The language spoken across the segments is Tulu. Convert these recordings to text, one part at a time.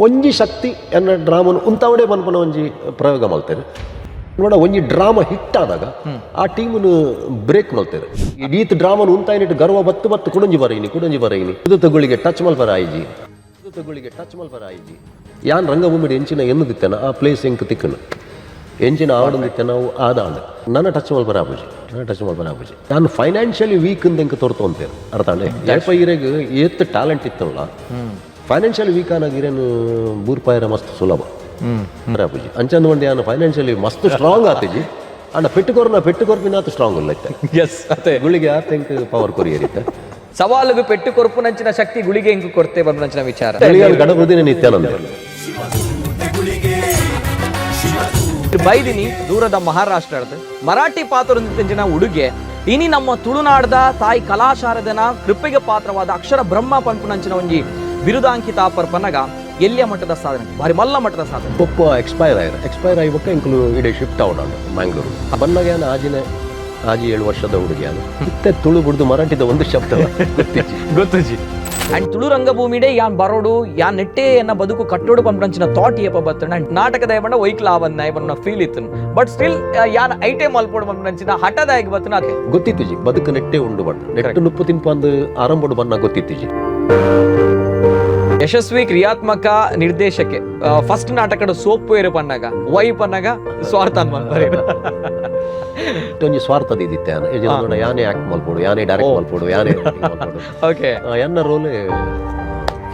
ಒಂಜಿ ಶಕ್ತಿ ಎನ್ನ ಡ್ರಾಮನ್ ಉಂತಾವಡೆ ಪನ್ಪುನ ಒಂಜಿ ಪ್ರಯೋಗ ಮಲ್ತೆರ್. ನೋಡ, ಒಂಜಿ ಡ್ರಾಮಾ ಹಿಟ್ ಆದಾಗ ಆ ಟೀಮ್ನು ಬ್ರೇಕ್ ಮಲ್ತೆರ್. ಈತ್ ಡ್ರಾಮನ್ ಉಂತಾಯಿನಿಟ್ ಗರ್ವ ಬತ್ತು ಬತ್ತು ಕುಡೊಂಜಿ ಬರಯಿನಿ, ಕುಡೊಂಜಿ ಬರಯಿನಿ. ಇದು ತಗುಳಿಗೆ ಟಚ್ ಮಲ್ಪರ ಆಯಿಜಿ, ಇದು ತಗುಳಿಗೆ ಟಚ್ ಮಲ್ಪರ ಆಯಿಜಿ. ಯಾನ್ ರಂಗಭೂಮಿಡ್ ಎಂಚಿನ ಎನ್ನುದಿತ್ತೆನ ಆ ಪ್ಲೇಸ್ ಎಂಕ್ ತಿಕ್ಕನು. ಎಂಚಿನ ಆವಡೊಂದಿತ್ತೆ ನಾವು ಆದಾಂಡ್. ನನ್ನ ಟಚ್ ಮಲ್ಪರ ಆಪುಜಿ, ನನ್ನ ಟಚ್ ಮಲ್ಪರ ಆಪುಜಿ. ನಾನು ಫೈನಾನ್ಷಿಯಲಿ ವೀಕ್ ಅಂದ್ ಎಂಕ್ ತೋರ್ತೊಂತೇರು, ಅರ್ಥ ಆಂಡೆ? ಏಪ ಇರೆಗ್ ಏತ್ ಟ್ಯಾಲೆಂಟ್ ಇತ್ತಲ್ಲ, ಫೈನಾನ್ಷಿಯಲಿ ವೀಕ್ ಆನಾಗ ಇರೇನು ಬೂರ್ಪಾಯರ ಮಸ್ತ್ ಸುಲಭ ಆಪುಜಿ. ಅಂಚಂದು ಒಂಡೆ ಯಾನ್ ಫೈನಾನ್ಷಿಯಲಿ ಮಸ್ತ್ ಸ್ಟ್ರಾಂಗ್ ಆತಿಜಿ. ಅಂಡ ಪೆಟ್ಟು ಕೊರ್ನ, ಪೆಟ್ಟು ಕೊರ್ಪಿನಾತ್ ಸ್ಟ್ರಾಂಗ್ ಉಲ್ಲ ಇತ್ತೆ. ಎಸ್, ಅದೇ. ಗುಳಿಗೆ ಆತ ಎಂಕ್ ಪವರ್ ಕೊರಿಯರಿತ್ತೆ. ಸವಾಲುಗು ಪೆಟ್ಟು ಕೊರ್ಪುನಂಚಿನ ಶಕ್ತಿ ಗುಳಿಗೆ ಎಂಕು ಕೊರ್ತೆ ಪನ್ಪುನಂಚಿನ ವಿಚಾರ. ಗುಳಿಗೆ ಗಡಬುದಿನ ನಿತ್ಯಾನಂದ. ಬೈದಿನಿ ದೂರದ ಮಹಾರಾಷ್ಟ್ರದ ಮರಾಠಿ ಪಾತ್ರದಂಚಿನ ಉಡುಗೆ ಇನಿ ನಮ್ಮ ತುಳುನಾಡ್ದ ತಾಯಿ ಕಲಾಶಾರದನ ಕೃಪೆಗೆ ಪಾತ್ರವಾದ ಅಕ್ಷರ ಬ್ರಹ್ಮ ಪನ್ಪುನಂಚಿನ ಒಂಜಿ ಬಿರುದಾಂಕಿತ ಪರ್ಪನಗ ಎಲ್ಲಿಯ ಮಟ್ಟದ ಸಾಧನೆ, ಭಾರಿ ಮಲ್ಲ ಮಟ್ಟದ ಸಾಧನೆ. ಪೊಪ್ಪ ಎಕ್ಸ್ಪೈರ್ ಆಯ್ರು. ಎಕ್ಸ್ಪೈರ್ ಆಗಿ ಎಂಕುಲು ಇಡೀ ಶಿಫ್ಟ್ ಅವಡ ಮ್ಯಾಂಗ್ಳೂರು ಬನ್ನಗ ಯಾನ್ ಆಜಿನ ಆಜಿ ಏಳು ವರ್ಷದ ಹುಡುಗಿ ಯಾನು. ಇತ್ತೆ ತುಳು ಬಿಡ್ದು ಮರಾಠಿದ ಒಂದು ಶಬ್ದ ಗೊತ್ತಿಜ್ಜಿ. ಗೊತ್ತುಜಿ. ಅಂಡ್ ತುಳು ರಂಗಭೂಮಿಡೆ ಯಾನ್ ಬರೋಡು, ಯಾನ್ ನೆಟ್ಟೆ ಎನ್ನ ಬದುಕು ಕಟ್ಟೋಡು ಪನ್ಪುನಂಚಿನ ಥಾಟ್ ಏಪ ಬತ್ತಂಡ? ಅಂಡ್ ನಾಟಕದ ಬಣ್ಣ ಒಯ್ಕ್ಲ ಆವನ್ನ ಪನ್ನ ಫೀಲ್ ಇತ್ತು. ಬಟ್ ಸ್ಟಿಲ್ ಯಾನ್ ಐಟೆ ಮಲ್ಪೋಡು ಪನ್ಪುನಂಚಿನ ಹಠದಾಯಕ ಬತ್ತನ ಅದೇ. ಗೊತ್ತಿತ್ತಿಜಿ, ಬದುಕು ನೆಟ್ಟೆ ಉಂಡು ಬಣ್ಣ, ನೆಟ್ಟು ನುಪ್ಪು ತಿನ್ಪಂದು ಆರಂಭಡು ಬಣ್ಣ ಗೊತ್ತಿತ್ತಿಜಿ. ಯಶಸ್ವಿ ಕ್ರಿಯಾತ್ಮಕ ನಿರ್ದೇಶಕೆ, ಫಸ್ಟ್ ನಾಟಕದ ಸೋಪು ಏರು ಪನ್ನಾಗ, ವೈ ಪನ್ನಾಗ ಸ್ವಾರ್ಥ ಅನ್ಮನ್ಪರೆ. ಒಂಜಿ ಸ್ವಾರ್ಥದ ಇದ್ದಿತ್ತೆ. ಯಾನ್ ಯಜಮಾನ ನೋಡ, ಯಾನೇ ಆಕ್ಟ್ ಮಲ್ಪೋಡು, ಯಾನೇ ಡೈರೆಕ್ಟ್ ಮಲ್ಪೋಡು, ಯಾನೇ writing ಮಲ್ಪೋಡು. ಎನ್ನ ರೋಲೆ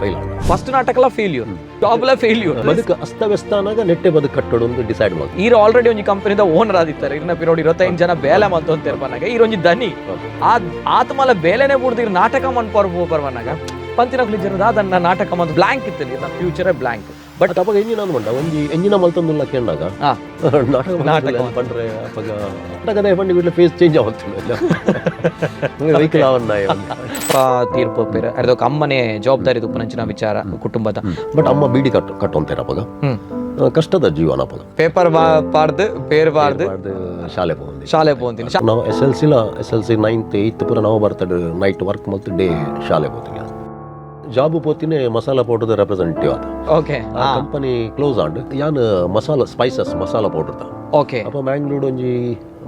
ಫೈಲ್ ಆಂಡ. ಫಸ್ಟ್ ನಾಟಕಲ ಫೇಲ್ಯೂರ್, ಟಾಪ್ಲ ಫೇಲ್ಯೂರ್. ಬದುಕು ಅಸ್ತವ್ಯಸ್ತ ಅನ್ನಾಗ ನೆಟ್ಟೆ ಬದುಕು ಕಟ್ಟೋಡು ಒಂದು ಡಿಸೈಡ್ ಮಲ್ತು. ಈರ್ ಆಲ್ರೆಡಿ ಒಂಜಿ ಕಂಪನಿದ ಓನರ್ ಆದಿತ್ತಾರೆ. ಇರ್ನ ಪಿರೋಡ್ 25 ಜನ ಬೇಲೆ ಮಂತ ಪನ್ನಾಗ, ಈರ್ ಒಂಜಿ ದನಿ ಆ ಆತ್ಮಲ ಬೇಲೆನೆ ಬುಡ್ದು ಇರ್ ನಾಟಕ ಮನ್ಪರ್ ಪರ್ವನಾಗ ಪಂತಿನ ಜನ ದಾದನ್ನ ನಾಟಕ ಮಂತ್ ಬ್ಲಾಂಕ್ ಇತ್ತು, ಇರ್ನ ಫ್ಯೂಚರೇ ಬ್ಲಾಂಕ್. ಬಟ್ ಅವಾಗ ಎಂಜಿನ ಅಂದ್ಕೊಂಡ ಒಂಜಿ ಎಂಜಿನ ಮಲ್ತೊಂದುಲ್ಲ ಕೇಂಡಾಗ ನಾಟಕ. ನಾಟಕ. ನಾಟಕ ಪಂಡ್ರೆ ಅಪಗ ನಾಟಕದ ಪಂಡಿ ಬಿಡ್ಲೆ ಫೇಸ್ ಚೇಂಜ್ ಆವತ್ತು, ವೆಹಿಕಲ್ ಅವನ್ನ. ತೀರ್ಪು ಪೇರ ಅರ್ದೊಕ ಅಮ್ಮನೆ ಜವಾಬ್ದಾರಿ ತುಪ್ಪನಂಚಿನ ವಿಚಾರ ಕುಟುಂಬದ. ಬಟ್ ಅಮ್ಮ ಬೀಡಿ ಕಟ್ಟು ಕಟ್ಟುವಂತಾರೆ ಅಪಗ. ಕಷ್ಟದ ಜೀವನ ಅಪಗ. ಪೇಪರ್ ಪಾರ್ದು ಪೇರ್ ಬಾರ್ದು. ಬಾರ್ದು ಶಾಲೆ ಪೋಂದಿ. ಶಾಲೆ ಪೋಂತೀನಿ. ನಾವು ಎಸ್ ಎಲ್ ಸಿಲ, S L C ninth eighth ಪೂರ ನಾವು ಬರ್ತಡೆ ನೈಟ್ ವರ್ಕ್ ಮತ್ತು ಡೇ ಶಾಲೆ ಪೋತೀನಿ. ಜಾಬ್ ಪೋತೀನಿ ಮಸಾಲ ಪೌಡರ್ ರೆಪ್ರೆಸೆಂಟೇಟಿವ್ ಆದ. ಆ ಕಂಪನಿ ಕ್ಲೋಸ್ ಆಂಡ್. ಯಾನ್ ಮಸಾಲ ಸ್ಪೈಸಸ್, ಮಸಾಲ ಪೌಡರ್ ದ. ಅಪ್ಪ ಮ್ಯಾಂಗ್ಳೂರ್ ಒಂಜಿ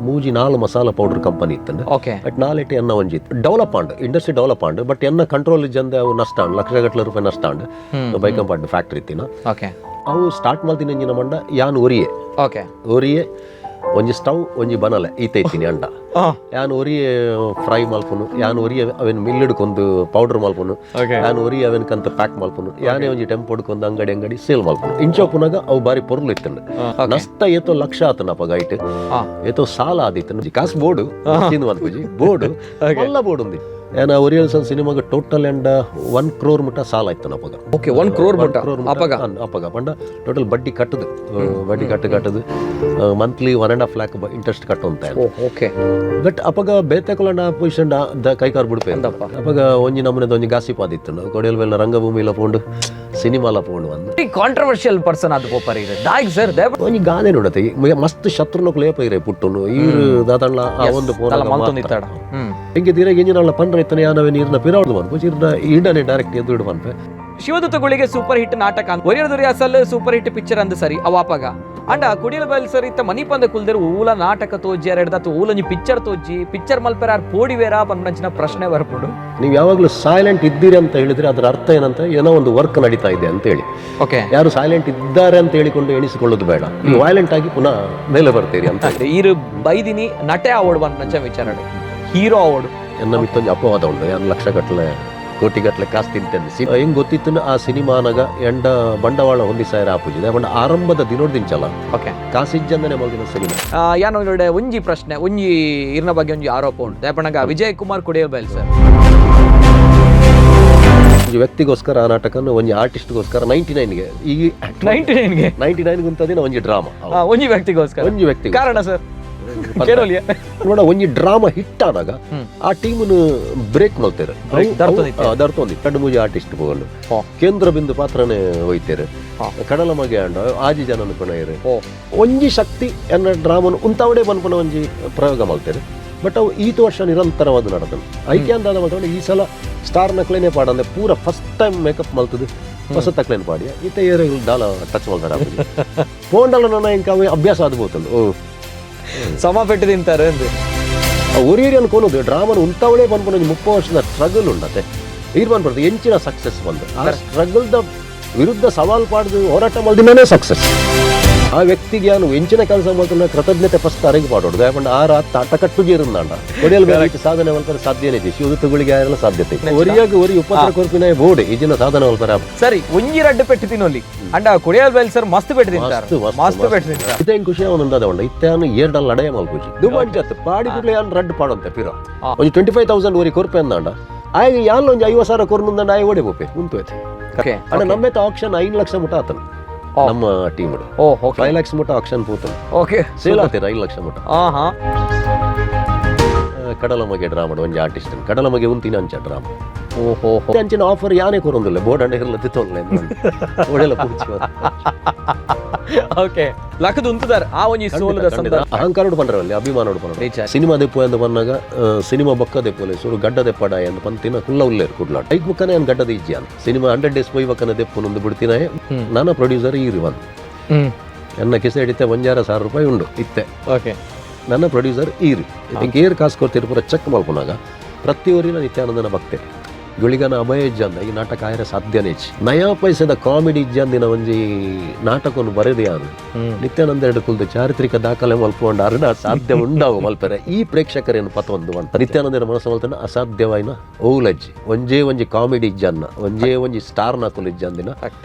ಮೂಜಿ ನಾಲ್ ಮಸಾಲ ಪೌಡರ್ ಕಂಪನಿ ಇತ್ತಂಡ. ಬಟ್ ನಾಲೆಟ್ ಎನ್ನ ಒಂಜಿ develop and, industry develop and. But ಎನ್ನ ಕಂಟ್ರೋಲ್ ಇಜ್ಜಂದೆ ಅವು ನಷ್ಟ ಆಂಡ್, ಲಕ್ಷ ಗಟ್ಟಲೆ ರೂಪಾಯಿ ನಷ್ಟ ಆಂಡ್. ಬೈಕಂಪಾಡ್ ಫ್ಯಾಕ್ಟ್ರಿ ಇತ್ತಿನ. ಅವು ಸ್ಟಾರ್ಟ್ ಮಲ್ತಿನ ಎಂಜಿನ ಮಂಡ ಯಾನ್ ಒರಿಯೆ. ಒರಿಯೆ ಒಂಜಿ ಸ್ಟವ್, ಒಂಜಿ ಬನಲೆ ಈತ ಇತ್ತೀನಿ ಅಂಡ. ಯಾನ್ ಒರಿಯೆ ಫ್ರೈ ಮಲ್ಪುನು, ಯಾನ್ ಒರಿಯೆ ಅವೆನ್ ಮಿಲ್ ಕೊಂದು ಪೌಡರ್ ಮಲ್ಪುನು. ಯಾನ್ ಒರಿಯೆ ಅವೆನ್ ಕಂತ ಪ್ಯಾಕ್ ಮಲ್ಪುನು, ಯಾನೇ ಒಂಜಿ ಟೆಂಪೋ ಕೊಂದು ಅಂಗಡಿ ಅಂಗಡಿ ಸೇಲ್ ಮಲ್ಪುನು. ಇಂಚೋಪುನಾಗ ಅವು ಬಾರಿ ಪೊರ್ಲು ಇತ್ತಂಡು. ನಷ್ಟ ಏತೋ ಲಕ್ಷ ಆತನ ಅಪಗ ಐಟ್. ಏತೋ ಸಾಲ ಆದಿತ್ತು. ಕಾಸು ಬೋರ್ಡು ಮನ್ಪುಜಿ, ಬೋರ್ಡು ಮಲ್ಲ ಬೋರ್ಡ್ ఉంది. ಏನ ಒರಿಯಲ್ ಸನ್ ಸಿನಿಮಾಗ ಟೋಟಲ್ ಎಂಡ 1 ಕ್ರೋರ್ ಮುಟ್ಟ ಸಾಲ ಇತ್ತು ಅಪಗ. ಓಕೆ, 1 ಕ್ರೋರ್ ಮುಟ್ಟ? ಕ್ರೋರ್. ಅಪಗ? ಅಪಗ ಪಂಡ ಟೋಟಲ್ ಬಡ್ಡಿ ಕಟ್ಟದು, ಬಡ್ಡಿ ಕಟ್ಟು ಕಟ್ಟದು ಮಂತ್ಲಿ 1.5 ಲ್ಯಾಕ್ ಇಂಟ್ರೆಸ್ಟ್ ಕಟ್ಟುವಂತ. ಬಟ್ ಅಪಗ ಬೇತೆಕೊಲಂಡ ಪೊಸಿಷನ್ the ಕೈಕಾರ್ ಬಿಡ್ಪೆ. ಅಪಗ ಒಂಜಿ ನಮೂನೆದ ಒಂಜಿ ಗಾಸಿಪ್ ಆದಿತ್ತು, ಕೊಡಿಯಲ್ ಬೆಲ್ಲ ರಂಗಭೂಮಿ ಇಲ್ಲ ಪೋಂಡು, ಸಿನಿಮಾಲ ಪೋಂಡು ಅಂದ್. ಕಾಂಟ್ರವರ್ಷಿಯಲ್ ಪರ್ಸನ್ ಅದು ಪೋಪರ್ ಇದೆ ದಾಯಕ್ ಸರ್? ಒಂಜಿ ಗಾದೆ ನೋಡತ್ತೆ, ಮಸ್ತ್ ಶತ್ರುನಕುಲು ಏಪ ಇರೆ ಪುಟ್ಟುನು ಈರು ದಾತಣ್ಣ ಆ ಒಂದು ಪೋನ. ಮಲ್ತೊಂದಿತ್ತಾಡ. ಹಿಂಗೆ ತೀರ ಎಂಜಿನಲ್ಲ ಪಂಡ್ರೆ ಇತ್ತನೆ ಯಾನವೆ ನೀರಿನ ಪಿರಾವಡ್ದು ಪನ್ಪು ಇರ್ನ ಈಡನೆ ಡೈರೆಕ್ಟ್ ಎದ್ದು ಇಡು ಪನ್ಪೆ. ಶಿವದೂತಗಳಿಗೆ ಸೂಪರ್ ಹಿಟ್ ನಾಟಕ ಒರಿಯರ್ ದುರಿ ಅಸಲ್ ಸೂಪರ್ ಹಿಟ್ ಪಿಕ್ಚರ್ ಅಂದ್ ಸರಿ ಅವ ಅಪಗ. ಅಂಡ ಕುಡಿಯಲ್ ಬೈಲ್ ಸರ್ ಇತ್ತ ಮನಿಪಂದ ಕುಲ್ದೇರು ಊಲ ನಾಟಕ ತೋಜಿ ಅರೆಡ್ದ ಊಲೊಂಜಿ ಪಿಕ್ಚರ್ ತೋಜಿ, ಪಿಕ್ಚರ್ ಮಲ್ಪೆರ ಆರ್ ಪೋಡಿವೇರಾ ಪನ್ಪಂಚಿನ ಪ್ರಶ್ನೆ ಬರ್ಪುಂಡು. ನೀವು ಯಾವಾಗಲೂ ಸೈಲೆಂಟ್ ಇದ್ದೀರಿ ಅಂತ ಹೇಳಿದ್ರೆ ಅದರ ಅರ್ಥ ಏನಂತ, ಏನೋ ಒಂದು ವರ್ಕ್ ನಡೀತಾ ಇದೆ ಅಂತ ಹೇಳಿ. ಯಾರು ಸೈಲೆಂಟ್ ಇದ್ದಾರೆ ಅಂತ ಹೇಳಿಕೊಂಡು ಎಣಿಸಿಕೊಳ್ಳೋದು ಬೇಡ. ನೀವು ವೈಲೆಂಟ್ ಆಗಿ ಪುನಃ ಮೇಲೆ ಬರ್ತೀರಿ ಅಂತ. ಈರು ಬೈದಿನಿ ನಟೆ ಅವಾರ್ಡ್ ಪನ್ಪಂಚ ವಿಚಾರ, ಹೀರೋ ಅವಾರ್ಡ್. ಎನ್ನ ಮಿತ್ತೊಂಜಿ ಅಪವಾದ ಉಂಡು, ಯಾನ್ ಲಕ್ಷ ಗಟ್ಟಲೆ ಕೋಟಿ ಗಟ್ಟಲೆ ಕಾಸು ತಿಂತೇನೆ. ಹೆಂಗ್ ಗೊತ್ತಿತ್ತು, ಆ ಸಿನಿಮಾನಾಗ ಎಂಡ ಬಂಡವಾಳ ಹೊಂದಿಸಾಯರ ಆಪುಜಿದೆ ಪಂಡ ಆರಂಭದ ದಿನೋಡ್ದಿಂಚಲ ಕಾಸಿಜ್ಜಂದನೆ ಮಲ್ದಿನ ಸಿನಿಮಾ. ಯಾನೋ ಒಂಜಿ ಪ್ರಶ್ನೆ, ಒಂಜಿ ಇರ್ನ ಬಗ್ಗೆ ಒಂಜಿ ಆರೋಪ ಉಂಟು ದಯಪಣಗ ವಿಜಯ್ ಕುಮಾರ್ ಕುಡಿಯಲ್ ಬೈಲ್ ಸರ್. ಒಂಜಿ ವ್ಯಕ್ತಿಗೋಸ್ಕರ ಆ ನಾಟಕನ, ಒಂಜಿ ಆರ್ಟಿಸ್ಟ್ಗೋಸ್ಕರ 99ಗೆ ಈ 99ಗೆ? 99 ಗುಂತದಿನ ಒಂಜಿ ಡ್ರಾಮಾ. ಒಂಜಿ ವ್ಯಕ್ತಿಗೋಸ್ಕರ. ಒಂಜಿ ವ್ಯಕ್ತಿ. ಕಾರಣ ಸರ್ ಕೇಳೋಲಿಯ? ನೋಡ, ಒಂಜಿ ಡ್ರಾಮಾ ಹಿಟ್ ಆದಾಗ ಆ ಟೀಮ್ನು ಬ್ರೇಕ್ ಮಲ್ತೇರು. ದರ್ತೊಂದಿತ್ತೆ. ದರ್ತೊಂದಿತ್ತು. ಎರಡು ಮೂಜಿ ಆರ್ಟಿಸ್ಟ್ ಪೋಗಲು ಕೇಂದ್ರ ಬಿಂದು ಪಾತ್ರನೇ ಹೋಯ್ತೇರು. ಕಡಲ ಮಗೆ ಅಂಡ ಆಜಿ ಜನನು ಕೊಣಯರು. ಒಂಜಿ ಶಕ್ತಿ ಎನ್ನ ಡ್ರಾಮನ್ ಉಂತಾವಡೆ ಪನ್ಪುನ ಒಂಜಿ ಪ್ರಯೋಗ ಮಲ್ತೇರು. ಬಟ್ ಅವು ಈತ ವರ್ಷ ನಿರಂತರವಾದ ನಡತನು ಐಕೆ ಅಂದಾದ ಮಲ್ತೊಂಡು. ಈ ಸಲ ಸ್ಟಾರ್ ನಕ್ಲೇನೆ ಪಾಡಂದೆ ಪೂರ ಫಸ್ಟ್ ಟೈಮ್ ಮೇಕಪ್ ಮಲ್ತದು. ಹೊಸ ತಕ್ಲೇನು ಪಾಡಿಯ ಇತ್ತ ಏರು ದಾಲ ಟಚ್ ಮಲ್ತಾರ ಪೋಂಡಲ ನನ್ನ ಇಂಕ ಅವೆ ಅಭ್ಯಾಸ ಆದ ಬೋತಂದು. ಓ. ಸಮ ಪೆಟ್ಟು ತಿಂತಾರೆ ಅಂದು. ಒರಿಯನ್ ಕೋನದು ಡ್ರಾಮನ್ ಉಂತಾವಳೇ ಬಂದ್ಕೊಂಡು ಒಂಜಿ 30 ವರ್ಷದ ಸ್ಟ್ರಗಲ್ ಉಂಡತೆ. ಈರ್ ಬಂದ್ಬರ್ತದೆ ಎಂಚಿನ ಸಕ್ಸಸ್ ಬಂದು ಆ ಸ್ಟ್ರಗಲ್ದ ವಿರುದ್ಧ ಸವಾಲ್ ಪಾಡ್ದು ಹೋರಾಟ ಮಲ್ದಿನೇ ಸಕ್ಸಸ್. ಆ ವ್ಯಕ್ತಿಗೆ ಯಾನು ಎಂಚಿನ ಕೆಲಸ ಮಾಡ್ತಾನೆ ಕೃತಜ್ಞತೆ ಫಸ್ಟ್ ಅರೆಗೆ ಪಾಡೋಡು. ಯಾಕಂದ್ರೆ ಆ ರಾತ್ ಆಟ ಕಟ್ಟುಜೇರುಂದಾಂಡ ಕೊಡಿಯಲ್ ಬೇರೆ ಸಾಧನೆ ಮಲ್ಪರೆ ಸಾಧ್ಯನೇ ಇದೆ. ಶಿವದ ತುಗಳಿಗೆ ಯಾರೆಲ್ಲ ಸಾಧ್ಯತೆ ಒರಿಯಾಗ ಒರಿ ಉಪದ್ರ ಕೊರ್ಪಿನ ಬೋರ್ಡ್ ಈಜಿನ ಸಾಧನೆ ಮಲ್ಪರೆ. ಸರಿ, ಒಂಜಿ ರಡ್ಡು ಪೆಟ್ಟು ತಿನ್ನೊಲಿ ಅಂಡ ಕೊಡಿಯಲ್ ಬೈಲ್ ಸರ್ ಮಸ್ತ್ ಪೆಟ್ಟು ತಿಂತಾರೆ, ಮಸ್ತ್ ಪೆಟ್ಟು ತಿಂತಾರೆ. ಇತ್ತೆ ಖುಷಿ ಅವನು ಉಂಡ ಇತ್ತೆ ಅವನು ಏರ್ಡಲ್ ಲಡಾಯ ಮಲ್ಪುಜಿ ದುಬಾಂಚತ್ ಪಾಡಿ ಕೂಡಲೇ ಯಾನ್ ರಡ್ಡು ಪಾಡಂತೆ ಪಿರ. ಒಂಜಿ 25,000 ಒರಿ ಕೊರ್ಪೆ ಅಂದಾಂಡ ಆಯ್ ಯಾನ್ ಒಂಜಿ 50,000 ಕೊರ್ನುಂದಾಂಡ ಆಯ್ ಓಡೆ ಪೋಪೆ ಉಂತು ಐತೆ. ಅಣ್ಣ ನಮ್ಮೆತ್ತ ಆಕ್ಷನ್ 5 ಲಕ್ಷ ಮುಟ ಆತನು ನಮ್ಮ ಟೀಮ್. ಓ ಓಕೆ 5 ಲಕ್ಷ ಮುಟ ಆಕ್ಷನ್ ಪೂತನು. ಸೇಲ್ ಆತೀರ 5 ಲಕ್ಷ ಮುಟ. ಕಡಲ ಮಗೆ ಡ್ರಾಮ ಒಂಜಿ ಆರ್ಟಿಸ್ಟ್ ಕಡಲ ಮಗೆ ಉಂತಿನ ಅಂಚ ಡ್ರಾಮ. ಓಹೋ ಅಂಚಿನ ಆಫರ್ ಯಾನೇ ಕೊರೊಂದಿಲ್ಲ ಬೋರ್ಡ್ ಅಂಡ ಇರಲ್ಲ ತಿತ್ತೊಂದಿಲ್ಲ ಓಡೆಲ್ಲ ಪೂಜಿ. ಓಕೆ, ಲಕ್ಕದ ಉಂತುದಾರ್ ಆ ಒಂಜಿ ಸೋಲದ ಸಂದರ್ಭ. ಅಹಂಕಾರ ಪಂಡ್ರವಲ್ಲಿ ಅಭಿಮಾನ ಪಂಡ್ರ. ನಿಜ. ಸಿನಿಮಾ ದೆಪ್ಪು ಎಂದು ಬಂದಾಗ ಸಿನಿಮಾ ಬೊಕ್ಕ ದೆಪ್ಪುಲೆ ಸುರು ಗಡ್ಡ ದೆಪ್ಪಡ ಎಂದು ಪಂತಿನ ಕುಲ್ಲ ಉಲ್ಲೇರು ಕುಡ್ಲಾಡ್ ಐಕ್ ಬುಕ್ಕನೆ ಏನು ಗಡ್ಡದ ಇಜ್ಜಿಯಾನ ಸಿನಿಮಾ 100 ಡೇಸ್ ಪೋಯ್ ಬಕ್ಕನ ದೆಪ್ಪು ನೊಂದು ಬಿಡ್ತಿನ. ನಾನು ಪ್ರೊಡ್ಯೂಸರ್ ಈರು ಬಂದು ಎನ್ನ ಕಿಸೆ ಹಿಡಿತೆ 1,500 ರೂಪಾಯಿ ಉಂಡು ಇತ್ತೆ. ನನ್ನ ಪ್ರೊಡ್ಯೂಸರ್ ಈರು ಇಂಕ ಏರು ಕಾಸು ಕೊಡ್ತೀರಿ ಪೂರ ಚೆಕ್ ಮಲ್ಪುನಾಗ ಪ್ರತಿಯೊರಿನ ನಿತ್ಯಾನಂದನ ಭಕ್ತೆ ಗುಳಿಗನ ಅಭಯ ಇಜ್ಜಂದ ಈ ನಾಟಕ ಆಯರ ಸಾಧ್ಯನೇ ಇಜ್ಜಿ. ನಯಾ ಪೈಸದ ಕಾಮಿಡಿ ಇಜ್ಜಂದಿನ ಒಂಜಿ ನಾಟಕವನ್ನು ಬರೆದು ಯಾರು ನಿತ್ಯಾನಂದ ಎರಡು ಕುಲ್ದು ಚಾರಿತ್ರಿಕ ದಾಖಲೆ ಮಲ್ಪೊಂಡು ಅರಣ ಸಾಧ್ಯ ಉಂಡಾವು ಮಲ್ಪೆರೆ ಈ ಪ್ರೇಕ್ಷಕರೇನು ಪತೊಂದು ಅಂತ ನಿತ್ಯಾನಂದರ ಮನಸ್ಸು ಮಲ್ತನ ಅಸಾಧ್ಯವಾಯಿನ ಓಲಜ್ಜಿ ಒಂಜೇ ಒಂಜಿ ಕಾಮಿಡಿ ಇಜ್ಜನ್ನ ಒಂಜೇ ಒಂಜಿ ಸ್ಟಾರ್ ನಕುಲು ಇಜ್ಜಂದಿನ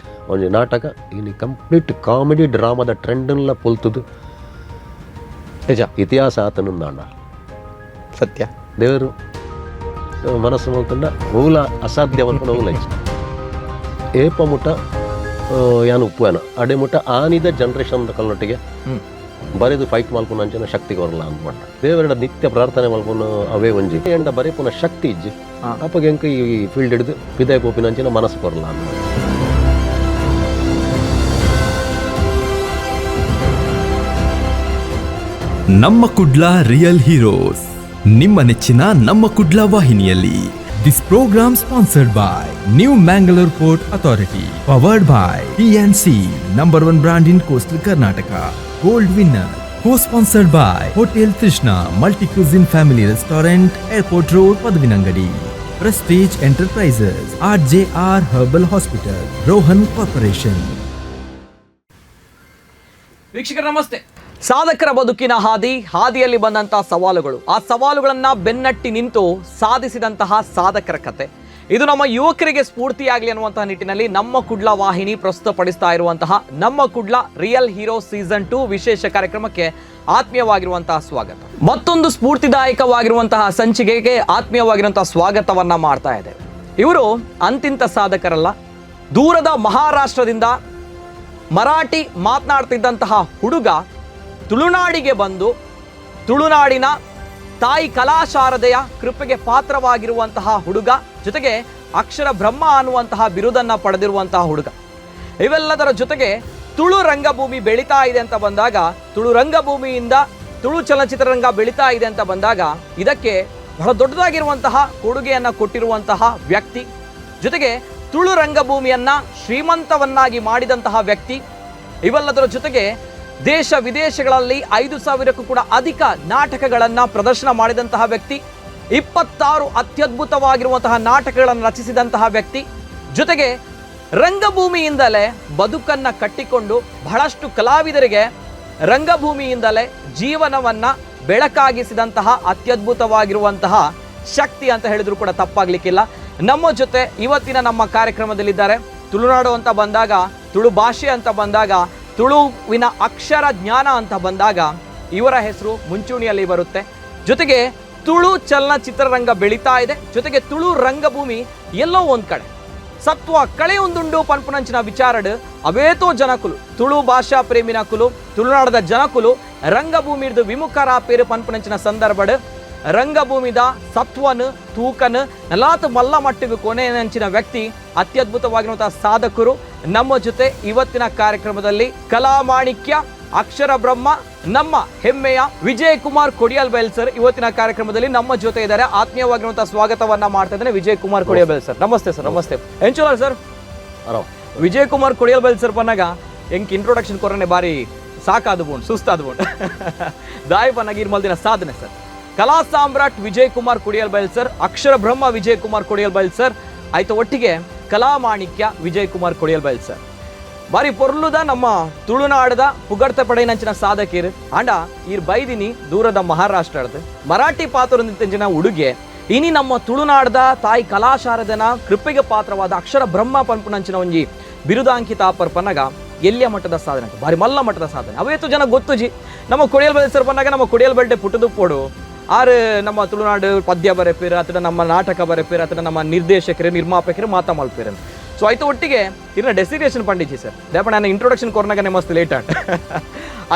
ಒಂಜಿ ನಾಟಕ ಇನಿ ಕಂಪ್ಲೀಟ್ ಕಾಮಿಡಿ ಡ್ರಾಮಾದ ಟ್ರೆಂಡ್ನ್ಲ ಪೊಲ್ತುದು ನಿಜ ಇತಿಹಾಸ ಆತನುಂದಾಂಡ. ಸತ್ಯ. ದೇವರು ಮನಸ್ಸು ಮಲ್ತಂಡ ಓಲ ಅಸಾಧ್ಯ ಮಲ್ಪನ ಓಲಜ್ಜಿ ಏಪ ಮುಟ ಯಾನು ಉಪ್ಪುವನ ಅಡೆ ಮುಟ ಆನಿದ ಜನ್ರೇಷನ್ ಕಲ್ಲೊಟ್ಟಿಗೆ ಬರೆದು ಫೈಟ್ ಮಲ್ಪುನ ಅಂಚಿನ ಶಕ್ತಿ ಕೊರಲ್ಲ ಅಂತ ಪಂಡ ದೇವರ ನಿತ್ಯ ಪ್ರಾರ್ಥನೆ ಮಲ್ಪುನ ಅವೇ ಒಂಜಿ ಎಂಡ ಬರೆಪುನ ಶಕ್ತಿ ಇಜ್ಜಿ. ಅಪ್ಪಗೆ ಎಂಕ ಈ ಫೀಲ್ಡ್ ಹಿಡಿದು ಪಿದಾಯ ಪೋಪಿನ ಅಂಚಿನ ಮನಸ್ಸು ಕೊರಲ್ಲ ಅಂತ. ನಮ್ಮ ಕುಡ್ಲ ರಿಯಲ್ ಹೀರೋಸ್ ನಿಮ್ಮ ನೆಚ್ಚಿನ ನಮ್ಮ ಕುಡ್ಲ ವಾಹಿನಿಯಲ್ಲಿ. This program sponsored by New Mangalore Port Authority, powered by PNC, number one brand in coastal Karnataka, gold winner, co sponsored by Hotel Trishna multi cuisine family restaurant, Airport Road, Padavinangadi, Prestige Enterprises, R J R herbal hospital, Rohan Corporation. ವೀಕ್ಷಕರ ನಮಸ್ತೆ. ಸಾಧಕರ ಬದುಕಿನ ಹಾದಿ, ಹಾದಿಯಲ್ಲಿ ಬಂದಂತಹ ಸವಾಲುಗಳು, ಆ ಸವಾಲುಗಳನ್ನ ಬೆನ್ನಟ್ಟಿ ನಿಂತು ಸಾಧಿಸಿದಂತಹ ಸಾಧಕರ ಕತೆ ಇದು ನಮ್ಮ ಯುವಕರಿಗೆ ಸ್ಫೂರ್ತಿಯಾಗಲಿ ಅನ್ನುವಂತಹ ನಿಟ್ಟಿನಲ್ಲಿ ನಮ್ಮ ಕುಡ್ಲ ವಾಹಿನಿ ಪ್ರಸ್ತುತಪಡಿಸ್ತಾ ಇರುವಂತಹ ನಮ್ಮ ಕುಡ್ಲ real hero season 2 ವಿಶೇಷ ಕಾರ್ಯಕ್ರಮಕ್ಕೆ ಆತ್ಮೀಯವಾಗಿರುವಂತಹ ಸ್ವಾಗತ. ಮತ್ತೊಂದು ಸ್ಫೂರ್ತಿದಾಯಕವಾಗಿರುವಂತಹ ಸಂಚಿಕೆಗೆ ಆತ್ಮೀಯವಾಗಿರುವಂತಹ ಸ್ವಾಗತವನ್ನ ಮಾಡ್ತಾ ಇದೆ. ಇವರು ಅಂತಿಂತ ಸಾಧಕರಲ್ಲ. ದೂರದ ಮಹಾರಾಷ್ಟ್ರದಿಂದ ಮರಾಠಿ ಮಾತನಾಡ್ತಿದ್ದಂತಹ ಹುಡುಗ ತುಳುನಾಡಿಗೆ ಬಂದು ತುಳುನಾಡಿನ ತಾಯಿ ಕಲಾಶಾರದೆಯ ಕೃಪೆಗೆ ಪಾತ್ರವಾಗಿರುವಂತಹ ಹುಡುಗ, ಜೊತೆಗೆ ಅಕ್ಷರ ಬ್ರಹ್ಮ ಅನ್ನುವಂತಹ ಬಿರುದನ್ನು ಪಡೆದಿರುವಂತಹ ಹುಡುಗ. ಇವೆಲ್ಲದರ ಜೊತೆಗೆ ತುಳು ರಂಗಭೂಮಿ ಬೆಳೀತಾ ಇದೆ ಅಂತ ಬಂದಾಗ, ತುಳು ರಂಗಭೂಮಿಯಿಂದ ತುಳು ಚಲನಚಿತ್ರರಂಗ ಬೆಳೀತಾ ಇದೆ ಅಂತ ಬಂದಾಗ ಇದಕ್ಕೆ ಬಹಳ ದೊಡ್ಡದಾಗಿರುವಂತಹ ಕೊಡುಗೆಯನ್ನು ಕೊಟ್ಟಿರುವಂತಹ ವ್ಯಕ್ತಿ, ಜೊತೆಗೆ ತುಳು ರಂಗಭೂಮಿಯನ್ನ ಶ್ರೀಮಂತವನ್ನಾಗಿ ಮಾಡಿದಂತಹ ವ್ಯಕ್ತಿ. ಇವೆಲ್ಲದರ ಜೊತೆಗೆ ದೇಶ ವಿದೇಶಗಳಲ್ಲಿ 5,000ಕ್ಕೂ ಕೂಡ ಅಧಿಕ ನಾಟಕಗಳನ್ನು ಪ್ರದರ್ಶನ ಮಾಡಿದಂತಹ ವ್ಯಕ್ತಿ, 26 ಅತ್ಯದ್ಭುತವಾಗಿರುವಂತಹ ನಾಟಕಗಳನ್ನು ರಚಿಸಿದಂತಹ ವ್ಯಕ್ತಿ, ಜೊತೆಗೆ ರಂಗಭೂಮಿಯಿಂದಲೇ ಬದುಕನ್ನು ಕಟ್ಟಿಕೊಂಡು ಬಹಳಷ್ಟು ಕಲಾವಿದರಿಗೆ ರಂಗಭೂಮಿಯಿಂದಲೇ ಜೀವನವನ್ನು ಬೆಳಕಾಗಿಸಿದಂತಹ ಅತ್ಯದ್ಭುತವಾಗಿರುವಂತಹ ಶಕ್ತಿ ಅಂತ ಹೇಳಿದ್ರು ಕೂಡ ತಪ್ಪಾಗ್ಲಿಕ್ಕಿಲ್ಲ. ನಮ್ಮ ಜೊತೆ ಇವತ್ತಿನ ನಮ್ಮ ಕಾರ್ಯಕ್ರಮದಲ್ಲಿದ್ದಾರೆ. ತುಳುನಾಡು ಅಂತ ಬಂದಾಗ, ತುಳು ಭಾಷೆ ಅಂತ ಬಂದಾಗ, ತುಳುವಿನ ಅಕ್ಷರ ಜ್ಞಾನ ಅಂತ ಬಂದಾಗ ಇವರ ಹೆಸರು ಮುಂಚೂಣಿಯಲ್ಲಿ ಬರುತ್ತೆ. ಜೊತೆಗೆ ತುಳು ಚಲನಚಿತ್ರರಂಗ ಬೆಳೀತಾ ಇದೆ, ಜೊತೆಗೆ ತುಳು ರಂಗಭೂಮಿ ಎಲ್ಲೋ ಒಂದು ಕಡೆ ಸತ್ವ ಕಳೆಯೊಂದುಂಡು ಪನ್ಪುನಂಚಿನ ವಿಚಾರಡ್ ಅವೇತೋ ಜನಕುಲು, ತುಳು ಭಾಷಾ ಪ್ರೇಮಿನ ಕುಲು, ತುಳುನಾಡದ ಜನಕುಲು ರಂಗಭೂಮಿರ್ದು ವಿಮುಖರಾಪೇರು ಪನ್ಪುನಂಚಿನ ಸಂದರ್ಭಡ್ ರಂಗಭೂಮಿದ ಸತ್ವನ್ ತೂಕನ್ ನಲಾತ್ ಮಲ್ಲ ಮಟ್ಟಿಗೆ ಕೊನೆಯಂಚಿನ ವ್ಯಕ್ತಿ, ಅತ್ಯದ್ಭುತವಾಗಿರುವಂತಹ ಸಾಧಕರು ನಮ್ಮ ಜೊತೆ ಇವತ್ತಿನ ಕಾರ್ಯಕ್ರಮದಲ್ಲಿ ಕಲಾಮಾಣಿಕ್ಯ ಅಕ್ಷರ ಬ್ರಹ್ಮ ನಮ್ಮ ಹೆಮ್ಮೆಯ ವಿಜಯ್ ಕುಮಾರ್ ಕೊಡಿಯಲ್ ಬೈಲ್ ಸರ್ ಇವತ್ತಿನ ಕಾರ್ಯಕ್ರಮದಲ್ಲಿ ನಮ್ಮ ಜೊತೆ ಇದ್ದಾರೆ. ಆತ್ಮೀಯವಾಗಿರುವಂತಹ ಸ್ವಾಗತವನ್ನ ಮಾಡ್ತಾ ಇದ್ದೇನೆ ವಿಜಯ್ ಕುಮಾರ್ ಕೊಡಿಯಲ್ ಬೈಲ್ ಸರ್. ನಮಸ್ತೆ ಸರ್. ನಮಸ್ತೆ. ಎಂಚುಲಾರ್ ಸರ್? ಆರಾಮ್. Vijay Kumar Kodial Bail sir ಪನ್ನಾಗ ಎಂಕ್ ಇಂಟ್ರೊಡಕ್ಷನ್ ಕೊರನೆ ಬಾರಿ ಸಾಕಾದ ಬೋಂಡ್, ಸುಸ್ತಾದ ಬೋಂಡ್. ದಾಯಿ ಪನ್ನಾಗ ಇರ್ಮಲ್ದಿನ ಸಾಧನೆ ಸರ್. ಕಲಾ ಸಾಮ್ರಾಟ್ ವಿಜಯ್ ಕುಮಾರ್ ಕೊಡಿಯಲ್ ಬೈಲ್ ಸರ್, ಅಕ್ಷರ ಬ್ರಹ್ಮ ವಿಜಯ್ ಕುಮಾರ್ ಕೊಡಿಯಲ್ ಬೈಲ್ ಸರ್, ಆಯ್ತು ಒಟ್ಟಿಗೆ ಕಲಾಮಾಣಿಕ್ಯ ವಿಜಯ್ ಕುಮಾರ್ ಕೊಡಿಯಲ್ ಬೈಲ್ ಸರ್. ಬಾರಿ ಪೊರ್ಲುದ ನಮ್ಮ ತುಳುನಾಡದ ಪುಗರ್ತ ಪಡೆಯಿನಂಚಿನ ಸಾಧಕಿರ್. ಆಂಡ ಈರ್ ಬೈದಿನಿ ದೂರದ ಮಹಾರಾಷ್ಟ್ರದ ಮರಾಠಿ ಪಾತ್ರದಂಚಿನ ಉಡುಗೆ. ಇನಿ ನಮ್ಮ ತುಳುನಾಡದ ತಾಯಿ ಕಲಾಶಾರದನ ಕೃಪೆಗೆ ಪಾತ್ರವಾದ ಅಕ್ಷರ ಬ್ರಹ್ಮ ಪನ್ಪುನಂಚಿನ ಒಂಜಿ ಬಿರುದಾಂಕಿತ ಪರ್ಪನಗ ಎಲ್ಲಿಯ ಮಟ್ಟದ ಸಾಧನೆ, ಬಾರಿ ಮಲ್ಲ ಮಟ್ಟದ ಸಾಧನೆ. ಅವೇತು ಜನ ಗೊತ್ತುಜಿ. ನಮ್ಮ ಕೊಡಿಯಲ್ ಬೈಲ್ ಸರ್ ಪನ್ನಾಗ ನಮ್ಮ ಕೊಡಿಯಲ್ ಬೆಲ್ಡೆ ಪುಟ್ಟದು ಪೋಡು ಆರು ನಮ್ಮ ತುಳುನಾಡು ಪದ್ಯ ಬರೆಪೇರು, ಅಥವಾ ನಮ್ಮ ನಾಟಕ ಬರೆಪೇರು, ಅಥವಾ ನಮ್ಮ ನಿರ್ದೇಶಕರು ನಿರ್ಮಾಪಕರು ಮಾತಾ ಮಲ್ಪೇರು. ಸೊ ಆಯ್ತು ಒಟ್ಟಿಗೆ ಇನ್ನ ಡೆಸಿಗ್ನೇಷನ್ ಪಂಡಿಜಿ ಸರ್. ದೇಪ ನಾನು ಇಂಟ್ರೊಡಕ್ಷನ್ ಕೊರ್ನಾಗನೆ ಮಸ್ತ್ ಲೇಟ್ ಆಟ.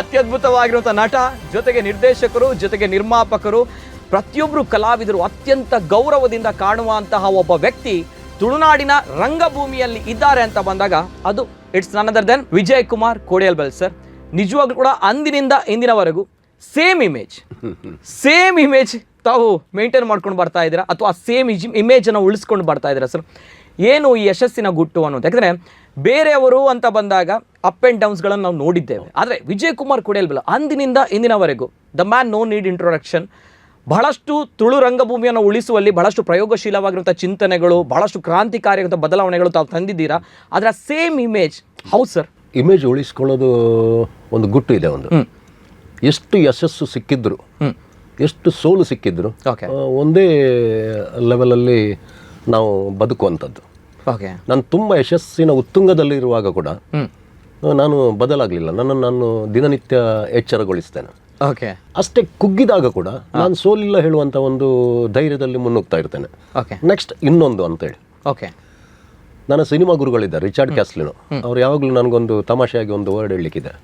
ಅತ್ಯದ್ಭುತವಾಗಿರುವಂಥ ನಟ, ಜೊತೆಗೆ ನಿರ್ದೇಶಕರು, ಜೊತೆಗೆ ನಿರ್ಮಾಪಕರು, ಪ್ರತಿಯೊಬ್ಬರು ಕಲಾವಿದರು ಅತ್ಯಂತ ಗೌರವದಿಂದ ಕಾಣುವಂತಹ ಒಬ್ಬ ವ್ಯಕ್ತಿ ತುಳುನಾಡಿನ ರಂಗಭೂಮಿಯಲ್ಲಿ ಇದ್ದಾರೆ ಅಂತ ಬಂದಾಗ ಅದು it's none other than Vijay Kumar Kodial bell sir. ನಿಜವಾಗ್ಲೂ ಕೂಡ ಅಂದಿನಿಂದ ಇಂದಿನವರೆಗೂ same image, same image ತಾವು ಮೇಂಟೈನ್ ಮಾಡ್ಕೊಂಡು ಬರ್ತಾ ಇದ್ದೀರಾ, ಅಥವಾ ಸೇಮ್ ಇಮೇಜನ್ನು ಉಳಿಸ್ಕೊಂಡು ಬರ್ತಾ ಇದ್ದೀರಾ ಸರ್. ಏನು ಈ ಯಶಸ್ಸಿನ ಗುಟ್ಟು ಅನ್ನೋದು? ಯಾಕಂದರೆ ಬೇರೆಯವರು ಅಂತ ಬಂದಾಗ ಅಪ್ ಆ್ಯಂಡ್ ಡೌನ್ಸ್ಗಳನ್ನು ನಾವು ನೋಡಿದ್ದೇವೆ. ಆದರೆ ವಿಜಯ್ ಕುಮಾರ್ ಕೊಡಿಯಲ್ ಬೈಲ್ ಅಂದಿನಿಂದ ಇಂದಿನವರೆಗೂ the man no need introduction. ಬಹಳಷ್ಟು ತುಳು ರಂಗಭೂಮಿಯನ್ನು ಉಳಿಸುವಲ್ಲಿ ಬಹಳಷ್ಟು ಪ್ರಯೋಗಶೀಲವಾಗಿರುವಂಥ ಚಿಂತನೆಗಳು, ಬಹಳಷ್ಟು ಕ್ರಾಂತಿಕಾರಿಯಾದಂಥ ಬದಲಾವಣೆಗಳು ತಾವು ತಂದಿದ್ದೀರಾ. ಆದರೆ ಸೇಮ್ ಇಮೇಜ್ ಹೌದು ಸರ್? ಇಮೇಜ್ ಉಳಿಸ್ಕೊಳ್ಳೋದು ಒಂದು ಗುಟ್ಟು ಇದೆ ಒಂದು. ಎಷ್ಟು ಯಶಸ್ಸು ಸಿಕ್ಕಿದ್ರು, ಎಷ್ಟು ಸೋಲು ಸಿಕ್ಕಿದ್ರು, ಒಂದೇ ಲೆವೆಲಲ್ಲಿ ನಾವು ಬದುಕುವಂಥದ್ದು. ನಾನು ತುಂಬ ಯಶಸ್ಸಿನ ಉತ್ತುಂಗದಲ್ಲಿರುವಾಗ ಕೂಡ ನಾನು ಬದಲಾಗಲಿಲ್ಲ. ನನ್ನನ್ನು ನಾನು ದಿನನಿತ್ಯ ಎಚ್ಚರಗೊಳಿಸ್ತೇನೆ. ಅಷ್ಟೇ ಕುಗ್ಗಿದಾಗ ಕೂಡ ನಾನು ಸೋಲಿಲ್ಲ ಹೇಳುವಂಥ ಒಂದು ಧೈರ್ಯದಲ್ಲಿ ಮುನ್ನುಗ್ತಾ ಇರ್ತೇನೆ. ನೆಕ್ಸ್ಟ್ ಇನ್ನೊಂದು ಅಂತೇಳಿ. ನನ್ನ ಸಿನಿಮಾ ಗುರುಗಳಿದ್ದಾರೆ, ರಿಚಾರ್ಡ್ ಕ್ಯಾಸ್ಲಿನೋ ಅವ್ರು. ಯಾವಾಗಲೂ ನನಗೊಂದು ತಮಾಷೆಯಾಗಿ ಒಂದು ವರ್ಡ್ ಹೇಳಲಿಕ್ಕಿದೆ.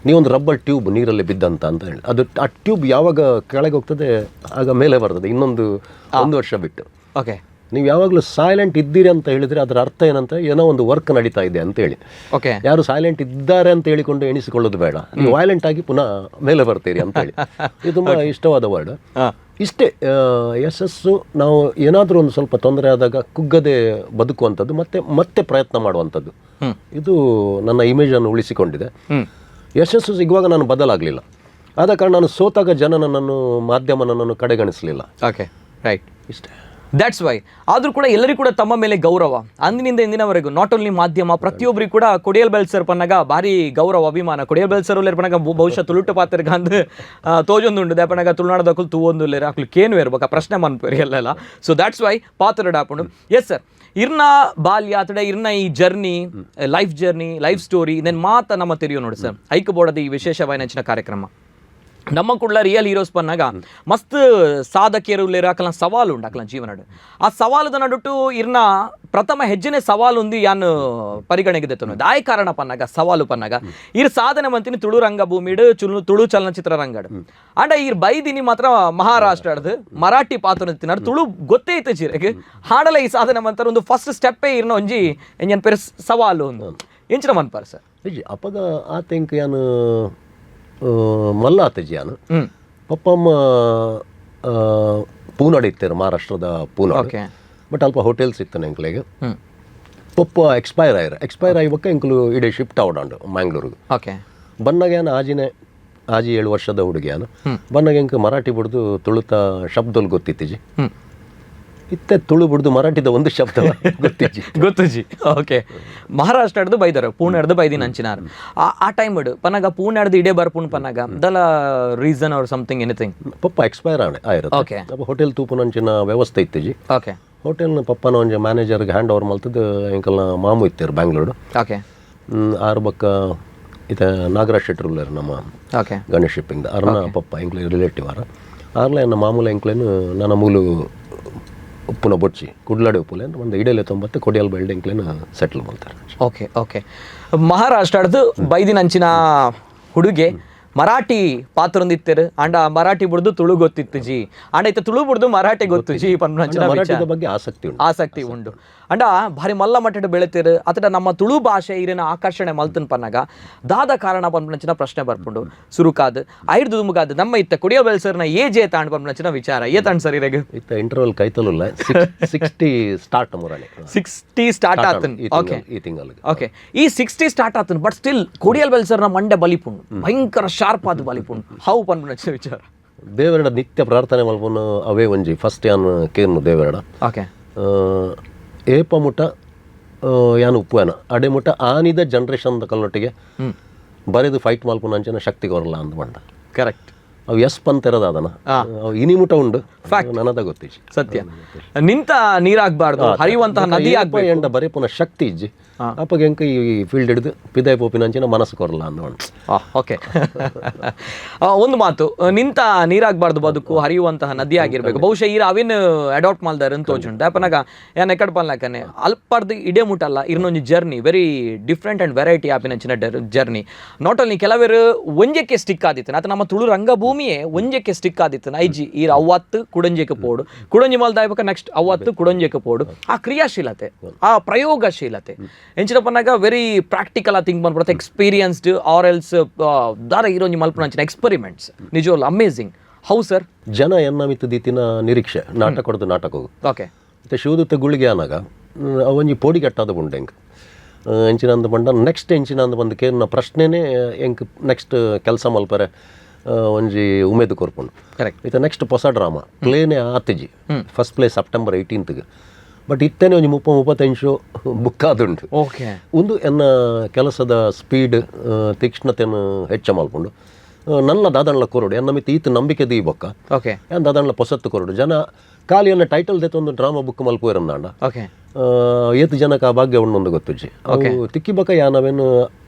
ನೀವೊಂದು ರಬ್ಬರ್ ಟ್ಯೂಬ್ ನೀರಲ್ಲಿ ಬಿದ್ದಂತ ಅಂತ ಹೇಳಿ. ಅದು ಆ ಟ್ಯೂಬ್ ಯಾವಾಗ ಕೆಳಗೆ ಹೋಗ್ತದೆ, ಆಗ ಮೇಲೆ ಬರ್ತದೆ ಇನ್ನೊಂದು ಒಂದು ವರ್ಷ ಬಿಟ್ಟು. ನೀವು ಯಾವಾಗಲೂ ಸೈಲೆಂಟ್ ಇದ್ದೀರಿ ಅಂತ ಹೇಳಿದರೆ ಅದರ ಅರ್ಥ ಏನಂತ, ಏನೋ ಒಂದು ವರ್ಕ್ ನಡೀತಾ ಇದೆ ಅಂತ ಹೇಳಿ. ಯಾರು ಸೈಲೆಂಟ್ ಇದ್ದಾರೆ ಅಂತ ಹೇಳಿಕೊಂಡು ಎಣಿಸಿಕೊಳ್ಳೋದು ಬೇಡ. ನೀವು ವೈಲೆಂಟ್ ಆಗಿ ಪುನಃ ಮೇಲೆ ಬರ್ತೀರಿ ಅಂತ ಹೇಳಿ. ಇದು ತುಂಬ ಇಷ್ಟವಾದ ವರ್ಡ್. ಇಷ್ಟೇ ಯಶಸ್ಸು. ನಾವು ಏನಾದರೂ ಒಂದು ಸ್ವಲ್ಪ ತೊಂದರೆ ಆದಾಗ ಕುಗ್ಗದೆ ಬದುಕುವಂಥದ್ದು, ಮತ್ತೆ ಮತ್ತೆ ಪ್ರಯತ್ನ ಮಾಡುವಂಥದ್ದು, ಇದು ನನ್ನ ಇಮೇಜನ್ನು ಉಳಿಸಿಕೊಂಡಿದೆ. ಯಶಸ್ಸು ಸಿಗುವಾಗ ನಾನು ಬದಲಾಗಲಿಲ್ಲ. ಆದ ಕಾರಣ ನಾನು ಸೋತಾಗ ಜನ ನನ್ನನ್ನು, ಮಾಧ್ಯಮ ನನ್ನನ್ನು ಕಡೆಗಣಿಸಲಿಲ್ಲ. Okay right. ಇಷ್ಟೇ. That's why ಆದರೂ ಕೂಡ ಎಲ್ಲರಿಗೂ ಕೂಡ ತಮ್ಮ ಮೇಲೆ ಗೌರವ ಅಂದಿನಿಂದ ಇಂದಿನವರೆಗೂ. Not only ಮಾಧ್ಯಮ, ಪ್ರತಿಯೊಬ್ಬರಿಗೂ ಕೂಡ ಕೊಡಿಯಲ್ ಬೆಲ್ ಸರ್ ಪನ್ನಗ ಭಾರಿ ಗೌರವ, ಅಭಿಮಾನ. ಕೊಡಿಯಲ್ ಬೆಲ್ ಸರ್ ಪನ್ನಗ ಬಹುಶಃ ತುಳುಟು ಪಾತ್ರಗ ಅಂದ್ ತೋಜೊಂದುಂಡು. ದೇಪನಗ ತುಳುನಾಡದಕ್ಕಲು ತೂವೊಂದುಲ್ಲೇರು, ಅಕ್ಲು ಕೇನು ಇರ್ಬೇಕು ಪ್ರಶ್ನೆ ಮನ್ಪೇರಿ ಎಲ್ಲೆಲ್ಲ. So that's why ಪಾತ್ರ ಆಪುಂಡು. ಎಸ್ ಸರ್, ಇರ್ನ ಬಾಲ್ಯ ಅಥವಾ ಇರ್ನ ಈ journey, life journey, life story then ಮಾತ ನಮ್ಮ ತೆರೆಯೋ ನೋಡಿ ಸರ್. ಐಕ್ ಬೋರ್ಡದ ಈ ವಿಶೇಷವಾದ ಕಾರ್ಯಕ್ರಮ ನಮ್ಮ ಕುಡ್ಲ ರಿಯಲ್ ಹೀರೋಸ್ ಪನ್ನಾಗ ಮಸ್ತ್ ಸಾಧಕಿಯರು ಉಲ್ಲೇರು. ಅಕಲ ಸವಾಲು ಉಂಡು ಅಕಲ ಜೀವನಡು. ಆ ಸವಾಲುದ ನಡುಟು ಇರ್ನ ಪ್ರಥಮ ಹೆಜ್ಜೆನೆ ಸವಾಲು ಒಂದು ಯಾನ್ ಪರಿಗಣೆಗೆ ದೆತ್ತೊನು. ದಾಯ ಕಾರಣ ಪನ್ನಾಗ, ಸವಾಲು ಪನ್ನಾಗ ಇರ್ ಸಾಧನೆ ಮಂತಿನಿ ತುಳು ರಂಗಭೂಮಿಡು, ಚುಲು ತುಳು ಚಲನಚಿತ್ರ ರಂಗಡು. ಅಂಡ ಇರ್ ಬೈದಿನಿ ಮಾತ್ರ ಮಹಾರಾಷ್ಟ್ರಡ್ದು ಮರಾಠಿ ಪಾತ್ರ ತಿನ್ನಾರು. ತುಳು ಗೊತ್ತೇ ಇತ್ತು ಚೀರೆಗೆ ಹಾಡಲ ಈ ಸಾಧನೆ ಮಂತಾರ. ಒಂದು ಫಸ್ಟ್ ಸ್ಟೆಪ್ಪೇ ಇರ್ನ ಒಂಜಿ ಎಂಜನ್ ಪೇರು ಸವಾಲು ಒಂದು ಎಂಚಿನ ಮನ್ಪಾರ್ ಸರ್? ನಿಜ. ಅಪಗ ಆತೆಂಕ್ ಯಾನ್ ಮಲ್ಲ ಆತಜಿ ಯಾನು. ಪಪ್ಪಮ್ಮ ಪೂನಾಡ್ ಇತ್ತೇರು, ಮಹಾರಾಷ್ಟ್ರದ ಪೂನಾಡ್. ಬಟ್ ಅಲ್ಪ ಹೋಟೆಲ್ಸ್ ಇತ್ತು ಎಂಕ್ಲೆಗ್. ಪಪ್ಪ ಎಕ್ಸ್ಪೈರ್ ಆಯ್ರ. ಎಕ್ಸ್ಪೈರ್ ಆಯ್ಬಕ್ಕ ಎಂಕುಲು ಇಡೀ ಶಿಫ್ಟ್ ಆವಡಾಂಡು ಮ್ಯಾಂಗ್ಳೂರಿಗೆ. ಬನ್ನಾಗ ಯಾನ್ ಆಜಿನೆ ಆಜಿ 7 ವರ್ಷದ ಹುಡುಗಿ ಯಾನು. ಬನ್ನಾಗ ಎಂಕ್ ಮರಾಠಿ ಬಿಡ್ದು ತುಳುತ ಶಬ್ದಲು ಗೊತ್ತಿತ್ತಿಜಿ. ಇತ್ತೆ ತುಳು ಬಿಡ್ದು ಮರಾಠಿದ ಒಂದು ಶಬ್ದ ಗೊತ್ತಿಜ್ಜಿ. ಗೊತ್ತುಜಿ. ಓಕೆ, ಮಹಾರಾಷ್ಟ್ರ ಹಿಡ್ದು ಬೈದಾರ, ಪೂಣೆ ಹಿಡ್ದು ಬೈದಿನ ಅಂಚಿನಾರ್. ಆ ಆ ಟೈಮ್ ಇಡು ಪನ್ನಾಗ ಪೂಣೆ ಹಿಡ್ದು ಇಡೇ ಬರ್ಪುಣ್ ಪನ್ನಾಗ ದಲ reason R something anything? Papa expire ಆಣೆ ಆಯಿರುತ್ತೆ. ಅಪ್ಪ ಹೋಟೆಲ್ ತೂಪುನಂಚಿನ ವ್ಯವಸ್ಥೆ ಇತ್ತಿಜಿ. ಹೋಟೆಲ್ನ ಪಪ್ಪನ ಒಂಜಿ ಮ್ಯಾನೇಜರ್ಗೆ ಹ್ಯಾಂಡ್ ಓವರ್ ಮಲ್ತದ್ದು ಎಂಕಲ್ನ ಮಾಮು ಇತ್ತೇರು ಬ್ಯಾಂಗ್ಳೂರು. ಆರು ಬಕ್ಕ ಇತ ನಾಗರಾಜ್ ಶೆಟ್ಟರು ಉಲ್ಲೇರು ನಮ್ಮ ಗಣೇಶ್ ಶಿಪ್ಪಿಂಗ್ ಅರ್ನ ಪಪ್ಪ ಎಂಕ್ಲೆ ರಿಲೇಟಿವ್ ಆರ. ಆರ್ಲೆ ಎನ್ನ ಮಾಮೂಲ ಎಂಕ್ಲೇನು ನನ್ನ ಮೂಲು ಉಪ್ಪುನ ಬೊಚ್ಚಿ ಕುಡ್ಲಾಡಿ ಉಪ್ಪುಲೆ ಒಂದು ಇಡಲೆ ತೊಂಬತ್ತು ಕೊಡಿಯಲ್ ಬೆಲ್ಡ್ ಎಂಕ್ಲೇನು ಸೆಟ್ಲ್ ಮಾಡ್ತಾರೆ. ಓಕೆ ಓಕೆ ಮಹಾರಾಷ್ಟ್ರಡ್ದು ಬೈದಿನ ಅಂಚಿನ ಹುಡುಗೆ ಮರಾಠಿ ಪಾತ್ರೊಂದಿತ್ತೇರು. ಅಂಡ ಮರಾಠಿ ಬುಡ್ದು ತುಳು ಗೊತ್ತಿತ್ತು ಜಿ. ಅಂಡ ಇತ್ತ ತುಳು ಬುಡ್ದು ಮರಾಠಿ ಗೊತ್ತು ಜಿ ಪನ್ಪುನಂಚಿನ ಮರಾಠಿದ ಬಗ್ಗೆ ಆಸಕ್ತಿ ಉಂಟು. ಆಸಕ್ತಿ ಉಂಡು. ಅಂಡ ಭಾರಿ ಮಲ್ಲ ಮಟ್ಟದ ಬೆಳೆತಿರು ಅತಡ ನಮ್ಮ ತುಳು ಭಾಷೆ ಇರಿನ ಆಕರ್ಷಣೆ ಮಲ್ತನ್ ಪನ್ನಗ ದಾದ ಕಾರಣ ಪನ್ಪುನಂಚಿನ ಪ್ರಶ್ನೆ ಬರ್ಪುಂಡು. ಸುರುಕಾದ್ ಐರ್ದು ದುಮುಗಾದ್ ನಮ್ಮ ಇತ್ತ ಕೊಡಿಯಲ್ ಬೆಲ್ಸರ್ನ ಏಜ್ ಏತಾಂಡ್ ಪನ್ಪುನಂಚಿನ ವಿಚಾರ ಏತಾಂಡ್ ಸರ್ ಇರೆಗ್? ಇತ್ತ ಇಂಟರ್ವಲ್ ಕೈತಲುಲ್ಲ 60 ಸ್ಟಾರ್ಟ್ ಮುರಾಣಿ. 60 ಸ್ಟಾರ್ಟ್ ಆತನ್. ಓಕೆ. ಈ ತಿಂಗಳಿಗೆ. ಓಕೆ, ಈ 60 ಸ್ಟಾರ್ಟ್ ಆತನ್, ಬಟ್ ಸ್ಟಿಲ್ ಕೊಡಿಯಲ್ ಬೆಲ್ಸರ್ನ ಮಂಡೆ ಬಲಿಪುಂಡು, ಭಯಂಕರ ಶಾರ್ಪ್ ಆದ್ ಬಲಿಪುಂಡು. How ಪನ್ಪುನಂಚಿನ ವಿಚಾರ. ದೇವರಡ ನಿತ್ಯ ಪ್ರಾರ್ಥನೆ ಮಲ್ಪುನ ಅವೇ ಒಂಜಿ ಫಸ್ಟ್ ಯಾನ್ ಕೇರ್ನು ದೇವರಡ. ಏಪ ಮುಟ ಯಾನ್ ಉಪ್ಪುವನ ಅಡೆ ಮುಟ ಆನಿದ ಜನ್ರೇಷನ್ ಕಲ್ಲೊಟ್ಟಿಗೆ ಬರೆದು ಫೈಟ್ ಮಲ್ಪುನ ಅಂಚಿನ ಶಕ್ತಿ ಕೊರಲ್ಲ ಅಂದ್ ಬಂಡ. ಅವು ಎಸ್ ಪಂತೆರದಾದನ ಅವು ಇನಿ ಮುಟ ಉಂಡು, ನನದ ಗೊತ್ತಿಜ್ಜಿ. ಸತ್ಯ, ನಿಂತ ನೀರಾಗಬಾರ್ದು, ಹರಿಯುವಂತಹ ನದಿ ಆಗ್ಬೇಕು. ಎಂಡ ಬರೆಪುನ ಶಕ್ತಿ ಇಜ್ಜಿ ಅಪ್ಪಗೆ ಎಂಕ ಈ ಫೀಲ್ಡ್ ಹಿಡಿದು ಪಿದಾಯ್ ಪೋಪಿನ ಅಂಚಿನ ಮನಸ್ಸು ಕೊರಲ್ಲ ಅಂದ್ ಬಂಡ. ಓಕೆ, ಒಂದು ಮಾತು, ನಿಂತ ನೀರಾಗಬಾರ್ದು, ಬದುಕು ಹರಿಯುವಂತಹ ನದಿ ಆಗಿರ್ಬೇಕು. ಬಹುಶಃ ಈ ಅವಿನ ಅಡಾಪ್ಟ್ ಮಾಡ್ದಾರೆ ಅಂತ ತೋಜುಂಡು. ಯಾಪನಾಗ ಏನ್ ಎಕ್ಕಡ್ ಪನ್ಲಾಕನೆ ಅಲ್ಪರ್ದು ಇಡೇ ಮುಟಲ್ಲ ಇರ್ನೊಂಜಿ journey very different and variety ಆಪಿನಂಚಿನ journey. Not only ಕೆಲವರು ಒಂಜಕ್ಕೆ ಸ್ಟಿಕ್ ಆದಿತ್ತು, ಆತ ನಮ್ಮ ತುಳು ರಂಗಭೂಮಿಯೇ ಒಂಜಕ್ಕೆ ಸ್ಟಿಕ್ ಆದಿತ್ತು. ಐಜಿ ಈ ಅವ್ವತ್ತು ಕುಡಂಜಕ್ಕೆ ಪೋಡು, ಕುಡಂಜಿ ಮಲ್ದಾಯ್ಬಕ ನೆಕ್ಸ್ಟ್ ಅವ್ವತ್ತು ಕುಡಂಜಕ್ಕೆ ಪೋಡು. ಆ ಕ್ರಿಯಾಶೀಲತೆ, ಆ ಪ್ರಯೋಗಶೀಲತೆ ಎಂಚಿನ ಪನ್ನಾಗ ವೆರಿ ಪ್ರಾಕ್ಟಿಕಲ್ ಆ ಥಿಂಕ್ ಬಂದ್ಬಿಡುತ್ತೆ. Experienced R else ದಾರ ಇರೋಂಜಿ ಮಲ್ಪುನಂಚಿನ ಎಕ್ಸ್ಪೆರಿಮೆಂಟ್ಸ್ ನಿಜವಲ್ಲ amazing. How sir? ಜನ ಎನ್ನ ಮಿತ್ತು ದೀತಿನ ನಿರೀಕ್ಷೆ ನಾಟಕ ಕೊಡ್ದು ನಾಟಕ. ಮತ್ತೆ ಶಿವದತ್ತ ಗುಳಿಗೆ ಆನಾಗ ಅವೊಂಜಿ ಪೋಡಿ ಕಟ್ಟಾದ ಉಂಡು ಎಂಕ್ ಎಂಚಿನ ಅಂದ್ ಪಂಡ ನೆಕ್ಸ್ಟ್ ಎಂಚಿನ ಅಂದ್ ಬಂದು ಕೇರ್ನ ಪ್ರಶ್ನೆನೇ ಎಂಕ್ ನೆಕ್ಸ್ಟ್ ಕೆಲಸ ಮಲ್ಪರೆ ಒಂಜಿ ಉಮೇದು ಕೊರ್ಪುಂಡು. ಇತ್ತ ನೆಕ್ಸ್ಟ್ ಹೊಸ ಡ್ರಾಮಾ ಪ್ಲೇನೇ ಆತಿಜಿ, first play September 18ಗೆ. But ಇತ್ತನೇ ಒಂಜಿ 30-35 ಬುಕ್ ಆದುಂಡು. ಒಂದು ಎನ್ನ ಕೆಲಸದ ಸ್ಪೀಡ್ ತೀಕ್ಷ್ಣತೆಯನ್ನು ಹೆಚ್ಚ ಮಲ್ಪುಂಡು. ನನ್ನ ದಾದಣ್ಣ ಕೊರಡು ಎನ್ನ ಮಿತ್ತ ಈತ ನಂಬಿಕೆ ದೀ ಬೊಕ್ಕ ಏನ್ ದಾದಣ್ಣ ಪೊಸತ್ತು ಕೊರಡು ಜನ ಖಾಲಿ ಎನ್ನ ಟೈಟಲ್ ದೆತ್ತೊಂದು ಡ್ರಾಮಾ ಬುಕ್ ಮಲ್ಪುವೆರಂದಾಂಡ ಏತ್ ಜನಕ್ಕೆ ಆ ಭಾಗ್ಯ ಉಂಡೊಂದು ಗೊತ್ತುಜ್ಜಿ. ಅವು ತಿಕ್ಕಿ ಬೊಕ್ಕ ಯಾನವೇನು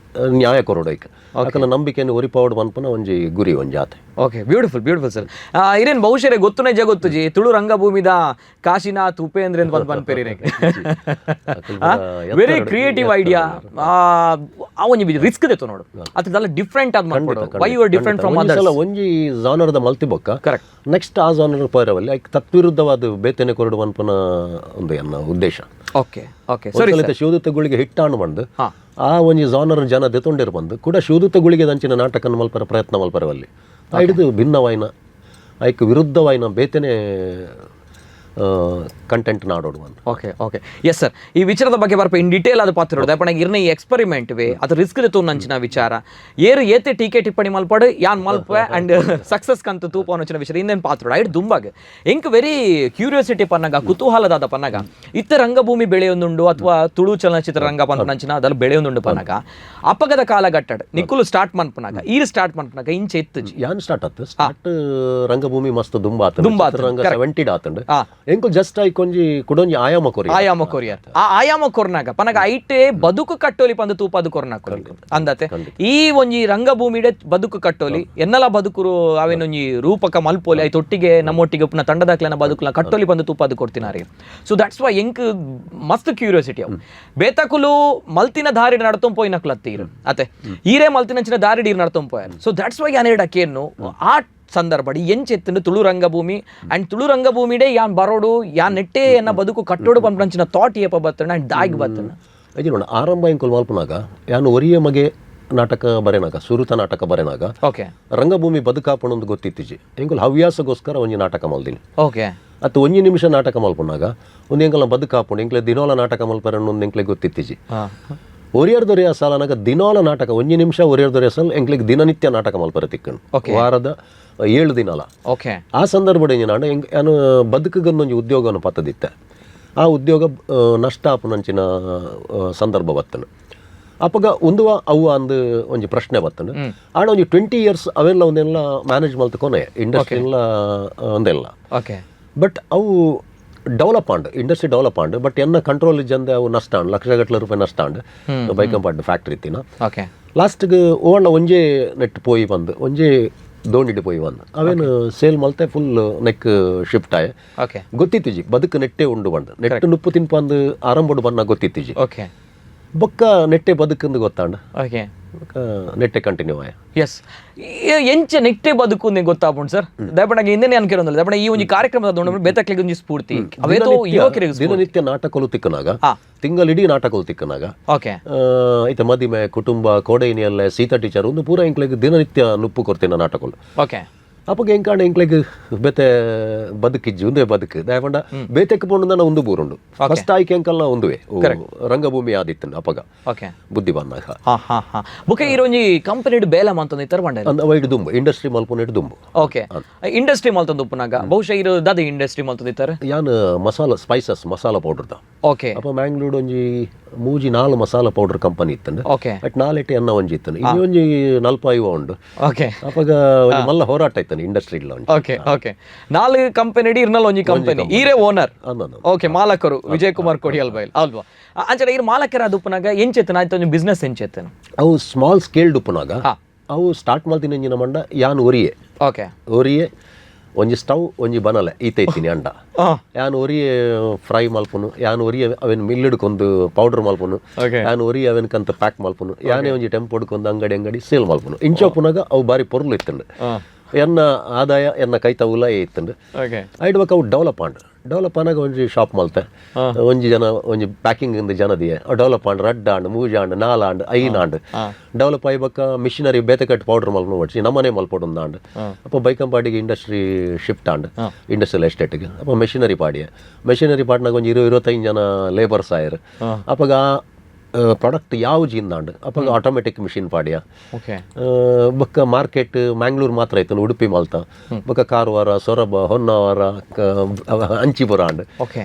ನ್ಯಾಯ ಕೊರಡು ಐಕ್ ಅಕಲ ನಂಬಿಕೆಯನ್ನು ಒರಿಪಾವಡ್ ಮನ್ಪುನ ಒಂಜಿ ಗುರಿ ಒಂಜಿ ಆತೆ. Okay, beautiful, beautiful sir. ಇರೇನ್ ಬಹುಶಃ ಗೊತ್ತುನೇ ಜಗೊತ್ತುಜಿ ತುಳು ರಂಗಭೂಮಿದ ಕಾಶಿನಾಥ್ ಉಪೇಂದ್ರ ಅಂತ ಬಂದು ಪನ್ಪೇರಿ. Very creative idea. ಆ ಒಂಜಿ ರಿಸ್ಕ್ ದೆತ್ತು ನೋಡು, ಅದೆಲ್ಲ ಡಿಫ್ರೆಂಟ್ ಆದ್ ಮಾಡ್ಕೊಡು. Why you are different from others? ಸಲ ಒಂಜಿ ಜಾನರ್ದ ಮಲ್ತಿ ಬೊಕ್ಕ ನೆಕ್ಸ್ಟ್ ಆ ಜಾನರ್ ಪೋರವಲ್ಲಿ ಐಕ್ ತತ್ವಿರುದ್ಧವಾದ ಬೇತನೆ ಕೊರಡು ಮನ್ಪುನ ಒಂದು ಎನ್ನ ಉದ್ದೇಶ. ಓಕೆ ಓಕೆ ಸರಿ. ಒಂದ್ಸಲ ಶಿವದತ್ತ ಗುಳಿಗೆ ಹಿಟ್ಟಾಣು ಬಂದು ಆ ಒಂಜಿ ಜಾನರ್ ಜನ ದೆತೊಂಡಿರು ಬಂದು ಕೂಡ ಶಿವದತ್ತ ಗುಳಿಗೆ ದಂಚಿನ ನಾಟಕನ ಮಲ್ಪರ ಪ್ರಯತ್ನ ಮಲ್ಪರವಲ್ಲಿ ಹಿಡಿದು ಭಿನ್ನವಾಯಿನ ಐಕ್ ವಿರುದ್ಧವಾಯಿನ ಬೇತನೆ ಕಂಟೆಂಟ್ ನಾಡೋಡು ಅಂತ. Okay okay, yes sir. ಈ ವಿಚಾರದ ಬಗ್ಗೆ ಬರ್ಪ ಇನ್ ಡಿಟೇಲ್ ಅದು ಪಾತ್ರ ಇರೋದು. ಇರ್ನ ಈ ಎಕ್ಸ್ಪೆರಿಮೆಂಟ್ ವೇ ಅದು ರಿಸ್ಕ್ ನಂಚಿನ ವಿಚಾರ ಏರು ಏತೆ ಟೀಕೆ ಟಿಪ್ಪಣಿ ಮಲ್ಪಡು ಯಾನ್ ಮಲ್ಪೆ ಅಂಡ್ ಸಕ್ಸಸ್ ಕಂತು ತೂಪ ಅನ್ನೋಚಿನ ವಿಚಾರ ಇನ್ನೇನು ಪಾತ್ರ ಐಡ್ ದುಂಬಾಗ ಎಂಕ್ ವೆರಿ ಕ್ಯೂರಿಯಾಸಿಟಿ ಪನ್ನಗ ಕುತೂಹಲದಾದ ಪನ್ನಗ ಇತ್ತ ರಂಗಭೂಮಿ ಬೆಳೆಯೊಂದುಂಡು ಅಥವಾ ತುಳು ಚಲನಚಿತ್ರ ರಂಗ ಪನ್ಪನಂಚಿನ ಅದಲ್ಲ ಬೆಳೆಯೊಂದುಂಡು ಪನ್ನಗ ಅಪಗದ ಕಾಲಘಟ್ಟಡ್ ನಿಕ್ಕುಲು ಸ್ಟಾರ್ಟ್ ಮನ್ಪನಾಗ ಈರ್ ಸ್ಟಾರ್ಟ್ ಮನ್ಪನಾಗ ಇಂಚೆ ಇತ್ತುಜಿ. ಯಾನ್ ಸ್ಟಾರ್ಟ್ ಆತು ಸ್ಟಾರ್ಟ್ ರಂಗಭೂಮಿ ಮಸ್ತ್ ದುಂಬ ಆತಂಡು. ದುಂಬ ಆತಂಡು, ರಂಗ 70 ಆತಂಡು. ಎಂಕು ಜಸ್ಟ್ ಐಕೊಂಜಿ ಕುಡೊಂಜಿ ಆಯಾಮ ಕೊರಿ ಆಯಾಮ ಕೊರಿಯರ್. ಆ ಆಯಾಮ ಕೊರ್ನಾಗ ಪನಗ ಐಟೆ ಬದುಕು ಕಟ್ಟೋಲಿ ಪಂದು ತೂಪಾದು ಕೊರ್ನಾಕ ಅಂದತೆ. ಈ ಒಂಜಿ ರಂಗಭೂಮಿಡೆ ಬದುಕು ಕಟ್ಟೋಲಿ ಎನ್ನಲ ಬದುಕುರು ಅವೇನೊಂಜಿ ರೂಪಕ ಮಲ್ಪೋಲಿ ಐತ ಒಟ್ಟಿಗೆ ನಮ್ಮೊಟ್ಟಿಗೆ ಉಪ್ಪುನ ತಂಡದಾಕ್ಲೆನ ಬದುಕುಲ ಕಟ್ಟೋಲಿ ಬಂದು ತೂಪಾದು ಕೊಡ್ತಿನಾರಿ. So that's why ಎಂಕ್ ಮಸ್ತ್ ಕ್ಯೂರಿಯಾಸಿಟಿ. ಅವು ಬೇತಕುಲು ಮಲ್ತಿನ ದಾರಿ ನಡ್ತೊಂಪೋಯಿನಕ್ಲು ಅತ್ತೀರು ಅತೆ ಈರೇ ಮಲ್ತಿನಂಚಿನ ದಾರಿ ನೀರು ನಡ್ತೊಂಪೋಯರ್. So that's why ಯಾನೇಡ ಕೇನ್ನು ಆ ಸಂದರ್ಭ ಎಂಚೆತ್ತಂಡು ತುಳು ರಂಗಭೂಮಿ ಅಂಡ್ ತುಳು ರಂಗಭೂಮಿಡೆ ಯಾನ್ ಬರೋಡು ಯಾನ್ ನೆಟ್ಟೆ ಎನ್ನ ಬದುಕು ಕಟ್ಟೋಡು ಪಂಪಂಚಿನ ಥಾಟ್ ಏಪ ಬತ್ತಣ ಅಂಡ್ ದಾಗ್ ಬತ್ತಣ? ಅಜ್ಜಿ ನೋಡ, ಆರಂಭ ಎಂಕುಲು ಮಲ್ಪನಾಗ ಯಾನು ಒರಿಯ ಮಗೆ ನಾಟಕ ಬರೆನಾಗ ಸುರುತ ನಾಟಕ ಬರೆನಾಗ ರಂಗಭೂಮಿ ಬದುಕಾಪಣೊಂದು ಗೊತ್ತಿತ್ತಿಜಿ. ಎಂಕುಲು ಹವ್ಯಾಸಗೋಸ್ಕರ ಒಂಜಿ ನಾಟಕ ಮಲ್ದಿನಿ. ಅತ್ತು ಒಂಜಿ ನಿಮಿಷ ನಾಟಕ ಮಲ್ಪನಾಗ ಒಂದು ಎಂಕಲ್ನ ಬದುಕಾಪುಂಡು ಎಂಕ್ಲೆ ದಿನೋಲ ನಾಟಕ ಮಲ್ಪರ ಒಂದು ಎಂಕ್ಲೆ ಗೊತ್ತಿತ್ತಿಜಿ. ಒರಿಯರ್ ದೊರೆಯ ಸಾಲನಾಗ ದಿನೋಲ ನಾಟಕ ಒಂಜಿ ನಿಮಿಷ ಒರಿಯರ್ ದೊರೆಯ ಸಾಲ ಎಂಕ್ಲೆಗ್ ದಿನನಿತ್ಯ ನಾಟಕ ಮಲ್ಪರ ತಿಕ್ಕಣು ವಾರದ 7 ದಿನಲ. ಆ ಸಂದರ್ಭಡ್ ಎಂಜಿನಾಂಡ ಎಂಕ್ ಯಾನು ಬದುಕುಗನ್ನೊಂಜಿ ಉದ್ಯೋಗವನ್ನು ಪತ್ತದಿತ್ತೆ. ಆ ಉದ್ಯೋಗ ನಷ್ಟ ಆಪುನಂಚಿನ ಸಂದರ್ಭ ಬತ್ತನು. ಅಪಗ ಉಂದುವ ಅವು ಅಂದು ಒಂಜಿ ಪ್ರಶ್ನೆ ಬತ್ತನು. ಆಂಡ ಒಂಜಿ 20 ಇಯರ್ಸ್ ಅವೆಲ್ಲ ಒಂದೆಲ್ಲ ಮ್ಯಾನೇಜ್ ಮಲ್ತ್ ಕೊನೆ ಇಂಡಸ್ಟ್ರಿ ಎಲ್ಲ ಒಂದೆಲ್ಲ. ಬಟ್ ಅವು develop and industry develop and but ಎನ್ನ ಕಂಟ್ರೋಲ್ ಇಜ್ಜಂದೆ ಅವು ನಷ್ಟ ಆಂಡ್ ಲಕ್ಷಗಟ್ಟಲೆ ರೂಪಾಯಿ ನಷ್ಟ ಆಂಡ್ ಬೈಕಂಪಾಡ್ ಫ್ಯಾಕ್ಟ್ರಿ ಇತ್ತಿನ. ಲಾಸ್ಟ್ಗೆ ಓಣ್ಣ ಒಂಜೇ ನೆಟ್ ಪೋಯಿ ಬಂದು ಒಂಜೇ ದೋಣಿಡ್ ಪೋಯಿ ಬಂದು ಅವೇನು ಸೇಲ್ ಮಲ್ತೆ full neck shift ಆಯೆ. ಗೊತ್ತಿತ್ತಿಜಿ ಬದುಕು ನೆಟ್ಟೆ ಉಂಡು ಬಂದು ನೆಟ್ಟು ನುಪ್ಪು ತಿನ್ಪಂದು ಆರಂಭಡು ಬನ್ನ ಗೊತ್ತಿತ್ತಿಜಿ. ಬೊಕ್ಕ ನೆಟ್ಟೆ ಬದುಕಂದು ಗೊತ್ತಾಂಡ. ಬೊಕ್ಕ ನೆಟ್ಟೆ ಕಂಟಿನ್ಯೂ ಆಯ. ಎಸ್, ಎಂಚ ನೆಟ್ಟೆ ಬದುಕು ಗೊತ್ತಾಪುಂಡು ಸರ್. ದಯಪಣಗೆ ಇಂದೇನೆ ಅನ್ಕಿರೋದಿಲ್ಲ. ದಯಪಣ ಈ ಒಂಜಿ ಕಾರ್ಯಕ್ರಮದ ದೊಡ್ಡ ಬೇತಕ್ಲಿಗೆ ಒಂಜಿ ಸ್ಫೂರ್ತಿ, ಅವೇತೋ ಯುವಕರಿಗೆ. ದಿನನಿತ್ಯ ನಾಟಕಲು ತಿಕ್ಕನಾಗ, ತಿಂಗಳಿಡೀ ನಾಟಕಲು ತಿಕ್ಕನಾಗ, ಐತ ಮದಿಮೆ, ಕುಟುಂಬ, ಕೋಡೈನಿಯಲ್ಲೇ, ಸೀತಾ ಟೀಚರ್ ಒಂದು ಪೂರ ಎಂಕ್ಲೆಗ್ ದಿನನಿತ್ಯ ನುಪ್ಪು ಕೊರ್ತಿನ ನಾಟಕಲು. ಅಪ್ಪಗ ಎಂಕಾಂಡ ಎಂಕ್ಲೆಗ್ ಬೇತೆ ಬದುಕಿಜ್ಜಿ, ಒಂದೇ ಬದುಕು. ದಯಪಂಡ ಬೇತೆಕ್ ಪೋಂಡು ಒಂದು ಬೂರುಂಡು. ಫಸ್ಟ್ ಆಯ್ಕೆ ಎಂಕಲ್ನ ಒಂದುವೆ ರಂಗಭೂಮಿ ಆದಿತ್ತು ಅಪಗ ಬುದ್ಧಿ ಬಂದಾಗ. ಹಾ ಹಾ ಹಾ ಬುಕ್ಕ ಈರೊಂಜಿ ಕಂಪನಿ ಬೇಲ ಮಂತೊಂದು ಇತ್ತರ ಬಂಡ. ಅಂದ್ ಅವ ಇಡು ದುಂಬು ಇಂಡಸ್ಟ್ರಿ ಮಲ್ಪುನ ಇಡು ದುಂಬು. ಓಕೆ, ಇಂಡಸ್ಟ್ರಿ ಮಲ್ತೊಂದು ಉಪ್ಪುನಾಗ ಬಹುಶಃ ಇರೋ ದಾದ ಇಂಡಸ್ಟ್ರಿ ಮಲ್ತೊಂದು ಇತ್ತಾರೆ? ಯಾನ್ ಮಸಾಲ, ಸ್ಪೈಸಸ್ ಮಸಾಲ ಪೌಡರ್ದ. ಅಪ್ಪ ಮ್ಯಾಂಗ್ಳೂರ್ ಒಂಜಿ ಮೂಜಿ ನಾಲ್ ಮಸಾಲ ಪೌಡರ್ ಕಂಪನಿ ಇತ್ತಂಡು. ಬಟ್ ನಾಲೆಟಿ ಅನ್ನ ಒಂಜಿ ಇತ್ತಂಡು, ಇಲ್ಲಿ ಒಂಜಿ ನಲ್ಪ ಐವ ಉಂಡು. ಅಪಗ ಒಂಜಿ ಮಲ್ಲ ಹೋರಾಟ ಇತ್ತಂಡು ಇಂಡಸ್ಟ್ರಿ ಇಲ್ಲ ಒಂಜಿ. ಓಕೆ ಓಕೆ, ನಾಲ್ ಕಂಪನಿ ಇರ್ನಲ್ ಒಂಜಿ ಕಂಪನಿ, ಈರೇ ಓನರ್? ಅಂದ. ಓಕೆ, ಮಾಲಕರು ವಿಜಯ್ ಕುಮಾರ್ ಕೊಡಿಯಲ್ ಬೈಲ್ ಅಲ್ವಾ? ಅಂಚನೆ ಈರ್ ಮಾಲಕರ ಅದು ಉಪ್ಪುನಾಗ ಎಂಚೆತ್ತನ ಆಯ್ತು, ಒಂಜಿ ಬಿಸ್ನೆಸ್ ಎಂಚೆತ್ತನ? ಅವು ಸ್ಮಾಲ್ ಸ್ಕೇಲ್ಡ್ ಉಪ್ಪುನಾಗ ಅವು ಸ್ಟಾರ್ಟ್ ಮಲ್ತಿನ ಎಂಜಿನ ಮಂಡ ಯಾನ್ ಒರಿಯೆ. ಒರಿಯೆ ಒಂಜಿ ಸ್ಟವ್, ಒಂಜಿ ಬನಲೆ ಈತ ಇತ್ತೀನಿ ಅಂಡ. ಯಾನ್ ಒರಿಯೆ ಫ್ರೈ ಮಲ್ಪುನು, ಯಾನ್ ಒರಿಯೆ ಅವೆನ್ ಮಿಲ್ ಪೌಡರ್ ಮಲ್ಪುನು, ಯಾನ್ ಒರಿಯೆ ಅವೆನ್ ಕಂತ ಪ್ಯಾಕ್ ಮಲ್ಪುನು, ಯಾನೇ ಒಂಜಿ ಟೆಂಪೋ ಹಿಡ್ಕೊಂಡು ಅಂಗಡಿ ಅಂಗಡಿ ಸೇಲ್ ಮಲ್ಪುನು. ಇಂಚ ಉಪ್ಪುನಾಗ ಅವು ಬಾರಿ ಪೊರ್ಲು ಇತ್ತಂಡು. ಎನ್ನ ಆದಾಯ ಎನ್ನ ಕೈತ ಉಲಾಯ ಇತ್ತಂಡು. ಐಡ್ ಬೊಕ ಅವು ಡೆವಲಪ್ ಆಂಡ್. ಡೆವಲಪ್ ಆನಾಗ ಒಂಜಿ ಶಾಪ್ ಮಲ್ತೆ, ಒಂಜಿ ಜನ ಒಂಜಿ ಪ್ಯಾಕಿಂಗ್ ಇಂದ ಜನದಿಯೆ. ಡೆವಲಪ್ ಆಂಡ್, ರಡ್ಡ್ ಆಂಡ್, ಮೂಜಿ ಆಂಡ್, ನಾಲ್ ಆಂಡ್, ಐನ್ ಆಂಡ್. ಡೆವಲಪ್ ಆಯಿ ಬೊಕ್ಕ ಮಿಷಿನರಿ ಬೇತೆ ಕಟ್ ಪೌಡರ್ ಮಲ್ಪುನು ಬಡ್ಚಿ, ನಮ್ಮನೆ ಮಲ್ಪೊಡು ಆಂಡ್. ಅಪ್ಪ ಬೈಕಂಪಾಡಿಗೆ industry shift and, industrial ಎಸ್ಟೇಟ್ಗೆ. ಅಪ್ಪ ಮೆಷಿನರಿ ಪಾಡಿಯ, ಮೆಷಿನರಿ ಪಾಡ್ನಾಗ ಒಂಜಿ 20-25 ಜನ ಲೇಬರ್ಸ್ ಆಯರ್. ಅಪ್ಪಗ ಪ್ರಾಡಕ್ಟ್ ಯಾವ ಜಿಂದಾಂಡ್. ಅಪ್ಪಗ ಆಟೋಮೆಟಿಕ್ ಮಿಷಿನ್ ಪಾಡಿಯ. ಬೊಕ್ಕ ಮಾರ್ಕೆಟ್ ಮ್ಯಾಂಗ್ಳೂರ್ ಮಾತ್ರ ಇತ್ತು, ಉಡುಪಿ ಮಲ್ತ. ಬೊಕ್ಕ ಕಾರವಾರ, ಸೊರಬ, ಹೊನ್ನಾವರ, ಅಂಚಿಪುರ ಆಂಡ್.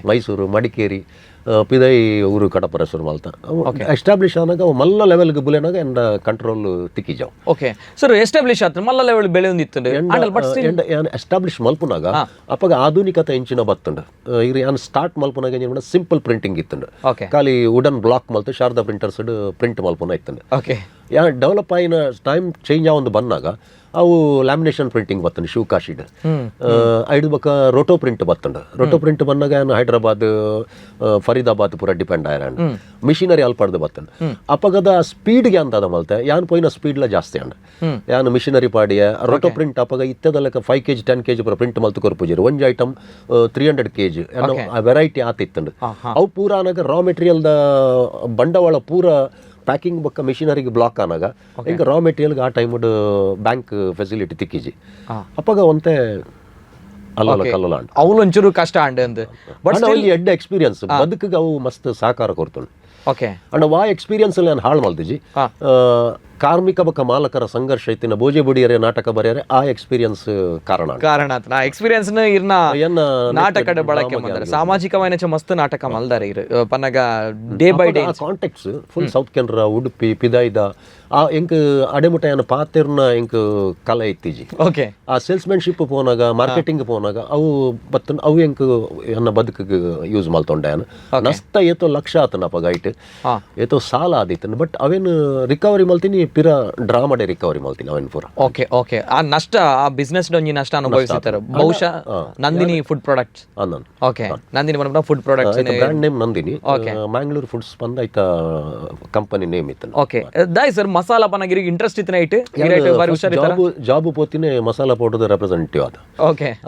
ಮೈಸೂರು, ಮಡಿಕೇರಿ, ಪಿದೈ ಊರು ಕಡಪರ ಶುರು ಮಲ್ತ. ಎಸ್ಟಾಬ್ಲಿಷ್ ಆನಾಗ ಅವು ಮಲ್ಲ ಲೆವೆಲ್ಗೆ ಬುಲೆನಾಗ ಎಂಡ ಕಂಟ್ರೋಲ್ ತಿಕ್ಕಿಜಾವ್. Okay sir, establish ಆತ್ರ ಮಲ್ಲ ಲೆವೆಲ್ ಬೆಳೆ ಒಂದಿತ್ತು. ಬಟ್ ಯಾನ್ ಎಸ್ಟಾಬ್ಲಿಷ್ ಮಲ್ಪುನಾಗ ಅಪ್ಪಗ ಆಧುನಿಕತೆ ಎಂಚಿನ ಬತ್ತುಂಡು. ಇರ್ ಯಾನ್ ಸ್ಟಾರ್ಟ್ ಮಲ್ಪುನಾಗ ಎಂಚಿನ ಸಿಂಪಲ್ ಪ್ರಿಂಟಿಂಗ್ ಇತ್ತುಂಡು. ಖಾಲಿ ವುಡನ್ ಬ್ಲಾಕ್ ಮಲ್ತು ಶಾರದಾ ಪ್ರಿಂಟರ್ಸ್ ಪ್ರಿಂಟ್ ಮಲ್ಪುನ ಇತ್ತುಂಡು. ಯಾ ಡೆವಲಪ್ ಆಯಿನ ಟೈಮ್ ಚೇಂಜ್ ಆವೊಂದು ಬಂದಾಗ ಅವು ಲ್ಯಾಮಿನೇಷನ್ ಪ್ರಿಂಟಿಂಗ್ ಬತ್ತಂಡು ಶಿವಕಾಶಿಡ್. ಐದು ಬೊಕ್ಕ ರೋಟೋ ಪ್ರಿಂಟ್ ಬತ್ತಂಡು. ರೋಟೋ ಪ್ರಿಂಟ್ ಬಂದಾಗ ಯಾನ್ ಹೈದ್ರಾಬಾದ್, ಫರೀದಾಬಾದ್ ಪೂರ ಡಿಪೆಂಡ್ ಆಯ್ರಾಂಡ್. ಮಿಷಿನರಿ ಅಲ್ಪಡ್ದು ಬತ್ತಂಡು. ಅಪಗದ ಸ್ಪೀಡ್ಗೆ ಅಂತದ ಮಲ್ತೆ ಯಾನ್ ಪೋಯಿನ ಸ್ಪೀಡ್ಲ ಜಾಸ್ತಿ ಅಂಡ್. ಯಾನ್ ಮಿಷಿನರಿ ಪಾಡಿಯ, ರೋಟೋ ಪ್ರಿಂಟ್ ಅಪಗ ಇತ್ತದ ಲೆಕ್ಕ 5 ಕೆಜಿ, 10 ಕೆಜಿ ಪೂರ ಪ್ರಿಂಟ್ ಮಲ್ತು ಕೊರ್ಪುಜೆರ್. ಒಂಜಿ item 300 KG variety ಆತಿತ್ತಂಡು. ಅವು ಪೂರ ಆನಾಗ ರಾ ಮೆಟೀರಿಯಲ್ದ ಬಂಡವಾಳ ಪೂರ ಪ್ಯಾಕಿಂಗ್ ಬೊಕ್ಕ ಮಿಷಿನರಿಗೆ ಬ್ಲಾಕ್ ಆನಾಗ ಈಗ ರಾ ಮೆಟೀರಿಯಲ್ಗೆ ಆ time bank facility ತಿಕ್ಕಿಜಿ. ಅಪ್ಪಗ ಒಂತೆ ಅಲ್ಲಲ್ಲ ಕಲ್ಲಲ್ಲ ಅಂಡ್. ಅವಳು ಒಂಚೂರು ಕಷ್ಟ ಅಂಡ್ ಅಂದ್ ಬಟ್ ಅಂಡ ಒಂಜಿ ಎಡ್ಡೆ ಎಕ್ಸ್ಪೀರಿಯನ್ಸ್, ಬದುಕಿಗೆ ಅವು ಮಸ್ತ್ ಸಹಕಾರ ಕೊರ್ತುಂಡು. ಅಂಡ ವಾ ಎಕ್ಸ್ಪೀರಿಯನ್ಸ್ ನಾನು ಹಾಳು ಮಲ್ದಿಜಿ. ಕಾರ್ಮಿಕ ಬೊಕ್ಕ ಮಾಲಕರ ಸಂಘರ್ಷ ಇತ್ತಿನ ಬೋಜೆ ಬುಡಿಯರೆ ನಾಟಕ ಬರೆಯರೆ ಆ ಎಕ್ಸ್ಪೀರಿಯನ್ಸ್ ಕಾರಣ ಅಂಡ್. ಕಾರಣ ಆತನ ಎಕ್ಸ್ಪೀರಿಯನ್ಸ್ ಇರ್ನ ಎನ್ನ ನಾಟಕದ ಬಳಕೆ ಮಂದಾರೆ. ಸಾಮಾಜಿಕವಾದ ಮಸ್ತ್ ನಾಟಕ ಮಲ್ದಾರೆ ಇರು ಪನ್ನಗ day by day. ಆ contacts full south Canara, Udupi, ಪಿದಾಯ್ದ ಆ ಎಂಕ್ ಅಡೆಮುಟ ಪಾತೆರ್ನ ಎಂಕ್ ಕಲೆ ಇತ್ತೀಜಿ. ಆ ಸೇಲ್ಸ್ಮ್ಯಾನ್ಶಿಪ್ ಪೋನಾಗ, ಮಾರ್ಕೆಟಿಂಗ್ ಪೋನಾಗ ಅವು ಬತ್ತ. ಅವು ಎಂಕ್ ಎನ್ನ ಬದುಕಿಗೆ ಯೂಸ್ ಮಲ್ತೊಂಡೆ. ನಷ್ಟ ಏತೋ ಲಕ್ಷ ಆತನ ಅಪಗ ಐಟ್. ಏತೋ ಸಾಲ ಆದಿತ್ತನ. ಬಟ್ ಅವೇನು ರಿಕವರಿ ಮಲ್ತೀನಿ, ಪಿರ ಡ್ರಾಮಡೆ ರಿಕವರಿ ಮಲ್ತೀನಿ ಅವೇನು ಪೂರ. ಓಕೆ ಓಕೆ, ಆ ನಷ್ಟ, ಆ ಬಿಸ್ನೆಸ್ ಒಂಜಿ ನಷ್ಟ ಅನುಭವಿಸುತ್ತಾರೆ ಬಹುಶಃ ನಂದಿನಿ ಫುಡ್ ಪ್ರಾಡಕ್ಟ್ಸ್. ಅನ್ನನ್. ಓಕೆ, ನಂದಿನಿ ಪನ್ಪುನ food products. Brand name Nandini, Mangalore foods ಬಂದ ಐತ ಕಂಪನಿ ನೇಮ್ ಇತ್ತು. ಓಕೆ, ದಾಯ್ ಸರ್ ಮಸಾಲ ಪನಗಿರಿಗೆ ಇಂಟ್ರೆಸ್ಟ್ ಇತ್ತು ನೈಟ್ ಇರೈಟ್ ಬಾರಿ ಹುಷಾರಿತ್ತಾರ? ಜಾಬ್ ಜಾಬ್ ಪೋತಿನೇ ಮಸಾಲ ಪೌಡರ್ ರೆಪ್ರೆಸೆಂಟೇಟಿವ್ ಆದ.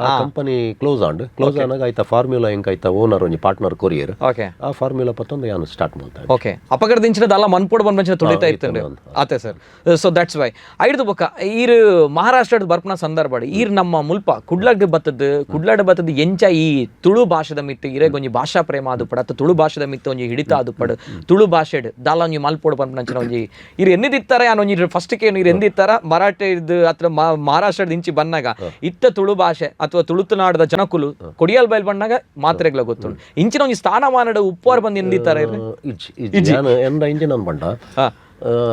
ಆ company close and. Close ಆನಾಗ ಆಯ್ತಾ ಫಾರ್ಮ್ಯುಲಾ ಎಂಕ್ ಆಯ್ತಾ ಓನರ್ ಒಂಜಿ ಪಾರ್ಟ್ನರ್ ಕೊರಿಯರ್. ಆ ಫಾರ್ಮ್ಯುಲಾ ಪತ್ತೊಂದು ಯಾನು ಸ್ಟಾರ್ಟ್ ಮಲ್ತ. ಓಕೆ, ಅಪಗಡದಿಂಚಿನ ದಲ್ಲ ಮನ್ಪೋಡ್ ಬಂದ ತುಳಿತಾ ಇತ್ತು ಆತೆ sir. So that's why ಐಡ್ದು ಬೊಕ್ಕ ಈರ್ ಮಹಾರಾಷ್ಟ್ರದ ಬರ್ಪುನ ಸಂದರ್ಭ ಈರ್ ನಮ್ಮ ಮುಲ್ಪ ಕುಡ್ಲಡ್ ಬತ್ತದ್ದು, ಕುಡ್ಲಡ್ ಬತ್ತದ್ದು ಎಂಚ ಈ ತುಳು ಭಾಷೆದ ಮಿತ್ತು ಇರೆಗ್ ಒಂಜಿ ಭಾಷಾ ಪ್ರೇಮ ಆದುಪಡು ಅತ್ತ ತುಳು ಭಾಷೆದ ಮಿತ್ತು ಒಂಜಿ ಹಿಡಿತ ಆದುಪಡು, ತುಳು ಭಾಷೆಡ್ ದಾಲ ಒಂಜಿ ಮಲ್ಪೋಡು ಪನ್ಪುನಂಚಿನ ಒಂಜಿ ಇರ್ ಎನ್ನಿದಿತ್ತಾರೆ? ಯಾನ್ ಒಂಜಿ ಫಸ್ಟ್ ಕೇನು, ಇರ್ ಎಂದಿತ್ತಾರ ಮರಾಠಿ ಇದ್ದು ಅಥವಾ ಮಹಾರಾಷ್ಟ್ರದ ಇಂಚಿ ಬಂದಾಗ ಇತ್ತ ತುಳು ಭಾಷೆ ಅಥವಾ ತುಳುತುನಾಡದ ಜನಕುಲು ಕೊಡಿಯಲ್ ಬೈಲ್ ಬಂದಾಗ ಮಾತ್ರೆಗಳ ಗೊತ್ತುಂಡು, ಇಂಚಿನ ಒಂಜಿ ಸ್ಥಾನಮಾನದ ಉಪ್ಪುವಾರ್ ಬಂದು ಎಂದಿತ್ತಾರೆ ಇರ್? ಇಜ್ಜಿ ಇಜ್ಜಿ, ಯಾನು ಎಂದ ಇಂಜಿ ನಾನು ಬಂಡ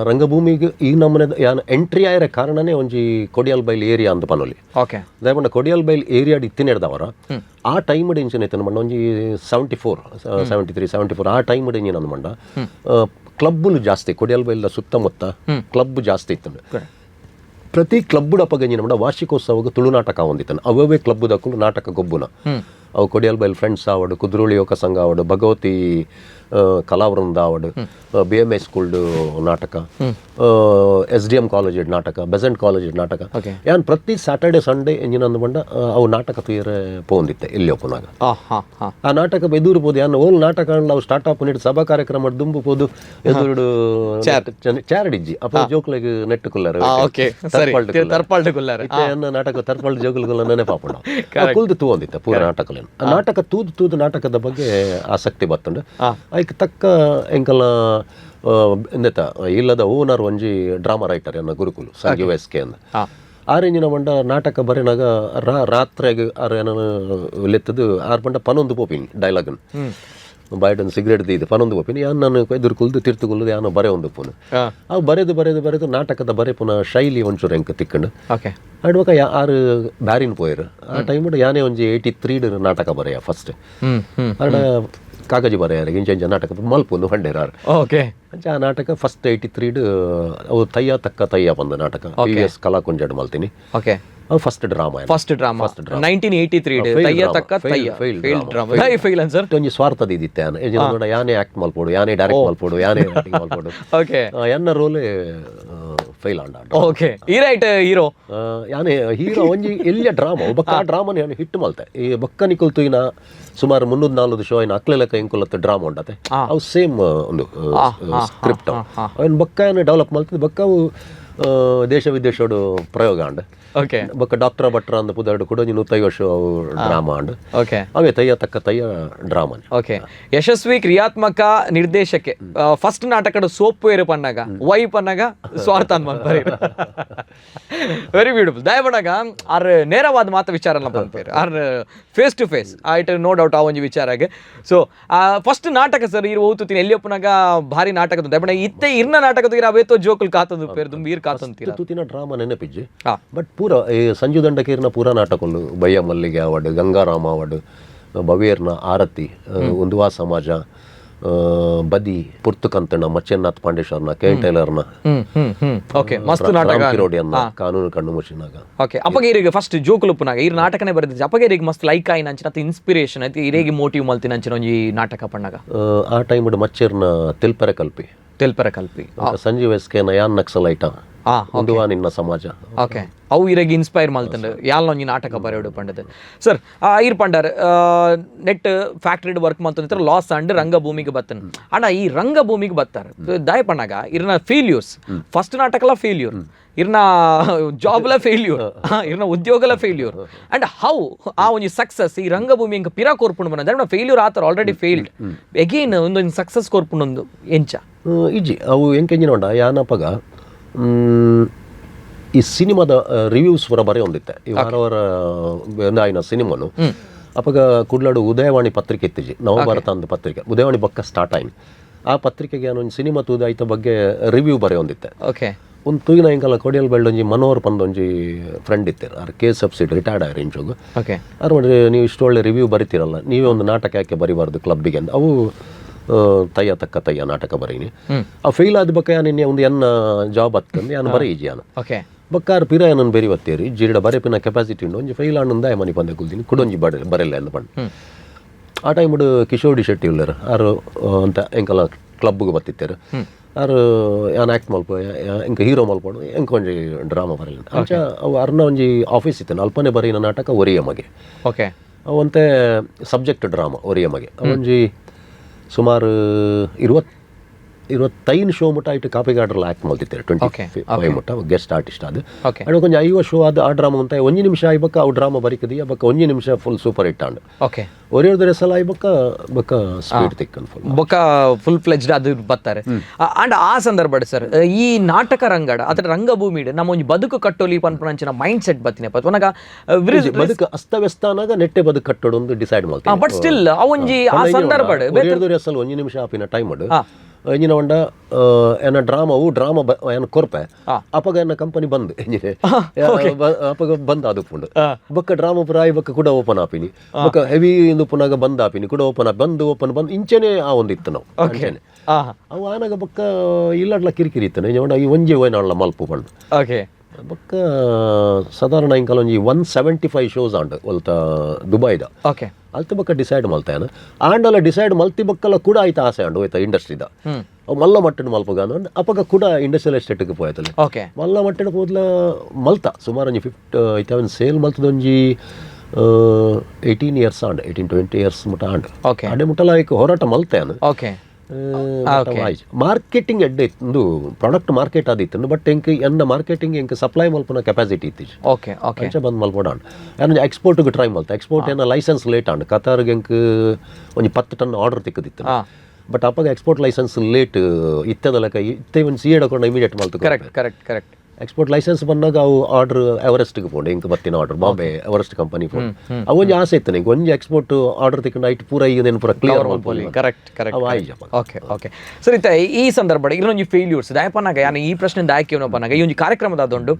ರಂಗಭೂಮಿಗೆ ಈ ನಮ್ಮನೆ ಯಾನ್ ಎಂಟ್ರಿ ಆಯಿರ ಕಾರಣನೇ ಒಂಜಿ ಕೊಡಿಯಲ್ ಬೈಲ್ ಏರಿಯಾ ಅಂತ ಪನೊಲಿ. ದಯಪಂಡ ಕೊಡಿಯಲ್ ಬೈಲ್ ಏರಿಯಾ ಇತ್ತಿನೆಡ್ದವರ ಆ ಟೈಮ್ ಇಂಚಿನ ಇತ್ತನ ಮಂಡ ಒಂಜಿ 74, 73, 74 ಆ ಟೈಮ್ ಇಂಜಿನ ಮಂಡ ಕ್ಲಬ್ಲು ಜಾಸ್ತಿ, ಕೊಡಿಯಲ್ ಬೈಲ್ದ ಸುತ್ತಮುತ್ತ ಕ್ಲಬ್ ಜಾಸ್ತಿ ಇತ್ತು. ಪ್ರತಿ ಕ್ಲಬ್ ಅಪ್ಪಗಂಜಿನ ಮಂಡ ವಾರ್ಷಿಕೋತ್ಸವಕ್ಕೆ ತುಳು ನಾಟಕ ಹೊಂದಿತ್ತಾನೆ. ಅವೇ ಕ್ಲಬ್ ದಕ್ಕಲು ನಾಟಕ ಗೊಬ್ಬುನ. ಅವು ಕೊಡಿಯಲ್ ಬೈಲ್ ಫ್ರೆಂಡ್ಸ್ ಆವಡು, ಕುದ್ರೋಳಿ ಯೋಗ ಸಂಘ ಆವಡು, ಭಗವತಿ ಕಲಾವೃಂದ ಆವಡ್, B M I ಸ್ಕೂಲ್ಡ್ ನಾಟಕ, S D M college ನಾಟಕ, ಬೆಸೆಂಟ್ ಕಾಲೇಜ್ ನಾಟಕ. ಯಾನ್ ಪ್ರತಿ ಸ್ಯಾಟರ್ಡೆ ಸಂಡೇ ಎಂಜಿನ ಅಂದ್ ಪಂಡ ಅವು ನಾಟಕ ತೂಯರೆ ಪೋಂದಿತ್ತೆ ಇಲ್ಲಿ ಒಪ್ಪುನಾಗ. ಆ ಹಾ ಹಾ ಆ ನಾಟಕ ಎದುರು ಪೋದು ಯಾನ್ ಓಲ್ ನಾಟಕ ಅವು ಸ್ಟಾರ್ಟ್ ಆಪ್ ನೀಡು ಸಭಾ ಕಾರ್ಯಕ್ರಮ ದುಂಬು ಪೋದು ಎದುರುಡು ಚೇರ್ ಇಜ್ಜಿ, ಅಪ್ಪ ಜೋಕ್ಲೆಗ್ ನೆಟ್ಟು ಕುಲ್ಲರು. ಓಕೆ, ಸರಿ, ತರ್ಪಾಲ್ಡ್ ಕುಲ್ಲರು. ಇತ್ತೆ ಎನ್ನ ನಾಟಕ ತರ್ಪಾಲ್ಡ್ ಜೋಕುಲು ನೆನಪಾಪುಂಡು. ಕುಲ್ದು ತೂವೊಂದಿತ್ತೆ ಪೂರ ನಾಟಕಲೇನು. ಆ ನಾಟಕ ತೂದು ತೂದು ನಾಟಕದ ಬಗ್ಗೆ ಆಸಕ್ತಿ ಬತ್ತುಂಡು. ಐಕ್ ತಕ್ಕ ಎಂಕಲ್ನ ಎಂದೆತ ಇಲ್ಲದ ಓನರ್ ಒಂಜಿ ಡ್ರಾಮಾ ರೈಟರ್ ಎನ್ನ ಗುರುಕುಲು ಸಂಜೀವ್ ಎಸ್ ಕೆ ಅಂದ. ಆರೆಂಜಿನ ಪಂಡ ನಾಟಕ ಬರೆನಾಗ ರಾತ್ರೆಗ್ ಆರ್ ಏನನ ಲೆತ್ತದು ಆರ್ ಪಂಡ ಪನೊಂದು ಪೋಪಿನಿ ಡೈಲಾಗನ್ ಬಾಯ್ಡನ್ ಸಿಗರೇಟ್ ದೀದು ಪನೊಂದು ಪೋಪಿನಿ. ಯಾನ್ ನಾನು ಎದುರು ಕುಲ್ದು ತಿರ್ತು ಕುಲ್ದು ಯಾನು ಬರೆ ಒಂದು ಪೋನು. ಅವು ಬರೆದು ಬರೆದು ಬರೆದು ನಾಟಕದ ಬರೆಪುನ ಶೈಲಿ ಒಂಚೂರು ಎಂಕ್ ತಿಕ್ಕಂಡು. ಅಡ್ಬಕ ಆರು ಬ್ಯಾರಿನ್ ಪೋಯರು. ಆ ಟೈಮ್ ಯಾನೇ ಒಂಜಿ 83 ನಾಟಕ ಬರೆಯ ಫಸ್ಟ್. ಹ್ಮ್ ಹ್ಮ್ ಆಡ ಕಾಗಜಿ ಬರೆಯಾರ ಇಂಚ ಇಂಚ ನಾಟಕ ಮಲ್ಪೊಂದು ಪಂಡೇರ್ ಆರ್. ಅಂಚ ಆ ನಾಟಕ ಫಸ್ಟ್ 83 ಅವು ತಯ್ಯ ತಕ್ಕ ತಯ್ಯ ಬಂದ ನಾಟಕ P V S ಕಲಾಕುಂಜಡ್ ಮಲ್ತೀನಿ. ಅವು first drama. First drama 1983, ತಯ್ಯ ತಕ್ಕ ತಯ್ಯ, fail drama. Fail sir? ಒಂಜಿ ಸ್ವಾರ್ಥದ ಇದಿತ್ತೆ ಯಾನ್ ಎಂಜಿನ ನೋಡ, ಯಾನೇ ಆಕ್ಟ್ ಮಲ್ಪೋಡು, ಯಾನೇ ಡೈರೆಕ್ಟ್ ಮಲ್ಪೋಡು, ಯಾನೇ ರೈಟಿಂಗ್ ಮಲ್ಪೋಡು. ಎನ್ನ ರೋಲೆ ಫೈಲ್ ಆಂಡ. ಓಕೆ, ಈ ರೈಟ್ ಹೀರೋ. ಯಾನೇ ಹೀರೋ. ಒಂಜಿ ಎಲ್ಲಿಯ ಡ್ರಾಮಾ ಬೊಕ್ಕ ಆ ಡ್ರಾಮಾನ ಯಾನ್ ಹಿಟ್ ಮಲ್ತೆ. ಈ ಬೊಕ್ಕ ನಿಕುಲ್ ತೂಯಿನ ಸುಮಾರು 300-400 ಶೋ ಐನ ಅಕ್ಲೆಲಕ ಎಂಕುಲತ್ತ ಡ್ರಾಮಾ ಉಂಡತೆ, ಅವು ಸೇಮ್ ಒಂದು ಸ್ಕ್ರಿಪ್ಟ್. ಅವನ್ ಬೊಕ್ಕ ಏನು ಡೆವಲಪ್ ಮಲ್ತದೆ. ಬೊಕ್ಕ ಅವು ದೇಶ ವಿದೇಶೋಡು ಪ್ರಯೋಗ ಆಂಡ್. ಬೊಕ್ಕ ಡಾಕ್ಟರ್ ಭಟ್ರ ಅಂದ ಪುದರ್ಡು ಕೂಡ ಒಂಜಿ 150 ವರ್ಷ ಅವು ಡ್ರಾಮಾ ಆಂಡ್. ಅವೇ ತಯ್ಯ ತಕ್ಕ ತಯ್ಯ ಡ್ರಾಮಾನೆ. ಯಶಸ್ವಿ ಕ್ರಿಯಾತ್ಮಕ ನಿರ್ದೇಶಕ್ಕೆ ಫಸ್ಟ್ ನಾಟಕದ ಸೋಪು ಏರು ಪನ್ನಾಗ, ವೈ ಪನ್ನಾಗ ಸ್ವಾರ್ಥ ಅಂದ್. Very beautiful. ದಯ ಪನ್ನಾಗ ಆರ್ ನೇರವಾದ ಮಾತು ವಿಚಾರ ಪನ್ಪೇರು R face to face ಆಯ್ತು, ನೋ ಡೌಟ್ ಆ ಒಂಜಿ ವಿಚಾರಗೆ. ಸೊ ಫಸ್ಟ್ ನಾಟಕ ಸರ್ ಇರು ಓದ್ತೀನಿ ಎಲ್ಲಿ ಒಪ್ಪನಾಗ ಭಾರಿ ನಾಟಕ ದಯಪಣ ಇತ್ತೆ ಇರ್ನ ನಾಟಕದ ಅವೇತೋ ಜೋಕುಲ್ ಕಾತಂದು ಪೇರು ದುಂಬಿ ಈರ್ ಕಾತಂತೀರ. ತೂತಿನ ಡ್ರಾಮಾ ನೆನಪಿಜ್ಜಿ. ಬಟ್ ಪೂರ ಈ ಸಂಜು ದಂಡಕೀರ್ನ ಪೂರ ನಾಟಕಲು, ಬಯ್ಯ ಮಲ್ಲಿಗೆ ಅವಾರ್ಡ್, ಗಂಗಾರಾಮ ಅವಾರ್ಡ್, ಬವೇರ್ನ ಆರತಿ, ಉಂದುವಾ ಸಮಾಜ, ಬದಿ ಪುರ್ತುಕಂತಣ್ಣ, ಮಚ್ಚೇನಾಥ್ ಪಾಂಡೇಶ್ವರ್ನ, ಕೆ ಎನ್ ಟೈಲರ್ನ, ಹ್ಮ್ ಹ್ಮ್ ಹ್ಮ್ ಓಕೆ, ಮಸ್ತ್ ನಾಟಕ. ರಾಮ್ ಕಿರೋಡಿಯನ್ನ ಕಾನೂನು ಕಣ್ಣು ಮುಚ್ಚಿನಾಗ. ಓಕೆ, ಅಪ್ಪಗೆ ಇರಿಗೆ ಫಸ್ಟ್ ಜೋಕುಲುಪ್ಪುನಾಗ ಈ ನಾಟಕನೇ ಬರೆದಿದ್ದೆ. ಅಪ್ಪಗೆ ಇರಿಗೆ ಮಸ್ತ್ ಲೈಕ್ ಆಯಿನ ಅಂಚಿನ ಅಥವಾ ಇನ್ಸ್ಪಿರೇಷನ್ ಐತಿ, ಇರೇಗಿ ಮೋಟಿವ್ ಮಲ್ತಿನ ಅಂಚಿನ ಒಂಜಿ ನಾಟಕ ಪಣ್ಣಾಗ? ಆ ಟೈಮ್ ಮಚ್ಚೇರ್ನ ತಿಲ್ಪರೆ ಕಲ್ಪಿ. ತೆಲ್ಪರ ಕಲ್ಪಿ. ಸಂಜೀವ್ ಎಸ್ ಕೆ ಯಾನ್ ನಕ್ಸಲೈಟ, ಉಂದುವಾ ನಿನ್ನ ಸಮಾಜ. ಓಕೆ, ಅವು ಇರೆಗ್ ಇನ್ಸ್ಪೈರ್ ಮಲ್ತಂಡು ಯಾಲ್ ಒಂಜಿ ನಾಟಕ ಬರೆಯೋಡು ಪಂಡದು. ಸರ್, ಈರ್ ಪಂಡರ್ net factory work ಮಲ್ತಂದ್ರೆ loss and ರಂಗಭೂಮಿಗೆ ಬತ್ತನ್. ಅಣ್ಣ, ಈ ರಂಗಭೂಮಿಗೆ ಬತ್ತಾರೆ ದಾಯ ಪಣ್ಣಾಗ ಇರ್ನ ಫೇಲ್ಯೂರ್ಸ್, ಫಸ್ಟ್ ನಾಟಕಲ ಫೇಲ್ಯೂರ್, ಇರ್ನ ಜಾಬ್ಲ ಫೇಲ್ಯೂರ್, ಇರ್ನ ಉದ್ಯೋಗಲ failure, and how ಆ ಒಂಜಿ ಸಕ್ಸಸ್ ಈ ರಂಗಭೂಮಿ ಎಂಕ್ ಪಿರ ಕೋರ್ಪುಂಡು ಬಂದ ಫೇಲ್ಯೂರ್ ಆತರ already failed again ಒಂದೊಂದು ಸಕ್ಸಸ್ ಕೋರ್ಪುಂಡು ಒಂದು ಎಂಚ? ಇಜ್ಜಿ, ಅವು ಎಂಕೆಂಜಿನ ಉಂಡ ಯಾನಪಗ ಈ ಸಿನಿಮಾದ ರಿವ್ಯೂಸ್ ಪೂರ ಬರೆಯೊಂದಿತ್ತೆ. ಈ ವಾರ ವಾರ ಆಯಿನ ಸಿನಿಮಾನು. ಅಪಗ ಕುಡ್ಲಾಡು ಉದಯವಾಣಿ ಪತ್ರಿಕೆ ಇತ್ತಿಜಿ, ನವಭಾರತ ಅಂದ ಪತ್ರಿಕೆ ಉದಯವಾಣಿ ಬೊಕ್ಕ ಸ್ಟಾರ್ಟ್ ಆಯ್ನು. ಆ ಪತ್ರಿಕೆಗೆ ನಾನು ಒಂಜಿ ಸಿನಿಮಾ ತೂದು ಐತ ಬಗ್ಗೆ ರಿವ್ಯೂ ಬರೆಯೊಂದಿತ್ತೆ. ಒಂದು ತೂಗಿನ ಎಂಕಲ್ಲ ಕೊಡಿಯಲ್ ಬೆಳ್ಳ ಒಂಜಿ ಮನೋಹರ್ ಪಂದ್ ಒಂಜಿ ಫ್ರೆಂಡ್ ಇತ್ತೆರ್. R K S F C retired ಆಯ್ರು ಇಂಚೋಗು. ಆರ್ ನೋಡ್ರಿ, ನೀವು ಇಷ್ಟು ಒಳ್ಳೆ ರಿವ್ಯೂ ಬರಿತೀರಲ್ಲ, ನೀವೇ ಒಂದು ನಾಟಕ ಯಾಕೆ ಬರಿಬಾರ್ದು ಕ್ಲಬ್ಬಿಗೆ ಅಂತ. ಅವು ತಯ್ಯ ತಕ್ಕ ತಯ್ಯ ನಾಟಕ ಬರೀನಿ. ಆ ಫೇಲ್ ಆದ ಬಕ್ಕ ನಿನ್ನೆ ಒಂದು ಎನ್ನ ಜಾಬ್ ಹತ್ಕಂದು ಯಾನು ಬರೀಜಿ ಯಾನು. ಬಕ್ಕಾರ್ ಪಿರ ಏನನ್ನು ಬೇರಿ ಬತ್ತೀರಿ ಜೀರಡ ಬರೆಪಿನ ಕೆಪಾಸಿಟಿ ಉಂಡು. ಒಂಜಿ ಫೈಲ್ ಆಂಡ ಮನಿ ಪಂದೆ ಕುಲ್ದಿನಿ ಕುಡೊಂಜಿ ಬಡ ಬರೆಲ್ಲ ಅಂದ್ ಪಂಡ. ಆ ಟೈಮ್ ಕಿಶೋರ್ ಡಿ ಶೆಟ್ಟಿ ಉಳ್ಳರು ಆರು ಅಂತ ಎಂಕಲ ಕ್ಲಬ್ಗೆ ಬತ್ತಿತ್ತೇರು. ಆರು ಯಾನ್ ಆ್ಯಕ್ಟ್ ಮಲ್ಪ, ಎಂಕ ಹೀರೋ ಮಲ್ಪಡು, ಎಂಕ ಒಂಜಿ ಡ್ರಾಮಾ ಬರಲಿಲ್ಲ ಅಂಚ. ಅವು ಅರ್ನ ಒಂಜಿ ಆಫೀಸ್ ಇತ್ತು, ಅಲ್ಪನೆ ಬರೀನ ನಾಟಕ ಒರಿಯ ಮಗೆ. ಅವು ಒಂತೆ ಸಬ್ಜೆಕ್ಟ್ ಡ್ರಾಮಾ ಒರಿಯ ಮಗೆ. ಒಂಜಿ ಸುಮಾರು 25 ಶೋ ಮುಟ್ಟ ಇಟ್ಟು ಕಾಪಿ ಗಾರ್ಡ್ರಲ್ಲಿ ಆ್ಯಕ್ಟ್ ಮಲ್ತಿದ್ದಾರೆ. 25 ಮುಟ್ಟ ಗೆಸ್ಟ್ ಆರ್ಟಿಸ್ಟ್ ಅದು. ಅಡು ಒಂಜಿ 50 ಶೋ ಅದು. ಆ ಡ್ರಾಮಾ ಅಂತ ಒಂಜಿ ನಿಮಿಷ ಆಯ್ಬಕ್ಕ ಅವು ಡ್ರಾಮಾ ಬರಿಕದಿ ಬಕ್ಕ ಒಂಜಿ ನಿಮಿಷ full super hit and. ಒರಿಯೋದ್ರ ಸಲ ಆಯ್ಬಕ್ಕ ಬಕ್ಕ ಸ್ಪೀಡ್ ತಿಕ್ಕನ್ ಫುಲ್. ಬೊಕ್ಕ ಫುಲ್ ಫ್ಲೆಜ್ಡ್ ಅದು ಬರ್ತಾರೆ. ಅಂಡ್ ಆ ಸಂದರ್ಭ ಸರ್, ಈ ನಾಟಕ ರಂಗಡ ಅಥವಾ ರಂಗಭೂಮಿ ನಮ್ಮ ಒಂಜಿ ಬದುಕು ಕಟ್ಟೋಲಿ ಪನ್ಪುನಂಚಿನ ಮೈಂಡ್ ಸೆಟ್ ಬತ್ತಿನ ಪತ್ವನಗ? ಬದುಕು ಅಸ್ತವ್ಯಸ್ತ ಅನ್ನಾಗ ನೆಟ್ಟೆ ಬದುಕು ಕಟ್ಟೋಡು ಒಂದು ಡಿಸೈಡ್ ಮಾಡ್ತೀನಿ. ಬಟ್ ಸ್ಟಿಲ್ ಆ ಒಂಜಿ ಆ ಸಂದರ್ಭ ಒರಿಯೋದ್ರ ಸಲ ಒಂಜಿ ನಿಮಿಷ ಆಪಿನ ಟೈಮ್ ಎಂಜಿನ ಒಂಡ ಎನ್ನ ಡ್ರಾಮಾ ಅವು ಡ್ರಾಮಾ ಏನ ಕೊರ್ಪೆ ಅಪಗ ಎನ್ನ ಕಂಪನಿ ಬಂದ್ ಎಂಜಿನೆ ಅಪಗ ಬಂದ್ ಅದು ಪುಂಡು. ಬೊಕ್ಕ ಡ್ರಾಮಾ ಪುರ ಆಯಿ ಬೊಕ್ಕ ಕೂಡ ಓಪನ್ ಆಪಿನಿ. ಬೊಕ್ಕ ಹೆವಿ ಇಂದು ಪುನಾಗ ಬಂದ್ ಆಪಿನಿ, ಕೂಡ ಓಪನ್ ಬಂದ್ ಓಪನ್ ಬಂದ್ ಇಂಚೆನೆ ಆ ಒಂದು ಇತ್ತು ನಾವು ಅಂಚೆನೆ. ಅವು ಆನಾಗ ಬೊಕ್ಕ ಇಲ್ಲಡ್ಲ ಕಿರಿಕಿರಿ ಇತ್ತು. ಈ ಒಂಜಿ ಓಯ್ನಾಳ್ಲ ಮಲ್ಪು ಪಂಡು. ಬೊಕ್ಕ ಸಾಧಾರಣ ಇಂಕಲ್ ಒಂಜಿ 175 ಶೋಸ್ ಆಂಡ್ ಒಲ್ತ ದುಬೈದ. ಅಲ್ತ ಬೊಕ್ಕ ಡಿಸೈಡ್ ಮಲ್ತಾಯನ ಆಂಡಲ ಡಿಸೈಡ್ ಮಲ್ತಿ ಬೊಕ್ಕಲ ಕೂಡ ಆಯ್ತು ಆಸೆ ಆಂಡ್ ಹೋಯ್ತ ಇಂಡಸ್ಟ್ರಿದ ಅವು ಮಲ್ಲ ಮಟ್ಟಡ್ ಮಲ್ಪಗಾನ ಅಪಗ ಕೂಡ ಇಂಡಸ್ಟ್ರಿಯಲ್ ಎಸ್ಟೇಟ್ಗೆ ಪೋಯ್ತಲೆ. ಮಲ್ಲ ಮಟ್ಟಡ್ ಪೋದ್ಲ ಮಲ್ತ ಸುಮಾರು ಒಂಜಿ ಫಿಫ್ಟ್ ಐತೆ ಅವನ್ ಸೇಲ್ ಮಲ್ತದ ಒಂಜಿ 18 ಇಯರ್ಸ್ ಆಂಡ್, 18-20 ಇಯರ್ಸ್ ಮುಟ ಆಂಡ್. ಅಡೆ ಮುಟ್ಟಲ ಐಕ್ ಹೋರಾಟ ಮಲ್ತೆ. ಮಾರ್ಕೆಟಿಂಗ್ ಎಡ್ಡೆ ಇತ್ತು, ಪ್ರಾಡಕ್ಟ್ ಮಾರ್ಕೆಟ್ ಆದಿತ್ತು, ಬಟ್ ಎಂಕ್ ಎನ್ನ ಮಾರ್ಕೆಟಿಂಗ್ ಎಂಕ್ ಸಪ್ಲೈ ಮಲ್ಪುನ ಕೆಪಾಸಿಟಿ ಇತ್ತು. ಓಕೆ ಓಕೆ ಅಂಚ ಬಂದ್ ಮಲ್ಪೋಡ ಆಂಡ್ ಎಕ್ಸ್ಪೋರ್ಟ್ಗೆ ಟ್ರೈ ಮಲ್ತ. ಎಕ್ಸ್ಪೋರ್ಟ್ ಏನ ಲೈಸೆನ್ಸ್ ಲೇಟ್ ಆಂಡ್. ಕತಾರ್ಗೆ ಎಂಕ್ ಒಂಜಿ 10 ಟನ್ ಆರ್ಡರ್ ತಿಕ್ಕದಿತ್ತು. ಬಟ್ ಅಪ್ಪಗ export licence late ಇತ್ತದ ಲೆಕ್ಕ ಇತ್ತೆ ಒಂದು ಸಿ ಎಡ್ ಇಮಿಡಿಯೇಟ್ ಮಲ್ತು. Correct correct correct export licence ಬಂದಾಗ ಅವು ಆರ್ಡರ್ ಎವರೆಸ್ಟ್ಗೆ ಪೋಂಡು. ಇಂಕ್ ಬತ್ತಿನ order Bombay Everest company phone. ಅವು ಒಂಜಿ ಆಸೆ ಇತ್ತು ನಿಂಗೆ ಒಂಜಿ ಎಕ್ಸ್ಪೋರ್ಟ್ ಆರ್ಡರ್ ತಿಕ್ಕೊಂಡು ಐಟ್ ಪೂರ ಈಗ ಪೂರ ಕ್ಲಿಯರ್ ಮಲ್ಪೊಲಿ. ಕರೆಕ್ಟ್ ಕರೆಕ್ಟ್ ಅವು ಆಯ್ಜಪ್ಪ. Okay okay sir, ಇತ್ತ ಈ ಸಂದರ್ಭ ಇನ್ನೊಂದು ಫೇಲ್ಯೂರ್ಸ್ ದಾಯಪನಾಗ ಯಾನು ಈ ಪ್ರಶ್ನೆ ದಾಯಕೇವನಪ್ಪನಾಗ ಈ ಒಂದು ಕಾರ್ಯಕ್ರಮದ ಅದೊಂದು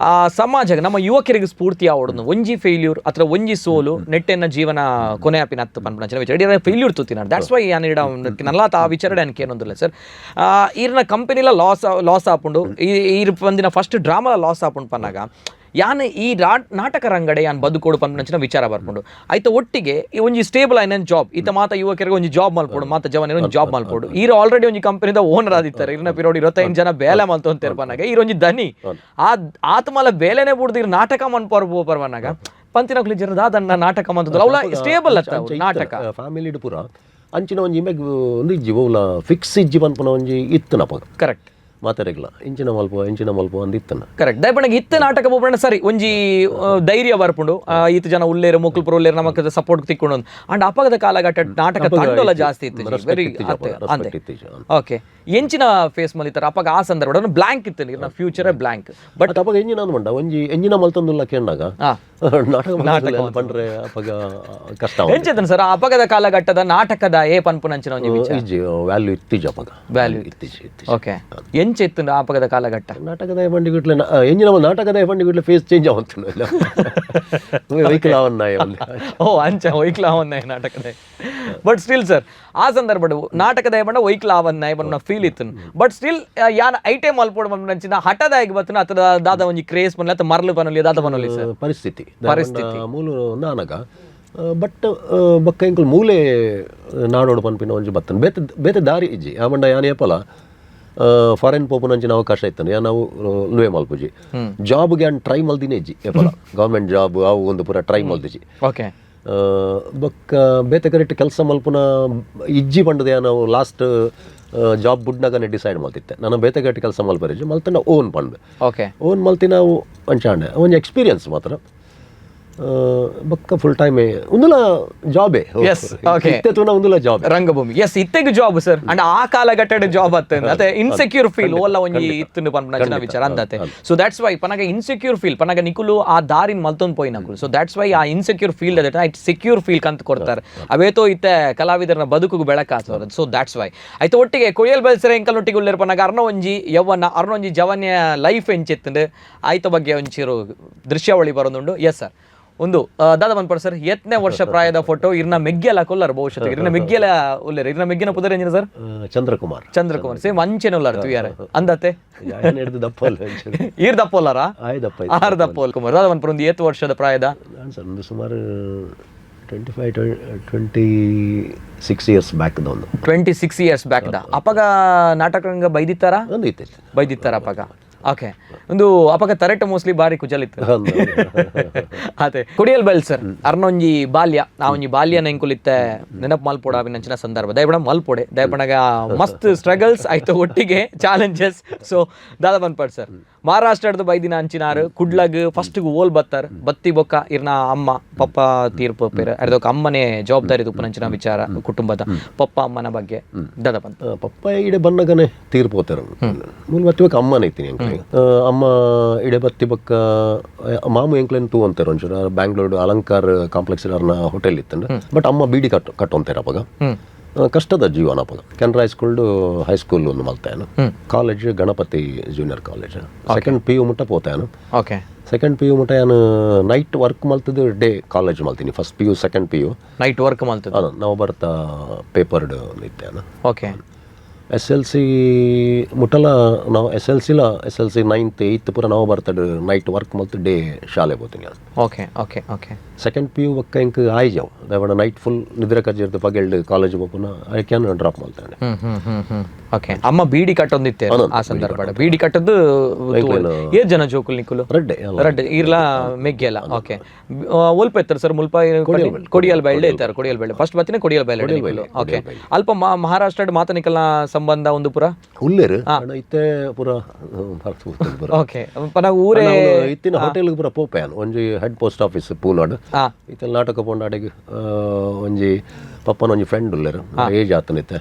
ಆ ಸಮಾಜ ನಮ್ಮ ಯುವಕರಿಗೆ ಸ್ಫೂರ್ತಿ ಆವಡನ್ನು ಒಂಜಿ ಫೇಲ್ಯೂರ್ ಅಥವಾ ಒಂಜಿ ಸೋಲು ನೆಟ್ಟೆನ್ನ ಜೀವನ ಕೊನೆ ಆಪಿನ ಹತ್ತು ಪನ್ಪನ ವಿಚಾರ ಫೇಲ್ಯೂರ್ ತೂತಿನ. That's why ಯಾನ್ ಇಡ ನಲ್ಲಾತ ಆ ವಿಚಾರ ನನಗೆ ಏನೊಂದಿಲ್ಲ ಸರ್. ಈರ್ನ ಕಂಪನಿಲ ಲಾಸ್ ಲಾಸ್ ಆಪುಂಡು, ಈರ್ ಬಂದಿನ first drama loss ಆಪುಂಡು ಪನ್ನಾಗ ಯಾನ್ ಈ ನಾಟಕ ರಂಗಡೆ ಯಾನ್ ಬದುಕೋಡು ಪನ್ಪನಂಚಿನ ವಿಚಾರ ಬರ್ಪುಂಡು. ಆಯ್ತ ಒಟ್ಟಿಗೆ ಈ ಒಂಜಿ ಸ್ಟೇಬಲ್ ಆಯ್ನ ಜಾಬ್ ಈತ ಮಾತ ಯುವಕರಿಗೆ ಒಂಜಿ ಜಾಬ್ ಮಲ್ಪೋಡು, ಮಾತ ಜವನ ಒಂಜಿ ಜಾಬ್ ಮಲ್ಪೋಡು. ಈರ್ ಆಲ್ರೆಡಿ ಒಂಜಿ ಕಂಪನಿದ ಓನರ್ ಆದಿತ್ತಾರೆ. ಇರ್ನ ಪಿರೋಡ್ 25 ಜನ ಬೇಲೆ ಮಲ್ತು ಅಂತ ಪನ್ನಾಗ ಈರ್ ಒಂಜಿ ದನಿ ಆ ಆತ್ಮಲ ಬೇಲೆನೆ ಬುಡ್ದು ಇರ್ ನಾಟಕ ಮನ್ಪೋರ್ ಪರ್ವನಾಗ ಪಂತಿನ ಜನ ದಾದನ್ನ ನಾಟಕ ಮಂತದಲ್ಲ ಅವಳ ಸ್ಟೇಬಲ್ ಅತ್ತ ಅವು ನಾಟಕ. ಫ್ಯಾಮಿಲಿ ಪೂರ ಅಂಚಿನ ಒಂಜಿ ಇಮೆಗ್ ಒಂದು ಇಜ್ಜಿ ಓಲ ಫಿಕ್ಸ್ ಇಜ್ಜಿ ಪನ್ಪುನ ಒಂಜಿ ಇತ್ತು ನಪಗ. ಮಾತಾಡಿಲ್ಲ ಇಂಚಿನ ಮಲ್ಪ ಇಂಚಿನ ಮಲ್ಪ ಅಂದ್ ಇತ್ತನ. ಕರೆಕ್ಟ್. ದಯಪಣಗೆ ಇತ್ತ ನಾಟಕ ಬೋಪಣ್ಣ ಸರಿ ಒಂಜಿ ಧೈರ್ಯ ಬರ್ಪುಂಡು. ಈತ ಜನ ಉಲ್ಲೇರು ಮೊಕ್ಲು ಪುರ ಉಲ್ಲೇರು ನಮಕ್ ಸಪೋರ್ಟ್ ತಿಕ್ಕೊಂಡು ಅಂಡ್ ಅಪಗದ ಕಾಲಘಟ್ಟ ನಾಟಕ ತಂಡೋಲ ಜಾಸ್ತಿ ಇತ್ತು ವೆರಿ. ಓಕೆ, ಎಂಚಿನ ಫೇಸ್ ಮಲಿತಾರ ಅಪಗ ಆ ಸಂದರ್ಭ ಬ್ಲಾಂಕ್ ಇತ್ತು, ನೀರ್ನ future blank but but ಅಪಗ ಎಂಜಿನ ಅಂದ್ ಮಂಡ ಒಂಜಿ ಎಂಜಿನ ಮಲ್ತೊಂದುಲ್ಲ ಕೇಂಡಾಗ ನಾಟಕ ನಾಟಕ ಪಂಡ್ರೆ ಅಪಗ ಕಷ್ಟ. ಎಂಚದನ್ ಸರ್ ಅಪಗದ ಕಾಲಘಟ್ಟದ ನಾಟಕದ ಏ ಪನ್ಪುನಂಚಿನ ಒಂಜಿ ವಿಚಾರ? ಇಜ್ಜಿ, ವ್ಯಾಲ್ಯೂ ಇತ್ತೀಜ ಅಪಗ. ವ್ಯಾಲ್ಯೂ ಇತ್ತೀಜಿ ಇತ್ತೀಜಿ. ಓಕೆ, ಎಂಚ ಇತ್ತು ಅಪಗದ ಕಾಲಘಟ್ಟ? ನಾಟಕದ ಬಂಡಿಗುಟ್ಲೆ ಎಂಜಿನ ನಾಟಕದ ಬಂಡಿಗುಟ್ಲೆ ಫೇಸ್ ಚೇಂಜ್ ಆವಂತು ವೆಹಿಕಲ್ ಅವನ್ನ. ಓ ಅಂಚ ವೈಕ್ಲಾವನ್ನ ನಾಟಕದ. But still sir ಆ ಸಂದರ್ಭ ನಾಟಕದ ಬಣ್ಣ ವೈಕ್ಲಾವನ್ನ ಬಣ್ಣ ಫೀಲ್ ಇತ್ತು. ಬಟ್ ಸ್ಟಿಲ್ ಯಾನ್ ಐಟೆ ಮಲ್ಪೋಡು ನಂಚಿನ ಹಠದಾಗಿ ಬತ್ತನ ಅಥವಾ ದಾದ ಒಂಜಿ ಕ್ರೇಸ್ ಬನ್ನಿ ಅಥವಾ ಮರಳು ಬನ್ನಲಿ ದಾದ ಬನ್ನಲಿ ಸರ್? ಪರಿಸ್ಥಿತಿ ಪರಿಸ್ಥಿತಿ. ಮೂಲ ನಾನಗ ಬಟ್ ಬೊಕ್ಕ ಎಂಕುಲು ಮೂಲೆ ನಾಡೋಡು ಪನ್ಪಿನ ಒಂಜಿ ಬತ್ತನ್ ಬೇತೆ ಬೇತೆ ದಾರಿ ಇಜ್ಜಿ. ಆ ಮಂಡ ಯಾನ್ ಏಪಲ ಫಾರಿನ್ ಪೋಪುನಂಚಿನ ಅವಕಾಶ ಇತ್ತನು ಯಾನ್ ಅವು ಲುವೆ ಮಲ್ಪುಜಿ. ಜಾಬ್ಗೆ ಯಾನ್ ಟ್ರೈ ಮಲ್ದಿನೇ ಇಜ್ಜಿ ಏಪಲ. ಗೌರ್ಮೆಂಟ್ ಜಾಬ್ ಅವು ಒಂದು ಪೂರ ಟ್ರೈ ಮಲ್ದಿಜಿ. ಬೊಕ್ಕ ಬೇತೆ ಕರೆಕ್ಟ್ ಕೆಲಸ ಮಲ್ಪುನ ಇಜ್ಜಿ ಪಂಡದೆ ನಾವು ಲಾಸ್ಟ್ ಜಾಬ್ ಬುಡ್ನಾಗನೆ ಡಿಸೈಡ್ ಮಲ್ತಿತ್ತೆ. ನಾನು ಬೇತೆ ಕರೆಕ್ಟ್ ಕೆಲಸ ಮಲ್ಪರಿಜ್ಜಿ ಮಲ್ತನ ಓನ್ ಪಂಡ್. ಓನ್ ಮಲ್ತಿ ನಾವು ಅಂಚಾಂಡೆ ಒಂಜಿ ಎಕ್ಸ್ಪೀರಿಯನ್ಸ್ ಮಾತ್ರ. ಬೊಕ್ಕ ಫುಲ್ ಟೈಮ್ ಉಂದುಲ ಜಾಬೇ. Yes, okay. ಇತ್ತೆ ತೂನ ಉಂದುಲ ಜಾಬ್. ರಂಗಭೂಮಿ ಎಸ್ ಇತ್ತೆಗ್ job sir. And ಆ ಕಾಲಘಟ್ಟದ ಜಾಬ್ ಅತ್ತ ಅತ್ತೆ ಇನ್ಸೆಕ್ಯೂರ್ ಫೀಲ್ ಓಲ್ಲ ಒಂಜಿ ಇತ್ತು ಪನ್ಪುನ ವಿಚಾರ ಅಂದತೆ. So that's why ಪನಗ insecure feel ಪನಗ ನಿಕುಲು ಆ ದಾರಿನ ಮಲ್ತೊಂದು ಪೋಯಿನಕುಲು. So that's why ಆ ಇನ್ಸೆಕ್ಯೂರ್ ಫೀಲ್ ಅದೇ it secure feel ಕಂತ ಕೊಡ್ತಾರೆ. ಅವೇತೋ ಇತ್ತೆ ಕಲಾವಿದರನ ಬದುಕುಗು ಬೆಳಕಾತದ. So that's why ಆಯ್ತು ಒಟ್ಟಿಗೆ ಕೊಯ್ಯಲ್ ಬೆಲ್ಸರೆ ಎಂಕಲ್ ಒಟ್ಟಿಗೆ ಉಲ್ಲೇರ್ ಪನಗ ಅರ್ನ ಒಂಜಿ ಯವ್ವನ ಅರ್ನ ಒಂಜಿ ಜವನ್ಯ ಲೈಫ್ ಎಂಚಿತ್ತಂಡು ಆಯ್ತ ಬಗ್ಗೆ ಒಂಚಿರು ದೃಶ್ಯಾವಳಿ ಬರೋದುಂಡು. ಎಸ್ ಸರ್, ಒಂದು ದಾದ ಬಂದ್ಪಡ ಸರ್ ಎತ್ನೇ ವರ್ಷ ಪ್ರಾಯದ ಫೋಟೋ. ಇರ್ನ ಮೆಗ್ಗೆಲ ಕೊಲ್ಲರ್ ಬಹುಶಃ ಇರ್ನ ಮೆಗ್ಗೆಲ ಉಲ್ಲೇರ್. ಇರ್ನ ಮೆಗ್ಗಿನ ಪುದರ್ ಎಂಜಿನ ಸರ್? ಚಂದ್ರಕುಮಾರ್. ಚಂದ್ರಕುಮಾರ್ ಸೇಮ್ ಅಂಚೆನ ಉಲ್ಲಾರ ತುಯಾರ ಅಂದತೆ. ಹಿಡ್ದು ದಪ್ಪ ಅಲ್ಲ. ಈರ್ ದಪ್ಪ ಉಲ್ಲಾರ? ಆಯ್ ದಪ್ಪ. ಆರ್ ದಪ್ಪ ಉಲ್ ಕುಮಾರ್. ದಾದ ಬಂದ್ಪಡ ಒಂದು ಏತ್ ವರ್ಷದ ಪ್ರಾಯದ? ನಾನು ಸರ್ ಒಂದು ಸುಮಾರು 25 26 ಇಯರ್ಸ್ ಬ್ಯಾಕ್ ಒಂದು. 26 ಇಯರ್ಸ್ ಬ್ಯಾಕ್ the. ಅಪಗ ನಾಟಕ ರಂಗ ಬೈದಿತ್ತಾರ? ಒಂದು ಇತ್ತು. ಬೈದಿತ್ತಾರ ಅಪಗ. ಓಕೆ, ಒಂದು ಅಪಗ ತರೆಟ ಮೋಸ್ಟ್ಲಿ ಬಾರಿ ಕುಜಲಿತ್ತು ಅದೇ. ಕೊಡಿಯಲ್ ಬೈಲ್ ಸರ್ ಅರ್ನೊಂಜಿ ಬಾಲ್ಯ ಆ ಒಂಜಿ ಬಾಲ್ಯ ನೆಂಕುಲಿತ್ತೆ ನೆನಪು ಮಲ್ಪೋಡ ಅವಿನಂಚಿನ ಸಂದರ್ಭ. ದಯಪಣ ಮಲ್ಪೊಡೆ ದಯಪಣಗ ಮಸ್ತ್ ಸ್ಟ್ರಗಲ್ಸ್ ಆಯ್ತು ಒಟ್ಟಿಗೆ ಚಾಲೆಂಜಸ್. ಸೊ ದಾದ ಬಂದ್ಪಡ್ ಸರ್ ಮಹಾರಾಷ್ಟ್ರದ ಬೈದಿನ ಅಂಚಿನಾರು ಕುಡ್ಲಗ್ ಫಸ್ಟ್ ಓಲ್ ಬತ್ತಾರ್ ಬತ್ತಿ ಬೊಕ್ಕ ಇರ್ನ ಅಮ್ಮ ಪಪ್ಪ ತೀರ್ಪು ಪೇರು ಅರ್ದೊಕ್ಕ ಅಮ್ಮನೇ ಜವಾಬ್ದಾರಿ ತುಪ್ಪನಂಚಿನ ವಿಚಾರ ಕುಟುಂಬದ ಪಪ್ಪ ಅಮ್ಮನ ಬಗ್ಗೆ ದಾದ ಬಂತ? ಪಪ್ಪ ಇಡೆ ಬನ್ನಗನೆ ತೀರ್ಪು ಹೋತಾರೆ. ಮೂಲ ಬತ್ತಿ ಬೊಕ್ಕ ಅಮ್ಮನ ಇತ್ತೀನಿ ಎಂಕ್ಲೆ. ಅಮ್ಮ ಇಡೆ ಬತ್ತಿ ಬೊಕ್ಕ ಮಾಮು ಎಂಕ್ಲೆನ್ ತೂ ಅಂತಾರೆ. ಒಂಚೂರು ಬ್ಯಾಂಗ್ಳೂರ್ ಅಲಂಕಾರ್ ಕಾಂಪ್ಲೆಕ್ಸ್ ಅರ್ನ ಹೋಟೆಲ್ ಇತ್ತು. ಬಟ್ ಅಮ್ಮ ಬೀಡಿ ಕಟ್ ಕಟ್ಟೊಂತಾರೆ ಅವಾಗ. ಕಷ್ಟದ ಜೀವನ ಅವಾಗ. Canara high school high school ಒಂದು ಮಲ್ತಾನು. College Ganapathi junior college second PU ಮುಟ್ಟ ಪೋತಾನು. ಸೆಕೆಂಡ್ PU ಮುಟ್ಟ ಯಾನು ನೈಟ್ ವರ್ಕ್ ಮಲ್ತದ್ದು ಡೇ ಕಾಲೇಜ್ ಮಲ್ತೀನಿ. First PU second PU night work ಮಲ್ತದ್ದು? ನಾವು ಬರ್ತಾ ಪೇಪರ್ಡ್ ಇತ್ತೇನು. S L C ಮುಟ್ಟಲ ನಾವು ಎಸ್ L ಸಿಲ S L C ninth eighth ಪೂರ ನಾವು ಬರ್ತಡೆ ನೈಟ್ ವರ್ಕ್ ಮಲ್ತು ಡೇ ಶಾಲೆ ಪೋತೀನಿ. Okay okay okay. Second P U ಬೊಕ್ಕ ಎಂಕ್ ಆಯ್ಜಾವ್ ದಾಯೆ ನೈಟ್ ಫುಲ್ ನಿದ್ರೆ ಕಜ್ಜಿರ್ದು ಪಗೆಲ್ಡ್ ಕಾಲೇಜ್ ಪೋಪುನ I can drop ಮಲ್ತಾನೆ. ಹ್ಮ್ ಹ್ಮ್ ಹ್ಮ್ ಹ್ಮ್ okay. ಅಮ್ಮ ಬೀಡಿ ಕಟ್ಟೊಂದಿತ್ತೆ ಆ ಸಂದರ್ಭ? ಬೀಡಿ ಕಟ್ಟದ್ದು ಏತ್ ಜನ ಜೋಕುಲ್ ನಿಕುಲು? ರಡ್ಡೆ. ರಡ್ಡೆ, ಇರ್ಲಾ ಮೆಗ್ಗೆಲ್ಲ. ಓಕೆ, ಒಲ್ಪ ಎತ್ತಾರೆ ಸರ್? ಮುಲ್ಪ ಕೊಡಿಯಲ್ ಬೈಲ್ಡೆ ಇತ್ತಾರೆ. ಕೊಡಿಯಲ್ ಬೈಲ್ಡೆ ಫಸ್ಟ್ ಬತ್ತಿನ ಕೊಡಿಯಲ್ ಬೈಲ್ಡೆ. ಓಕೆ, ಅಲ್ಪ ಮಹಾರಾಷ್ಟ್ರ ಮಾತ ನಿಕಲ್ನ ಸಂಬಂಧ ಒಂದು ಪುರ? ಉಲ್ಲೇರು ಅಣ್ಣ, ಇತ್ತೆ ಪೂರ ಪೂರ. ಓಕೆ, ಪನ ಊರೇ. ಇತ್ತಿನ ಹೋಟೆಲ್ ಪೂರ ಪೋಪೆ ಒಂಜಿ head post office Poonad. ಇತ್ತೆ ನಾಟಕ ಪೋಂಡ ಅಡೆಗ್ ಒಂಜಿ ಪಪ್ಪನ ಒಂಜಿ ಫ್ರೆಂಡ್ ಉಲ್ಲೇರು, ಏಜ್ ಆತನಿತ್ತೆ.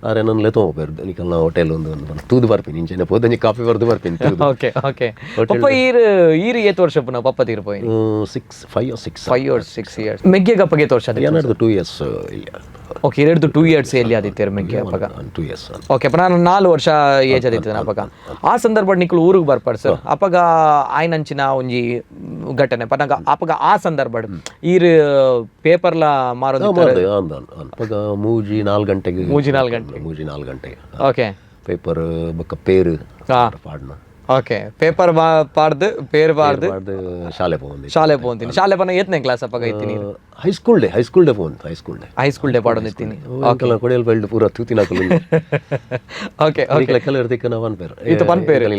ಆರೆ ನನ್ನ ಲೆತೋ ಪೋಪೇರು, ನಿಕಲ್ನ ಹೋಟೆಲ್ ಒಂದು ಒಂದು ತೂದು ಬರ್ಪಿನಿ, ಇಂಚೆನೆ ಪೋದಂಜಿ ಕಾಫಿ ಬರ್ದು ಬರ್ಪಿನಿ ತೂದು. Okay okay. ಪಪ್ಪ ಈರ್ ಈರ್ ಏತ್ ವರ್ಷ ಪುನ ಪಪ್ಪ ತೀರ್ ಪೋಯಿ? 6, 5 6. 5 or 6 years. ಮೆಗ್ಗೆ ಗಪ್ಪಗೆ ಏತ್ ವರ್ಷ? ಏನಾದ್ರು 2 ಇಯರ್ಸ್ ಇಲ್ಲ. ಓಕೆ, ಎರಡು 2 ಇಯರ್ಸ್ ಎಲ್ಲಿ ಆದಿತ್ಯರು ಮೆಗ್ಗೆ ಅಪ್ಪಗ? 2 ಇಯರ್ಸ್. ಓಕೆ, ನಾನು 4 ವರ್ಷ ಏಜ್ ಆದಿತ್ತು ಅಪ್ಪಗ. ಆ ಸಂದರ್ಭ ನಿಕುಲು ಊರಿಗೆ ಬರ್ಪಾರ್ ಸರ್, ಅಪ್ಪಗ ಆಯ್ನಂಚಿನ ಒಂಜಿ ಘಟನೆ ಪನಗ ಅಪ್ಪಗ ಆ ಸಂದರ್ಭ ಈರ್ ಪೇಪರ್ಲ ಮಾರೋದು? ಅಪ್ಪಗ 3-4 ಗಂಟೆಗೆ. 3-4 ಗಂಟೆ. 3-4 ಗಂಟೆಗೆ. ಪೇಪರ್ ಬೊಕ್ಕ ಪೇರು ಪಾಡ್ನ. ಓಕೆ, ಪೇಪರ್ ಪಾಡ್ದು ಪೇರ್ ಪಾಡ್ದು. ಪಾಡ್ದು ಶಾಲೆ ಪೋಂದಿ. ಶಾಲೆ ಪೋಂತೀನಿ. ಶಾಲೆ ಪನ ಏತ್ನೇ ಕ್ಲಾಸ್ ಅಪ್ಪಗ ಐತೀನಿ? High school day, high school day ಪೋಂದು, high school day. High school day ಪಾಡೊಂದಿತ್ತೀನಿ. ಅಂಕಲ್ ಕೊಡಿಯಲ್ ಬೈಲ್ಡ್ ಪೂರ ತೂತಿನ. ಓಕೆ ಓಕೆ ಕೆಲವರು ತಿಕ್ಕ ನಾವು ಪೇರು ಇತ್ತು ಪನ್ಪೇರು.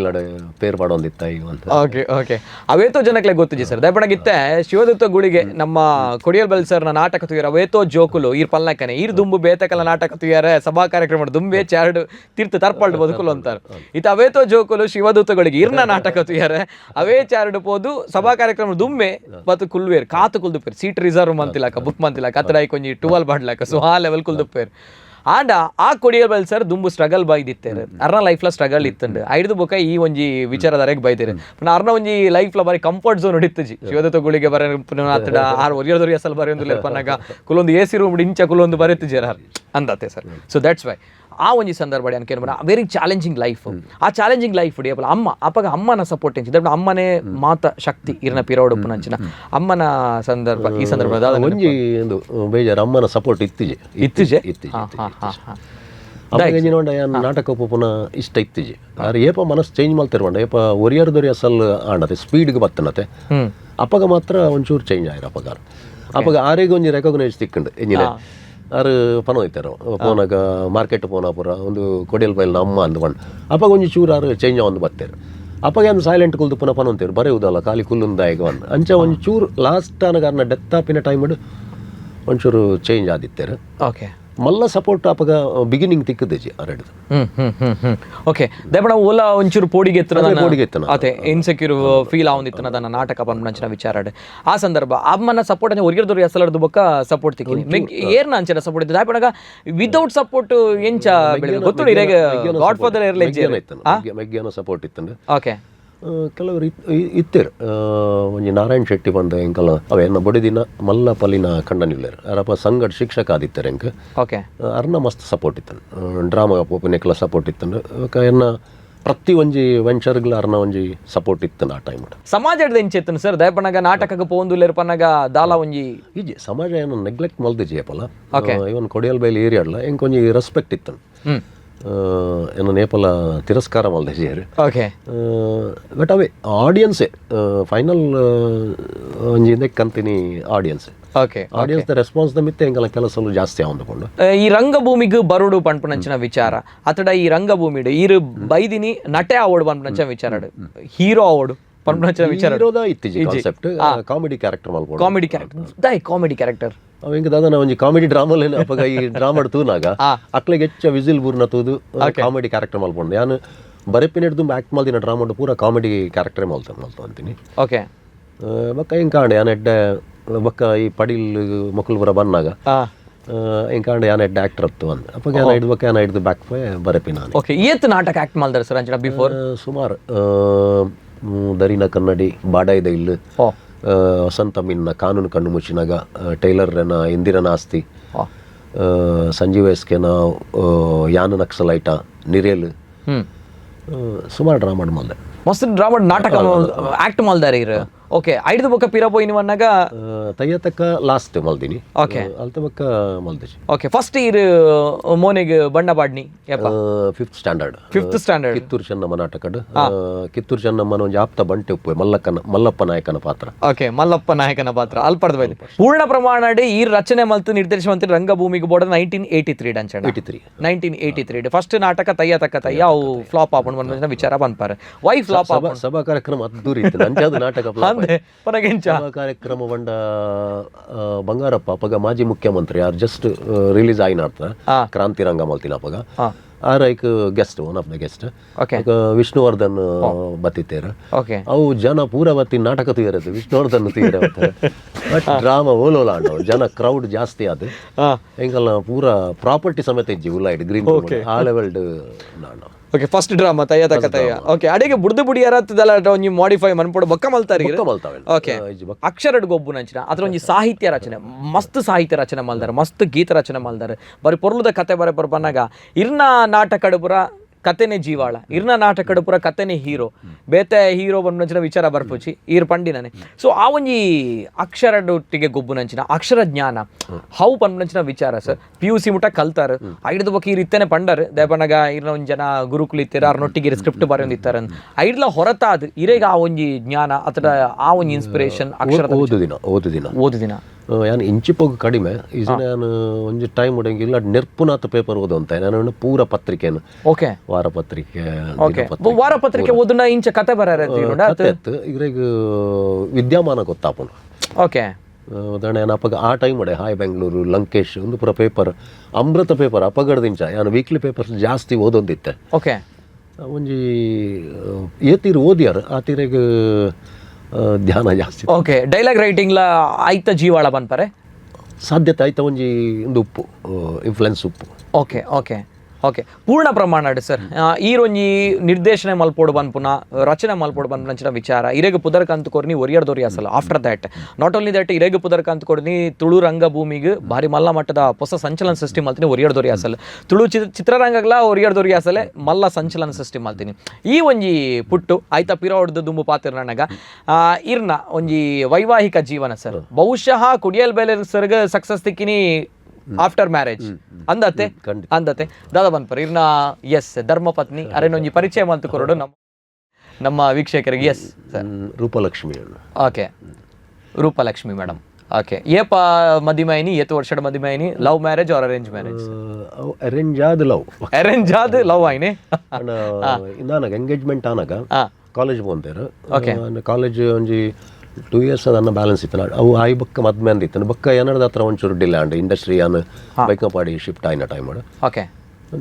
ಪೇರು ಪಾಡೊಂದಿತ್ತ ಈಗ ಅಂತ. ಓಕೆ ಓಕೆ, ಅವೇತೋ ಜನಕ್ಲೆ ಗೊತ್ತಿಜಿ ಸರ್. ದಯಪಡಗಿತ್ತೆ ಶಿವದತ್ತ ಗುಳಿಗೆ ನಮ್ಮ ಕೊಡಿಯಲ್ ಬಲ್ ಸರ್ ನಾಟಕ ತುಯ್ಯಾರ ಅವೇತೋ ಜೋಕುಲು ಈರ್ ಪಲ್ನಕನೆ ಈರ್ ದುಂಬು ಬೇತಕಲ ನಾಟಕ ತುಯ್ಯಾರೆ ಸಭಾ ಕಾರ್ಯಕ್ರಮ ದುಂಬೆ ಚಾರ್ಡ್ ತೀರ್ಥ ತರ್ಪಾಲ್ಡ್ ಬದುಕುಲು ಅಂತಾರೆ. ಇತ್ತ ಅವೇತೋ ಜೋಕುಲು ಶಿವದೂತಗಳಿಗೆ ಇರ್ನ ನಾಟಕ ತುಯ್ಯಾರೆ ಅವೇ ಚಾರ್ಡ್ ಪೋದು ಸಭಾ ಕಾರ್ಯಕ್ರಮ ದುಂಬೆ ಮತ್ತು ಕುಲ್ವೇರ್ ಕಾತು ಕುಲ್ದುಪೇರ್, ಸೀಟ್ ರಿಸರ್ವ್ ಮಂತಿಲಕ ಬುಕ್ ಮಂತಿಲಕ ಕತ್ತಡಾಯಿ ಕೊಂಜಿ ಟುವಲ್ ಬಾಡ್ಲಕ. ಸೊ ಆ ಲೆವೆಲ್ ಕುಲ್ದುಪೇರ್. ಆಂಡ ಆ ಕೊಡಿಯಲ್ ಬಲ್ ಸರ್ ದುಂಬು ಸ್ಟ್ರಗಲ್ ಬೈದಿತ್ತೇರು, ಅರ್ನ ಲೈಫ್ಲ ಸ್ಟ್ರಗಲ್ ಇತ್ತಂಡು ಐದು ಬೊಕ ಈ ಒಂಜಿ ವಿಚಾರಧಾರೆಗೆ ಬೈದಿರು. ಪುನಃ ಅರ್ನ ಒಂಜಿ ಲೈಫ್ಲ ಬಾರಿ ಕಂಫರ್ಟ್ ಝೋನ್ ಹಿಡಿತಜಿ. ಶಿವದತ್ತ ಗುಳಿಗೆ ಬರ ಪುನಃ ಆತಡ ಆರ್ ಒರಿಯದೊರಿ ಅಸಲ್ ಬರೆಯೊಂದು ಪನ್ನಾಗ ಕುಲೊಂದು A C room ಇಂಚ ಕುಲೊಂದು ಬರೆತಿಜಾರ ಅಂದಾತೆ sir. So that's why ಆ ಒಂಜಿ ಸಂದರ್ಭ ಅನ್ಕೇನು very challenging life. ಆ ಚಾಲೆಂಜಿಂಗ್ ಲೈಫ್ ಅಪ್ಪಲ ಅಮ್ಮ ಅಪ್ಪಗ ಅಮ್ಮನ ಸಪೋರ್ಟ್ ಎಂಚಿದ? ಅಮ್ಮನೇ ಮಾತ ಶಕ್ತಿ ಇರ್ನ ಪಿರೋಡು ಪುನಂಚಿನ ಅಮ್ಮನ ಸಂದರ್ಭ ಈ ಸಂದರ್ಭದ ಒಂಜಿ ಒಂದು ಬೇಜಾರು, ಅಮ್ಮನ ಸಪೋರ್ಟ್ ಇತ್ತಿಜೆ. ಇತ್ತಿಜೆ? ಇತ್ತಿಜೆ. ಅಮ್ಮಗೆ ಯಾನ್ ನಾಟಕ ಪೋಪುನ ಇಷ್ಟ ಇತ್ತಿಜೆ. ಆರ್ ಏಪ ಮನಸ್ಸು ಚೇಂಜ್ ಮಲ್ತಿರ್ವಂಡ ಏಪ ಒರಿಯರ್ ದೊರಿಯ ಅಸಲ್ ಆಂಡತೆ ಸ್ಪೀಡ್ಗೆ ಬತ್ತನತೆ. ಅಪ್ಪಗ ಮಾತ್ರ ಒಂಚೂರು ಚೇಂಜ್ ಆಯ್ರ. ಅಪ್ಪಗ ಅಪ್ಪಗ ಆರಿಗೆ ಒಂಜಿ ರೆಕಗ್ನೈಸ್ ತಿಕ್ಕಂಡು ಎಂಜಿನ ಆರು ಪನ ಹೋಯ್ತಾರ ಪೋನಾಗ ಮಾರ್ಕೆಟ್ ಪೋನ ಪೂರ ಒಂದು ಕೊಡಿಯಲ್ ಬೈಲ್ನ ಅಮ್ಮ ಅಂದ್ಕೊಂಡು ಅಪ್ಪಗ ಒಂಜಿ ಚೂರು ಆರು ಚೇಂಜ್ ಒಂದು ಬತ್ತೇರು. ಅಪ್ಪಗ ಏನು ಸೈಲೆಂಟ್ ಕುಲ್ದು ಪುನಃ ಪನ ಅಂತೀರು ಬರೆಯುವುದಲ್ಲ ಖಾಲಿ ಕುಲ್ಲುಂದಾಯಗ ಒಂದು ಅಂಚ ಒಂಜಿ ಚೂರು ಲಾಸ್ಟ್ ಅನಗ ಅರ್ನ ಡೆತ್ ಆಪಿನ ಟೈಮ್ ಒಂಚೂರು ಚೇಂಜ್ ಆದಿತ್ತೇರು. ಮಲ್ಲ ಸಪೋರ್ಟ್ ಅಪ್ಪಗ ಬಿಗಿನಿಂಗ್ ತಿಕ್ಕದಿಜಿ ಅರೆಡ್ದು. ಹ್ಮ್ ಹ್ಮ್ ಹ್ಮ್ ಹ್ಮ್ ಓಕೆ, ದಯಪಡ ಓಲಾ ಒಂಚೂರು ಪೋಡಿಗೆ ಎತ್ತರ. ಪೋಡಿಗೆ ಎತ್ತನ. ಅದೇ ಇನ್ಸೆಕ್ಯೂರ್ ಫೀಲ್ ಆವಂದಿತ್ತು ನನ್ನ ನಾಟಕ ಪನ್ಪುನಂಚಿನ ವಿಚಾರ. ಆ ಸಂದರ್ಭ ಅಮ್ಮನ ಸಪೋರ್ಟ್ ಅನ್ನ ಒರಿಯರ್ದೊರಿ ಅಸಲರ್ದು ಬೊಕ್ಕ ಸಪೋರ್ಟ್ ತಿಕ್ಕಿನಿ ಏರ್ನ ಅಂಚಿನ ಸಪೋರ್ಟ್ ಇತ್ತು? ದಯಪಡಗ ವಿತೌಟ್ ಸಪೋರ್ಟ್ ಎಂಚ ಗೊತ್ತು ಇರೆಗ್ ಗಾಡ್ ಫಾದರ್ ಇರ್ಲೆ? ಮೆಗ್ಯಾನ ಸಪೋರ್ಟ್ ಇತ್ತಂಡು. ಕೆಲವರು ಇತ್ತೇರು, ಒಂಜಿ ನಾರಾಯಣ್ ಶೆಟ್ಟಿ ಬಂದ ಎಂಕಲ ಅವ ಎನ್ನ ಬೊಡಿದಿನ ಮಲ್ಲ ಪಲಿನ ಕಂಡನಿಲ್ಲೇರು. ಅರಪ ಸಂಗಡ್ ಶಿಕ್ಷಕ ಆದಿತ್ತಾರೆ ಎಂಕ್. ಅರ್ನ ಮಸ್ತ್ ಸಪೋರ್ಟ್ ಇತ್ತನು, ಡ್ರಾಮಾ ಪೋಪಿನೆಕ್ಲ ಸಪೋರ್ಟ್ ಇತ್ತನು. ಬೊಕ ಎನ್ನ ಪ್ರತಿ ಒಂಜಿ ವೆಂಚರ್ಗ್ಲ ಅರ್ನ ಒಂಜಿ ಸಪೋರ್ಟ್ ಇತ್ತನು ಆ ಟೈಮ್. ಸಮಾಜದ ಎಂಚೆತ್ತನು ಸರ್? ದಯಪನಗ ನಾಟಕಕ್ಕೆ ಪೋಂದುಲ್ಲೇರು ಪನ್ನಗ ದಾಲ ಒಂಜಿ? ಇಜ್ಜಿ, ಸಮಾಜ ಏನು ನೆಗ್ಲೆಕ್ಟ್ ಮಲ್ದಿಜಿ ಅಪಲ. ಇವನ್ ಕೊಡಿಯಲ್ ಬೈಲ್ ಏರಿಯಾಡ್ಲ ಎಂಕ್ ಒಂಜಿ ರೆಸ್ಪೆಕ್ಟ್ ಇತ್ತನು. ಎನ್ನ ನೇಪಲ ತಿರಸ್ಕಾರ ಮಲ್ದಿಜಿಯರು. ಬಟ್ ಅವೇ ಆಡಿಯನ್ಸೇ ಫೈನಲ್ ಒಂಜಿ ಕಂತೀನಿ audience. Audience the response the ಮಿತ್ತೆ ಎಂಕಲ ಕೆಲಸ ಜಾಸ್ತಿ ಆವಂದುಕೊಂಡು. ಈ ರಂಗಭೂಮಿಗೆ ಬರುಡು ಪನ್ಪುನಂಚಿನ ವಿಚಾರ ಅತಡ ಈ ರಂಗಭೂಮಿಡು ಈರು ಬೈದಿನಿ ನಟೆ ಆವೋಡು ಪನ್ಪುನಂಚಿನ ವಿಚಾರ, ಹೀರೋ ಆವೋಡು ಪನ್ಪುನಂಚಿನ ವಿಚಾರ? ಹೀರೋದ ಇತ್ತೀಚೆ concept, comedy character ಮಲ್ಪೊಡು. Comedy character ದಾಯ್ comedy character? ಅವ ಹಿಂಗ ದಾದನ ಒಂಜಿ ಕಾಮಿಡಿ ಡ್ರಾಮಲ್ಲಿ ಅಪಗ ಈ ಡ್ರಾಮಾ ತೂನಾಗ ಅಕ್ಲೆಗೆ ಹೆಚ್ಚ ವಿಸಿಲ್ ಬೂರ್ನ ತೂದು ಕಾಮಿಡಿ ಕ್ಯಾರೆಕ್ಟರ್ ಮಲ್ಪೊಂಡು. ಯಾನು ಬರೆಪಿನೆಡ್ದು ಆಕ್ಟ್ ಮಲ್ದಿನ ಡ್ರಾಮಾ ಪೂರ ಕಾಮಿಡಿ ಕ್ಯಾರೆಕ್ಟರ್ ಮಲ್ತ ಮಲ್ತ ಅಂತೀನಿ. ಬೊಕ್ಕ ಹಿಂಗೆ ಕಾಂಡೆ ಯಾನ್ ಎಡ್ಡೆ ಬೊಕ್ಕ ಈ ಪಡಿಲ್ ಮಕ್ಕಳು ಪೂರ ಬನ್ನಾಗ ಹಿಂಗೆ ಕಾಂಡೆ ಯಾನ್ ಎಡ್ಡೆ ಆಕ್ಟರ್ ಅತ್ತು ಅಂದ್ ಅಪ್ಪಗ ಯಾನ್ ಹಿಡ್ದು ಬೊಕ್ಕ ಯಾನ್ ಹಿಡ್ದು ಬ್ಯಾಕ್ ಪೋಯ್ ಬರೆಪಿನ. ಓಕೆ, ಏತ್ ನಾಟಕ ಆಕ್ಟ್ ಮಲ್ದಾರ ಸರ್ ಅಂಚಿನ ಬಿಫೋರ್? ಸುಮಾರು ದರಿನ ಕನ್ನಡಿ, ಬಾಡಾಯ್ದ ಇಲ್ಲು, ವಸಂತ ಮಿನ್ನ, ಕಾನೂನು ಕಣ್ಣು ಮುಚ್ಚಿನಾಗ, ಟೈಲರ್ನ ಇಂದಿರನ ಆಸ್ತಿ, ಸಂಜೀವ್ ಎಸ್ಕೆನ ಯಾನು ನಕ್ಸಲೈಟ, ನಿರೇಲ್, ಸುಮಾರು ಡ್ರಾಮಾ ಮಲ್ದೆ. ಮಸ್ತ್ ಡ್ರಾಮಾ ನಾಟಕ ಆಕ್ಟ್ ಮಲ್ದಾರ ಇರ್. Okay, ಐದು ಬೊಕ್ಕ ಪಿರ ಪೋಯಿನ ವನ್ನಾಗ. ತಯ್ಯತಕ್ಕ ಲಾಸ್ಟ್ ಮಲ್ದಿನಿ. ಓಕೆ. ಅಲ್ತ ಬೊಕ್ಕ ಮಲ್ದಿಜಿ. ಓಕೆ, ಫಸ್ಟ್ ಇರ್ ಮೋನೆಗ್ ಬಣ್ಣ ಬಾಡ್ನಿ ಯಪ್ಪ? Fifth standard. Fifth standard. Kittur Chennamma ನಾಟಕಡ್. Kittur ಚೆನ್ನಮ್ಮನ ಒಂಜಿ ಆಪ್ತ ಬಂಟೆ ಉಪ್ಪು ಮಲ್ಲಕ್ಕನ, ಮಲ್ಲಪ್ಪ ನಾಯಕನ ಪಾತ್ರ. ಓಕೆ, ಮಲ್ಲಪ್ಪ ನಾಯಕನ ಪಾತ್ರ ಅಲ್ಪಡ್ದು ಬೈದು. ಪೂರ್ಣ ಪ್ರಮಾಣ ಈ ರಚನೆ ಮಲ್ತು ನಿರ್ದೇಶನ ಮಂತ್ರಿ ರಂಗಭೂಮಿಗೆ ಬೋರ್ಡ್ 1983 ಅಂಚಣ. 83. 1983 ಫಸ್ಟ್ ನಾಟಕ ತಯ್ಯ ತಕ್ಕ ತಯ್ಯ. ಅವು ಫ್ಲಾಪ್ ಆಪುಂಡು ಬಂದ ವಿಚಾರ ಪನ್ಪಾರೆ. Y flap? ಸಭಾ ಸಭಾ ಕಾರ್ಯಕ್ರಮ ಅದ್ದೂರಿ ಇತ್ತು, ನಂಚಾದ ನಾಟಕ flop ಆಯ್ತು. ಅಂದೆ ಪನಗೆಂಚ? ಸಭಾ ಕಾರ್ಯಕ್ರಮ ಬಂಡ ಬಂಗಾರಪ್ಪ ಅಪಗ ಮಾಜಿ ಮುಖ್ಯಮಂತ್ರಿ ಯಾರು ಜಸ್ಟ್ ರಿಲೀಸ್ ಆಯಿನ ಅರ್ಥ ಕ್ರಾಂತಿ ರಂಗ ಮಲ್ತಿನ ಅಪಗ. ಆರ್ ಐಕ್ guest, one of the guest. Vishnuvardhan ಬತ್ತಿತ್ತೇರ. ಅವು ಜನ ಪೂರ ಬತ್ತಿ ನಾಟಕ ತೀರದು, ವಿಷ್ಣುವರ್ಧನ್ ತೀರ. ಬಟ್ ಡ್ರಾಮಾ ಓಲೋಲ ಆಂಡವು, ಜನ ಕ್ರೌಡ್ ಜಾಸ್ತಿ ಆದ ಎಂಕಲ್ನ ಪೂರ ಪ್ರಾಪರ್ಟಿ ಸಮೇತ ಇಜ್ಜಿ ಉಲಾಯ್ಡ್ ಗ್ರೀನ್ ಆ ಲೆವೆಲ್ಡ್ ನಾನು. Okay, first drama ತಯ್ಯ ತಕ್ಕ ತಯ್ಯ. ಓಕೆ, ಅಡೆಗೆ ಬುಡ್ದು ಬುಡಿಯಾರ ಒಂಜಿ ಮಾಡಿಫೈ ಮನ್ಪೊಡು ಬೊಕ್ಕ ಮಲ್ತಾರಿ. ಬೊಕ್ಕ ಮಲ್ತಾವೆ. ಓಕೆ, ಅಕ್ಷರಡ್ ಗೊಬ್ಬು ನಂಚಿನ ಅದ್ರ ಒಂಜಿ ಸಾಹಿತ್ಯ ರಚನೆ, ಮಸ್ತ್ ಸಾಹಿತ್ಯ ರಚನೆ ಮಲ್ದಾರೆ, ಮಸ್ತ್ ಗೀತ ರಚನೆ ಮಲ್ದಾರೆ. ಬರೀ ಪೊರ್ಲುದ ಕತೆ ಬರೆ ಪೊರ್ ಪನ್ನಗ ಇರ್ನ ನಾಟಕಡ್ ಪುರ ಕತೆನೆ ಜೀವಾಳ, ಇರ್ನ ನಾಟಕಡ್ ಪುರ ಕತೆನೆ ಹೀರೋ, ಬೇತೆ ಹೀರೋ ಬಂದಂಚಿನ ವಿಚಾರ ಬರ್ಪುಚಿ ಈರ್ ಪಂಡಿನನೆ. ಸೊ ಆ ಒಂಜಿ ಅಕ್ಷರಡೊಟ್ಟಿಗೆ ಗೊಬ್ಬು ನಂಚಿನ ಅಕ್ಷರ ಜ್ಞಾನ how ಪನ್ಪುನಂಚಿನ ವಿಚಾರ sir? P U C ಮುಟ್ಟ ಕಲ್ತಾರ, ಐಡ್ದ ಬೊಕ್ಕ ಈರ್ ಇತ್ತನೆ ಪಂಡರ್ ದೇಪನಗ ಇರ್ನ ಒಂಜಿ ಜನ ಗುರುಕುಲು ಇತ್ತೆರ್, ಆರ್ನೊಟ್ಟಿಗೆ ಸ್ಕ್ರಿಪ್ಟ್ ಬರೆಯೊಂದಿತ್ತಾರೆ. ಐಡ್ಲ ಹೊರತಾದ್ ಇರೆಗ್ ಆ ಒಂಜಿ ಜ್ಞಾನ ಅಥವಾ ಆ ಒಂಜಿ ಇನ್ಸ್ಪಿರೇಷನ್ ಅಕ್ಷರ? ಓದು ದಿನ, ಓದು ದಿನ. ಓದು ದಿನ. ಯಾನ್ ಇಂಚಿಪೋಗು ಕಡಿಮೆ ಈಜನ. ಯಾನ್ ಒಂಜಿ ಟೈಮ್ ಉಡಂಗಿ ಇಲ್ಲ ನೆರ್ಪುನಾಥ ಪೇಪರ್ ಓದು ಅಂತ ನಾನು ಪೂರ ಪತ್ರಿಕೆನು. ವಾರಪತ್ರಿಕೆ, ದಿನಪತ್ರಿಕೆ. ವಾರಪತ್ರಿಕೆ ಓದುನ ಇಂಚ ಕತೆ ಬರ? ಕತೆ ಇತ್ತು. ಇದ್ರಾಗ ವಿದ್ಯಮಾನ ಗೊತ್ತಾಪುಂಡು. ಉದಾಹರಣೆ ಯಾನ್ ಅಪಗ ಆ ಟೈಮ್ ಉಡೆ ಹಾಯ್ ಬೆಂಗಳೂರು, ಲಂಕೇಶ್ ಒಂದು ಪೂರ ಪೇಪರ್, ಅಮೃತ ಪೇಪರ್ ಅಪಗಡದಿಂಚ ಯಾನ್ ವೀಕ್ಲಿ ಪೇಪರ್ಸ್ ಜಾಸ್ತಿ ಓದೊಂದಿತ್ತೆ. ಒಂಜಿ ಏತೀರು ಓದಿಯಾರ ಆ ತೀರೆಗ್ ಧ್ಯಾನ ಜಾಸ್ತಿ. ಓಕೆ, ಡೈಲಾಗ್ ರೈಟಿಂಗ್ಲ ಆಯ್ತ ಜೀವಾಳ ಪನ್ಪರೆ? ಸಾಧ್ಯತೆ ಆಯ್ತ ಒಂಜಿ ಒಂದು ಉಪ್ಪು ಇನ್ಫ್ಲುಯೆನ್ಸ್ ಉಪ್ಪು. Okay okay okay ಪೂರ್ಣ ಪ್ರಮಾಣ ಸರ್, ಈರೊಂಜಿ ನಿರ್ದೇಶನ ಮಲ್ಪೋಡು ಪನ್ಪುನ, ರಚನೆ ಮಲ್ಪೋಡು ಪನ್ಪುನಂಚಿನ ವಿಚಾರ ಇರೆಗ್ ಪುದರ್ ಕಂತು ಕೊರ್ನಿ ಒರಿಯರ್ ದೊರಿ ಅಸಲ್. After that, not only that, ಇರೆಗ್ ಪುದರ್ ಕಂತು ಕೊರ್ನಿ ತುಳು ರಂಗಭೂಮಿಗೆ ಭಾರಿ ಮಲ್ಲ ಮಟ್ಟದ ಹೊಸ ಸಂಚಲನ ಸೃಷ್ಟಿ ಮಲ್ತೀನಿ ಒರಿಯರ್ ದೊರಿ ಅಸಲ್. ತುಳು ಚಿತ್ರರಂಗಗ್ಲ ಒರಿಯರ್ ದೊರಿ ಅಸಲೆ ಮಲ್ಲ ಸಂಚಲನ ಸೃಷ್ಟಿ ಮಲ್ತೀನಿ. ಈ ಒಂಜಿ ಪುಟ್ಟು ಆಯ್ತಾ ಪಿರ ಹೊಡ್ದು ದುಂಬು ಪಾತಿರ್ ನನಗ ಇರ್ನ ಒಂಜಿ ವೈವಾಹಿಕ ಜೀವನ ಸರ್, ಬಹುಶಃ ಕುಡಿಯಲ್ ಬೇಲೆ ಸರ್ಗ ಸಕ್ಸಸ್ ತಿಕ್ಕಿನಿ ಆಫ್ಟರ್ ಮ್ಯಾರೇಜ್ ಅಂದತ್ತೆ? ಖಂಡಿತ. ಅಂದತ್ತೆ. ದಾದಾ ಬನ್ಪರ್ ಇರ್ನ ಎಸ್ ಧರ್ಮಪತ್ನಿ ಅರೇನೊಂಜಿ ಪರಿಚಯ ಮಂತು ಕೊರಡು ನಮ್ಮ ನಮ್ಮ ವೀಕ್ಷಕರಿಗೆ ಎಸ್ ಸರ್. ರೂಪಲಕ್ಷ್ಮಿ ಅಣ್ಣ. Okay, Roopalakshmi madam. Okay, ಏಪ ಮದಿಮೈನಿ, ಏತು ವರ್ಷದ ಮದಿಮೈನಿ? Love marriage or arrange marriage? ಅವು ಅರೇಂಜ್ ಆದ ಲವ್. ಅರೇಂಜ್ ಆದ ಲವ್ ಆಯ್ನೆ. ನಾನಾಗ ಎಂಗೇಜ್ಮೆಂಟ್ ಆನಾಗ ಕಾಲೇಜ್ ಪೋಂತೇರು. ಕಾಲೇಜ್ ಒಂಜಿ 2 ಇಯರ್ಸ್ ಅದನ್ನ ಬ್ಯಾಲೆನ್ಸ್ ಇತ್ತು. ಅವು ಆಯಿ ಬೊಕ್ಕ ಮದ್ಮೆ ಅಂದಿತ್ತು. ಬೊಕ್ಕ ಏನಾದ್ರು ಹತ್ರ ಒಂಚೂರು ಡಿಲೇ ಆಂಡ್ ಇಂಡಸ್ಟ್ರಿ ಅನ್ ಬೈಕಪಾಡಿ ಶಿಫ್ಟ್ ಆಯ್ನ ಟೈಮ್. ಒಂದು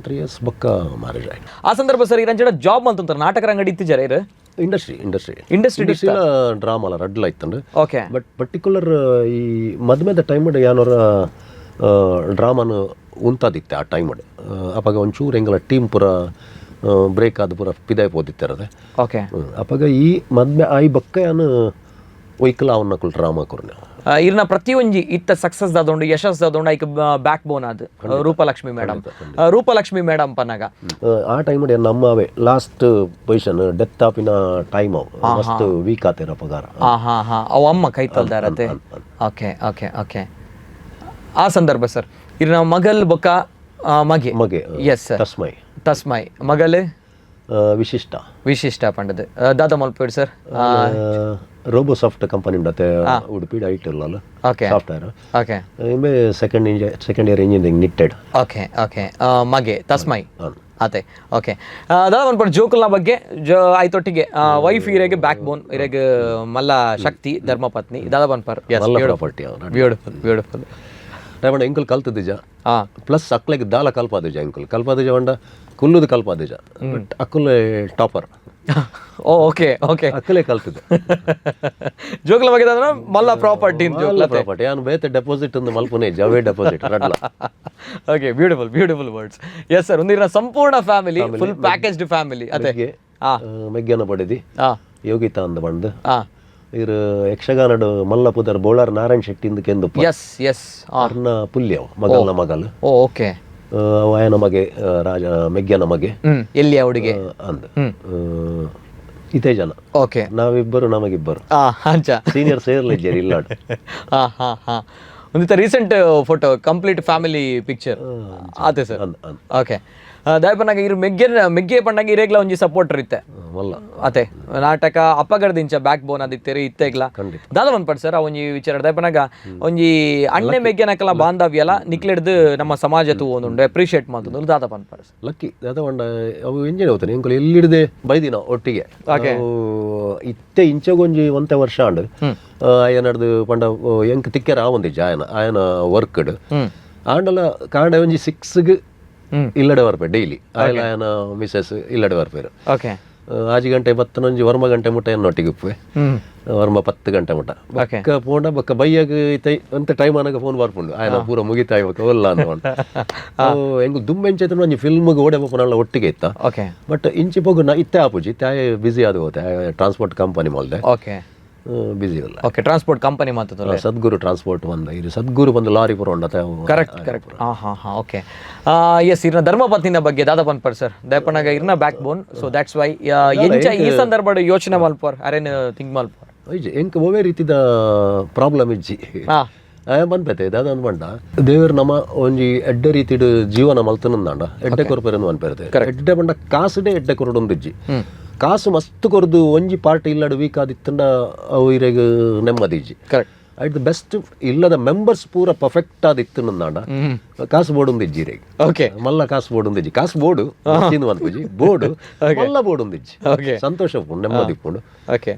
3 ಇಯರ್ಸ್ ಬೊಕ್ಕ ಮ್ಯಾರೇಜ್ ಆಯ್ತು. ಆ ಸಂದರ್ಭ ಸರ್ ಇರಂಚಡ ಜಾಬ್ ಅಂತಂತಾರೆ, ನಾಟಕ ರಂಗಡಿ ಇತ್ತಿಜಾರ ಇರು? Industry industry. Industry. Industry drama ಅಲ್ಲ, ರಡ್ಲ ಇತ್ತಂಡು. ಬಟ್ ಪರ್ಟಿಕ್ಯುಲರ್ ಈ ಮದ್ಮೆದ ಟೈಮ್ ಯಾನೊರ ಡ್ರಾಮಾನು ಉಂತಾದಿತ್ತೆ ಆ ಟೈಮ್. ಅವಾಗ ಒಂಚೂರು ಎಂಗಲ ಟೀಮ್ ಪೂರ ಬ್ರೇಕ್ ಆದ ಪೂರ ಪಿದಾಯ್ ಪೋದಿತ್ತಿರದೆ. ಅಪಗ ಈ ಮದ್ಮೆ ಆಯಿ ಬೊಕ್ಕ ಯಾನು ಒಯ್ಕಲ ಅವನ್ನ ಕುಲ್ ಡ್ರಾಮಾ ಕೊರ್ನೆ. ಇರ್ನ ಪ್ರತಿಯೊಂಜಿ ಇತ್ತ ಸಕ್ಸಸ್ ದಾದೊಂಡು, ಯಶಸ್ ದಾದೊಂಡು ಐಕ್ ಬ್ಯಾಕ್ ಬೋನ್ ಅದು ರೂಪಲಕ್ಷ್ಮಿ ಮೇಡಮ್. ರೂಪಲಕ್ಷ್ಮಿ ಮೇಡಮ್ ಪನ್ನಗ? ಆ ಟೈಮ್ ನಮ್ಮವೇ last position, death ಆಪಿನ time ಅವು ಮಸ್ತ್ ವೀಕ್ ಆತೇರ ಪಗಾರ. ಹಾ ಹಾ ಹಾ ಅವು ಅಮ್ಮ ಕೈ ತಲ್ದಾರತೆ. Okay okay okay ಆ ಸಂದರ್ಭ ಸರ್ ಇರ್ನ ಮಗಲ್ ಬೊಕ್ಕ ಮಗೆ? ಮಗೆ. Yes sir. ತಸ್ಮೈ. ತಸ್ಮೈ. ಮಗಲ್? ವಿಶಿಷ್ಟ. ವಿಶಿಷ್ಟ ಪಂಡದು. ದಾದಾ ಮಲ್ಪೇಡ್ sir? Robosoft company ಉಂಡತೆ, ಉಡುಪಿ ಐಟ್ ಇಲ್ಲ ಸಾಫ್ಟ್ವೇರ್. ಇಂಬೆ second year engineering ನಿಟ್ಟೆಡ್. Okay okay ಮಗೆ ತಸ್ಮೈ ಅದೇ. ಓಕೆ, ದಾದಾ ಮನ್ಪಡ್ ಜೋಕುಲ್ನ ಬಗ್ಗೆ? ಜೋ ಆಯ್ತೊಟ್ಟಿಗೆ ವೈಫ್ ಇರೆಗ್ ಬ್ಯಾಕ್ ಬೋನ್, ಇರೆಗ್ ಮಲ್ಲ ಶಕ್ತಿ ಧರ್ಮಪತ್ನಿ. ದಾದಾ ಬನ್ಪರ್? ಮಲ್ಲ ಪ್ರಾಪರ್ಟಿ ಅವ್ರ. Beautiful, beautiful. ರೇವಣ್ಣ ಎಂಕುಲ್ ಕಲ್ತದಿಜ. ಪ್ಲಸ್ ಅಕ್ಲೆಗ್ ದಾಲ ಕಲ್ಪಾದಿಜ. ಎಂಕುಲ್ ಕಲ್ಪಾದಿಜ ಪಂಡ ಕುಲ್ಲುದು ಕಲ್ಪಾದಿಜ, ಬಟ್ ಅಕ್ಕುಲೆ ಟಾಪರ್. ಓ ಓಕೆ ಓಕೆ ಅಕ್ಕಲೆ ಕಲ್ತದೆ. ಜೋಕುಲ ಬಗ್ಗೆ ಅಂದ್ರೆ ಮಲ್ಲ ಪ್ರಾಪರ್ಟಿ. ಪ್ರಾಪರ್ಟಿ. ಯಾನು ಬೇತೆ ಡೆಪಾಸಿಟ್ ಒಂದು ಮಲ್ಪುನೆ ಜವೇ ಡೆಪಾಸಿಟ್ ರಡ್ಲ. Okay, beautiful, beautiful words. Yes sir, ಒಂದಿನ ಸಂಪೂರ್ಣ family, full packaged family ಅದೇ. ಮೆಗ್ಗೆ ಮೆಗ್ಗೆನ ಪಡೆದಿ ಯೋಗಿತಾ ಅಂದ ಬಂದು. ಇರ್ ಯಕ್ಷಗಾನಡ್ ಮಲ್ಲ ಪುದರ್ ಬೋಳಾರ್ ನಾರಾಯಣ್ ಶೆಟ್ಟಿ ಇಂದ ಕೆಂದು. ಎಸ್ ಎಸ್ ಅರ್ನ ಪುಲ್ಯವ್, ಮಗಲ್ನ ಮಗಲ್. ಓ ಓಕೆ ವಾಯನ ಮಗೆ, ರಾಜ ಮೆಗ್ಗೆನ ಮಗೆ. ಎಲ್ಲಿ ಹುಡುಗಿ? ಅಂದ್. ಇದೇ ಜನ. ಓಕೆ. ನಾವಿಬ್ಬರು, ನಮಗಿಬ್ಬರು. ಅಂಚ. ಸೀನಿಯರ್ ಸೇರ್ಲಿಜ್ಜೇರಿ ಇಲ್ಲಾಡ್. ಹಾ ಹಾ ಹಾ ಒಂದಿತ್ತ recent photo, complete family picture ಆತೆ ಸರ್. ಅಂದ್ ಅಂದ್. ಓಕೆ, ದಾಯಪನಾಗ ಇರು ಮೆಗ್ಗೆ ಮೆಗ್ಗೆ ಪಂಡಾಗ ಇರೇಗ್ಲ ಒಂಜಿ ಸಪೋರ್ಟರ್ ಇತ್ತೆ. ಮಲ್ಲ. ಅತೆ, ನಾಟಕ ಅಪ್ಪಗಡದಿಂಚ ಬ್ಯಾಕ್ ಬೋನ್ ಆದಿತ್ತೇರಿ ಇತ್ತೆಗ್ಲ. ಖಂಡಿತ. ದಾದ ಪಡ್ ಸರ್ ಆ ಒಂಜಿ ವಿಚಾರ? ದಾಯಪನಾಗ ಒಂಜಿ ಅಣ್ಣೆ ಮೆಗ್ಗೆನಕಲ ಬಾಂಧವ್ಯಲ ನಿಕ್ಲೆಡ್ದು ನಮ್ಮ ಸಮಾಜ ತೂವೊಂದುಂಡು, ಅಪ್ರಿಷಿಯೇಟ್ ಮಲ್ತೊಂದುಂಡು, ದಾದ ಪನ್ಪರ್ ಸರ್? ಲಕ್ಕಿ. ದಾದ ಪಂಡ ಅವು ಎಂಜಿನ ಹೋಗ್ತಾನೆ ಎಂಕುಲು ಎಲ್ಲಿಡ್ದೆ ಬೈದಿನ ಒಟ್ಟಿಗೆ. ಅವು ಇತ್ತೆ ಇಂಚಗೊಂಜಿ ಒಂತೆ ವರ್ಷ ಆಂಡ್. ಆಯನಡ್ದು ಪಂಡ ಎಂಕ್ ತಿಕ್ಕೆರ ಆವೊಂದಿಜ್ಜಿ ಆಯನ ಆಯನ ವರ್ಕ್ಡ್. ಆಂಡಲ ಕಾಂಡೆ ಒಂಜಿ 6ಗ್ ಇಲ್ಲಡೆ ಬರ್ಪೆ ಡೈಲಿ. ಆಯನ ಆಯನ ಮಿಸಸ್ ಇಲ್ಲಡೆ ಬರ್ಪೇರು. 6 ಗಂಟೆ ಬತ್ತನೊಂಜಿ ವರ್ಮ ಗಂಟೆ ಮುಟ್ಟ ಎನ್ನೊಟ್ಟಿಗೆ ಉಪ್ಪುವೆ. ವರ್ಮ 10 ಗಂಟೆ ಮುಟ್ಟ ಬೊಕ್ಕ ಪೋಂಡ ಬೊಕ್ಕ ಬೈಯಾಗ ಇತ್ತೆ ಒಂತೆ ಟೈಮ್ ಆನಾಗ ಫೋನ್ ಬರ್ಪುಂಡು, ಆಯನ ಪೂರ ಮುಗಿತಾಯ್ ಬೊಕ್ಕ ಒಲ್ಲ ಅಂತ. ಅವು ಎಂಕ್ ದುಂಬೆಂಚ ಒಂಜಿ ಫಿಲ್ಮ್ಗೆ ಓಡೆ ಪೋಪುನಲ್ಲ ಒಟ್ಟಿಗೆ ಇತ್ತ. ಬಟ್ ಇಂಚಿ ಪೋಗು ನಾ ಇತ್ತೆ ಆಪುಜಿ. ಇತ್ತೆ ಆಯೆ ಬಿಸಿ ಆದ್ ಹೋತೆ. Transport company ಮಲ್ದೆ. ಬಿಸಿ ಉಲ್ಲ. Okay, transport company ಮಾತದಲ್ಲ? ಸದ್ಗುರು ಟ್ರಾನ್ಸ್ಪೋರ್ಟ್ ಬಂದ ಇದು ಸದ್ಗುರು ಬಂದು ಲಾರಿ ಪೂರ ಉಂಡತೆ ಅವು. ಕರೆಕ್ಟ್ ಕರೆಕ್ಟ್, ಹಾ ಹಾ ಹಾ ಓಕೆ, ಎಸ್. ಇರ್ನ ಧರ್ಮಪತ್ನಿನ ಬಗ್ಗೆ ದಾದ ಪನ್ಪರ್ ಸರ್? ದಯಪನಾಗ ಇರ್ನ back bone, so that's why ಎಂಚ ಈ ಸಂದರ್ಭ ಯೋಚನೆ ಮಲ್ಪರ್, ಅರೇನು ಥಿಂಕ್ ಮಲ್ಪರ್? ಇಜ್ಜಿ, ಎಂಕ್ ಒವ್ವೇ ರೀತಿದ ಪ್ರಾಬ್ಲಮ್ ಇಜ್ಜಿ. ಆಯ ಪನ್ಪೆತೆ ದಾದ ಅಂದ್ ದೇವರು ನಮ್ಮ ಒಂಜಿ ಎಡ್ಡೆ ರೀತಿಡ್ ಜೀವನ ಮಲ್ತನಂದಾಂಡ ಎಡ್ಡೆ ಕೊರ್ಪೆರೆಂದು ಪನ್ಪೆರ್ತೆ. ಎಡ್ಡೆ ಪಂಡ ಕಾಸುಡೆ ಎಡ್ಡೆ ಕೊರಡೊಂದಿಜ್ಜಿ. ಕಾಸು ಮಸ್ತ್ ಕೊರ್ದು ಒಂಜಿ ಪಾರ್ಟಿ ಇಲ್ಲಡ್ ವೀಕ್ ಆದಿತ್ತಂಡ ಅವು ಇರೆಗ್ ನೆಮ್ಮದಿ ಇಜ್ಜಿ. ಐಟ್ ಬೆಸ್ಟ್ ಇಲ್ಲದ ಮೆಂಬರ್ಸ್ ಪೂರ ಪರ್ಫೆಕ್ಟ್ ಆದಿತ್ತಂದಾಂಡ ಕಾಸು ಬೋಡೊಂದಿಜ್ಜಿ ಇರೆಗ್. ಮಲ್ಲ ಕಾಸು ಬೋಡೊಂದಿಜ್ಜಿ. ಕಾಸು ಬೋಡು ಮನ್ಪುಜಿ, ಬೋಡು ಮಲ್ಲ ಬೋಡೊಂದಿಜ್ಜಿ. ಸಂತೋಷ ಉಪ್ಪುಂಡು, ನೆಮ್ಮದಿ ಉಪ್ಪುಂಡು.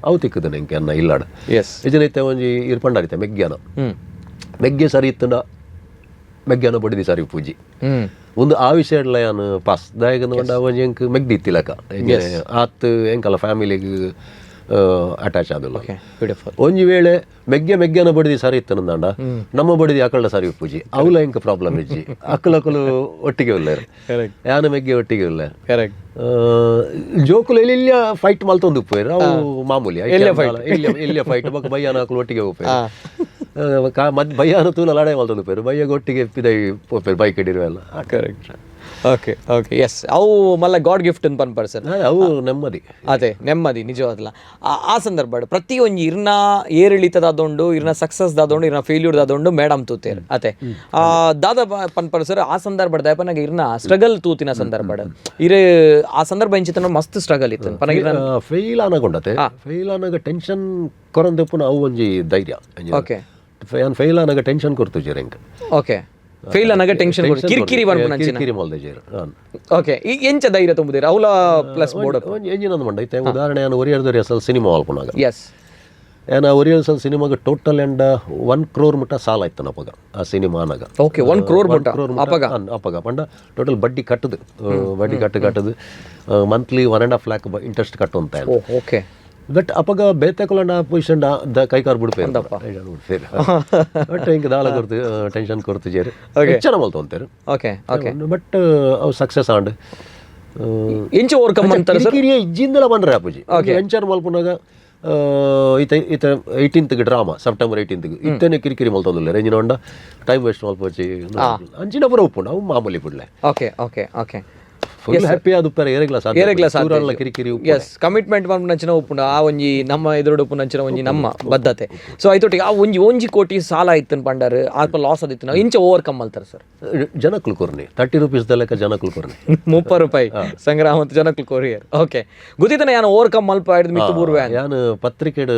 ಅವು ತಿಕ್ಕುದು ಎಂಕೆ ಅನ್ನ ಇಲ್ಲಾಡ. ಇಜನೈತೆ ಒಂಜಿ ಇರ್ ಪಂಡಾರಿತೆ ಮೆಗ್ಗ್ಯಾನ ಮೆಗ್ಗೆ ಸರಿ ಇತ್ತಂಡ ಮೆಗ್ಗ್ಯಾನ ಬಡಿದಿ ಸರಿ ಪೂಜಿ. ಒಂದು ಆ ವಿಷಯ ಯಾನ್ ಪಾಸ್ ದಾಯಕಂದ ಪಂಡ ಒಂಜಿ ಎಂಕ್ ಮೆಗ್ದಿ ಇತ್ತಿಲಕ ಆತ್ ಎಂಕಲ ಫ್ಯಾಮಿಲಿಗ್ ಅಟ್ಯಾಚ್ ಆದಿಲ್ಲ. ಬ್ಯೂಟಿಫುಲ್. ಒಂಜಿ ವೇಳೆ ಮೆಗ್ಗೆ ಮೆಗ್ಗ್ಯಾನ ಬಡಿದಿ ಸರಿ ಇತ್ತಂದಾಂಡ ನಮ್ಮ ಬಡಿದಿ ಅಕಲ್ಡ ಸರಿ ಪೂಜಿ. ಅವಲ ಎಂಕ್ ಪ್ರಾಬ್ಲಮ್ ಇಜ್ಜಿ. ಅಕ್ಕಲು ಅಕ್ಕಲು ಒಟ್ಟಿಗೆ ಉಲ್ಲೇರು. ಯಾನ ಮೆಗ್ಗೆ ಒಟ್ಟಿಗೆ ಉಲ್ಲೆ. ಜೋಕುಲು ಎಲ್ಲಿ ಫೈಟ್ ಮಲ್ತೊಂದು ಉಪ್ಪುವೆರ್, ಅವು ಮಾಮೂಲಿ ಎಲ್ಲಿಯ ಫೈಟ್. ಬೊಕ್ಕ ಬಯ್ಯಾನ ಅಕುಲು ಒಟ್ಟಿಗೆ ಉಪ್ಪೇರು. ಬಯ್ಯಾನ ತೂಲ ಲಡಾಯಿ ಮಲ್ತೊಂದು ಉಪ್ಪೇರು, ಬಯ್ಯಾಗ ಒಟ್ಟಿಗೆ ಪಿದೈ ಪೋಪೇರು bike ಹಿಡಿರುವೆಲ್ಲ. Correct, okay okay, S. ಅವು ಮಲ್ಲ ಗಾಡ್ ಗಿಫ್ಟ್ ಅಂತ ಪನ್ಪರ್ ಸರ್. ಅವು ನೆಮ್ಮದಿ. ಅದೇ ನೆಮ್ಮದಿ ನಿಜವಾದಲ್ಲ. ಆ ಆ ಸಂದರ್ಭ ಪ್ರತಿ ಒಂಜಿ ಇರ್ನ ಏರಿಳಿತದಾದೊಂಡು, ಇರ್ನ ಸಕ್ಸಸ್ ದಾದೊಂಡು, ಇರ್ನ ಫೇಲ್ಯೂರ್ ದಾದೊಂಡು ಮೇಡಮ್ ತೂತೇರ್ ಅತೆ. ದಾದ ಪನ್ಪರ್ ಸರ್ ಆ ಸಂದರ್ಭ? ದಯಪನಾಗ ಇರ್ನ ಸ್ಟ್ರಗಲ್ ತೂತಿನ ಸಂದರ್ಭ ಇರ್ ಆ ಸಂದರ್ಭ ಇಂಚಿತನ ಮಸ್ತ್ ಸ್ಟ್ರಗಲ್ ಇತ್ತು ಪನಗ ಇರ್ನ. ಫೇಲ್ ಆನಗೊಂಡತೆ, ಫೇಲ್ ಆನಾಗ ಟೆನ್ಷನ್ ಕೊರಂದೆಪ್ಪುನ ಅವು ಒಂಜಿ ಧೈರ್ಯ. ಯಾನ್ ಫೇಲ್ ಆನಾಗ ಟೆನ್ಷನ್ ಕೊರ್ತುಜೆರ್ ಎಂಕ್. ಓಕೆ, ಫೇಲ್ ಅನಾಗ ಟೆನ್ಷನ್, ಕಿರಿಕಿರಿ ಬರ್ಪುನ. ಕಿರಿಕಿರಿ ಮಲ್ದೆಜೆರ್. ಓಕೆ, ಈ ಎಂಚ ಧೈರ್ಯ ತುಂಬುದಿರ ಅವಲ ಪ್ಲಸ್ ಬೋರ್ಡ್? ಒಂಜಿ ಎಂಜಿನ ಮಂಡ ಇತ್ತೆ ಉದಾಹರಣೆ, ಯಾನ್ ಒರಿಯರ್ದೊರಿ ಅಸಲ್ ಸಿನಿಮಾ ಮಲ್ಪುನಾಗ, ಯಾನ್ ಒರಿಯರ್ ಅಸಲ್ ಸಿನಿಮಾಗ ಟೋಟಲ್ ಎಂಡ 1 ಕ್ರೋರ್ ಮುಟ್ಟ ಸಾಲ ಇತ್ತು ಅಪಗ ಆ ಸಿನಿಮಾ ಆನಾಗ. ಓಕೆ, 1 ಕ್ರೋರ್ ಮುಟ್ಟ? ಅಪಗ ಅಪಗ ಪಂಡ ಟೋಟಲ್ ಬಡ್ಡಿ ಕಟ್ಟದು, ಬಡ್ಡಿ ಕಟ್ಟು ಕಟ್ಟದು ಮಂತ್ಲಿ 1.5 ಲ್ಯಾಕ್ ಇಂಟ್ರೆಸ್ಟ್ ಕಟ್ಟುವಂತ. ಓಕೆ ಬಟ್ ಅಪಗ ಬೇತೆಕುಲಂಡ ಪೊಸಿಷನ್ the ಕೈಕಾರ್ ಬಿಡ್ಪೇರು ಬಿಡ್ಪೇರು. ಬಟ್ ಹಿಂಗೆ ದಾಲ ಕೊರ್ತು ಟೆನ್ಷನ್ ಕೊರ್ತು ಜೇರು ಹೆಚ್ಚನ ಮಲ್ತೊಂತೇರು. Okay okay but ಅವು ಸಕ್ಸಸ್ ಆಂಡ್. ಎಂಚ ಓವರ್ಕಮ್ ಅಂತಾರೆ ಸರ್? ಕಿರಿಕಿರಿಯ ಇಜ್ಜಿಂದಲ ಬಂದ್ರೆ ಅಪ್ಪುಜಿ. ಎಂಚರ್ ಮಲ್ಪುನಾಗ ಈತ ಈತ 18th drama, September 18th ಇತ್ತೇನೆ ಕಿರಿಕಿರಿ ಮಲ್ತೊಂದಿಲ್ಲ ರೇಂಜಿನ ಹೊಂಡ ಟೈಮ್ ವೇಸ್ಟ್ ಮಲ್ಪೋಚಿ ಅಂಚಿನ ಪೂರ ಉಪ್ಪುಂಡು. ಅವು ಮಾಮೂಲಿ ಬಿಡ್ಲೆ. Okay okay okay full happy ಆದ ಉಪ್ಪರ ಏರೆಗ್ಲ ಸಾಧ್ಯ. ಏರೆಗ್ಲ ಸಾಧ್ಯ. ಸೂರಲ್ಲ ಕಿರಿಕಿರಿ. ಎಸ್, ಕಮಿಟ್ಮೆಂಟ್ ನಂಚಿನ ಉಪ್ಪುಂಡು. ಆ ಒಂಜಿ ನಮ್ಮ ಎದುರುಡು ಉಪ್ಪುನಂಚಿನ ಒಂಜಿ ನಮ್ಮ ಬದ್ಧತೆ. ಸೊ ಐತೊಟ್ಟಿಗೆ ಆ ಒಂಜಿ ಒಂಜಿ ಕೋಟಿ ಸಾಲ ಇತ್ತು ಪಂಡರ್, ಆಲ್ಪ ಲಾಸ್ ಆದಿತ್ತು, ನಾವು ಇಂಚ ಓವರ್ಕಮ್ ಮಲ್ತಾರೆ ಸರ್? ಜನಕ್ಕಲು ಕೊರ್ನಿ, 30 ರುಪೀಸ್ ಲೆಕ್ಕ ಜನಕ್ಕಲು ಕೊರ್ನಿ. 30 ರೂಪಾಯಿ ಸಂಗ್ರಹ ಮತ್ತು ಜನಕ್ಕಲು ಕೊರಿಯರ್. ಓಕೆ, ಗೊತ್ತಿತ್ತನ ಯಾನು ಓವರ್ಕಮ್ ಮಲ್ಪ ಹಿಡಿದು ಮಿತ್ತು ಬೂರ್ವೆ? ಯಾನು ಪತ್ರಿಕೆಡ್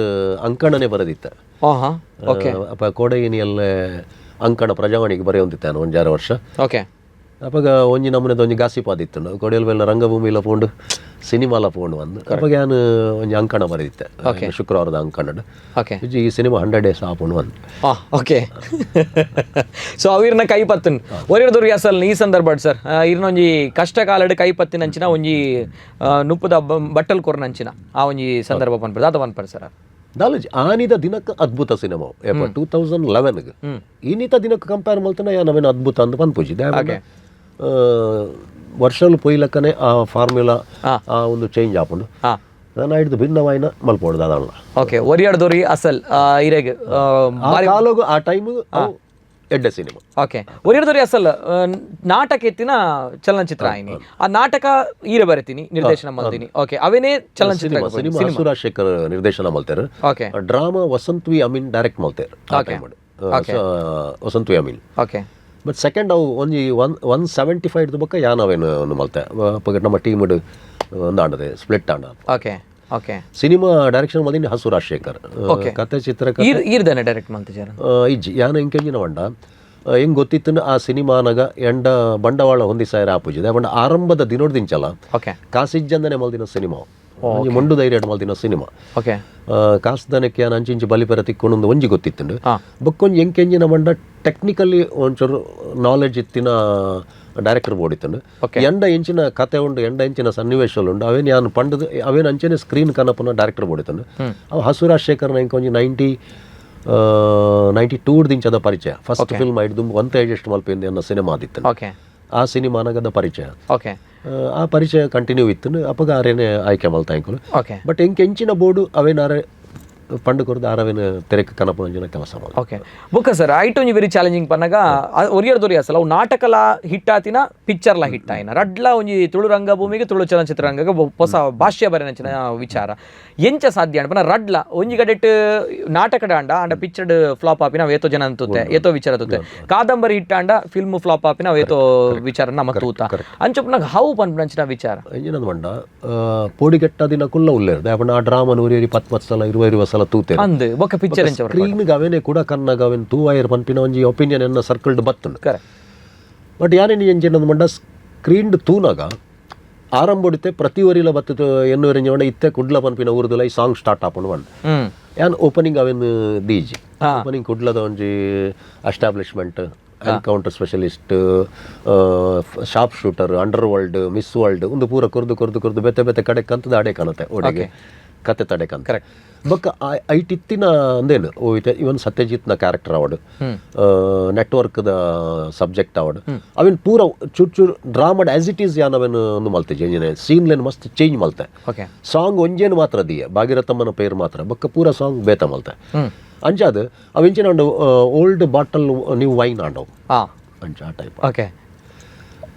ಅಂಕಣನೆ ಬರೆದಿತ್ತ. ಹಾ ಹಾ ಓಕೆ ಅಪ್ಪ ಕೋಡಗಿನಿಯಲ್ಲೇ ಅಂಕಣ ಪ್ರಜಾವಾಣಿಗೆ ಬರೆಯುವಂತಿತ್ತ ನಾನು ಒಂಜಾರು ವರ್ಷ. ಅಪಗ ಒಂಜಿ ನಮೂನೆದ ಒಂಜಿ ಗಾಸಿಪ್ ಆದಿತ್ತು, ಕೊಡಿಯಲ್ ಬೆಲ್ಲ ರಂಗಭೂಮಿಲ ಪೋಂಡು ಸಿನಿಮಾಲ ಪೋಂಡು ಬಂದು. ಅಪಗ ಯಾನು ಒಂಜಿ ಅಂಕಣ ಬರೆದಿತ್ತೆ ಶುಕ್ರವಾರದ ಅಂಕಣಡ್. ಈ ಸಿನಿಮಾ 100 ಡೇಸ್ ಆಪುಂಡು ಬಂದು. ಓಕೆ, ಸೊ ಅವಿರ್ನ ಕೈ ಪತ್ತನ್ ಒರಿಯರ್ದೊರಿ ಅಸಲ್ ಈ ಸಂದರ್ಭ ಸರ್, ಇರ್ನೊಂಜಿ ಕಷ್ಟ ಕಾಲಡ್ ಕೈ ಪತ್ತಿನಂಚಿನ ಒಂಜಿ ನುಪ್ಪುದ ಬಟ್ಟಲ್ ಕೊರ್ನಂಚಿನ ಆ ಒಂಜಿ ಸಂದರ್ಭ ಪನ್ಪರ್, ದಾದ ಪನ್ಪರ್ ಸರ್? ದಾಲಜ್ ಆನಿದ ದಿನಕ್ಕೆ ಅದ್ಭುತ ಸಿನಿಮಾ 2011. ಇನ್ನಿತ ದಿನಕ್ಕೆ ಕಂಪೇರ್ ಮಲ್ತನ ಯಾ ನವೇನ ಅದ್ಭುತ ಅಂತ ಪನ್ಪುಜಿ. ವರ್ಷಲು ಪೊಯ್ಲಕ್ಕನೆ ಆ ಫಾರ್ಮ್ಯುಲಾ ಆ ಒಂದು ಚೇಂಜ್ ಆಪುಂಡು. ನಾನು ಹಿಡ್ದು ಭಿನ್ನವಾಯಿನ ಮಲ್ಪೋಡು ದಾದಲ್ಲ. ಓಕೆ, ಒರಿಯರ್ದೊರಿ ಅಸಲ್ ಇರೆಗ್ ಆ ಕಾಲಗು ಆ ಟೈಮ್ ಎಡ್ಡೆ ಸಿನಿಮಾ. ಓಕೆ, ಒರಿಯರ್ದೊರಿ ಅಸಲ್ ನಾಟಕ ಎತ್ತಿನ ಚಲನಚಿತ್ರ ಆಯ್ನಿ. ಆ ನಾಟಕ ಈರ ಬರೆತೀನಿ, ನಿರ್ದೇಶನ ಮಲ್ದಿನಿ. ಓಕೆ, ಅವೇನೇ ಚಲನಚಿತ್ರ. ಸಿನಿಮಾ ಹಸು ರಾಜಶೇಖರ್ ನಿರ್ದೇಶನ ಮಲ್ತೇರು. Drama Vasant V Amin direct ಮಲ್ತೇರು ಆ time ಡ್. Vasanth V Amin. But second ಅವು ಒಂಜಿ 1 175 ಬೊಕ್ಕ ಯಾನ್ ಅವೇನು ಒಂದು ಮಲ್ತೆ. ಅಪಗ ನಮ್ಮ ಟೀಮ್ ಒಂದು ಆಂಡದೆ, ಸ್ಪ್ಲಿಟ್ ಆಂಡ. Okay okay cinema direction ಮಲ್ದಿನಿ ಹಸು ರಾಜಶೇಖರ್. ಕತೆ ಚಿತ್ರ ಈರ್ ಈರ್ದನೆ ಡೈರೆಕ್ಟ್ ಮಲ್ತಿಜಾರ? ಇಜ್ಜಿ, ಯಾನ ಎಂಕೆಂಜಿನ ವಂಡ ಹೆಂಗ್ ಗೊತ್ತಿತ್ತು ಆ ಸಿನಿಮಾನಾಗ ಎಂಡ ಬಂಡವಾಳ ಹೊಂದಿಸಾಯರ ಆಪುಜಿದೆ ಪಂಡ ಆರಂಭದ ದಿನೋಡ್ದಿಂಚಲ ಕಾಸಿಜ್ಜಂದನೆ ಮಲ್ದಿನ ಸಿನಿಮಾ, ಒಂಜಿ ಮೊಂಡು ಧೈರ್ಯ ಮಲ್ದಿನ ಸಿನಿಮಾ. ಕಾಸ್ದನಕ್ಕೆ ಯಾನ್ ಅಂಚಿಂಚಿ ಬಲಿಪೆರ ತಿಕ್ಕೊಂಡು ಒಂಜಿ ಗೊತ್ತಿತ್ತುಂಡು. ಬೊಕ್ಕೊಂಜಿ ಎಂಕೆಂಜಿನ ಮಂಡ ಟೆಕ್ನಿಕಲಿ ಒಂಚೂರು ನಾಲೆಜ್ ಇತ್ತಿನ ಡೈರೆಕ್ಟರ್ ಬೋಡಿತ್ತುಂಡು. ಎಂಡ ಎಂಚಿನ ಕತೆ ಉಂಡು, ಎಂಡ ಎಂಚಿನ ಸನ್ನಿವೇಶಗಳು ಉಂಡು, ಅವೇನು ಯಾನ್ ಪಂಡದು ಅವೇನು ಅಂಚೆನೆ ಸ್ಕ್ರೀನ್ ಕನಪನ ಡೈರೆಕ್ಟರ್ ಬೋಡಿತ್ತುಂಡು. ಅವು ಹಸು ರಾಜಶೇಖರ್ನ ಇಂಕ ಒಂಜಿ 92 ದಿಂಚದ ಪರಿಚಯ. ಫಸ್ಟ್ ಫಿಲ್ಮ್ ಐಡ್ದು ಒಂತೆ ಅಡ್ಜಸ್ಟ್ ಮಲ್ಪೆಂದು ಎನ್ನ ಸಿನಿಮಾ ಆದಿತ್ತು. ಆ ಸಿನಿಮಾನಗದ ಪರಿಚಯ. ಆ ಪರಿಚಯ ಕಂಟಿನ್ಯೂ ಇತ್ತು. ಅಪಗ ಆರೇನೆ ಆಯ್ಕೆ ಮಲ್ತ ಎಂಕುಲು. ಬಟ್ ಎಂಕ್ ಎಂಚಿನ ಬೋರ್ಡು ಅವೇನಾರೆ ಪಂಡು ಕೊರ್ದು ಆರವೇನ ತೆರೆಕ್ ಕನಪಂಜಿನ ಕೆಲಸ ಮಲ್ತ. ಓಕೆ, ಬುಕ್ಕ ಸರ್, ಐಟ್ ಒಂಜಿ ವೆರಿ ಚಾಲೆಂಜಿಂಗ್ ಪನ್ನಗ ಒರಿಯರ್ ಅಸಲ ಅವು ನಾಟಕಲ ಹಿಟ್ ಆತಿನ, ಪಿಕ್ಚರ್ಲ ಹಿಟ್ ಆಯಿನ ರಡ್ಲ ಒಂಜಿ ತುಳು ರಂಗಭೂಮಿಗೆ, ತುಳು ಚಲನಚಿತ್ರ ರಂಗಕ್ಕೆ ಹೊಸ ಭಾಷ್ಯ ಬರೆನಂಚಿನ ವಿಚಾರ. ಎಂಚ ಸಾಧ್ಯ ಪನ್ನ ರಡ್ಲ ಒಂಜಿ ಕಡೆಟ್ ನಾಟಕಡ ಅಂಡ ಅಂಡ ಪಿಕ್ಚರ್ಡ್ ಫ್ಲಾಪ್ ಆಪಿನ ಅವು ಏತೋ ಜನ ಅಂತುತ್ತೆ, ಏತೋ ವಿಚಾರ ತೂತೆ. ಕಾದಂಬರಿ ಹಿಟ್ ಅಂಡ ಫಿಲ್ಮ್ ಫ್ಲಾಪ್ ಆಪಿನ ಅವು ಏತೋ ವಿಚಾರ ನಮ್ಮ ತೂತ. ಅಂಚೊಪ್ಪನಾಗ how ಪನ್ಪುನಂಚಿನ ವಿಚಾರ. ಎಂಜಿನದ ಮಂಡ ಪೋಡಿಗೆಟ್ಟ ದಿನ ಕುಲ್ಲ ಉಲ್ಲೇರ್ ದಾಯೆ ಆ ಡ್ರಾಮಾ ನೂರೇರಿ ಪತ್ ಪತ್ ಸಲ, ಇರುವ ಇರುವ ಸಲ ತೂತೆ. ಅಂದ್, ಬೊಕ್ಕ ಪಿಕ್ಚರ್ ಎಂಚ? ಸ್ಕ್ರೀನ್ ಅವೇನೆ ಕೂಡ ಕನ್ನಾಗ ಅವೇನು ತೂವಾಯರ್ ಪನ್ಪಿನ ಒಂಜಿ ಒಪಿನಿಯನ್ ಎನ್ನ ಸರ್ಕಲ್ಡ್ ಬತ್ತುಂಡು. ಬಟ್ ಯಾನೇನು ಎಂಜಿನದ ಮಂಡ ಸ್ಕ್ರೀನ್ ತೂನಾಗ ಆರಂಭ ಪ್ರತಿ ವರಿಲ ಬತ್ತು ಎನ್ನುವರೆಂಜ ಮಂಡ ಇತ್ತೆ ಕುಡ್ಲ ಪನ್ಪಿನ ಊರುದಲ ಈ ಸಾಂಗ್ ಸ್ಟಾರ್ಟ್ ಆಪುಂಡು ಪಂಡ. ಯಾನ್ ಓಪನಿಂಗ್ ಅವೇನು ದೀಜಿ. ಓಪನಿಂಗ್ ಕುಡ್ಲದ ಒಂಜಿ establishment, encounter specialist, sharp shooter, under world, Miss World, ಒಂದು ಪೂರ ಕೊರ್ದು ಕೊರ್ದು ಕೊರ್ದು ಬೆತ್ತೆ ಬೆತ್ತೆ ಕಡೆ ಕಂತದ ಅಡೆ ಕಾಣುತ್ತೆ ಓಡೆಗೆ ಕತೆ ತಡೆ ಕಂತ. ಬೊಕ್ಕ ಐಟಿತ್ತಿನ ಅಂದೇನು ಓ ಇತ್ತೆ ಇವನ್ ಸತ್ಯಜಿತ್ನ ಕ್ಯಾರೆಕ್ಟರ್ ಅವಡು, ನೆಟ್ವರ್ಕ್ದ ಸಬ್ಜೆಕ್ಟ್ ಅವಡು, ಅವೇನು ಪೂರ ಚೂರ್ ಚೂರ್ ಡ್ರಾಮಡ್ as it is ಯಾನ್ ಅವೇನು ಒಂದು ಮಲ್ತೆ ಸೀನ್ ಲೇನ್ ಮಸ್ತ್ ಚೇಂಜ್ ಮಲ್ತೆ. ಸಾಂಗ್ ಒಂಜೇನು ಮಾತ್ರ ದಿಯ, ಭಾಗೀರಥಮ್ಮನ ಪೇರು ಮಾತ್ರ. ಬೊಕ್ಕ ಪೂರ ಸಾಂಗ್ ಬೇತ ಮಲ್ತೆ. ಅಂಚಾದ ಅವೆಂಚಿನ ಉಂಡು old bottle new wine ಆಂಡವು. ಅಂಚ ಆ ಟೈಪ್. ಓಕೆ,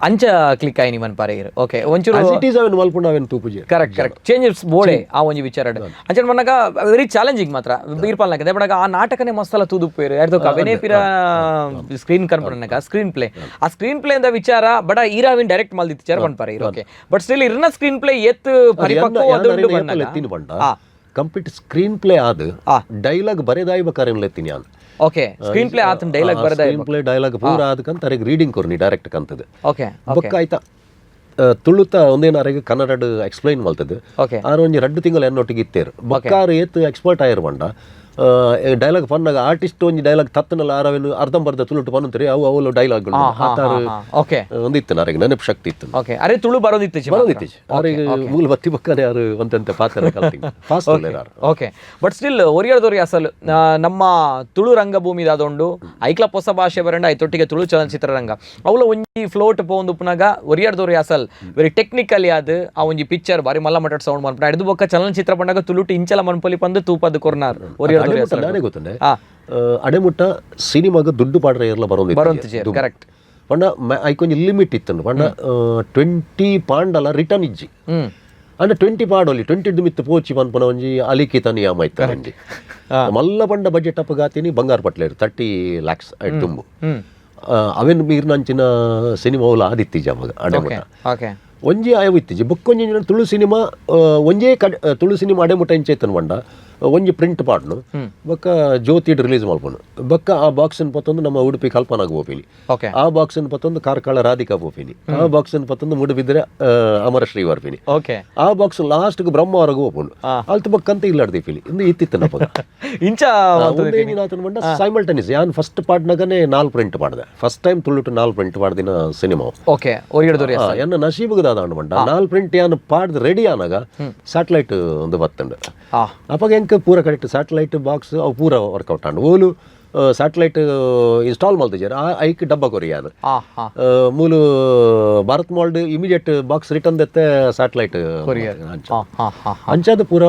ಅಂಚ ಕ್ಲಿಕ್ ಆಯಿ ನಿಮ್ಮನ್ ಪಾರೇಗಿರು. ಓಕೆ, ಒಂಚೂರು as it is ಅವೇನು ಮಲ್ಪುಂಡು ಅವೇನು ತೂಪುಜಿ. Correct correct changes ಬೋಡೆ ಆ ಒಂಜಿ ವಿಚಾರ. ಅಂಚನೆ ಪನ್ನಗ ವೆರಿ ಚಾಲೆಂಜಿಂಗ್ ಮಾತ್ರ ಬೀರ್ಪಾಲ್ನಕ ದೇಪಡಗ ಆ ನಾಟಕನೇ ಮಸ್ತಲ ತೂದುಪ್ಪೇರು ಯಾರ್ದೋ ಅವೇನೇ ಪಿರ ಸ್ಕ್ರೀನ್ ಕನ್ಪಡನಕ ಸ್ಕ್ರೀನ್ ಪ್ಲೇ, ಆ ಸ್ಕ್ರೀನ್ ಪ್ಲೇ ಅಂದ ವಿಚಾರ ಬಡ ಈರಾವಿನ್ ಡೈರೆಕ್ಟ್ ಮಲ್ದಿತ್ತು ವಿಚಾರ ಪನ್ಪಾರೆ. Okay, but still ಇರ್ನ ಸ್ಕ್ರೀನ್ ಪ್ಲೇ ಎತ್ ಪರಿಪಕ್ವ ಉಂಡು ಪನ್ನಗ ಎತ್ತಿನ ಬಂಡ complete screen play ಆದ್ ಡೈಲಾಗ್ ಬರೆದಾಯಿ ಬಕಾರೇನು ಲೆತ್ತೀನಿ ಯಾನ್. Okay, screen play ಆತನ ಡೈಲಾಗ್ ಬರೆದ. Screen play dialogue ಪೂರ ಆದಕಂತ ಅರೆಗ್ ರೀಡಿಂಗ್ ಕೊರ್ನಿ ಡೈರೆಕ್ಟ್ ಕಂತದ. ಓಕೆ ಬೊಕ್ಕ ಆಯ್ತಾ ತುಳುತ ಒಂದೇನ ಅರೆಗ್ ಕನ್ನಡ ಎಕ್ಸ್ಪ್ಲೈನ್ ಮಲ್ತದ. ಆರು ಒಂಜಿ 2 ತಿಂಗಳು ಎನ್ನೊಟ್ಟಿಗೆ ಇತ್ತೇರು. ಬೊಕ್ಕಾರು ಏತ್ ಎಕ್ಸ್ಪರ್ಟ್ ಆಯಿರ್ ಬಂಡ ಡೈಲಾಗ್ ಪನ್ನಾಗ ಆರ್ಟಿಸ್ಟ್ ಒಂಜಿ ಡೈಲಾಗ್ ತತ್ತನಲ್ಲ ಆರವೇನು ಅರ್ಧಂಬರ್ಧ ತುಳುಟು ಪನ್ನುತ್ತಾರೆ ಅವು ಅವಲು ಡೈಲಾಗ್ ಆತಾರು. ಒಂದಿತ್ತು ಅರೆಗ್ ನೆನಪು ಶಕ್ತಿ ಇತ್ತು. ಓಕೆ, ಅರೆ ತುಳು ಬರೋದಿತ್ತು. ಬರೋದಿತ್ತು. ಆರಿಗೆ ಮೂಲ ಬತ್ತಿ ಬಕ್ಕನೆ ಯಾರು ಒಂದಂತೆ ಪಾತ್ರ ಫಾಸ್ಟ್ ಉಲ್ಲೇರು. Okay, but still ಒರಿಯರ್ದೊರಿ ಅಸಲು ನಮ್ಮ ತುಳು ರಂಗಭೂಮಿ ದಾದೊಂಡು ಐಕ್ಲ ಹೊಸ ಭಾಷೆ ಬರಂಡ ಐತೊಟ್ಟಿಗೆ ತುಳು ಚಲನಚಿತ್ರ ರಂಗ ಅವಲ ಒಂಜಿ ಫ್ಲೋಟ್ ಪೋಂದು ಪುನಗ ಒರಿಯರ್ದೊರಿ ಅಸಲ್ ವೆರಿ ಟೆಕ್ನಿಕಲಿ ಆದ್ ಆ ಒಂಜಿ ಪಿಕ್ಚರ್ ಬಾರಿ ಮಲ್ಲ ಮಟ್ಟದ ಸೌಂಡ್ ಮನ್ಪುನ ಹಿಡಿದು ಬೊಕ್ಕ ಚಲನಚಿತ್ರ ಪಂಡಾಗ ತುಳುಟು ಇಂಚಲ ಮನ್ಪೊಲಿ ಪಂದು ತೂಪದ್ ಕೊರ್ನಾರ್ ಒರಿಯರ್ದೊರಿ ಅಸಲ್. ನಾನೇ ಗೊತ್ತುಂಡೆ ಅಡೆಮುಟ್ಟ ಸಿನಿಮಾಗ ದುಡ್ಡು ಪಾಡ್ರೆ ಏರ್ಲ ಬರೋದು. ಬರೋಂತಿಜೆ, ಕರೆಕ್ಟ್. ಪಂಡ ಐಕೊಂಜಿ ಲಿಮಿಟ್ ಇತ್ತು. ಪಂಡ 20 ಪಾಂಡಲ ರಿಟರ್ನ್ ಇಜ್ಜಿ. ಅಂಡ 20 ಪಾಡೊಲಿ 20 ಮಿತ್ತು ಪೋಚಿ ಪನ್ಪುನ ಒಂಜಿ ಅಲಿಖಿತ ನಿಯಮ ಇತ್ತು. ಒಂಜಿ ಮಲ್ಲ ಪಂಡ ಬಜೆಟ್ ಅಪ್ಪಗಾತೀನಿ ಬಂಗಾರ ಪಟ್ಲೇರು 30 ಲ್ಯಾಕ್ಸ್ ಐಟ್ ತುಂಬು. ಅವೇನು ಮೀರ್ನಂಚಿನ ಸಿನಿಮಾ ಅವಲ ಆದಿತ್ತೀಜ ಅವಾಗ ಅಡೆಮುಟ್ಟ. ಒಂಜಿ ಆಯವು ಇತ್ತೀಜಿ. ಬೊಕ್ಕೊಂಜಿ ತುಳು ಸಿನಿಮಾ ಒಂಜೇ ಕಡೆ ತುಳು ಸಿನಿಮಾ ಅಡೆಮುಟ್ಟ ಇಂಚೈತನ್ ಪಂಡ ಒಂಜಿ ಪ್ರಿಂಟ್ ಪಾಡ್ನು ಬೊಕ್ಕ ಜ್ಯೋತಿಡ್ ರಿಲೀಸ್ ಮಲ್ಪುನು. ಬೊಕ್ಕ ಆ ಬಾಕ್ಸ್ ಪತ್ತೊಂದು ನಮ್ಮ ಉಡುಪಿ ಕಲ್ಪನಾಗ ಪೋಪಿನಿ. ಆ ಬಾಕ್ಸ್ ಪತ್ತೊಂದು ಕಾರ್ಕಳ ರಾಧಿಕಾ ಪೋಪಿನಿ. ಆ ಬಾಕ್ಸ್ ಪತ್ತೊಂದು ಮೂಡುಬಿದ್ರೆ ಅಮರ ಶ್ರೀ ವರ್ಪಿನಿ. ಆ ಬಾಕ್ಸ್ ಲಾಸ್ಟ್ ಬ್ರಹ್ಮವರೆಗೂ ಹೋಪುಂಡು. ಅಲ್ತು ಬೊಕ್ಕಂತ ಇಲ್ಲಾಡ್ದಿಪ್ಪಿನಿ ಇಂದು ಇತ್ತಿತ್ತು ನಪ್ಪಗ. ಇಂಚ. ಬಂಡ ಸೈಮಲ್ಟೇನಿಯಸ್ ಯಾನ್ ಫಸ್ಟ್ ಪಾಡ್ನಾಗನೇ ನಾಲ್ ಪ್ರಿಂಟ್ ಮಾಡಿದೆ. ಫಸ್ಟ್ ಟೈಮ್ ತುಳುಟು ನಾಲ್ ಪ್ರಿಂಟ್ ಮಾಡ್ದಿನ ಸಿನಿಮಾ. ಓಕೆ, ಒರಿಯರ್ದೊರಿ. ಎನ್ನ ನಶೀಬುಗದಾದ ಬಂಡ ನಾಲ್ ಪ್ರಿಂಟ್ ಯಾನ್ ಪಾಡ್ದು ರೆಡಿ ಆನಾಗ ಸ್ಯಾಟಲೈಟ್ ಒಂದು ಬತ್ತಂಡು. ಅಪ್ಪಗ ಎಂಕ್ ಪೂರ correct satellite box ಅವು ಪೂರ ವರ್ಕೌಟ್ ಆಂಡ್. ಓಲು Satellite install ಮಲ್ತಿಜೆರ್ ಆ ಐಕ್ ಡಬ್ಬ ಕೊರಿಯಾನ. ಹಾ ಹಾ ಮೂಲು Bharat mould immediate box return ದೆತ್ತೆ satellite. ಹಾ ಹಾ ಹಾ ಅಂಚಾದ ಪೂರ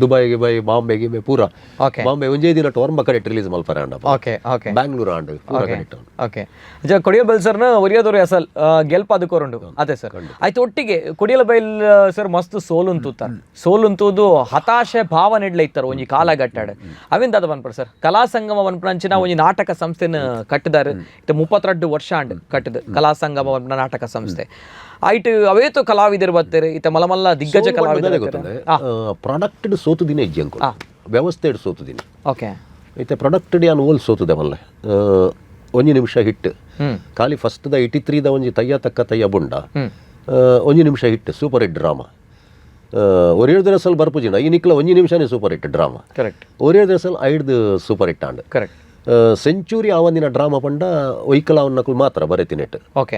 ದುಬೈ ಗಿಬೈ, ಬಾಂಬೆ ಗಿಬೆ ಪೂರ. ಬಾಂಬೆ ಒಂಜೇ ದಿನ ಟೋರ್ಂಬ ಕಡೆಟ್ ರಿಲೀಸ್ ಮಲ್ಪರೆ ಅಂಡ. ಓಕೆ ಓಕೆ ಬ್ಯಾಂಗ್ಳೂರ್ ಆಂಡ್ ಪೂರ ಕಡೆಟ್. ಓಕೆ, ಕೊಡಿಯಲ್ ಬೈಲ್ ಸರ್ನ ಒರಿಯೋದೊರಿ ಅಸಲ್ ಗೆಲ್ಪಾದ ಕೊರುಂಡು ಅದೇ ಸರ್. ಆಯ್ತು, ಒಟ್ಟಿಗೆ ಕೊಡಿಯಲ್ ಬೈಲ್ ಸರ್ ಮಸ್ತ್ ಸೋಲುಂತೂತಾರೆ, ಸೋಲುಂತೂದು ಹತಾಶೆ ಭಾವನೆ ಇಡ್ಲ ಇತ್ತಾರೆ ಒಂಜಿ ಕಾಲಘಟ್ಟಾಡು. ಅವಿಂದ ಅದ ಪನ್ಪರ್ ಸರ್, ಕಲಾ ಸಂಗಮ ಪನ್ಪುನಂಚಿನ ಒಂಜಿ ನಾಟಕ ಸಂಸ್ಥೆನ ಕಟ್ಟಿದಾರೆ. ಇತ್ತೆ 32 ವರ್ಷ ಆಂಡ್ ಕಟ್ಟದ ಕಲಾ ಸಂಗಮ ಪನ್ಪುನ ನಾಟಕ ಸಂಸ್ಥೆ. ಆಯ್ತು, ಅವೇತು ಕಲಾವಿದರು ಬರ್ತಾರೆ, ಇತ್ತ ಮಲಮಲ್ಲ ದಿಗ್ಗಜ ಕಲಾವಿದರು. ಗೊತ್ತಂದ್ರೆ ಪ್ರಾಡಕ್ಟ್ ಸೋತುದಿನ ಇಜ್ಜಿ ಅಂಕುಲು, ವ್ಯವಸ್ಥೆ ಸೋತುದಿನಿ. ಇತ್ತೆ ಪ್ರಾಡಕ್ಟ್ ಯಾನ್ ಓಲ್ ಸೋತುದೆ ಮಲ್ಲೆ ಒಂಜಿ ನಿಮಿಷ ಹಿಟ್. ಖಾಲಿ ಫಸ್ಟ್ the 83 the ಒಂಜಿ ತಯ್ಯ ತಕ್ಕ ತಯ್ಯ ಬುಂಡ. ಒಂಜಿ ನಿಮಿಷ hit, super hit drama. ಒರಿಯರ್ ಅಸಲ್ ಬರ್ಪುಜಿನ ಈ ನಿಕ್ಲ ಒಂಜಿ ನಿಮಿಷನೇ super hit drama. ಒರಿಯರ್ ಅಸಲ್ ಐಡ್ದು super hit and. Century ಆವಂದಿನ drama ಪಂಡ ಒಯ್ಕಲಾವನ್ನಕುಲು ಮಾತ್ರ ಬರೆತಿನೆಟ್.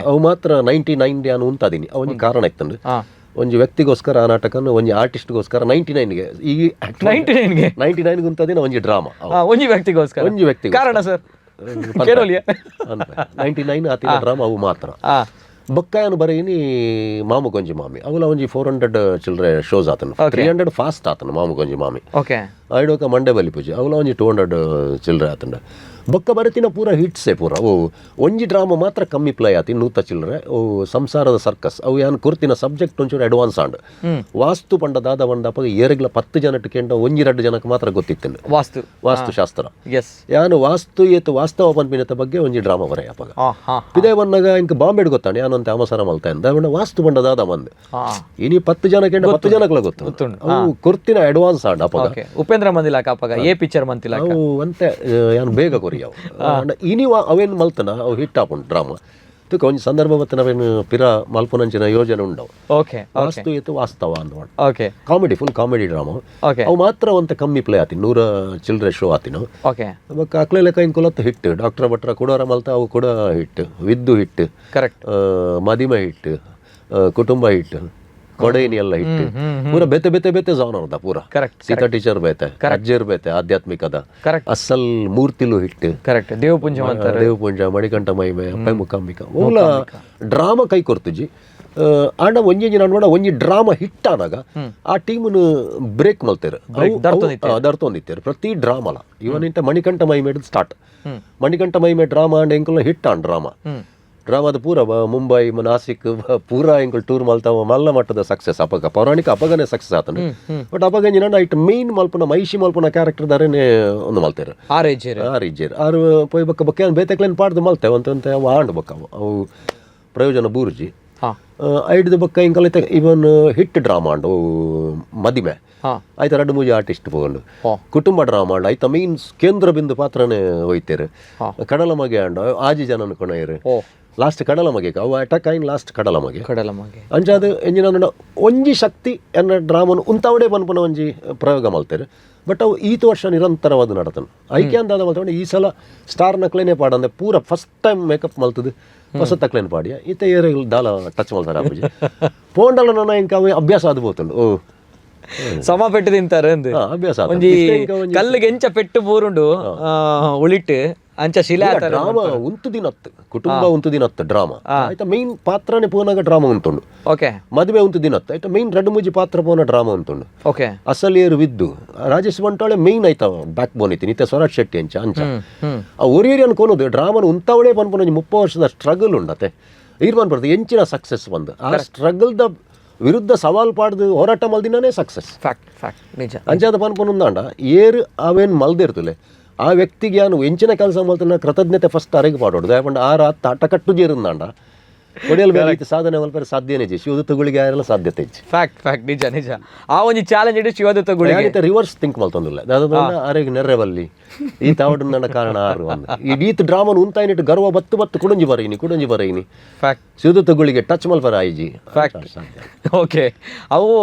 ಅವು ಮಾತ್ರ 99 ಯಾನು ಉಂತಾದೀನಿ. ಅವು ಒಂಜಿ ಕಾರಣ ಇತ್ತಂಡು. ಒಂಜಿ ವ್ಯಕ್ತಿಗೋಸ್ಕರ ಆ ನಾಟಕನ, ಒಂಜಿ ಆರ್ಟಿಸ್ಟ್ಗೋಸ್ಕರ 99ಗೆ ಈ 99ಗೆ? 99ಗೆ ಉಂತಾದಿನ ಒಂಜಿ ಡ್ರಾಮಾ. ಒಂಜಿ ವ್ಯಕ್ತಿಗೋಸ್ಕರ. ಒಂಜಿ ವ್ಯಕ್ತಿ. ಕಾರಣ ಸರ್ ಕೇಳೋಲಿಯ? 99 ಆತಿನ ಡ್ರಾಮಾ ಅವು ಮಾತ್ರ. ಬೊಕ್ಕಾಯನು ಬರೀನಿ ಮಾಮು ಗೊಂಜಿ ಮಾಮಿ, ಅವಲ ಒಂಜಿ 400 ಚಿಲ್ಲರೆ ಶೋಸ್ ಆತನು, 300 ಫಾಸ್ಟ್ ಆತನು ಮಾಮು ಗೊಂಜಿ ಮಾಮಿ. ಐಡೋಕ ಮಂಡೆ ಬಲಿ ಪೂಜೆ, ಅವಲ ಒಂಜಿ 200 ಚಿಲ್ಲರೆ ಆತಂಡ. ಬೊಕ್ಕ ಬರತಿನ ಪೂರ ಹಿಟ್ಸೆ ಪೂರ. ಓ ಒಂಜಿ ಡ್ರಾಮಾ ಮಾತ್ರ ಕಮ್ಮಿ ಪ್ಲೇ ಆತಿ, ನೂತ ಚಿಲ್ಲರೆ, ಅವು ಸಂಸಾರದ ಸರ್ಕಸ್. ಅವು ಯಾನ್ ಕೊರ್ತಿನ ಸಬ್ಜೆಕ್ಟ್ ಒಂಚೂರು ಅಡ್ವಾನ್ಸ್ ಆಂಡ್. ವಾಸ್ತು ಪಂಡ ದಾದ ಪಂಡ ಅಪಗ ಏರೆಗ್ಲ 10 ಜನಕ್ಕೆ ಕೆಂಡ ಒಂಜಿ ರಡ್ಡು ಜನಕ್ಕೆ ಮಾತ್ರ ಗೊತ್ತಿತ್ತು. ವಾಸ್ತು. ವಾಸ್ತುಶಾಸ್ತ್ರ. ಯಾನು ವಾಸ್ತು ಏತು ವಾಸ್ತವ ಪನ್ಪಿನತ ಬಗ್ಗೆ ಒಂಜಿ ಡ್ರಾಮಾ ಬರೆಯ ಅಪಗ. ಹಾ ಹಾ ಇದೇ ಬಂದಾಗ ಇಂಕ ಬಾಂಬೆಡ್ ಗೊತ್ತಾನೆ ಯಾನಂತೆ ಅವಸರ ಮಲ್ತ ಇಂದ ವಾಸ್ತು ಪಂಡ ದಾದ ಬಂದ್ ಇನಿ 10 ಜನಕ್ಕೆ 10 ಜನಕ್ಲ ಗೊತ್ತು. ಅವು ಕೊರ್ತಿನ ಅಡ್ವಾನ್ಸ್ ಆಂಡ್ ಅಪಗ. ಉಪೇಂದ್ರ ಮಂದಿಲಾಕ ಅಪಗ ಎ ಪಿಕ್ಚರ್ ಮಂತಿಲಾಕ. ಅವು ಅಂತೆ ಯಾನು ಬೇಗ ಕೊರಿಯವು. ಇನಿ ಅವೇನು ಮಲ್ತನ ಅವು ಹಿಟ್ ಆಪುಂಡು ಡ್ರಾಮಾ. ತುಕ ಒಂಜಿ ಸಂದರ್ಭ ಬತ್ತನ ಅವೇನು ಪಿರ ಮಲ್ಪುನಂಚಿನ ಯೋಜನೆ ಉಂಡವು. ವಾಸ್ತು ಏತು ವಾಸ್ತವ ಅಂದ್. Comedy, full comedy drama. ಅವು ಮಾತ್ರ ಒಂತೆ ಕಮ್ಮಿ ಪ್ಲೇ ಆತಿ, 100 ಚಿಲ್ಲರೆ ಶೋ ಆತಿನ. ಬೊಕ್ಕ ಅಕ್ಲೆ ಲೆಕ್ಕ ಇಂಕುಲತ್ತು ಹಿಟ್. ಡಾಕ್ಟರ್ ಭಟ್ರ ಕುಡೋರ ಮಲ್ತ, ಅವು ಕೂಡ ಹಿಟ್, ವಿದ್ದು ಹಿಟ್. ಮದಿಮ ಹಿಟ್, ಕುಟುಂಬ ಹಿಟ್, ಕೊಡೈನಿ ಎಲ್ಲ ಹಿಟ್. ಪೂರ ಬೇತೆ ಬೇತೆ ಬೇತೆ ಜಾನರ್ದ ಪೂರ. ಸೀತಾ ಟೀಚರ್ ಬೇತೆ, ಅಜ್ಜರ್ ಬೇತೆ ಆಧ್ಯಾತ್ಮಿಕದ. ಅಸಲ್ ಮೂರ್ತಿಲು ಹಿಟ್. ದೇವಪುಂಜ ಅಂತಾರೆ. ದೇವಪುಂಜ, ಮಣಿಕಂಠ ಮಹಿಮೆ, ಅಪ್ಪೆ ಮುಖಾಂಬಿಕ ಓಲ ಡ್ರಾಮಾ ಕೈ ಕೊರ್ತುಜಿ. ಆಂಡ ಒಂಜಿ ನಾನು ಒಂಜಿ ಡ್ರಾಮಾ ಹಿಟ್ ಆನಾಗ ಆ ಟೀಮ್ನು ಬ್ರೇಕ್ ಮಲ್ತೇರು, ದರ್ತೊಂದಿತ್ತೇರು ಪ್ರತಿ ಡ್ರಾಮಲ. ಇವನ್ ಇಂತ ಮಣಿಕಂಠ ಮಹಿಮೆ ಸ್ಟಾರ್ಟ್. ಮಣಿಕಂಠ ಮಹಿಮೆ ಡ್ರಾಮಾ ಅಂಡ್ ಎಂಕುಲ hit on drama. ಡ್ರಾಮಾದ ಪೂರ ಮುಂಬೈ, ನಾಸಿಕ್ ಪೂರ ಎಂಕುಲು ಟೂರ್ ಮಲ್ತಾವ. ಮಲ್ಲ ಮಟ್ಟದ ಸಕ್ಸಸ್ ಅಪಗ. ಪೌರಾಣಿಕ ಅಪಗನೆ ಸಕ್ಸಸ್ ಆತನು. ಬಟ್ ಅಪಗ ಎಂಜಿನ ಐಟ್ ಮೇನ್ ಮಲ್ಪುನ ಮೈಷಿ ಮಲ್ಪುನ ಕ್ಯಾರೆಕ್ಟರ್ ದಾರೇನೆ ಒಂದು ಮಲ್ತೇರು. ಆರ್ ಏಜ್. ಆರು ಇಜ್ಜೇರು. ಆರು ಪೋಯ್ ಬೊಕ್ಕ ಬೊಕ್ಕ ಬೇತೆಕ್ಲೇನು ಪಾಡ್ದು ಮಲ್ತೆ ಒಂತೆ ಅವು ಆಂಡ್ ಬೊಕ್ಕ ಅವು ಅವು ಪ್ರಯೋಜನ ಬೂರ್ಜಿ. ಐಡ್ದು ಬೊಕ್ಕ ಇಂಕಲ್ ಇವನ್ ಹಿಟ್ ಡ್ರಾಮಾ ಅಂಡು ಮದಿಮೆ. ಆಯ್ತು, ರಡ್ಡು ಮೂಜಿ ಆರ್ಟಿಸ್ಟ್ ಪೋಂಡು. ಕುಟುಂಬ ಡ್ರಾಮಾ ಅಂಡ್ ಆಯ್ತ ಮೀನ್ಸ್ ಕೇಂದ್ರ ಬಿಂದು ಪಾತ್ರನೇ ಹೋಯ್ತೇರು. ಕಡಲ ಮಗೆ ಅಂಡ ಆಜಿ ಜನನ ಕೊಣಯರು. ಲಾಸ್ಟ್ ಕಡಲ ಮಗೆ ಅವು ಅಟಕ್ ಆಯ್ನ್ ಲಾಸ್ಟ್ ಕಡಲ ಮಗೆ. ಕಡಲ ಮಗೆ. ಅಂಚಾದ ಎಂಜಿನ ಒಂಜಿ ಶಕ್ತಿ ಎನ್ನ ಡ್ರಾಮನ್ ಉಂತಾವಡೆ ಪನ್ಪುನ ಒಂಜಿ ಪ್ರಯೋಗ ಮಲ್ತೇರು. ಬಟ್ ಅವು ಈತ ವರ್ಷ ನಿರಂತರವಾದ ನಡತನು ಐಕೆ ಅಂದಾದ ಮಲ್ತಕೊಂಡು ಈ ಸಲ ಸ್ಟಾರ್ ನಕ್ಲೇನೆ ಪಾಡಂದೆ ಪೂರ first time makeup ಮಲ್ತದು ಹೊಸ ತಕ್ಲೇನು ಪಾಡಿಯ. ಈತ ಏರೆ ದಾಲ ಟಚ್ ಮಲ್ತಾರೆ ಅಪ್ಪುಜಿ ಪೋಂಡಲ ನನ್ನ ಇಂಕ ಅವೆ ಅಭ್ಯಾಸ ಅದು ಪೋತುಂಡು. ಓ ಸಮ ಪೆಟ್ಟು ತಿಂತಾರೆ ಅಂದ್. ಅಭ್ಯಾಸ ಆತುಂಡು. ಒಂಜಿ ಇತ್ತೆ ಇಂಕ ಒಂಜಿ ಕಲ್ಲಿಗೆ ಎಂಚ ಪೆಟ್ಟು ಬೂರುಂಡು ಉಳಿಟ್ಟು ಅಂಚ ಶಿಲೆ ಆತಾರೆ. ಡ್ರಾಮಾ ಉಂತು ದಿನತ್ತು, ಕುಟುಂಬ ಉಂತು ದಿನತ್ತು ಡ್ರಾಮಾ ಆಯ್ತಾ. ಮೇನ್ ಪಾತ್ರನೇ ಪೋನಾಗ ಡ್ರಾಮಾ ಉಂಟುಂಡು. ಮದುವೆ ಉಂತು ದಿನತ್ತು ಆಯ್ತಾ. ಮೇನ್ ರಡ್ಡು ಮೂಜಿ ಪಾತ್ರ ಪೋನ ಡ್ರಾಮಾ ಉಂಟುಂಡು. ಅಸಲಿಯರು ವಿದ್ದು ರಾಜೇಶ್ ಬಂಟೋಳೆ ಮೇನ್ ಆಯ್ತಾ ಬ್ಯಾಕ್ ಬೋನ್ ಐತಿ. ನಿತ್ಯ ಸ್ವರಾಜ್ ಶೆಟ್ಟಿ ಅಂಚ ಅಂಚ ಆ ಒರಿಯರಿ ಅನ್ಕೋನದು ಡ್ರಾಮನ್ ಉಂತಾವಳೆ ಪನ್ಪುನ ಒಂಜಿ 30 ವರ್ಷದ ಸ್ಟ್ರಗಲ್ ಉಂಡತೆ. ಇರ್ಬನ್ ಬರ್ತದೆ ಎಂಚಿನ ಸಕ್ಸಸ್ ಬಂದು ಆ ಸ್ಟ್ರಗಲ್ದ ವಿರುದ್ಧ ಸವಾಲ್ ಪಾಡ್ದು ಹೋರಾಟ ಮಲ್ದಿನೇ success. Fact fact ನಿಜ. ಅಂಚಾದ ಪನ್ಪುನ ಉಂದಾಂಡ ಏರು ಅವೇನು ಮಲ್ದಿರ್ತಲೆ ಆ ವ್ಯಕ್ತಿಗೆ ಯಾನು ಎಂಚಿನ ಕೆಲಸ ಮಲ್ತನ ಕೃತಜ್ಞತೆ ಫಸ್ಟ್ ಅರೆಗೆ ಪಾಡೋಡು. ದಯಪಂಡ ಆ ರಾತ್ ಅಟಕಟ್ಟು ಜೇರುಂದಾಂಡ ಕೊಡಿಯಲ್ ಬೇರೆ ರೀತಿ ಸಾಧನೆ ಮಲ್ಪರೆ ಸಾಧ್ಯನೇ ಜಿ ಶಿವದತ್ತಗಳಿಗೆ ಯಾರೆಲ್ಲ ಸಾಧ್ಯತೆ ಇಜ್ಜಿ. ಫ್ಯಾಕ್ಟ್ ಫ್ಯಾಕ್ಟ್ ನಿಜ ನಿಜ. ಆ ಒಂಜಿ ಚಾಲೆಂಜ್ ಇಡು ಶಿವದತ್ತ ಗುಳಿಗೆ ರಿವರ್ಸ್ ಥಿಂಕ್ ಮಲ್ತೊಂದಿಲ್ಲ ಅರೆಗೆ ನೆರ್ರೆವಲ್ಲಿ ಈ ತಾವಡು ನನ್ನ ಕಾರಣ ಆರು ಒಂದು ಈತ್ ಡ್ರಾಮನ್ ಉಂತಾಯಿನಿಟ್ಟು ಗರ್ವ ಬತ್ತು ಬತ್ತು ಕುಡಂಜಿ ಬರಯಿನಿ ಕುಡಂಜಿ ಬರಯಿನಿ. ಫ್ಯಾಕ್ಟ್. ಶಿವದತ್ತ ಗುಳಿಗೆ ಟಚ್ ಮಲ್ಪರ ಆಯಿಜಿ. ಫ್ಯಾಕ್ಟ್. ಓಕೆ, ಅವು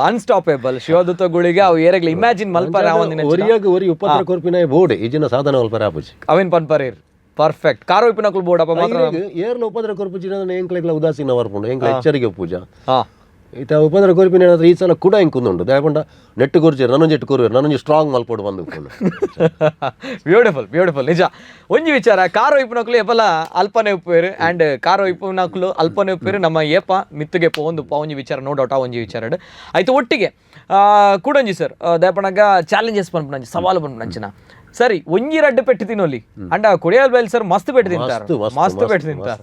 ಅನ್ಸ್ಟಾಪೇಬಲ್ ಶಿವದತ್ತ ಗುಳಿಗೆ. ಅವು ಏರೆಗ್ಲ ಇಮ್ಯಾಜಿನ್ ಮಲ್ಪರ ಒಂದಿನ. ಒರಿಯಾಗ ಒರಿ ಉಪದ್ರ ಕೊರ್ಪಿನ ಬೋರ್ಡ್ ಈಜಿನ ಸಾಧನೆ ಮಲ್ಪರ ಆಪುಜಿ. ಅವೇನ್ ಪನ್ಪರೇರ್ ಪರ್ಫೆಕ್ಟ್ ಕಾರೋ ಇಪ್ಪಿನಕುಲು ಬೋರ್ಡ್ ಅಪ್ಪ ಮಾತ್ರ. ಏರ್ಲ ಉಪದ್ರ ಕೊರ್ಪುಜಿ ಎಂಕ್ಲೆಗ್ಲ ಉದಾಸೀನ ವರ್ಪುಂಡು, ಎಂಕ್ಲ ಎಚ್ಚರಿಕೆ ಪೂಜಾ. ಇತ್ತೆ ಉಪದ್ರ ಕೊರ್ಪಿನ ಏನಾದ್ರೆ ಈ ಸಲ ಕೂಡ ಇಂಕ್ ಉಂಡು ದಾಯಪಂಡ ನೆಟ್ಟು ಕೊರ್ಚೇರು ನನೊಂಜಿ ಎಟ್ಟು ಕೊರುವೆರ್ ನನೊಂಜಿ ಸ್ಟ್ರಾಂಗ್ ಮಲ್ಪೋಡು ಬಂದು. ಬ್ಯೂಟಿಫುಲ್, ಬ್ಯೂಟಿಫುಲ್, ನಿಜ. ಒಂಜಿ ವಿಚಾರ, ಕಾರ್ ಒಯ್ಪುನಕ್ಲು ಏಪಲ ಅಲ್ಪನೆ ಉಪ್ಪುವೆರ್, ಆ್ಯಂಡ್ ಕಾರ್ ಒಯ್ಪುನಕ್ಲು ಅಲ್ಪನೆ ಉಪ್ಪುವೆರ್, ನಮ್ಮ ಏಪ ಮಿತ್ತುಗೆ ಪೋವೊಂದು ಒಂಜಿ ವಿಚಾರ, ನೋ ಡೌಟ್ ಆ ಒಂಜಿ ವಿಚಾರ. ಆಯ್ತು, ಒಟ್ಟಿಗೆ ಕೂಡೊಂಜಿ ಸರ್, ದಾಯಪನಗ ಚಾಲೆಂಜಸ್ ಪನ್ಪುನಂಚಿ, ಸವಾಲು ಪನ್ಪುನಂಚಿನ. ಸರಿ, ಒಂಜಿ ರಡ್ಡು ಪೆಟ್ಟು ತಿನ್ನೊಲಿ ಅಂಡ ಕೊಡಿಯಾಲ್ ಬೈಲ್ ಸರ್ ಮಸ್ತ್ ಪೆಟ್ಟು ತಿಂತಾರೆ, ಮಸ್ತ್, ಮಸ್ತ್ ಪೆಟ್ಟು ತಿಂತಾರೆ.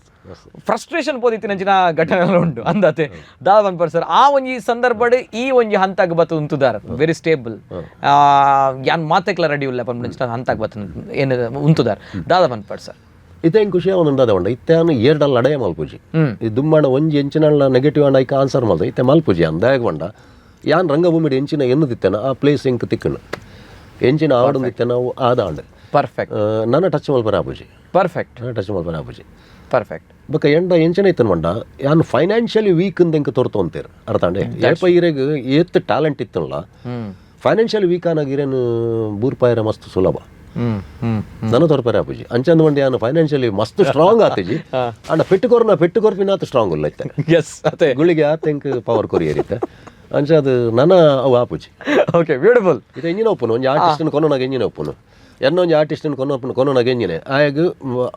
ಫ್ರಸ್ಟ್ರೇಷನ್ ಪೋದಿತ್ತಿನಂಚಿನ ಘಟನೆಗಳು ಉಂಟು ಅಂದಾತೆ. ದಾದ ಪನ್ಪರ್ ಸರ್ ಆ ಒಂಜಿ ಸಂದರ್ಭಡ್ ಈ ಒಂಜಿ ಹಂತಗ್ ಬತ್ತು ಉಂತುದಾರ? ವೆರಿ ಸ್ಟೇಬಲ್, ಯಾನ್ ಮಾತೆಕ್ಲ ರೆಡಿ ಉಲ್ಲ ಪನ್ಪುನಂಚಿನ ಹಂತಗ್ ಬತ್ತು ಏನು ಉಂತುದಾರ, ದಾದ ಪನ್ಪರ್ ಸರ್? ಇತ್ತೆ ಹೆಂಗೆ ಖುಷಿ ಅವನು ದಾದ ಉಂಡ ಇತ್ತೆ ಅವನು ಏರ್ಡಲ್ ಲಡಾಯ ಮಲ್ಪುಜಿ. ಈ ದುಮ್ಮಣ ಒಂಜಿ ಎಂಚಿನ ನೆಗೆಟಿವ್ ಅಂಡ ಐಕ ಆನ್ಸರ್ ಮಲ್ತ ಇತ್ತೆ ಮಲ್ಪುಜಿ. ಅನ್ ದಾಯಗ ಪಂಡ ಯಾನ್ ರಂಗಭೂಮಿಡ್ ಎಂಚಿನ ಎನ್ನುದಿತ್ತೆನ ಆ ಪ್ಲೇಸ್ ಎಂಕ್ ತಿಕ್ಕಣ, ಎಂಚಿನ ಆವಡೊಂದಿತ್ತೆ ನಾವು ಆದಾಂಡ್. ಪರ್ಫೆಕ್ಟ್. ನನ್ನ ಟಚ್ ಮಲ್ಪರ ಆಪುಜಿ. ಪರ್ಫೆಕ್ಟ್. ನನ್ನ ಟಚ್ ಮಲ್ಪರ ಆಪುಜಿ. ಪರ್ಫೆಕ್ಟ್. ಬೊಕ ಎಂಡ ಎಂಚಿನ ಇತ್ತನ ಪಂಡ ಯಾನ್ ಫೈನಾನ್ಷಿಯಲಿ ವೀಕ್ ಅಂದ್ ಎಂಕ್ ತೋರ್ತೊಂತೇರ್, ಅರ್ಥಾಂಡೆ? ಏಪ ಇರೆಗ್ ಏತ್ ಟ್ಯಾಲೆಂಟ್ ಇತ್ತಲ್ಲ, ಫೈನಾನ್ಷಿಯಲಿ ವೀಕ್ ಆನಾಗ ಇರೇನು ಬೂರ್ಪಾಯರ ಮಸ್ತ್ ಸುಲಭ. ಹ್ಮ್ ಹ್ಮ್ ನನ್ನ ತೋರ್ಪರೆ ಆಪುಜಿ. ಅಂಚಂದ ಮಂಡಿ ಯಾನ್ ಫೈನಾನ್ಷಿಯಲಿ ಮಸ್ತ್ ಸ್ಟ್ರಾಂಗ್ ಆತಿಜಿ, ಅಂಡ ಪೆಟ್ಟು ಕೊರ್ನ ಪೆಟ್ಟು ಕೊರ್ಪಿನಾತ್ ಸ್ಟ್ರಾಂಗ್ ಉಲ್ಲ ಇತ್ತೆ. ಎಸ್, ಅದೇ. ಗುಳಿಗೆ ಆತ ಎಂಕ್ ಪವರ್ ಕೊರಿಯರಿತ್ತೆ, ಅಂಚ ಅದು ನನ್ನ ಅವು ಆಪುಜಿ. Okay, beautiful. ಇದು ಎಂಜಿನ ಒಪ್ಪುನು, ಒಂಜಿ ಆರ್ಟಿಸ್ಟ್ನ ಕೊನೊನಾಗ ಎಂಜಿನ ಒಪ್ಪುನು, ಎನ್ನ ಒಂಜಿ ಆರ್ಟಿಸ್ಟ್ನ ಕೊನೊಪುನು ಕೊನೊನಾಗ ಎಂಜಿನೆ ಆಯಗ್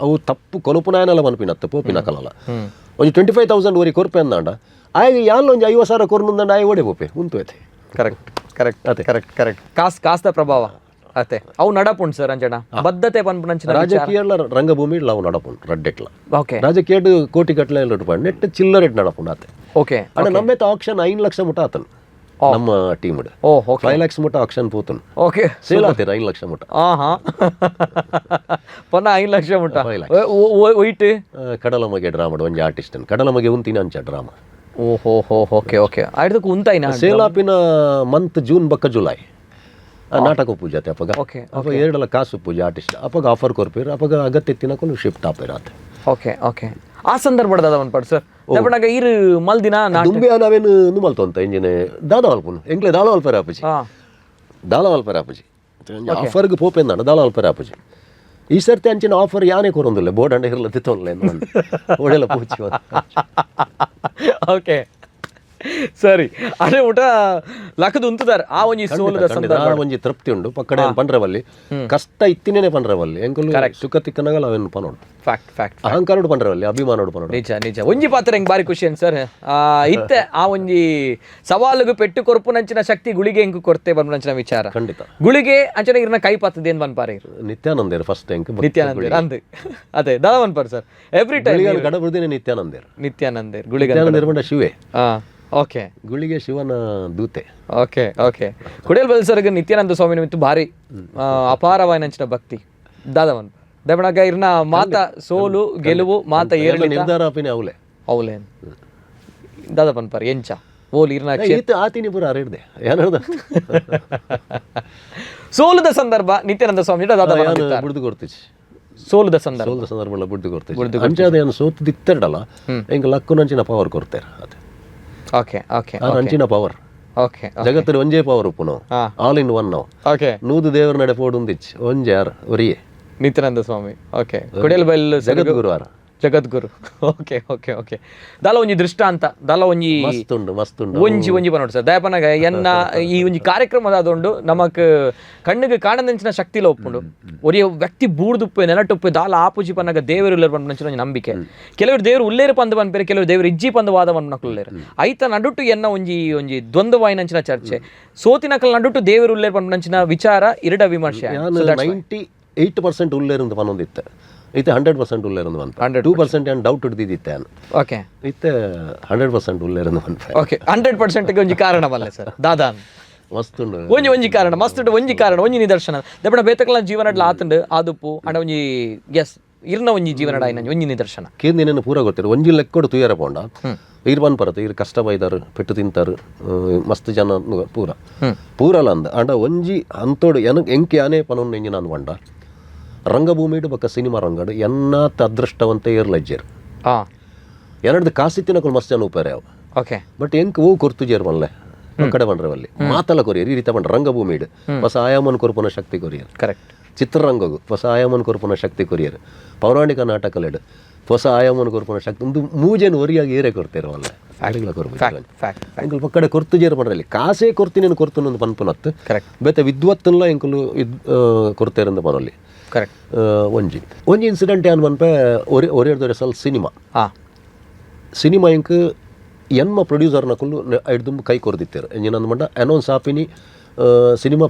ಅವು ತಪ್ಪು ಕೊನೊಪುನಾಯನಲ್ಲ ಮನ್ಪಿನತ್ತು ಪೋಪಿನ ಕಲಲ್ಲ. ಒಂಜಿ 25,000 ವರಿ ಕೊರ್ಪೆ ಅಂದಾಂಡ ಆಯಗ್ ಯಾನ್ಲ ಒಂಜಿ 50,000 ಕೊರ್ನುಂದಂಡ ಆಯ್ ಓಡೆ ಪೋಪೆ ಉಂತು ಐತೆ. ಕರೆಕ್ಟ್ ಕರೆಕ್ಟ್ ಅದೇ. Correct correct. ಕಾಸ್ ಕಾಸ್ದ ಪ್ರಭಾವ ಅತ್ತೆ ಅವು ನಡಪುಂಡು ಸರ್. ಅಂಚಣ ಬದ್ಧತೆ ಪನ್ಪುನಂಚಿನ. ರಾಜಕೀಯ ರಂಗಭೂಮಿ ಅವು ನಡಪುಂಡು ರಡ್ಡೆಟ್ಲ. ರಾಜಕೀಯ ಕೋಟಿ ಗಟ್ಟಲೆ ರೂಪಾಯಿ ನೆಟ್ ಚಿಲ್ಲರೆ ನಡಪುಂಡು ಆತೆ. ಅಂಡ ನಮ್ಮೆತ್ತ ಆಕ್ಷನ್ 5 ಲಕ್ಷ ಮುಟ ಆತನು ನಮ್ಮ ಟೀಮ್. ಓ ಓಕೆ 5 ಲ್ಯಾಕ್ಸ್ ಮುಟ ಆಕ್ಷನ್ ಪೋತನು. ಸೇಲ್ ಆತೀರ 5 ಲಕ್ಷ ಮುಟ. ಆಹಾ, ಪೊನ್ನ 5 ಲಕ್ಷ ಮುಟ್ಟ? 5 lakhs. White ಕಡಲಮಗೆ drama ಒಂಜಿ ಆರ್ಟಿಸ್ಟ್ ಕಡಲಮಗೆ ಉಂತಿನ ಅಂಚ ಡ್ರಾಮಾ. ಓಹೋ ಹೋ, ಓಕೆ ಓಕೆ, ಆಯ್ತು, ಉಂತಾಯಿನ. ಸೇಲ್ ಆಪಿನ ಮಂತ್ ಜೂನ್ ಬಕ್ಕ ಜುಲೈ ಆ ನಾಟಕ ಪೂಜೆ ಅಪಗ. ಅಪಗ ಎರಡಲ ಕಾಸು ಪೂಜೆ ಆರ್ಟಿಸ್ಟ್ ಅಪಗ ಆಫರ್ ಕೊರ್ಪೇರು, ಅಪಗ ಅಗತ್ಯ ತಿನ್ನಕೊಂಡು ಶಿಫ್ಟ್ ಆಪೇರು ಆತೆ. ಓಕೆ ಓಕೆ, ಆ ಸಂದರ್ಭದ ಪಡ್ ಸರ್, ದಪ್ಪಣಗ ಇರು ಮಲ್ದಿನ ನಾಟ. ದುಂಬೆ ನಾವೇನು ಇಂದು ಮಲ್ತೊಂತ ಇಂಜಿನೆ ದಾದ ಮಲ್ಪುನು ಎಂಕ್ಲೆ ದಾಳ ಮಲ್ಪೆರ ಆಪುಜಿ. ದಾಳ ಮಲ್ಪೆರ ಆಪುಜಿ. ಆಫರ್ಗೆ ಪೋಪೆಂದಾಂಡ ದಾಳ ಮಲ್ಪೆರ ಆಪುಜಿ. ಈ ಸರ್ತಿ ಅಂಚಿನ ಆಫರ್ ಯಾನೇ ಕೊರೊಂದಿಲ್ಲ, ಬೋರ್ಡ್ ಅಂಡ ಇರಲ್ಲ ತಿತ್ತೊಲ್ಲ ಓಡೆಲ್ಲ ಪೂಜಿ. ಓಕೆ, ಸರಿ, ಅದೇ ಊಟ ಲಕ್ಕದ ಉಂತುದಾರ ಆ ಒಂಜಿ ಸೋಲದ ಸಂದರ್ಭ. ಒಂಜಿ ತೃಪ್ತಿ ಉಂಡು ಪಕ್ಕಡೆ ಪಂಡ್ರವಲ್ಲಿ ಕಷ್ಟ ಇತ್ತಿನೇ ಪಂಡ್ರವಲ್ಲಿ ಎಂಕುಲು ಸುಖ ತಿಕ್ಕನಗಲ ಅವೇನು ಪನೋಡು. Fact fact. ಅಹಂಕಾರೋಡು ಪಂಡ್ರವಲ್ಲಿ ಅಭಿಮಾನೋಡು ಪನೋಡು. ನಿಜ ನಿಜ. ಒಂಜಿ ಪಾತ್ರ ಹೆಂಗ್ ಬಾರಿ ಖುಷಿ ಸರ್. ಇತ್ತೆ ಆ ಒಂಜಿ ಸವಾಲುಗು ಪೆಟ್ಟು ಕೊರ್ಪುನಂಚಿನ ಶಕ್ತಿ ಗುಳಿಗೆ ಹೆಂಗ್ ಕೊರ್ತೆ ಪನ್ಪುನಂಚಿನ ವಿಚಾರ. ಖಂಡಿತ. ಗುಳಿಗೆ ಅಂಚನೆ ಇರ್ನ ಕೈ ಪಾತದ ಏನ್ ಪನ್ಪಾರೆ? ನಿತ್ಯಾನಂದೇರು ಫಸ್ಟ್ ಎಂಕ್. ನಿತ್ಯಾನಂದೇರ್ ಅಂದ್ ಅದೇ ದಾದ ಪನ್ಪಾರ್ sir every time? ಗಡಬುರ್ದಿನ ನಿತ್ಯಾನಂದೇರು. ನಿತ್ಯಾನಂದೇರ್ ಗುಳಿಗೆ. ನಿತ್ಯಾನಂದೇರು ಪಂಡ ಶಿವೆ. ಓಕೆ. ಗುಳಿಗೆ ಶಿವನ ದೂತೆ. ಓಕೆ ಓಕೆ, ಕುಡಿಯಲ್ ಬಲ್ ಸರ್ಗ್ ನಿತ್ಯಾನಂದ ಸ್ವಾಮಿ ನಿಮಿತ್ತ ಭಾರಿ ಅಪಾರವಾಯಿನಂಚಿನ ಭಕ್ತಿ ದಾದ ಪನ್ಪಾರ್? ದಮಣಗ ಇರ್ನ ಮಾತ ಸೋಲು ಗೆಲುವು ಮಾತ ಏರಳಿತ ನಿರ್ಧಾರ ಅಪಿನ ಅವಲೆ. ಅವಲೇನ್ ದಾದ ಪನ್ಪಾರ್ ಎಂಚ ಓಲ್ ಇರ್ನ ಈತ ಆತಿನಿ ಪೂರ ಅರೇಡ್ದೆ ಏನಾರ್ದ. ಸೋಲುದ ಸಂದರ್ಭ ನಿತ್ಯಾನಂದ ಸ್ವಾಮಿ ದಾದ ಪನ್ನೊಂದಿತ್ತಾರ್. ಬುಡ್ದು ಕೊಡ್ತಿಚ್. ಸೋಲುದ ಸಂದರ್ಭ. ಸೋಲದ ಸಂದರ್ಭ ಬುಡ್ದು ಕೊಡ್ತಿಚ್. ಅಂಚಾದ ಏನು ಸೋತು ದಿತ್ತೆರಡಲ್ಲ ಎಂಕ್ ಲಕ್ಕುನಂಚಿನ ಪವರ್ ಕೊಡ್ತೇರೆ ಅದೇ. ಓಕೆ ಓಕೆ ಆ ಅಂಚಿನ ಪವರ್. ಜಗತ್ತಲ್ಲಿ ಒಂಜೇ ಪವರ್ ಉಪ್ಪು ನಾವು. All in one ನಾವು. ನೂದು ದೇವರ ನಡೆ ಪೋಡುಂದಿಚ್ ಒಂಜೆ ಯಾರು ಒರಿಯೇ. ನಿತ್ಯಾನಂದ ಸ್ವಾಮಿ. ಓಕೆ, ಕುಡಿಯಲ್ ಬೈಲ್ ಜಗದ್ಗುರು ಆರ. ಜಗದ್ಗುರು. Okay okay okay, ದಾಲ ಒಂಜಿ ದೃಷ್ಟಾಂತ ದಾಲ ಒಂಜಿ ಮಸ್ತ್ ಉಂಡು, ಮಸ್ತ್ ಉಂಡು. ಒಂಜಿ ಒಂಜಿ ಪನೋಡು ಸರ್. ದಯಪನಗ ಎನ್ನ ಈ ಒಂಜಿ ಕಾರ್ಯಕ್ರಮದ ಅದೊಂಡು ನಮಕ್ ಕಣ್ಣಿಗೆ ಕಾಣದಂಚಿನ ಶಕ್ತಿಲ ಒಪ್ಪುಂಡು. ಒರಿಯ ವ್ಯಕ್ತಿ ಬೂರ್ದುಪ್ಪೆ ನೆಲಟುಪ್ಪೆ ದಾಲ ಆಪುಜಿ ಪನ್ನಗ ದೇವರು ಉಲ್ಲೇರು ಪನ್ಪುನಂಚಿನ ಒಂಜಿ ನಂಬಿಕೆ. ಕೆಲವರು ದೇವರು ಉಲ್ಲೇರು ಪಂದ್ ಪನ್ಪೇರು, ಕೆಲವರು ದೇವರು ಇಜ್ಜಿ ಪಂದ್ ವಾದ ಪನ್ಪುನಕುಲ್ಲೇರು. ಐತ ನಡುಟು ಎನ್ನ ಒಂಜಿ ಒಂಜಿ ದ್ವಂದ್ವವಾಯಿನಂಚಿನ ಚರ್ಚೆ, ಸೋತಿನಕಲ್ ನಡುಟು ದೇವರು ಉಲ್ಲೇರು ಪನ್ಪುನಂಚಿನ ವಿಚಾರ ಇರಡ ವಿಮರ್ಶೆ. ಯಾನ್ 98% ಉಲ್ಲೇರಂದು ಪನೊಂದಿತ್ತೆ, ಇತ್ತೆ 100% ಉಲ್ಲೇರಂದು ಪನ್ಪ. 2% ಏನು ಡೌಟ್ ಹಿಡ್ದಿದ್ದಿತ್ತೆ ಯಾನ್. ಇತ್ತೆ 100% ಉಲ್ಲೇರಂದು ಪನ್ಪ. ಓಕೆ, 100% ಒಂಜಿ ಕಾರಣ ಬಲ್ಲೆ ಸರ್ ದಾದಾ? ಮಸ್ತ್ ಉಂಡು. ಒಂಜಿ ಒಂಜಿ ಕಾರಣ ಮಸ್ತ್ ಉಂಡು, ಒಂಜಿ ಕಾರಣ ಒಂಜಿ ನಿದರ್ಶನ ದಪ್ಪಣ ಬೇತಕಲ ಜೀವನಡ್ಲ ಆತುಂಡು ಆದುಪ್ಪು ಅಂಡ ಒಂಜಿ ಎಸ್ ಇರ್ನ ಒಂಜಿ ಜೀವನಡ ಆಯ್ನ ಒಂಜಿ ನಿದರ್ಶನ. ಕೇಂದಿನ ಪೂರ ಗೊತ್ತಿರು ಒಂಜಿ ಲೆಕ್ಕೊಡು ತುಯರ ಪೋಂಡ ಇರ್ ಬನ್ ಪರತ ಇರ್ ಕಷ್ಟ ಬೈದಾರು ಪೆಟ್ಟು ತಿಂತಾರು ಮಸ್ತ್ ಜನ ಪೂರ ಪೂರಲ ಅಂದ. ಅಂಡ ಒಂಜಿ ಅಂತೋಡು ಎನ ಎಂಕ್ ಯಾನೇ ಪನೊಂದು ಎಂಜಿ ನಾನು ಪಂಡ ರಂಗಭೂಮಿಡು ಬೊಕ್ಕ ಸಿನಿಮಾ ರಂಗಡು ಎನ್ನಾತ ಅದೃಷ್ಟವಂತ ಏರ್ಲಜ್ಜೇರು. ಎನ್ನಡ್ದು ಕಾಸಿತ್ತಿನಕುಲು ಮಸ್ತ್ ಜನ ಉಪೇರೆ ಅವು. ಬಟ್ ಎಂಕ್ ಓ ಕೊರ್ತುಜೇರು ಮಲ್ಲೆ ಕಡೆ ಬಂಡ್ರವಲ್ಲಿ ಮಾತಲ ಕೊರಿಯರ್ ಈ ರೀತಿ ಪಂಡ ರಂಗಭೂಮಿಡು ಹೊಸ ಆಯಾಮನ್ ಕೊರ್ಪುನ ಶಕ್ತಿ ಕೊರಿಯರ್. ಚಿತ್ರರಂಗಗು ಹೊಸ ಆಯಾಮನ್ ಕೊರ್ಪುನ ಶಕ್ತಿ ಕೊರಿಯರ್. ಪೌರಾಣಿಕ ನಾಟಕಲೆಡು ಹೊಸ ಆಯಾಮನ ಕೊರ್ಪುನ ಶಕ್ತಿ ಒಂದು ಮೂಜೆನ್ ಒರಿಯಾಗಿ ಏರೆ ಕೊಡ್ತೇರವಲ್ಲ ಅಡಿಗಳ ಕೊರ್ಪು ಫ್ಯಾಕ್ಟ್. ಎಂಕುಲು ಪಕ್ಕಡೆ ಕೊರ್ತು ಜೇರು ಪಂಡ್ರಲ್ಲಿ ಕಾಸೇ ಕೊರ್ತೀನಿ ಕೊರ್ತು ಪನ್ಪುನತ್ತು. ಕರೆಕ್ಟ್. ಬೇತೆ ವಿದ್ವತ್ತನ್ಲ ಎಂಕುಲು ಇದ್ ಕೊರ್ತೇರಂದ ಪನೊಲ್ಲಿ. ಕರೆಕ್ಟ್. ಒಂಜಿ ಒಂಜಿ ಇನ್ಸಿಡೆಂಟ್ ಏನ್ ಪನ್ಪೆ, ಒರಿ ಒರಿಯರ್ದೊರೆ ಸಲ್ ಸಿನಿಮಾ ಸಿನಿಮಾ ಎಂಕ್ ಎನ್ಮ ಪ್ರೊಡ್ಯೂಸರ್ನಕುಲು ಐಡ್ದುಂಬು ಕೈ ಕೊರ್ದಿತ್ತೇರು. ಎಂಜಿನ ಅಂದ್ಮಂಡ ಅನೌನ್ಸ್ ಆಪಿನಿ, ಸಿನಿಮಾ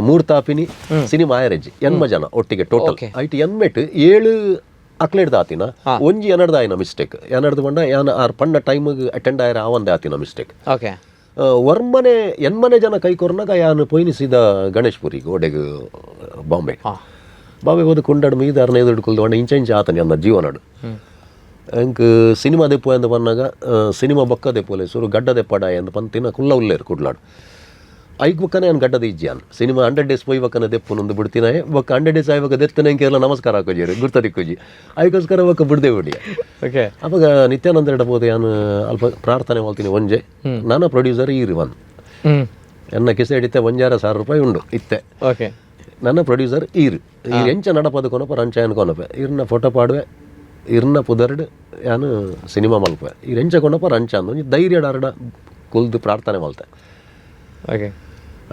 ಮೂರ್ತ ಆಪಿನಿ, ಸಿನಿಮಾ ಆಯರೆಜ್ಜಿ ಎನ್ಮ ಜನ ಒಟ್ಟಿಗೆ ಟೋಟಲ್ ಐಟ್ ಎನ್ಮೆಟ್ 7 ಅಕ್ಲೇಡ್ದ ಆತಿನ, ಒಂಜಿ ಎನಡ್ದ ಆಯ್ನ ಮಿಸ್ಟೇಕ್. ಎನಡ್ದು ಬಂಡ ಯಾನ ಆರ್ ಪಣ್ಣ ಟೈಮಿಗೆ ಅಟೆಂಡ್ ಆಯರ ಆವಂದೆ ಆತಿನ ಮಿಸ್ಟೇಕ್. ವರ್ಮನೆ ಎನ್ಮನೆ ಜನ ಕೈ ಕೊರ್ನಾಗ ಯಾನು ಪೊಯ್ನಿಸಿದ ಗಣೇಶ್ಪುರಿಗೆ ಒಡೆಗ್ ಬಾಂಬೆ. ಬಾಂಬೆ ಹೋದ ಕೊಂಡಾಡು ಮೀದ ಅರ್ನ ಎದುರು ಕುಲ್ದು ಇಂಚ ಇಂಚ ಆತನ ಅನ್ನ ಜೀವನಡು. ಎಂಕ್ ಸಿನಿಮಾ ದೆಪ್ಪು ಎಂದು ಪನ್ನಾಗ ಸಿನಿಮಾ ಬೊಕ್ಕ ದೆಪ್ಪುಲೆ ಸುರು ಗಡ್ಡ ದೆಪ್ಪಡ ಎಂದು ಪಂತಿನ ಕುಲ್ಲ ಉಲ್ಲೇರು ಕುಡ್ಲಾಡು. ಐಕ್ ಬೊಕ್ಕನೆ ನಾನು ಗಡ್ಡದ ಇಜ್ಜಿ ಅನ್ ಸಿನಿಮಾ 100 ಡೇಸ್ ಪೋಯ್ ಬಕ್ಕನ ದೆಪ್ಪುನೊಂದು ಬಿಡ್ತಿನ ಬೊಕ್ಕ 100 ಡೇಸ್ ಆಯ್ಬೊಕ್ಕ ದೆತ್ತನೆ ಎಂಕೆಲ್ಲ ನಮಸ್ಕಾರ ಹಾಕೋಜೇರು ಗುರ್ತ ದಿಕ್ಕೋಜಿ ಐಕೋಸ್ಕರ ಬೊಕ್ಕ ಬಿಡ್ದೆ ಬಿಡಿ. ಅವಾಗ ನಿತ್ಯಾನಂದ ಇಡಬಹುದು ಯಾನು ಅಲ್ಪ ಪ್ರಾರ್ಥನೆ ಮಾಡ್ತೀನಿ ಒಂಜೆ ನನ್ನ ಪ್ರೊಡ್ಯೂಸರ್ ಈರು ಒನ್ ಎನ್ನ ಕಿಸೆ ಹಿಡಿತೆ 1,500 ರೂಪಾಯಿ ಉಂಡು ಇತ್ತೆ. ನನ್ನ ಪ್ರೊಡ್ಯೂಸರ್ ಈರು ಈರು ಎಂಚ ನಡಪದ ಕೊನಪ ರಂಚ ಕೊನಪೆ ಇರ್ನ ಫೋಟೋ ಪಾಡುವೆ ಇರ್ನ ಪುದರ್ಡ್ ಯಾನು ಸಿನಿಮಾ ಮಲ್ಪೆ ಈರು ಎಂಚ ಕೊನಪ ರಂಚ ಅಂದು ಒಂಜಿ ಧೈರ್ಯ ಡಾರಡ ಕುಲ್ದು ಪ್ರಾರ್ಥನೆ ಮಲ್ತೆ.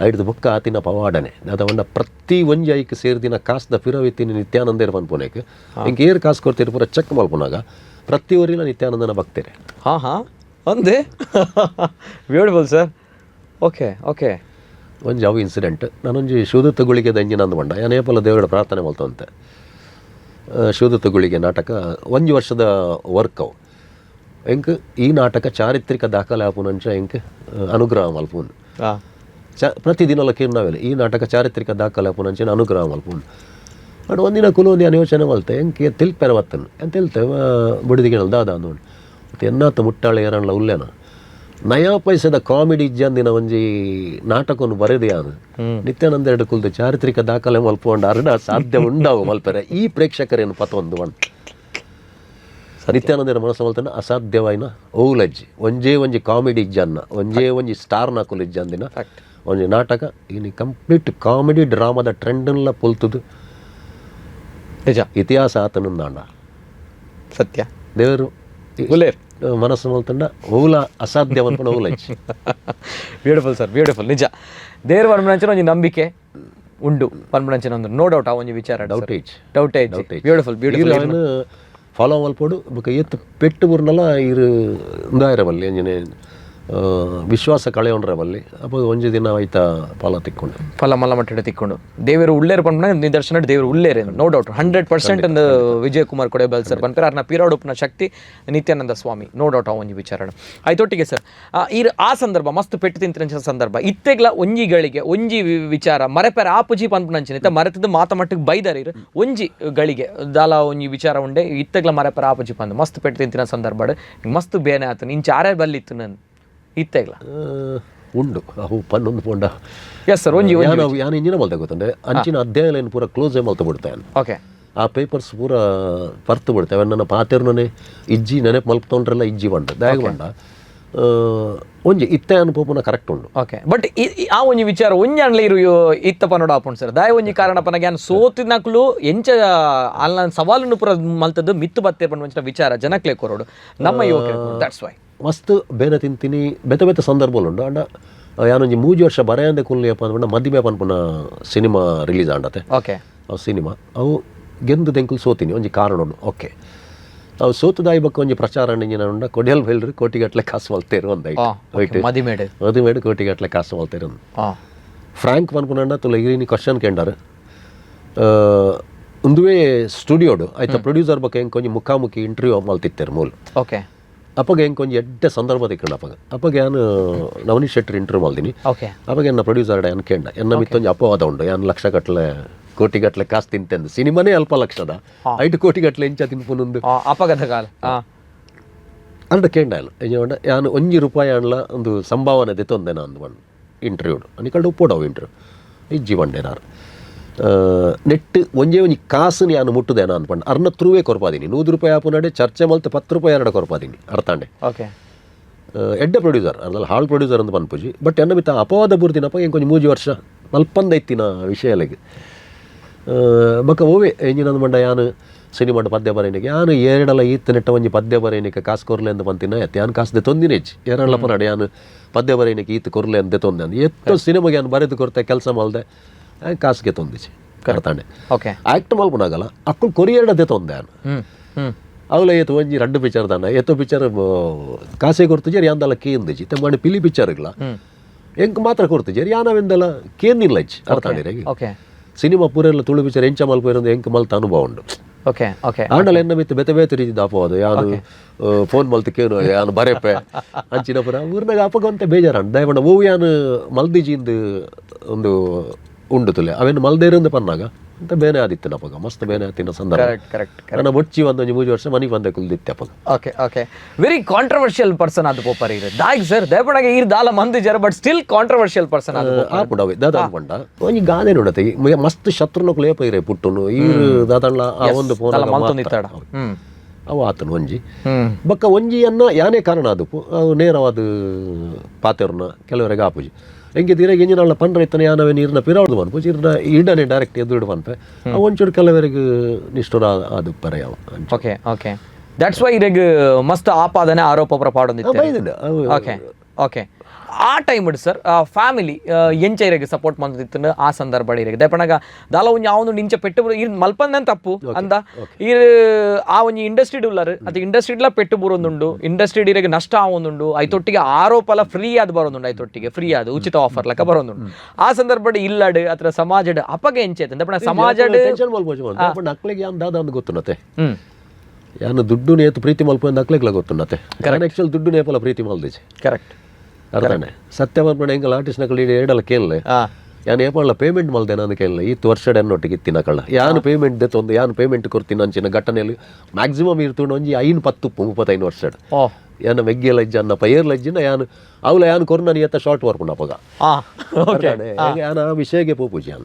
ಐಡ್ದು ಬೊಕ್ಕ ಆತಿನ ಪವಾಡನೆ ದಾದ ಒಂಡ ಪ್ರತಿ ಒಂಜಿ ಐಕ್ ಸೇರ್ದಿನ ಕಾಸ್ದ ಪಿರವಿತ್ತಿನ ನಿತ್ಯಾನಂದೇರ್ ಪನ್ಪುನೇಕ್ ಇಂಕ್ ಏರ್ ಕಾಸು ಕೊಡ್ತೀರಿ ಪೂರ ಚೆಕ್ ಮಲ್ಪುನಾಗ ಪ್ರತಿ ಊರಿನ ನಿತ್ಯಾನಂದನ ಭಕ್ತರೆ. ಹಾ ಹಾ ಒಂದೇ beautiful sir. Okay okay. ಒಂಜಿ ಅವು ಇನ್ಸಿಡೆಂಟ್. ನಾನೊಂಜಿ ಶಿವದತ್ತ ಗುಳಿಗೆ ದಂಜಿನ ಅಂದು ಬಂಡ ಯಾನೇಪಲ್ಲ ದೇವರ ಪ್ರಾರ್ಥನೆ ಮಲ್ತಂತೆ. ಶಿವದತ್ತ ಗುಳಿಗೆ ನಾಟಕ ಒಂಜಿ ವರ್ಷದ ವರ್ಕ್ ಅವು ಎಂಕ್ ಈ ನಾಟಕ ಚಾರಿತ್ರಿಕ ದಾಖಲೆ ಆಪುನಂಚ ಎಂಕ್ ಅನುಗ್ರಹ ಮಲ್ಪುನ್ ಪ್ರತಿದಿನ ಕಿರ್ನಾವೆಲ್ಲ ಈ ನಾಟಕ ಚಾರಿತ್ರಿಕ ದಾಖಲೆ ಆಪುನಂಚಿನ ಅನುಗ್ರಹ ಮಲ್ಪುನ್. ಬಟ್ ಒಂದಿನ ಕುಲೊಂದು ನಾನು ಯೋಚನೆ ಮಲ್ತೆ ಎಂಕ್ ತಿಲ್ಪೆರ ಬತ್ತನು ಎಂತ ತಿಲ್ತೆ ಬುಡಿದಿಗೆ ದಾದ ಅಂದು ಮತ್ತು ಎನ್ನಾತ ಮುಟ್ಟಾಳೆ ಏರಣ್ಲ ಉಲ್ಲೇನ ನಯಾ ಪೈಸದ ಕಾಮಿಡಿ ಇಜ್ಜಂದಿನ ಒಂಜಿ ನಾಟಕವನ್ನು ಬರೆದೆ ಯಾನು ನಿತ್ಯಾನಂದ ಎರಡು ಕುಲ್ದು ಚಾರಿತ್ರಿಕ ದಾಖಲೆ ಮಲ್ಪೊಂಡು ಅರ್ಡ ಸಾಧ್ಯ ಉಂಡಾವು ಮಲ್ಪೆರೆ ಈ ಪ್ರೇಕ್ಷಕರೇನು ಪತೊಂದು ಒನ್ ನಿತ್ಯಾನಂದರ ಮನಸ್ಸು ಮಲ್ತನ ಅಸಾಧ್ಯವಾಯಿನ ಓಲಜ್ಜಿ ಒಂಜೇ ಒಂಜಿ ಕಾಮಿಡಿ ಇಜ್ಜನ್ನ ಒಂಜೇ ಒಂಜಿ ಸ್ಟಾರ್ ನಾಕುಲು ಇಜ್ಜಂದಿನ ಒಂಜಿ ನಾಟಕ ಇನಿ ಕಂಪ್ಲೀಟ್ ಕಾಮಿಡಿ ಡ್ರಾಮಾದ ಟ್ರೆಂಡ್ನ್ಲ ಪೊಲ್ತುದು ನಿಜ ಇತಿಹಾಸ ಆತನಂದಾಂಡ ಸತ್ಯ ದೇವರು ಮನಸ್ಸು ಮಲ್ತಂಡ ಓಲ ಅಸಾಧ್ಯ ಮನ್ಪುನ ಓಲಜ್ಜಿ. Beautiful sir, beautiful. ನಿಜ ದೇವ್ರ ಪನ್ಪುನಂಚಿನ ಒಂಜಿ ನಂಬಿಕೆ ಉಂಡು ಪನ್ಪುನಂಚಿನ ಒಂದು ನೋ ಡೌಟ್ ಆ ಒಂಜಿ ವಿಚಾರ. ಡೌಟೇಜ್ ಡೌಟೇಜ್. Beautiful beautiful. Follow ಮಲ್ಪೊಡು ಬೊಕ ಏತ್ ಪೆಟ್ಟು ಬುರ್ನಲ ಇರು ಉಂದಾಯರ ಬಲ್ಲಿ ಅಂಜನೆ ವಿಶ್ವಾಸ ಕಳೆಯೊಂಡ್ರೆ ಬಲ್ಲಿ ಅಪ್ಪ ಒಂಜಿ ದಿನ ಐತ ಫಲ ತಿಕ್ಕೊಂಡು ಫಲ ಮಲ್ಲ ಮಟ್ಟ ತಿಕ್ಕೊಂಡು ದೇವರು ಉಳ್ಳೇರು ಪನ್ಪುನ ನಿದರ್ಶನ ದೇವರು ಉಳ್ಳೇರು ನೋ ಡೌಟ್ 100% ಅಂದ್ ವಿಜಯ್ ಕುಮಾರ್ ಕೊಡೆಬಲ್ ಸರ್ ಪನ್ಪೇರು ಅರ್ನ ಪೀರಾಡುಪ್ಪನ ಶಕ್ತಿ ನಿತ್ಯಾನಂದ ಸ್ವಾಮಿ ನೋ ಡೌಟ್ ಆ ಒಂಜಿ ವಿಚಾರ. ಆಯ್ತೊಟ್ಟಿಗೆ ಸರ್ ಈ ಆ ಸಂದರ್ಭ ಮಸ್ತ್ ಪೆಟ್ಟು ತಿಂತಿನ ಸಂದರ್ಭ ಇತ್ತೆಗ್ಲ ಒಂಜಿ ಗಳಿಗೆ ಒಂಜಿ ವಿಚಾರ ಮರೆಪೆರ ಆಪುಜಿ ಪನ್ಪುನಂಚಿನ ಇತ್ತ ಮರೆತದ ಮಾತ ಮಟ್ಟಿಗೆ ಬೈದಾರ ಇರು ಒಂಜಿ ಗಳಿಗೆ ದಾಲ ಒಂಜಿ ವಿಚಾರ ಉಂಡೆ ಇತ್ತೆಗ್ಲ ಮರೆಪೆರ ಆಪುಜಿ ಪಂದು ಮಸ್ತ್ ಪೆಟ್ಟು ತಿಂತಿನ ಸಂದರ್ಭ ಮಸ್ತ್ ಬೇನೆ ಆತನ ಇಂಚ ಆರೇ ಬಲ್ಲಿತ್ತು ನನ್ ಇತ್ತೆಗ್ಲ ಉಂಡು ಅವು ಪನ್ನೊಂದು ಪೋಂಡ. ಎಸ್ ಸರ್ ಒಂಜಿ ಯಾನ ಯಾನ ಇಂಜಿನ ಮಲ್ತೆ ಗೊತ್ತಂದ್ರೆ ಅಂಚಿನ ಅಧ್ಯಾಯ ಪೂರ ಕ್ಲೋಸ್ ಮಲ್ತ ಬಿಡ್ತಾನೆ. ಆ ಪೇಪರ್ಸ್ ಪೂರ ಪರ್ತು ಬಿಡ್ತೇವೆ ನನ್ನ ಪಾತೆರ್ನೇ ಇಜ್ಜಿ ನೆನಪು ಮಲ್ಪತೊಂಡ್ರೆಲ್ಲ ಇಜ್ಜಿ ಬಂಡ ದಾಯಗ ಬಂಡ ಒಂಜಿ ಇತ್ತೆ ಅನುಪೋಪುನ ಕರೆಕ್ಟ್ ಉಂಡು. ಓಕೆ ಬಟ್ ಆ ಒಂಜಿ ವಿಚಾರ ಒಂಜಿ ಅನ್ಲೆ ಇರು ಇತ್ತ ಪನೋಡ ಆಪುಂಡು ಸರ್ ದಾಯ ಒಂಜಿ ಕಾರಣ ಪನಗೆ ಯಾನ್ ಸೋತಿನಕ್ಲು ಎಂಚ ಅಲ್ಲ ಸವಾಲನ್ನು ಪೂರ ಮಲ್ತದ್ದು ಮಿತ್ತು ಬತ್ತೆ ಪನ್ಪುನ ವಿಚಾರ ಜನಕ್ಲೆ ಕೊರೋಡು ನಮ್ಮ ಯುವಕರು that's why. ಮಸ್ತ್ ಬೇನೆ ತಿಂತೀನಿ ಬೇತೆ ಬೇತೆ ಸಂದರ್ಭಗಳು ಅಂಡ ಯಾನೊಂಜಿ 3 ವರ್ಷ ಬರೆಯಂದೆ ಕುಲ್ಲಿಯಪ್ಪ ಅಂದ್ಬಂಡ ಮದಿಮೆ ಪನ್ಪುನ ಸಿನಿಮಾ ರಿಲೀಸ್ ಆಂಡತೆ. ಆ ಸಿನಿಮಾ ಅವು ಗೆಂದು ದೆಂಕುಲು ಸೋತೀನಿ ಒಂಜಿ ಕಾರಣ ಉಂಡು. ಓಕೆ ಅವು ಸೋತುದಾಯಿ ಬೊಕ್ಕ ಒಂಜಿ ಪ್ರಚಾರ ಇಂಜಿನ ಉಂಡ ಕೊಡಿಯಲ್ ಬೈಲ್ರಿ ಕೋಟಿಗಟ್ಟಲೆ ಕಾಸು ಮಲ್ತೇರು ಒಂದ ಮದಿಮೇಡು ಮದಿಮೇಡು ಕೋಟಿಗಟ್ಟಲೆ ಕಾಸು ಮಲ್ತೇರು ಅಂದ್. ಫ್ರಾಂಕ್ ಪನ್ಪುನಂಡ ತುಲ ಇರಿನಿ ಕ್ವಶನ್ ಕೇಂಡಾರು ಉಂದುವೇ ಸ್ಟುಡಿಯೋಡು ಆಯ್ತಾ ಪ್ರೊಡ್ಯೂಸರ್ ಬೊಕ್ಕ ಎಂಕ್ ಒಂಜಿ ಮುಖಾಮುಖಿ ಇಂಟರ್ವ್ಯೂ ಮಲ್ತಿತ್ತೇರು ಮೂಲು. ಅಪ್ಪಗ ಎಂಕ್ ಒಂಜಿ ಎಡ್ಡೆ ಸಂದರ್ಭ ತಿಕ್ಕಂಡು ಅಪ್ಪಗ ಅಪ್ಪಗ ಯಾನು ನವನೀಶ್ ಶೆಟ್ಟರ್ ಇಂಟರ್ವ್ಯೂ ಮಲ್ದಿನಿ. ಅವಾಗ ಎನ್ನ ಪ್ರೊಡ್ಯೂಸರ್ ಯಾನ್ ಕೇಂಡ ಎನ್ನ ಮಿತ್ತೊಂಜಿ ಅಪವಾದ ಉಂಡು ಯಾನ್ ಲಕ್ಷ ಗಟ್ಟಲೆ ಕೋಟಿ ಗಟ್ಟಲೆ ಕಾಸು ತಿಂತೆಂದು ಸಿನಿಮಾನೇ ಅಲ್ಪ ಲಕ್ಷದ 5 ಕೋಟಿ ಗಟ್ಟಲೆ ಇಂಚ ತಿನ್ಪುನೊಂದು ಅಪಗದ ಕಾಲ ಅಂಡ ಕೇಂಡ ಇಲ್ಲ ಯಾನು ಒಂಜಿ ರೂಪಾಯಿ ಅನ್ಲ ಒಂದು ಸಂಭಾವನೆ ದೆತ್ತೊಂದೆ ನಾನು ಒಂದು ಇಂಟರ್ವ್ಯೂಡ್ ಅನಿಕಲ್ಡ್ ಉಪ್ಪೋಡವು ಇಂಟರ್ವ್ಯೂ ಇಜ್ಜಿ ಬಂಡೆ ನಾನು ನೆಟ್ ಒಂಜೇ ಒಂಜಿ ಕಾಸುని ಯಾನು ಮುಟ್ಟುದೆ ನಾನು ಪಂಡ ಅರ್ನ ತ್ರೂವೇ ಕೊರ್ಪಾದೀನಿ 100 ರೂಪಾಯಿ ಆಪುನಾಡೆ ಚರ್ಚೆ ಮಲ್ತು 10 ರೂಪಾಯಿ ಎರಡು ಕೊರ್ಪಾದೀನಿ ಅರ್ಥಾಂಡೆ. ಎಡ್ಡೆ ಪ್ರೊಡ್ಯೂಸರ್ ಅರ್ನಲ್ಲ ಹಾಳ್ ಪ್ರೊಡ್ಯೂಸರ್ ಅಂತ ಪನ್ಪುಜಿ ಬಟ್ ಎನ್ನ ಮಿತ್ತ ಅಪವಾದ ಬೂರ್ದಿನಪ್ಪ ಎಂಕ್ ಒಂಜಿ 3 ವರ್ಷ ಮಲ್ಪಂದ ಇತ್ತಿನ ವಿಷಯಲೆಗ್ ಬೊಕ್ಕ ಓವೆ ಎಂಜಿನ ಮಂಡ ಯಾನು ಸಿನಿಮಾಡ್ ಪದ್ಯ ಬರೆಯನಿಗೆ ಯಾನು ಏರಡಲ ಈತ್ ನೆಟ್ಟ ಒಂಜಿ ಪದ್ಯ ಬರೆಯನಿಗೆ ಕಾಸು ಕೊರ್ಲೆ ಅಂತ ಬಂತಿನ ಯಾನ್ ಕಾಸು ದೆತ್ತೊಂದಿನ ಹೆಚ್ಚು ಏರಡಲ ಪನಾಡು ಯಾನು ಪದ್ಯ ಬರೆಯನಿಗೆ ಈತ್ ಕೊರ್ಲೆ ಅಂತ ದೆತ್ತೊಂದೆ ಅಂದ್ ಎತ್ತೋ ಸಿನಿಮಾಗೆ ಯಾನು ಬರೆದು ಕೊರ್ತೆ ಕೆಲಸ ಮಲ್ದೆ ಕಾಸಿಗೆ ತೊಂದಿಚಿ ಕರ್ತಾಂಡೆ. ಓಕೆ. ಆಕ್ಟ್ ಮಲ್ಪನಾಗಲ್ಲ ಅಕ್ಕಳು ಕೊರಿಯರ್ಡ ದೆತ್ತೊಂದೆ ಯಾನು. ಹ್ಮ್ ಹ್ಮ್ ಅವಲ ಏತು ಒಂಜಿ ರಡ್ಡು ಪಿಕ್ಚರ್ ದಾನ ಏತೋ ಪಿಕ್ಚರ್ ಕಾಸೆ ಕೊರ್ತುಜೇರಿ ಯಾಂದಲ ಕೇಂದಿಜಿ ತೆಂಬಾಣಿ ಪಿಲಿ ಪಿಕ್ಚರ್ಗಳ ಎಂಕ್ ಮಾತ್ರ ಕೊರ್ತುಜೇರಿ ಯಾನವೆಂದಲ ಕೇಂದಿಲ್ಲ ಇಚ್ಚಿ ಅರ್ಥಾಂಡಿರ. ಓಕೆ. ಸಿನಿಮಾ ಪೂರೆಲ್ಲ ತುಳು ಪಿಕ್ಚರ್ ಎಂಚ ಮಲ್ಪೇರಂದು ಎಂಕ್ ಮಲ್ತ ಅನುಭವ ಉಂಡು. ಓಕೆ ಓಕೆ ಆಂಡಲ ಎನ್ನ ಮಿತ್ತು ಬೇತೆ ಬೇತೆ ರೀತಿ ದಾಪೋದು ಯಾನು ಫೋನ್ ಮಲ್ತು ಕೇನು ಯಾನು ಬರೆಪೆ ಅಂಚಿನ ಪುರ ಊರ್ನಾಗ ಅಪಗಂತೆ ಬೇಜಾರಂಡು ದಯಮಂಡ ಓವು ಯಾನು ಮಲ್ದಿಜಿಂದು ಒಂದು ಉಂಡು ತುಲೆ ಅವೇನು ಮಲ್ದೇರಂದು ಪನ್ನಾಗ ಅಂತ ಬೇನೆ ಆದಿತ್ತು ಅಪಗ ಮಸ್ತ್ ಬೇನೆ ಆತಿನ ಸಂದರ್ಭ. Correct correct. ನನ್ನ ಬೊಚ್ಚಿ ಒಂದೊಂದು 3 ವರ್ಷ ಮನೆ ಬಂದೆ ಕುಲ್ದಿತ್ತೆ ಅಪಗ. Okay okay, very controversial person ಅದು ಪೋಪರ್ ಇರು ದಾಗ್ ಸರ್ ದಯಪಡಗೆ ಈರ್ ದಾಲ ಮಂದಿ ಜರ but still controversial person ಅದು. ಆಪುಂಡು ಅವೆ ದಾದ ಅನ್ಕೊಂಡ ಒಂಜಿ ಗಾದೆ ನೋಡತ್ತೆ ಮಸ್ತ್ ಶತ್ರುನಕುಲು ಏಪ ಇರೆ ಪುಟ್ಟುನು ಈರು ದಾದಣ್ಣ ಆ ಒಂದು ಫೋನ್ ದಾಲ ಮಲ್ತೊಂದಿತ್ತಾಡ. ಹ್ಮ್ ಅವು ಆತನು ಒಂಜಿ ಹ್ಮ್ ಬೊಕ್ಕ ಒಂಜಿಯನ್ನ ಯಾನೇ ಕಾರಣ ಆದಪ್ಪು ಅವು ನೇರವಾದ ಪಾತೆರ್ನ ಕೆಲವರೆಗೆ ಆಪುಜಿ ಎಂಕೆ ತೀರಾಗ ಎಂಜಿನಲ್ಲ ಪಂಡ್ರ ಇತ್ತನೆ ಯಾನವೇ ನೀರಿನ ಪಿರಾವದು ಪನ್ಪು ಇರ್ನ ಈಡನೆ ಡೈರೆಕ್ಟ್ ಎದುರು ಪನ್ಪೆ ಅವು ಒಂಚೂರು ಕೆಲವರೆಗೆ ನಿಷ್ಠುರ ಆದುಪ್ಪರೆ ಅವು ಅಂಚ. Okay okay, that's why ಇರೆಗ್ ಮಸ್ತ್ ಆಪಾದನೆ ಆರೋಪ ಪೂರ ಪಾಡೊಂದಿತ್ತೆ. ಬೈದಿನ ಅವು. ಓಕೆ ಓಕೆ, ಆ time sir family ಎಂಚ ಇರೆಗ್ ಸಪೋರ್ಟ್ ಮಂದಿತ್ತು ಆ ಸಂದರ್ಭ ಇರೆಗ್ ದಯಪಣಗ ದಾಲ ಒಂಜಿ ಆ ಒಂದು ಇಂಚ ಪೆಟ್ಟು ಇರ್ ಮಲ್ಪಂದನ್ ತಪ್ಪು ಅಂದ ಇರ್ ಆ ಒಂಜಿ ಇಂಡಸ್ಟ್ರಿ ಉಲ್ಲರ್ ಅದು ಇಂಡಸ್ಟ್ರಿಡ್ಲ ಪೆಟ್ಟು ಬರೋದುಂಡು ಇಂಡಸ್ಟ್ರಿ ಇರೆಗ್ ನಷ್ಟ ಆವೊಂದುಂಡು ಐತೊಟ್ಟಿಗೆ ಆರೋಪಲ ಫ್ರೀ ಆದ್ ಬರೋದುಂಡು ಐತೊಟ್ಟಿಗೆ ಫ್ರೀ ಆದ ಉಚಿತ ಆಫರ್ ಲೆಕ್ಕ ಬರೋದುಂಡು ಆ ಸಂದರ್ಭಡ್ ಇಲ್ಲಡ್ ಅತ್ರ ಸಮಾಜಡ್ ಅಪಗ ಎಂಚ ಐತೆ ದಯಪಣ ಸಮಾಜಡ್ ಟೆನ್ಷನ್ ಮಲ್ಪೋಜಿ ಮಲ್ಪು ಅಕ್ಲೆಗೆ ಯಾನ್ ದಾದ ಅಂದ್ ಗೊತ್ತುನತೆ. ಹ್ಮ್ ಯಾನ್ ದುಡ್ಡು ನೇತು ಪ್ರೀತಿ ಮಲ್ಪು ಅಂದ್ ಅಕ್ಲೆಗ್ಲ ಗೊತ್ತುನತೆ. ಆಕ್ಚುಲ್ ದುಡ್ಡು ನೇಪಲ ಪ್ರೀತಿ ಮಲ್ದಿಜಿ. ಕರೆಕ್ಟ್. ಅರ್ಥಾನೆ ಸತ್ಯ ಮಲ್ಪಣ ಎಂಗಲ್ ಆರ್ಟಿಸ್ಟ್ ನಕಲ್ ಏಡಲ ಕೇಳಲೆ ಯಾನ್ ಏಪಲ್ಲ ಪೇಮೆಂಟ್ ಮಲ್ದೆ ನಾನು ಕೇಳಲೆ ಈತ್ ವರ್ಷಡ್ ಎನ್ನೊಟ್ಟಿಗೆ ಇತ್ತಿನ ಕಳ್ಳ ಯಾನ್ ಪೇಮೆಂಟ್ ದೆತ್ತೊಂದು ಯಾನ್ ಪೇಮೆಂಟ್ ಕೊರ್ತೀನಿ ಅಂಚಿನ ಘಟನೆಯಲ್ಲಿ ಮ್ಯಾಕ್ಸಿಮಮ್ ಇರ್ತುಂಡು ಒಂಜಿ 5 10 35 ವರ್ಷಡ್ ಓ ಯಾನ ಮೆಗ್ಗೆಲ ಇಜ್ಜ ಅನ್ನ ಪೈರ್ಲ ಇಜ್ಜಿನ ಯಾನ್ ಅವಲ ಯಾನ್ ಕೊರ್ನ ಎತ್ತ ಶಾರ್ಟ್ ವರ್ಪುಂಡು ಅಪಗ. ಆ ಓಕೆ. ಅರ್ಥಾನೆ? ಯಾನ್ ಆ ವಿಷಯಗೆ ಪೋಪುಜಿ ಯಾನ್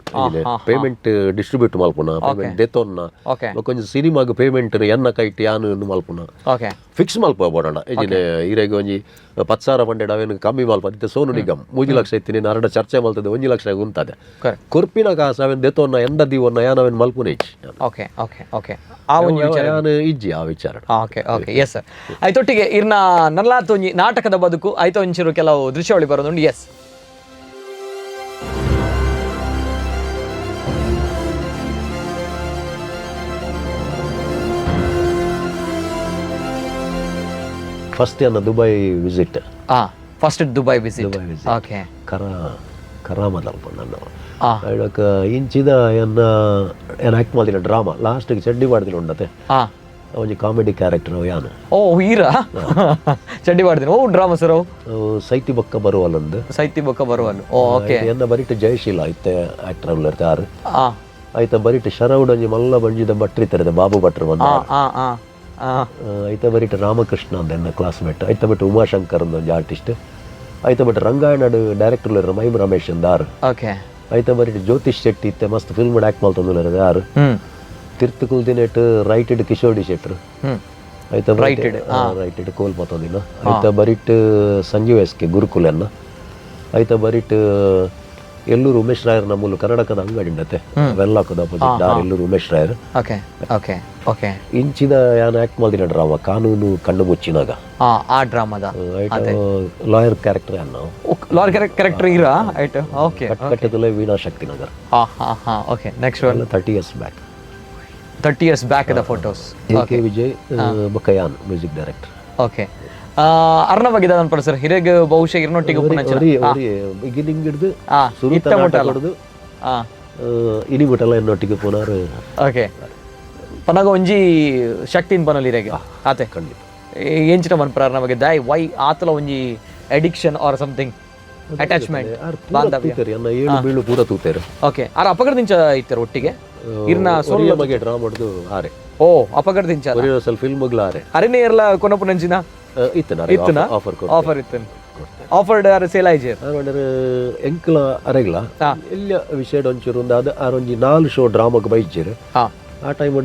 ಪೇಮೆಂಟ್ ಡಿಸ್ಟ್ರಿಬ್ಯೂಟ್ ಮಲ್ಪುನ ಪೇಮೆಂಟ್ ದೆತ್ತೊನ್ನ ಓಕೆ ಬೊಕ್ಕ ಒಂಜಿ ಸಿನಿಮಾಗ್ ಪೇಮೆಂಟ್ ಎನ್ನ ಕೈಟ್ ಯಾನ್ ಮಲ್ಪುನ ಓಕೆ ಫಿಕ್ಸ್ ಮಲ್ಪ ಬೋಡೋಣ ಇಜಿನೆ ಇರೆಗ್ ಒಂಜಿ 10,000 ಪಂಡೆಡ್ ಅವೇನು ಕಮ್ಮಿ ಮಲ್ಪ ಇತ್ತೆ ಸೋನು ನಿಗಮ್ 3 ಲಕ್ಷ ಇತ್ತಿ ನೀನು ಅರಡ ಚರ್ಚೆ ಮಲ್ತದೆ 1 ಲಕ್ಷ ಉಂತದೆ. ಕರೆಕ್ಟ್. ಕೊರ್ಪಿನ ಕಾಸು ಅವೇನು ದೆತ್ತೊನ್ನ ಎಂದ ದೀವನ್ನ ಯಾನ್ ಅವೇನು ಮಲ್ಪುನ ಇಜ್ಜಿ. Okay okay okay, ಆ ಒಂಜಿ ವಿಚಾರ ಯಾನ್ ಇಜ್ಜಿ ಆ ವಿಚಾರ. Okay okay, yes sir. ಆಯ್ತೊಟ್ಟಿಗೆ ಇರ್ನ ನಲ್ಲಾತೊಂಜಿ ನಾಟಕದ ಬದುಕು ಆಯ್ತು ಒಂಚೂರು ಕೆಲವು ದೃಶ್ಯಾವಳಿ ಬರೋದುಂಡು. ಎಸ್. ಫಸ್ಟ್ ಯಾನ Dubai visit. First Dubai visit. Dubai visit. Okay. ಕರ ಕರಾಮದಲ್ಪ ನನ್ನ ಐಡೊಕ ಇಂಚಿದ ಎನ್ನ ಏನ್ ಆಕ್ಟ್ ಮಲ್ದಿನ ಡ್ರಾಮಾ ಲಾಸ್ಟ್ಗೆ ಚಡ್ಡಿ ಮಾಡ್ದಿನ ಉಂಡತೆ ಒಂಜಿ ಕಾಮಿಡಿ ಕ್ಯಾರೆಕ್ಟರ್ ಯಾನು. ಓ ಹೀರಾ ಚಡ್ಡಿ ಮಾಡ್ತೀನಿ ಓ ಡ್ರಾಮಾ ಸರ್ ಅವು. ಅವು ಸೈತಿ ಬೊಕ್ಕ ಬರುವಲ್ಲಂದು. ಸೈತಿ ಬೊಕ್ಕ ಬರುವಲ್ಲು. ಓ ಓಕೆ. ಎನ್ನ ಬರಿಟ್ ಜಯಶೀಲ ಇತ್ತೆ ಆಕ್ಟರ್ ಉಲ್ಲೆರ್ತೆ ಆರು ಐತ ಬರಿಟ್ ಶರವುಡ್ ಒಂಜಿ ಮಲ್ಲ ಬಂಜಿದ ಭಟ್ರಿ ತರದ ಬಾಬು ಭಟ್ರು ಬಂದ. ಆ ಆ ಆ ಐತ ಬರಿಟ್ ರಾಮಕೃಷ್ಣ ಅಂದ ಎನ್ನ ಕ್ಲಾಸ್ಮೇಟ್. ಐತ ಬಿಟ್ಟು ಉಮಾಶಂಕರ್ ಅಂದ ಒಂಜಿ ಆರ್ಟಿಸ್ಟ್. ಐತ ಬಿಟ್ಟು ರಂಗಾಯಣಡ್ ಡೈರೆಕ್ಟರ್ ಉಲ್ಲೆರ್ ಮೈಮ್ ರಮೇಶ್ ಅಂದ ಆರು. ಓಕೆ. ಐತ ಬರಿಟ್ ಜ್ಯೋತಿಷ್ ಶೆಟ್ಟಿ ಇತ್ತೆ ಮಸ್ತ್ ಫಿಲ್ಮ್ ಆಕ್ಟ್ ಮಲ್ತೊಂದುಲ್ಲೆರ್ ಆರು. ಹ್ಮ್ ತಿರ್ತು ಕುಲ್ದಿನೆಟ್ ರೈಟೆಡ್ ಕಿಶೋಡಿ ಶೆಟ್ರು. ಹ್ಮ್ ಐತ Righted, ರೈಟೆಡ್ ಕೋಲ್ ಮತ್ತೊಂದಿನ ಐತ ಬರಿಟ್ ಸಂಜೀವ್ ಎಸ್ ಕೆ ಗುರುಕುಲನ್ನ. ಐತ ಬರಿಟ್ ಎಲ್ಲೂರು ಉಮೇಶ್ ರಾಯರ್ ನಮ್ಮೂಲು ಕರ್ನಾಟಕದ ಅಂಗಡಿ ಉಂಡತೆ ವೆಲ್ಲಾಕದ ಅಪೋಸಿಟ್ ದಾರ್ Ellur Umesh Rayar. Okay okay okay. ಇಂಚಿದ ಯಾನ್ ಆಕ್ಟ್ ಮಲ್ದಿನ ಡ್ರಾಮಾ ಕಾನೂನು ಕಣ್ಣು ಮುಚ್ಚಿನಾಗ. ಆ ಡ್ರಾಮಾದ ಲಾಯರ್ ಕ್ಯಾರೆಕ್ಟರ್ ಅನ್ನ ಲಾರ್ ಕ್ಯಾರೆಕ್ಟರ್ ಇರಾ ಆಯ್ತು okay. ಕಟ್ಟದಲ್ಲೇ Veena Shaktinagar. Ha ha ha okay, next one. 30 years back. 30 years back the photos. A K Vijay ಬೊಕ್ಕಯಾನ್ music director. Okay, ಅರ್ನ ಬಗ್ಗೆ ದಾದನ್ ಸರ್ ಹಿರೇಗ್ ಬಹುಶಃ ಇರ್ನೊಟ್ಟಿಗೆ ಉಪ್ಪುನಂಚಿನ ಬಿಗಿನಿಂಗ್ ಹಿಡಿದು ಸುರು ಇತ್ತ ಮುಟ್ಟಲ. ಹಿಡಿದು ಇನಿ ಮುಟ್ಟಲ ಎನ್ನೊಟ್ಟಿಗೆ ಪೋನಾರು. ಓಕೆ, ಪನಗ ಒಂಜಿ ಶಕ್ತಿನ್ ಪನೊಲಿ ಹಿರೇಗ್ ಆತೆ. ಖಂಡಿತ. ಎಂಚಿನ ಮನ್ಪುರ ಅರ್ನ ಬಗ್ಗೆ ದಾಯ್ ವೈ ಆತಲ ಒಂಜಿ addiction or something attachment ಆರ್ ಪೂರ ತೂತೇರು ಎನ್ನ ಏಳು ಬೀಳು ಪೂರ ತೂತೇರು. ಓಕೆ, ಆರ್ ಅಪಗಡದಿಂಚ ಇತ್ತರ ಒಟ್ಟಿಗೆ ಇರ್ನ ಒರಿಯ ಮಗೆ ಡ್ರಾ ಮಾಡುದು ಆರೆ. ಓ ಅಪಗಡದಿಂಚ ಒರಿಯ ಸ್ವಲ್ಪ ಫಿಲ್ಮ್ಗಳ ಆರೆ. ಅರೆನೇ ಇರ್ಲ ಕೊನಪುನಂಚಿನ ಇತ್ತನ ಇತ್ತನ? ಆಫರ್ ಆಫರ್ ಇತ್ತು ಆಫರ್ಡ್ ಆರ್ ಸೇಲ್ ಆಯ್ಜೇರ್. ಎಂಕ್ಲ ಅರೆಗ್ಲ ಎಲ್ಲ ವಿಷಯ ಒಂಚೂರು ಒಂದು ಅದು ಆರೊಂಜಿ 4 ಶೋ ಡ್ರಾಮಾಗ್ ಬೈಜೇರು. ಆ ಟೈಮ್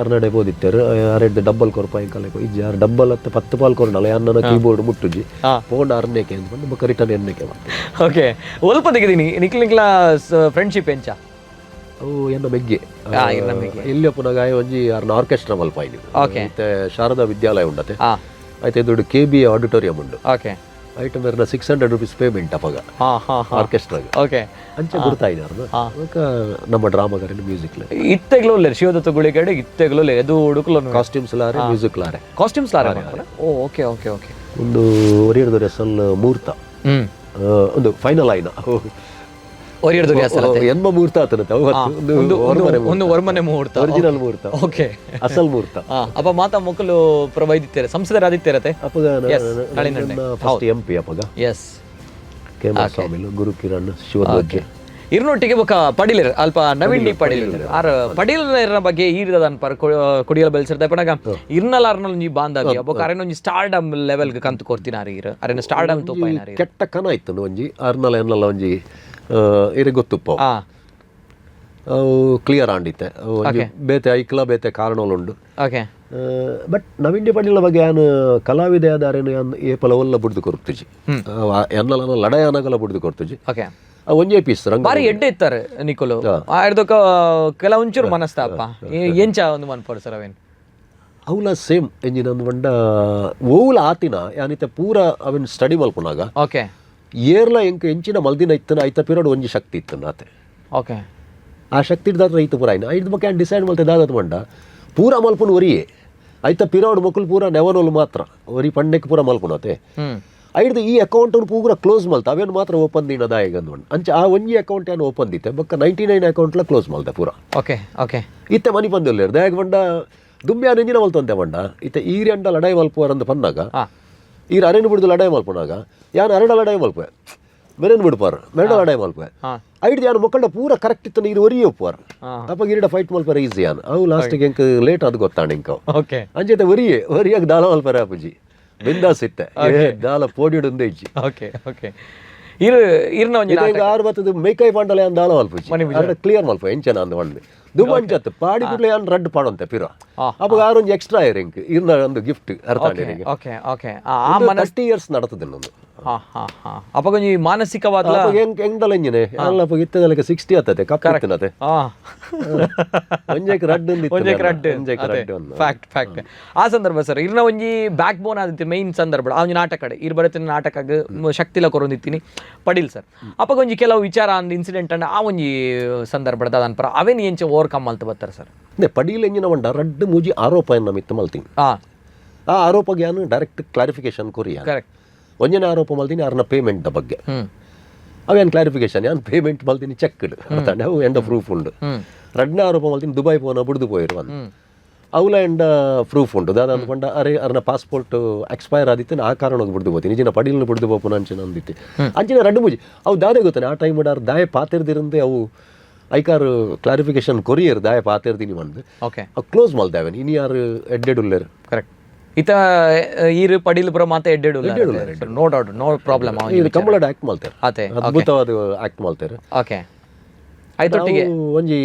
ಅರ್ನಡೆ ಬೋದಿತ್ತೇರು ಅರೆಡ್ ಡಬ್ಬಲ್ ಕೊರ್ಪ ಎಂಕಲ್ ಇಜ್ಜಿ ಆರ್ ಡಬ್ಬಲ್ ಹತ್ತು 10 ಪಾಲ್ ಕೊರ್ನಲ್ಲ ಅನ್ನ ಕೀಬೋರ್ಡ್ ಮುಟ್ಟುಜಿ ಪೋಂಡ ಅರ್ನೇಕೆ ಅಂತ ಬಂದು ಬೊಕ್ಕ ರಿಟರ್ನ್ ಎನ್ನಕ್ಕೆ ಬರ್ತೀವಿ. ಓಕೆ, ಒಲ್ಪ ತೆಗೆದೀನಿ ನಿಕ್ಲ ನಿಕ್ಲ ಫ್ರೆಂಡ್ಶಿಪ್ ಎಂಚ? ಅವು ಎನ್ನ ಮೆಗ್ಗೆ. ಇರ್ನ ಮೆಗ್ಗೆ. ಇಲ್ಲಿ ಪುನಃ ಒಂಜಿ ಅರ್ನ ಆರ್ಕೆಸ್ಟ್ರಾ ಮಲ್ಪಾಯಿನಿ. ಇತ್ತೆ ಶಾರದಾ ವಿದ್ಯಾಲಯ ಉಂಡತೆ. ಐತೆ ದೊಡ್ಡ K B auditorium ಉಂಡು. ಐಟಮ್ ಮೇರ್ನ 600 ರುಪೀಸ್ ಪೇಮೆಂಟ್ ಅಪಗ ಹಾ ಹಾ ಹಾ ಆರ್ಕೆಸ್ಟ್ರಾಗ. ಅಂಚೆ ಗುರ್ತಾಯಿನ ಬೊಕ್ಕ ನಮ್ಮ ಡ್ರಾಮಾಗಾರಿನ ಮ್ಯೂಸಿಕ್. ಇತ್ತೆಗ್ಲೂ ಉಲ್ಲೇರ್ ಶಿವದತ್ತ ಗುಳಿಗಡೆ, ಇತ್ತೆಗ್ಲೂ ಉಲ್ಲೇರ್ ಎದು ಉಡುಕುಲು. Costumes ಲಾರೆ, music ಲಾರೆ. ಕಾಸ್ಟ್ಯೂಮ್ಸ್ ಲಾರೆ. ಓ okay okay okay. ಒಂದು ಒರಿಯರ್ದೊರೆ ಅಸಲ್ ಮೂರ್ತ. ಒಂದು ಫೈನಲ್ ಆಯ್ನ. ಒರಿಯರ್ದು ಅಸಲ್. ಎನ್ಮ ಮೂರ್ತ ಆತನತೆ ಅವು. ಒಂದು ಒಂದು ಒರ್ಮನೆ ಮುಹೂರ್ತ. ಒರಿಜಿನಲ್ ಮೂರ್ತ. ಅಸಲ್ ಮೂರ್ತ. ಅಪ್ಪ ಮಾತಾ ಮೊಕ್ಕಲು ಪ್ರವೈದಿತ್ತಾರೆ ಸಂಸದರಾದಿತ್ಯರತೆ. ಅಪಗ first M P ಅಪಗ. ಕೆ ಎಂ ಸ್ವಾಮಿಲು, ಗುರು ಕಿರಣ್, ಶಿವಧ್ವಜ್. ಇರ್ನೊಟ್ಟಿಗೆ ಬೊಕ ಪಡಿಲಿರ್ ಅಲ್ಪ ನವೀನ್ ಡಿ ಪಡಿಲಿರ್ ಆರ್ ಪಡಿಲರ ಬಗ್ಗೆ ಈರ್ದ ಪರ್ ಕೊಡಿಯಲ್ ಬೆಲ್ಸಿರ್ದ ಪಣಗ ಇರ್ನಲ್ ಅರ್ನಲ್ ಒಂಜಿ ಬಾಂಧವ್ಯ ಬೊಕ ಅರೆನ ಒಂಜಿ ಸ್ಟಾರ್ಡಮ್ ಲೆವೆಲ್ ಕಂತು ಕೊರ್ತಿನಾರ್ ಈರ್, ಅರೆನ ಸ್ಟಾರ್ಡಮ್ ತೂಪಾಯಿನಾರ್. ಕೆಟ್ಟ ಕನ ಇತ್ತು ಒಂಜಿ ಅರ್ನಲ ಎನ್ನಲ ಒಂಜಿ ಇರೆ ಗೊತ್ತುಪ್ಪ. ಅವು ಕ್ಲಿಯರ್ ಆಂಡಿತ್ತೆ. ಅವು ಒಂಜಿ ಬೇತೆ ಐಕ್ಲ ಬೇತೆ ಕಾರಣಗಳು. ಬಟ್ ನವೀನ್ ಡಿ ಪಡಿಲ ಬಗ್ಗೆ ಯಾನು ಕಲಾವಿದೆ ಆದಾರೇನು ಯಾನ್ ಏಪಲ ಒಲ್ಲ ಬುಡ್ದು ಕೊರ್ತುಜಿ, ಎನ್ನಲ ಲಡಾಯನಗಲ ಬುಡ್ದು ಕೊರ್ತುಜಿ. ಒಂಜೇ ಪೀಸ್ ರಂಗ. ಬಾರಿ ಎಡ್ಡೆ ಇತ್ತಾರೆ ನಿಕೋಲು ಆಯ್ದೊಕ ಕೆಲ ಒಂಚೂರು ಮನಸ್ತಾಪ ಎಂಚ ಒಂದು ಮನ್ಪೊಡು ಸರ್ ಅವೇನ್? ಅವಲ ಸೇಮ್ ಎಂಜಿನ ಅಂದ್ ಪಂಡ ಓವುಲ ಆತಿನ ಯಾನಿತ್ತೆ ಪೂರ ಅವೆನ್ ಸ್ಟಡಿ ಮಲ್ಪುನಾಗ ಏರ್ಲ ಎಂಕ್ ಎಂಚಿನ ಮಲ್ದಿನ ಇತ್ತನ ಐತ ಪಿರಡ್ ಒಂಜಿ ಶಕ್ತಿ ಇತ್ತನ ಆತೆ. ಆ ಶಕ್ತಿ ಇದ್ದಾದ್ರೆ ಐತ ಪೂರ ಆಯ್ನ ಐದು ಬೊಕ್ಕ ಡಿಸೈಡ್ ಮಲ್ತೆ ದಾದತ್ ಪಂಡ ಪೂರ ಮಲ್ಪುನ ಒರಿಯೇ ಐತ ಪಿರಡ್ ಮೊಕುಲು ಪೂರ ನೆವನೋಲು ಮಾತ್ರ ಒರಿ ಪಂಡೆಕ್ ಪೂರ ಮಲ್ಪುನತೆ. ಐಡ್ದು ಈ ಅಕೌಂಟ್ ಪೂರ ಕ್ಲೋಸ್ ಮಲ್ತ ಅವೇನು ಮಾತ್ರ ಓಪನ್ ದಿನ ದಾಯಗ ಅಂದ್ಕೊಂಡು ಅಂಚ ಆ ಒಂಜಿ ಅಕೌಂಟ್ ಏನು ಓಪನ್ ದಿತ್ತೆ ಬೊಕ್ಕ 99 ಅಕೌಂಟ್ಲ ಕ್ಲೋಸ್ ಮಲ್ತೆ ಪೂರ. ಓಕೆ ಓಕೆ ಇತ್ತೆ ಮನಿ ಬಂದಿಲ್ಲ ದಾಯಗ ಪಂಡ ದುಂಬ್ಯಾನ ಎಂಜಿನ ಮಲ್ತಂತೆ ಪಂಡ ಇತ್ತೆ ಈರಿ ಅಂಡ ಲಡಾಯಿ ಮಲ್ಪುವರಂದು ಪನ್ನಾಗ ಈರ್ ಅರೇನು ಬಿಡ್ದು ಲಡಾಯಿ ಮಲ್ಪುನಾಗ ಯಾನ್ ಅರಡ ಲಡಾಯಿ ಮಲ್ಪುವೆ ಮೆರೇನು ಬಿಡ್ಪಾರ್ ಮೆರಡ ಲಡಾಯಿ ಮಲ್ಪುವೆ ಐಡ್ದು ಯಾನ್ ಮೊಕ್ಕಂಡ ಪೂರ ಕರೆಕ್ಟ್ ಇತ್ತು ನೀರು ಒರಿಯೇ ಒಪ್ಪುವಾರ್ ಅಪ್ಪ ಇರಡ ಫೈಟ್ ಮಲ್ಪರ ಈಸಿ ಯಾನ್ ಅವು ಲಾಸ್ಟಿಗೆ ಎಂಕ್ ಲೇಟ್ ಅದು ಗೊತ್ತಾಂಡ ಇಂಕ. ಅಂಚೆತೆ ಒರಿಯೇ ಒರಿಯಾಗ ದಾಲ ಮಲ್ಪರ ಅಪ್ಪುಜಿ ಬಿಂದಾಸ್ ಇತ್ತೆ ದಾಲ ಪೋಡಿಯುಡು ಇಜ್ಜಿ. ಓಕೆ ಓಕೆ ಇರು ಇರ್ನ ಒಂಜಿ ಇದು ಆರು ಬತ್ತದ ಮೇಕೈ ಪಾಂಡಲ ಯಾನ್ ದಾಲ ಮಲ್ಪುಜಿ ಅರಡ ಕ್ಲಿಯರ್ ಮಲ್ಪ ಎಂಚನ ಅಂದ ಒಂಡು ದುಂಬ ಅಂಚತ್ತು ಪಾಡಿ ಕೂಡಲೇ ಯಾನ್ ರಡ್ಡ್ ಪಾಡಂತೆ ಪಿರ ಅವಾಗ ಆರೊಂಜಿ ಎಕ್ಸ್ಟ್ರಾ ಇರ್ ಇಂಕ್ ಇರ್ನ ಒಂದು ಗಿಫ್ಟ್ ಅರ್ಥ. ಓಕೆ ಓಕೆ ಆ ಮನ 30 ಇಯರ್ಸ್ ನಡತದೆ ನಂದು. ಹಾ ಹಾ ಹಾ ಅಪ್ಪ ಒಂಜಿ ಮಾನಸಿಕವಾದ ಅವಾಗ ಹೆಂಗ್ ಹೆಂಗ್ದಲ್ಲ ಇಂಜಿನೆ ಅಲ್ಲ ಅಪ್ಪ ಇತ್ತದಲ್ಲಕ್ಕೆ 60 ಆತತೆ ಕಪ್ಪ ಇತ್ತಿನತೆ. ಒಂಜೆಕ್ ರಡ್ಡ್ ಒಂದು ಇತ್ತು. ಒಂಜೆಕ್ ರಡ್ಡ್. ಒಂಜೆಕ್ ರಡ್ಡ್ ಒಂದು. ಫ್ಯಾಕ್ಟ್ ಫ್ಯಾಕ್ಟ್ ಆ ಸಂದರ್ಭ ಸರ್ ಇರ್ನ ಒಂಜಿ ಬ್ಯಾಕ್ ಬೋನ್ ಆದಿತ್ತು ಮೈನ್ ಸಂದರ್ಭ ಆ ಒಂಜಿ ನಾಟಕ ಇರ್ ಬರತ್ತಿನ ನಾಟಕ ಶಕ್ತಿಲ ಕೊರೊಂದಿತ್ತೀನಿ ಪಡಿಲ್ ಸರ್. ಅಪ್ಪಗ ಒಂಜಿ ಕೆಲವು ವಿಚಾರ ಅಂದ್ ಇನ್ಸಿಡೆಂಟ್ ಅಂಡ್ ಆ ಒಂಜಿ ಸಂದರ್ಭದ ಅನ್ಪರ ಅವೇನು ಎಂಚ ಓವರ್ಕಮ್ ಮಲ್ತ ಬರ್ತಾರೆ ಸರ್? ನೆ ಪಡೀಲ್ ಎಂಜಿನ ಒಂಡ ರಡ್ಡ್ ಮೂಜಿ ಆರೋಪ ನಮ್ಮ ಇತ್ತು ಮಲ್ತೀನಿ. ಆ ಆರೋಪಗೆ ಯಾನು ಡೈರೆಕ್ಟ್ ಕ್ಲಾರಿಫಿಕೇಶನ್ ಕೊರಿಯ. ಒಂಜನೇ ಆರೋಪ ಮಲ್ತೀನಿ ಅರ್ನ ಪೇಮೆಂಟ್ the ಬಗ್ಗೆ. ಅವೇನು ಕ್ಲಾರಿಫಿಕೇಶನ್ ಯಾನ್ ಪೇಮೆಂಟ್ ಮಲ್ತೀನಿ ಚೆಕ್ ಅರ್ಥಾಂಡೆ ಅವು ಎಂಡ ಪ್ರೂಫ್ ಉಂಡು. ರಡ್ಡನೇ ಆರೋಪ ಮಲ್ತೀನಿ ದುಬೈ ಪೋನ ಬುಡ್ದು ಪೋಯಿರು ಅಂದ್ ಅವಲ ಎಂಡ ಪ್ರೂಫ್ ಉಂಡು ದಾದ ಅಂದ್ಕೊಂಡ ಅರೆ ಅರ್ನ ಪಾಸ್ಪೋರ್ಟ್ ಎಕ್ಸ್ಪೈರ್ ಆದಿತ್ತು ಆ ಕಾರಣಕ್ಕೆ ಬುಡ್ದು ಹೋಗ್ತೀನಿ ನಿಜಿನ ಪಡೀಲ್ನ ಬುಡ್ದು ಪೋಪುನ ಅಂಚಿನ ಅಂದಿತ್ತು ಅಂಚಿನ ರಡ್ಡು ಮೂಜಿ ಅವು ದಾದೆ ಗೊತ್ತಾನೆ ಆ ಟೈಮ್ ಆರ್ ದಾಯ ಪಾತಿರ್ದಿರಂದೆ ಅವು ಐಕಾರು ಕ್ಲಾರಿಫಿಕೇಶನ್ ಕೊರಿಯರ್ ದಾಯ ಪಾತಿರ್ದಿನಿ ಬಂದು ಅವು ಕ್ಲೋಸ್ ಮಲ್ದೆ ಅವನ್ ಇನಿ ಯಾರು ಎಡ್ಡೆಡ್ ಉಲ್ಲೇರು. ಕರೆಕ್ಟ್ ಇತ ಈರು ಪಡೀಲ್ ಪುರ ಮಾತ ಎಡ್ಡೆಡು, no doubt, no problem. ಇದು ಕಂಬಳಡ್ ಆಕ್ಟ್ ಮಲ್ತಾರೆ. ಅತೆ. ಅದ್ಭುತವಾದ ಆಕ್ಟ್ ಮಾಡ್ತಾರೆ. ಓಕೆ ಆಯ್ತೊಟ್ಟಿಗೆ ನಾವು ಒಂಜಿ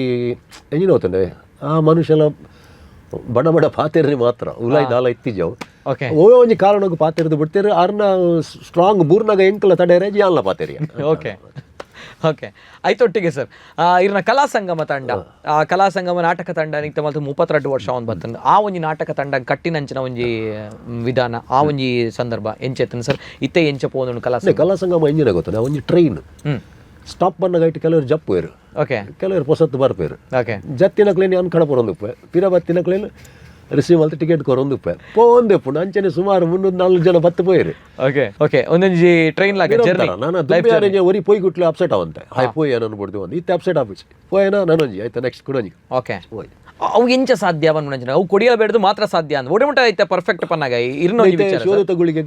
ಎಂಜಿನ ಹೋತಂಡೆ ಆ ಮನುಷ್ಯನ ಬಡ ಬಡ ಪಾತಿರ್ರಿ ಮಾತ್ರ ಉಲಾಯ್ ದಾಲ ಇತ್ತಿಜವು. ಓ ಒಂಜಿ ಕಾರಣಕ್ಕೆ ಪಾತಿರ್ದು ಬಿಡ್ತೀರಿ ಅರ್ನ ಸ್ಟ್ರಾಂಗ್ ಬೂರ್ನಾಗ ಎಂಕಲ ತಡೆಯರೆ ಜಿಯಾನ್ಲ ಪಾತಿರಿ. ಓಕೆ ಓಕೆ ಆಯ್ತೊಟ್ಟಿಗೆ ಸರ್ ಇರ್ನ ಕಲಾ ಸಂಗಮ ತಂಡ, ಆ ಕಲಾ ಸಂಗಮ ನಾಟಕ ತಂಡ ನಿಕ್ತ ಮಲ್ತು 32 ವರ್ಷ ಒಂದು ಬತ್ತಂದು ಆ ಒಂಜಿ ನಾಟಕ ತಂಡ ಕಟ್ಟಿನಂಚಿನ ಒಂಜಿ ವಿಧಾನ ಆ ಒಂಜಿ ಸಂದರ್ಭ ಎಂಚೆತ್ತನ ಸರ್ ಇತ್ತೆ ಎಂಚ ಪೋನು ಕಲಾ ಸಂಗಮ? ಕಲಾ ಸಂಗಮ ಎಂಜಿನ ಗೊತ್ತ ಒಂಜಿ ಟ್ರೈನ್ ಸ್ಟಾಪ್ ಬನ್ನಗ ಇಟ್ಟು ಕೆಲವರು ಜಪ್ಪುವೇರು ಕೆಲವರು ಪೊಸತ್ತು ಬರ್ಪೇರು. ಜತ್ತಿನಕ್ಲೇನು ಅನ್ ಕಡ ಪೊರೊಂದುಪ್ಪೆ ಪಿರ ಬತ್ತಿನಕ್ಲೇನು ರಿಸೀವ್ ಮಲ್ತು ಟಿಕೆಟ್ ಕೊರೊಂದುಪ್ಪೆ ಪೋಂದೆಪ್ಪುಂಡು ಅಂಚನೆ ಸುಮಾರು 304 ಜನ ಬತ್ತು ಪೋಯಿರು. ಓಕೆ ಓಕೆ ಒಂದೊಂಜಿ ಟ್ರೈನ್ ಲಾಗ ಜರ್ನಿ. ನಾನು ದುಂಬಿ ಒರಿ ಪೋಯ್ ಗುಟ್ಲೆ ಅಪ್ಸೆಟ್ ಅವಂತೆ ಹಾಯ್ ಪೋಯ್ ನಾನು ಬಿಡ್ದು ಒಂದು ಇತ್ತೆ ಅಪ್ಸೆಟ್ ಆಫೀಸ್ ಪೋಯನ ನಾನೊಂಜಿ ಆಯ್ತಾ ನೆಕ್ಸ್ಟ್ ಕುಡೊಂಜಿ. ಓಕೆ ಅವು ಎಂಚ ಸಾಧ್ಯ ಅವನು ಅವು ಕೊಡಿಯಲ ಬೇಡದು ಮಾತ್ರ ಸಾಧ್ಯ ಅಂದ್ ಒಡೆ ಮುಟ್ಟ ಐತೆ ಪರ್ಫೆಕ್ಟ್ ಪನ್ನಾಗ ಇರ್ನ ಒಂಜಿ ವಿಚಾರ ಸರ್. ಶೋಧಿತ ಗುಳಿಗೆ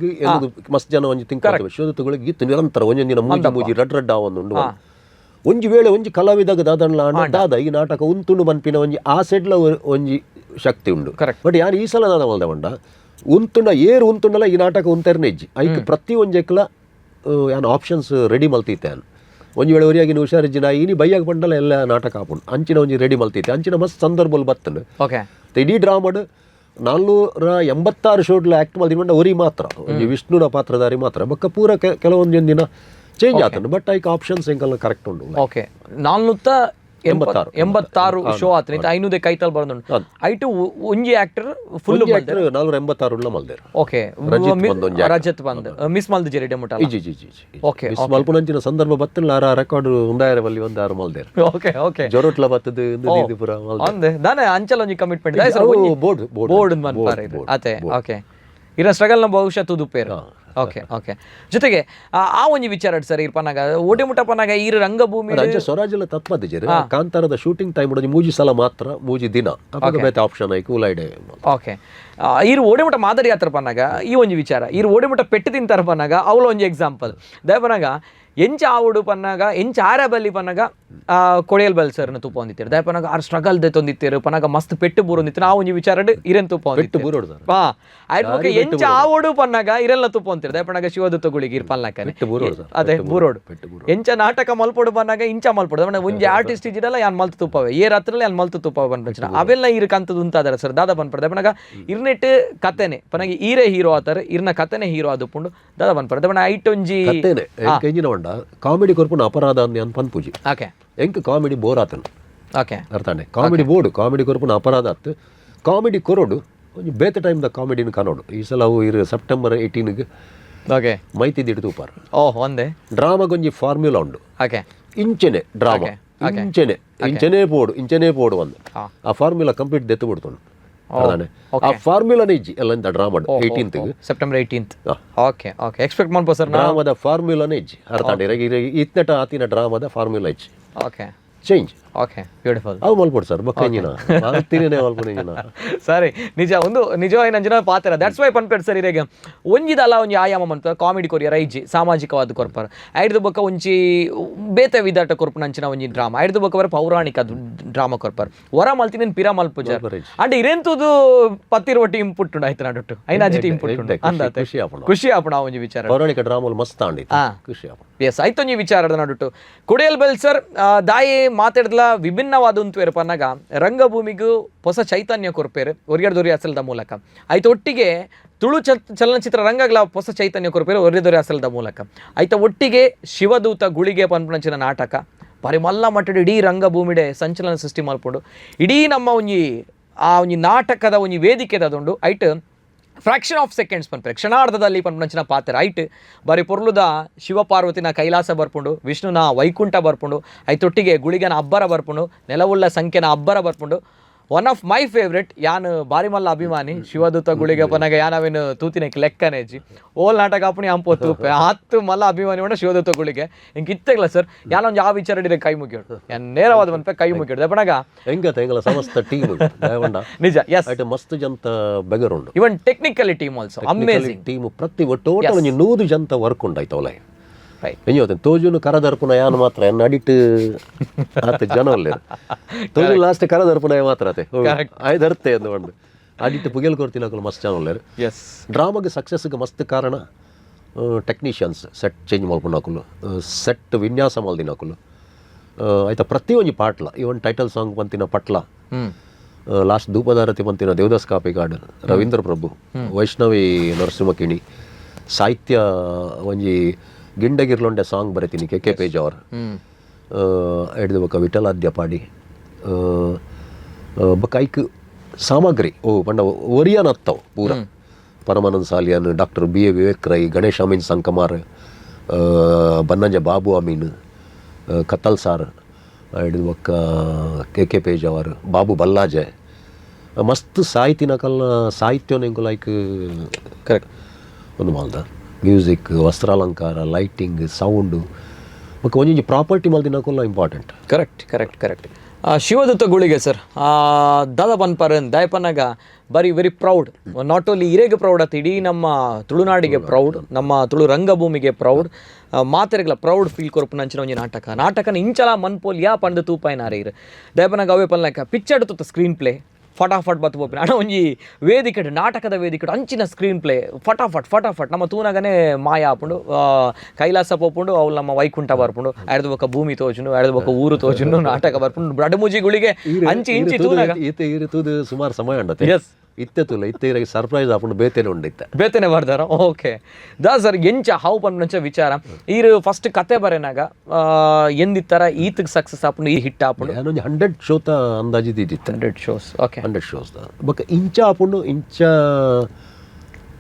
ಮಸ್ತ್ ಜನ ಒಂಜಿ ತಿಂಕ್ ಮಾಡ್ತೇವೆ. ಶೋಧಿತ ಗುಳಿಗೆ ಇತ್ತು ನಿರಂತರ ಒಂಜೊಂದಿನ ಮೂಜಿ ಮೂಜಿ ರಡ್ ರಡ್ ಒಂದು ಉಂಡು. ಒಂಜಿ ವೇಳೆ ಒಂಜಿ ಕಲಾವಿದಾಗ ದಾದನ್ಲ ಆಂಡ ದಾದ ಈ ನಾಟಕ ಉಂತುಂಡು ಮನ್ಪಿನ ಒಂಜಿ ಆ ಸೆಡ್ಲ ಒಂಜಿ ಶಕ್ತಿ ಉಂಡು. ಬಟ್ ಯಾರು ಈ ಸಲ ದಾದ ಮಲ್ದ ಪಂಡ ಉಂತುಂಡ ಏರು ಉಂತುಂಡಲ ಈ ನಾಟಕ ಉಂತೆರ್ನೆ ಇಜ್ಜಿ ಐಕ್ ಪ್ರತಿ ಒಂಜೆಕ್ಲ ಯಾನ್ ಆಪ್ಷನ್ಸ್ ರೆಡಿ ಮಲ್ತಿತ್ತೆ. ಯಾನ್ ಒಂಜಿ ವೇಳೆ ಒರಿಯಾಗಿ ಹುಷಾರಿಜ್ಜಿನ ಇನಿ ಬೈಯಾಗ ಪಂಡಲ ಎಲ್ಲ ನಾಟಕ ಆಪುಂಡು ಅಂಚಿನ ಒಂಜಿ ರೆಡಿ ಮಲ್ತಿತ್ತೆ ಅಂಚಿನ ಮಸ್ತ್ ಸಂದರ್ಭಲ್ ಬತ್ತಂಡು. ಇಡೀ ಡ್ರಾಮಡ್ 486 ಶೋಡ್ಲ ಆ್ಯಕ್ಟ್ ಮಲ್ದಿನ ಒರಿ ಮಾತ್ರ ಒಂಜಿ ವಿಷ್ಣುನ ಪಾತ್ರಧಾರಿ ಮಾತ್ರ ಬೊಕ್ಕ ಪೂರ ಕೆಲವೊಂದೊಂದು ದಿನ ಚೇಂಜ್ ಆತಂಡು ಬಟ್ ಐಕ್ ಆಪ್ಷನ್ಸ್ ಎಂಕಲ್ನ ಕರೆಕ್ಟ್ ಉಂಡು. ಓಕೆ 486 86. 86 show ಆತ್ನ ಇತ್ತೆ 500 ಕೈತಲ್ ಬರಂದುಂಡು. ಐಟು ಒಂಜಿ ಆಕ್ಟರ್ ಫುಲ್ 486 ಉಳ್ಳ ಮಲ್ದೇರು. ಓಕೆ, ರಜಿತ್ ಬಂದ್ ಒಂಜಿ actor. Rajat ಬಂದ್ ಮಿಸ್ ಮಲ್ದು ಜೆರಿ ಡೆಮುಟಲ. ಇಜಿ ಇಜಿ ಇಜಿ. ಓಕೆ. ಮಿಸ್ ಮಲ್ಪುನಂಚಿನ ಸಂದರ್ಭ ಬತ್ತಲ್ಲ, ಆರ ರೆಕಾರ್ಡ್ ಉಂದಾಯರ ಬಲ್ಲಿ ಒಂದು ಆರು ಮಲ್ದೇರು. ಓಕೆ ಓಕೆ ಜೊರೊಟ್ಲ ಬತ್ತದು ಇದು ಪೂರ ಮಲ್ದೇರು. ಅಂದೆ ದಾನೆ ಅಂಚಲ ಒಂಜಿ commitment board board ಮನ್ಪಾರ ಅತೆ. ಓಕೆ, ಇರ ಸ್ಟ್ರಗಲ್ ನ ಬಹುಶಃ ತುದುಪೇರು. ಓಕೆ ಓಕೆ, ಜೊತೆಗೆ ಆ ಒಂಜಿ ವಿಚಾರ ಸರ್, ಇರ್ ಪನ್ನಾಗ ಓಟೆ ಮುಟ್ಟ ಪನ್ನಾಗ ಈ ರಂಗಭೂಮಿ ಅಂಚ ಸ್ವರಾಜ್ ತತ್ಪದ ಜೆರು ಕಾಂತಾರದ ಶೂಟಿಂಗ್ ಟೈಮ್ ಒಂಜಿ ಮೂಜಿ ಸಲ ಮಾತ್ರ ಮೂಜಿ ದಿನ ಅಪಗ ಬೇತೆ ಆಪ್ಷನ್ ಐಕ್ ಉಲಾಯ್ಡೆ. ಓಕೆ, ಈರು ಓಡೆಮುಟ ಮಾದರಿ ಆತರ ಪನ್ನಾಗ ಈ ಒಂಜಿ ವಿಚಾರ, ಈರು ಓಡೆಮುಟ ಪೆಟ್ಟು ತಿಂತಾರ ಪನ್ನಾಗ ಅವಳ ಒಂಜಿ ಎಕ್ಸಾಂಪಲ್ ದಯಪನಾಗ ಎಂಚ ಆವಡು ಪನ್ನಾಗ ಎಂಚ ಆರ ಬಲ್ಲಿ ಪನ್ನಾಗ ಕೊಡೆಯಲ್ ಬಲ್ ಸರ್ನ ತುಪ್ಪ ಹೊಂದಿತ್ತೀರು. ದಯಪನಾಗ ಆರ್ ಸ್ಟ್ರಗಲ್ ದೆ ತೊಂದಿತ್ತೀರು ಪನ್ನಾಗ ಮಸ್ತ್ ಪೆಟ್ಟು ಬೂರೊಂದಿತ್ತು. ಆ ಒಂಜಿ ವಿಚಾರ ಇರೆನ್ ತುಪ್ಪ ಪೆಟ್ಟು ಬೂರೋಡು ಸರ್. ಹಾ, ಆಯ್ತು, ಎಂಚ ಆವಡು ಪನ್ನಾಗ ಇರೆಲ್ಲ ತುಪ್ಪ ಹೊಂತಿರು. ದಯಪನಾಗ ಶಿವದತ್ತ ಗುಳಿಗೆ ಇರ್ ಪಲ್ಲಾಕನೆ ಪೆಟ್ಟು ಬೂರೋಡು ಸರ್. ಅದೇ ಬೂರೋಡು. ಪೆಟ್ಟು. ಎಂಚ ನಾಟಕ ಮಲ್ಪೊಡು ಪನ್ನಾಗ ಇಂಚ ಮಲ್ಪೊಡು. ದಯಪನಾಗ ಒಂಜಿ ಆರ್ಟಿಸ್ಟ್ ಇಜ್ಜಿಡಲ್ಲ ಯಾನ್ ಮಲ್ತು ತುಪ್ಪವೆ, ಏ ರಾತ್ರಿ ಯಾನ್ ಮಲ್ತು ತುಪ್ಪವೆ ಪನ್ಪಂಚಿನ ಅವೆಲ್ಲ ಇರ್ ಕಂತದ ಉಂತಾದಾರ ಸರ್. ದಾದಾ ಪನ್ಪರ ದಯಪನಾಗ ಇರ್ನೆಟ್ ಕತೆನೆ ಪನಾಗ ಈರೇ ಹೀರೋ ಆತಾರೆ, ಇರ್ನ ಕತೆನೆ ಹೀರೋ ಆದುಪುಂಡು. ದಾದಾ ಪನ್ಪರ ದಯಪನ ಐಟ್ ಒಂಜಿ ಕತ್ತೇನೆ ಎಂಕ್ ಎಂಜಿನ ಉಂಡ ಕಾಮಿಡಿ ಕೊರ್ಪುನ ಅಪರಾಧ ಅಂದ್ ಯಾನ್ ಪನ್ಪುಜಿ. ಓಕೆ ಎಂಕ್ ಕಾಮಿಡಿ ಬೋರ್ ಆತನು. ಓಕೆ ಅರ್ಥಾನೆ comedy board comedy ಕೊರ್ಪುನ ಅಪರಾಧ ಆತು. ಕಾಮಿಡಿ ಕೊರೋಡು ಒಂಜಿ ಬೇತೆ ಟೈಮ್ದ ಕಾಮಿಡಿನ ಕನೋಡು. ಈ ಸಲ ಅವು ಇರು ಸೆಪ್ಟೆಂಬರ್ 18ಗ್ ಓಕೆ ಮೈತಿ ದಿಡ್ದು ಉಪಾರ್. ಓಹ್ ಒಂದೇ ಡ್ರಾಮಾಗೊಂಜಿ ಫಾರ್ಮ್ಯುಲಾ ಉಂಡು. ಓಕೆ ಇಂಚೆನೆ ಡ್ರಾಮಾ ಇಂಚೆನೆ ಇಂಚೆನೆ ಪೋಡು ಇಂಚೆನೆ ಪೋಡು ಒಂದು ಆ ಫಾರ್ಮ್ಯುಲಾ ಕಂಪ್ಲೀಟ್ ದೆತ್ತು ಬಿಡ್ತುಂಡು. ಅರ್ಥಾನೆ ಆ ಫಾರ್ಮ್ಯುಲಾನೇ ಇಜ್ಜಿ ಎಲ್ಲ ಇಂತ drama 18th. September 18. Okay okay, expect ಮಾಡ್ಬೋದು ಸರ್ ನಾ. ಡ್ರಾಮಾದ ಫಾರ್ಮ್ಯುಲಾನೇ ಇಜ್ಜಿ. ಅರ್ಥಾಂಡ ಇತ್ನೆಟ ಆತಿನ ಡ್ರಾಮಾದ ಫಾರ್ಮ್ಯುಲಾ ಇಜ್ಜಿ. Okay change. Okay, beautiful. ಅವು ಮಲ್ಪೊಡು ಸರ್, ಬೊಕ್ಕ ಇಂಜಿನ ಮಲ್ತಿನೇ ಮಲ್ಪುನ ಇಂಜಿನ. ಸರಿ, ನಿಜ ಒಂದು ನಿಜವಾಗಿ ನಂಜಿನ ಪಾತ್ರ. That's why ಪನ್ಪೇರ್ sir, ಇರೆಗ್ ಒಂಜಿದಲ್ಲ ಒಂಜಿ ಆಯಾಮ ಮನ್ಪ ಕಾಮಿಡಿ ಕೊರಿಯರ್ ಐಜಿ ಸಾಮಾಜಿಕವಾದ ಕೊರ್ಪರ್ ಐಡ್ದು ಬೊಕ್ಕ ಒಂಜಿ ಬೇತೆ ವಿದಾಟ ಕೊರ್ಪುನ ಅಂಚಿನ ಒಂಜಿ ಡ್ರಾಮಾ ಐಡ್ದು ಬೊಕ್ಕ ಬರ ಪೌರಾಣಿಕ ಡ್ರಾಮಾ ಕೊರ್ಪರ್ ವರ ಮಲ್ತಿನ ಪಿರ ಮಲ್ಪುಜಾರ್. ಅಂಡ್ ಇರೆಂತುದು ಪತ್ತಿರುವ ಟೀಮ್ ಪುಟ್ಟುಂಡು ಆಯ್ತು ನಡುಟ್ಟು ಐನಾಜಿ ಟೀಮ್ ಪುಟ್ಟುಂಡು. ಎಡ್ಡೆ, ಅಂದಾತೆ ಖುಷಿ ಆಪುಂಡು. ಖುಷಿ ಆಪುಂಡು ಆ ಒಂಜಿ ವಿಚಾರ. ಪೌರಾಣಿಕ ಡ್ರಾಮಲ್ ಮಸ್ತ್ ಆಂಡಿತ್ತು, ಖುಷಿ ಆಪುಂಡು. ಎಸ್, ಆಯ್ತೊಂಜಿ ವಿಚಾರದ ನಡುಟ್ಟು ಕುಡಿಯಲ್ ಬೆಲ್ ಸರ್ ದಾಯಿ ಮಾತಾಡ್ದಲ ವಿಭಿನ್ನವಾದ ಉಂತುವೇರು ಪನ್ನಗ ರಂಗಭೂಮಿಗೂ ಹೊಸ ಚೈತನ್ಯ ಕೊರ್ಪೇರು ಒರಿಯರ್ದೊರಿ ಅಸಲದ ಮೂಲಕ. ಆಯ್ತು ಒಟ್ಟಿಗೆ ತುಳು ಚಲನಚಿತ್ರ ರಂಗಗಳ ಹೊಸ ಚೈತನ್ಯ ಕೊರ್ಪೇರು ಒರಿಯದೊರಿ ಅಸಲದ ಮೂಲಕ. ಆಯ್ತ ಒಟ್ಟಿಗೆ ಶಿವದೂತ ಗುಳಿಗೆ ಪನ್ಪುನಂಚಿನ ನಾಟಕ ಬಾರಿ ಮಲ್ಲ ಮಟ್ಟಡ್ ಇಡೀ ರಂಗಭೂಮಿಡೆ ಸಂಚಲನ ಸೃಷ್ಟಿ ಮಲ್ಪುಂಡು. ಇಡೀ ನಮ್ಮ ಒಂಜಿ ಆ ಒಂಜಿ ನಾಟಕದ ಒಂಜಿ ವೇದಿಕೆದ ಐಟ್ fraction of seconds ಪನ್ಪೆ ಕ್ಷಣಾರ್ಧದಲ್ಲಿ ಪನ್ಪುನಂಚಿನ ಪಾತ್ರ ಐಟ್ ಬಾರಿ ಪೊರ್ಲುದ ಶಿವಪಾರ್ವತಿನ ಕೈಲಾಸ ಬರ್ಪುಂಡು, ವಿಷ್ಣುನ ವೈಕುಂಠ ಬರ್ಪುಂಡು, ಐತೊಟ್ಟಿಗೆ ಗುಳಿಗನ ಅಬ್ಬರ ಬರ್ಪುಂಡು, ನೆಲವುಳ್ಳ ಸಂಖ್ಯೆನ ಅಬ್ಬರ ಬರ್ಪುಂಡು. One of my favourite, ಯಾನ್ ಬಾರಿ ಮಲ್ಲ ಅಭಿಮಾನಿ ಶಿವದೂತ ಗುಳಿಗೆ ಪನಗ ಯಾನ್ ಅವೇನು ತೂತಿನಕ್ಕೆ ಲೆಕ್ಕನೇಜಿ ಓಲ್ ನಾಟಕ ಆಪುಣಿ ಅಂಪೋ ತೂಪೆ ಹತ್ತು ಮಲ್ಲ ಅಭಿಮಾನಿ ಉಂಡ ಶಿವದೂತ ಗುಳಿಗೆ. ಇಂಕ್ ಇತ್ತೆಗ್ಲ ಸರ್ ಯಾನೊಂದು ಯಾವ ವಿಚಾರ ಹಿಡಿದ್ರೆ ಕೈ ಮುಗಿಯೋಡು, ಯಾನ್ ನೇರವಾದ ಮನ್ಪೆ ಕೈ ಮುಗಿಯೋಡು ಪನಗ. ಎಂಗತ ಎಂಗಲ ಸಮಸ್ತ ಟೀಮ್ ದಯವಂಡ. ನಿಜ, ಎಸ್. ಐಟ್ ಮಸ್ತ್ Janta ಬೆಗರುಂಡು. Even technically team also amazing. Team ಪ್ರತಿ ಟೋಟಲ್ ಒಂಜಿ 100 ಜಂತ ವರ್ಕ್ ಉಂಡಾಯ್ತು ಅವಲೈ. ರೈಟ್. ಎಂಜೋತೆ ತೋಜುನು ಕರದರ್ಪುನ ಯಾನ್ ಮಾತ್ರ ಎನ್ನ ಅಡಿಟ್ ಆತ ಜನ ಉಲ್ಲೇರು ತೋಜು ಲಾಸ್ಟ್ ಕರದರ್ಪುನ ಮಾತ್ರ ಅತೆ ಆಯ್ದರ್ತೆ ಅಂದು ಒಂದು ಅಡಿಟ್ ಪುಗೆಲ್ ಕೊರ್ತಿನ ಅಕುಲು ಮಸ್ತ್ ಜನ ಉಲ್ಲೇರು. ಎಸ್. ಡ್ರಾಮಾಗೆ ಸಕ್ಸಸ್ಗೆ ಮಸ್ತ್ ಕಾರಣ technicians, set change ಮಲ್ಪುನಕುಲು, set ವಿನ್ಯಾಸ ಮಲ್ದಿನಕುಲು. ಆಯ್ತಾ ಪ್ರತಿ ಒಂಜಿ ಪಾಟ್ಲ, ಇವನ್ ಟೈಟಲ್ ಸಾಂಗ್ ಪಂತಿನ ಪಟ್ಲ, ಲಾಸ್ಟ್ ಧೂಪದಾರತಿ ಪಂತಿನ ದೇವದಾಸ್ ಕಾಪಿಕಾಡ್, ರವೀಂದ್ರ ಪ್ರಭು, ವೈಷ್ಣವಿ ನರಸಿಂಹಕಿಣಿ, ಸಾಹಿತ್ಯ ಒಂಜಿ ಗಿಂಡಗಿರ್ಲೊಂಡೆ ಸಾಂಗ್ ಬರೀತೀನಿ K K page ಅವರು ಹಿಡಿದು, ಬೊಕ್ಕ ವಿಠಲಾದ್ಯ ಪಾಡಿ, ಬೊಕ್ಕ ಐಕ್ ಸಾಮಗ್ರಿ ಓ ಪಂಡ ಒರಿಯನ್ ಅತ್ತವು ಪೂರ ಪರಮಾನಂದ Salian, doctor B A Vivek Rai, Ganesh Amin Sankamar, Bannanje Babu Amin, Kattal sir ಹಿಡಿದು, ಬೊಕ್ಕ K K page ಅವರು, ಬಾಬು ಬಲ್ಲಾಜೆ, ಮಸ್ತ್ ಸಾಹಿತಿನ ಕಲ್ಲ ಸಾಹಿತ್ಯನ ಎಂಕು ಲೈಕ್ ಕರೆಕ್ಟ್ ಒಂದು ಮಾಲ್ದ ಮ್ಯೂಸಿಕ್, ವಸ್ತ್ರಾಲಂಕಾರ, ಲೈಟಿಂಗ್, ಸೌಂಡು ಬೊಕ್ಕ ಒಂಜೊಂಜಿ property ಮಲ್ದಿನಕುಲ್ಲ important. Correct correct correct. Shivadutta Gulige sir ದಾದ ಪನ್ಪರನ್ ದಾಯಪನಾಗ ಬಾರಿ very proud. Not only ಇರೆಗೆ proud ಆತ, ಇಡೀ ನಮ್ಮ ತುಳುನಾಡಿಗೆ ಪ್ರೌಡ್, ನಮ್ಮ ತುಳು ರಂಗಭೂಮಿಗೆ ಪ್ರೌಡ್, ಮಾತೆರೆಗ್ಲ ಪ್ರೌಡ್ ಫೀಲ್ ಕೊರ್ಪುನಂಚಿನ ಒಂಜಿ ನಾಟಕ. ನಾಟಕನ ಇಂಚಲ ಮನ್ಪೋಲಿಯಾ ಪಂದ್ ತೂಪಾಯಿನಾರೆ ಇರು. ದಾಯಪನಾಗ ಅವೇ ಪನ್ಲಕ ಪಿಕ್ಚರ್ ತುತ್ತ ಸ್ಕ್ರೀನ್ ಪ್ಲೇ ಫಟಾಫಟ್ ಬತ್ತು ಪೋಪಿನ ಅಣ್ಣ, ಒಂಜಿ ವೇದಿಕೆ ನಾಟಕದ ವೇದಿಕೆ ಅಂಚಿನ ಸ್ಕ್ರೀನ್ ಪ್ಲೇ ಫಟಾಫಟ್ ಫಟಾಫಟ್ ನಮ್ಮ ತೂನಗನೇ ಮಾಯ ಆಪುಂಡು. ಕೈಲಾಸ ಪೋಪುಂಡು, ಅವು ನಮ್ಮ ವೈಕುಂಠ ಬರ್ಪುಂಡು, ಅರ್ಧ ಬೊಕ್ಕ ಭೂಮಿ ತೋಜುಂಡು, ಅರ್ಧ ಬೊಕ್ಕ ಊರು ತೋಜುಂಡು, ನಾಟಕ ಬರ್ಪುಂಡು, ಬಡಮುಜಿಗಳಿಗೆ ಅಂಚಿ ಇಂಚಿ ತೂನಗ ಈತ ಈರು ತೂದು ಸುಮಾರು ಸಮಯ ಉಂಡತೆ. ಎಸ್. ಇತ್ತೆ ತುಲೆ ಇತ್ತೆ ಇರಗೆ ಸರ್ಪ್ರೈಸ್ ಆಪುಂಡು, ಬೇತೆನೆ ಉಂಡು ಇತ್ತೆ. ಬೇತೆನೆ ಬರ್ದಾರ. ಓಕೆ ದಾ ಸರ್, ಎಂಚ ಹಾವು ಪನ್ಪುನಂಚ ವಿಚಾರ, ಈರು ಫಸ್ಟ್ ಕತೆ ಬರೆನಾಗ ಎಂದಿತ್ತರ ಈತಗ್ ಸಕ್ಸಸ್ ಆಪುಂಡು, ಈ ಹಿಟ್ ಆಪುಂಡು? ಯಾನೊಂಜಿ 100 ಶೋತ ಅಂದಾಜು ಇದ್ದಿತ್ತೆ. 100 shows, okay. 100 shows ಬೊಕ್ಕ ಇಂಚ ಆಪುಂಡು, ಇಂಚ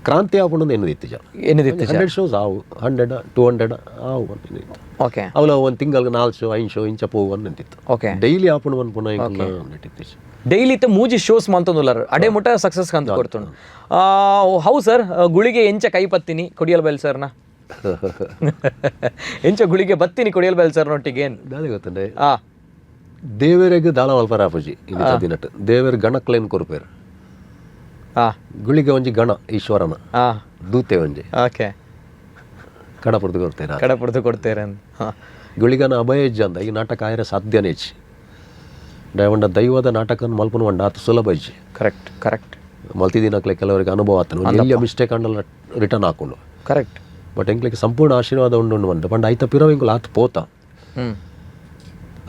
ಕ್ರಾಂತಿ ಆಪುಂಡು ಎನ್ನದಿತ್ತು ಜ. ಎನ್ನದಿತ್ತು. 100 ಶೋಸ್ ಆವು, 100 200 ಆವು ಅಂತ. ಅವಲ ಒಂದು ತಿಂಗಳಿಗೆ ನಾಲ್ಕು ಶೋ, ಐದು ಶೋ ಇಂಚ ಪೋವು ಅಂತಿತ್ತು. ಡೈಲಿ ಆಪುಂಡು ಪನ್ಪುನ ಎಂಕಲ್ನ ನೆಟ್ಟಿತ್ತು. ಡೈಲಿ ಇತ್ತ ಮೂಜಿ ಶೋಸ್ ಮಂತೊಂದುಲ್ಲರ್, ಅಡೆ ಮುಟ ಸಕ್ಸಸ್ ಕಂತ ಕೊಡ್ತುಂಡು. How sir, ಗುಳಿಗೆ ಎಂಚ ಕೈ ಪತ್ತಿನಿ ಕೊಡಿಯಲ್ ಬೈಲ್ ಸರ್ನ? ಎಂಚ ಗುಳಿಗೆ ಬತ್ತೀನಿ ಕೊಡಿಯಲ್ ಬೈಲ್ ಸರ್ ನೊಟ್ಟಿಗೆ ಏನ್? ದಾದೆ ಗೊತ್ತುಂಡೆ, ದೇವರಿಗೆ ದಾಳ ಮಲ್ಪರ ಆಪುಜಿ ಇನ್ನಿತ ದಿನಟ್. ದೇವೆರ್ ಗಣಕ್ಲೇನ್ ಕೊರ್ಪೇರು. ಗುಳಿಗೆ ಒಂಜಿ ಗಣ, ಈಶ್ವರನ ದೂತೆ ಒಂಜಿ. ಕಡಪುರ್ದು ಕೊರ್ತೇರ. ಕಡಪುರ್ದು ಕೊಡ್ತೇರೆ. ಗುಳಿಗನ ಅಭಯ ಇಜ್ಜ ಅಂದ ಈ ನಾಟಕ ಆಯರೆ ಸಾಧ್ಯನೇ ಇಜ್ಜಿ. ಡೈವಂಡ ದೈವದ ನಾಟಕನ ಮಲ್ಪುನ ವಂಡ ಆತ ಸುಲಭ ಇಜ್ಜಿ. Correct correct. ಮಲ್ತಿದಿನಕ್ಲೆ ಕೆಲವರಿಗೆ ಅನುಭವ ಆತನು, ಎಲ್ಲಿಯ ಮಿಸ್ಟೇಕ್ ಅಂಡಲ್ಲ ರಿಟರ್ನ್ ಹಾಕೊಂಡು. ಬಟ್ ಎಂಕ್ಲಿಗೆ ಸಂಪೂರ್ಣ ಆಶೀರ್ವಾದ ಉಂಡು ಉಂಡು ಬಂದ ಪಂಡ ಐತ ಪಿರವ್ ಎಂಕುಲು ಆತ ಪೋತ.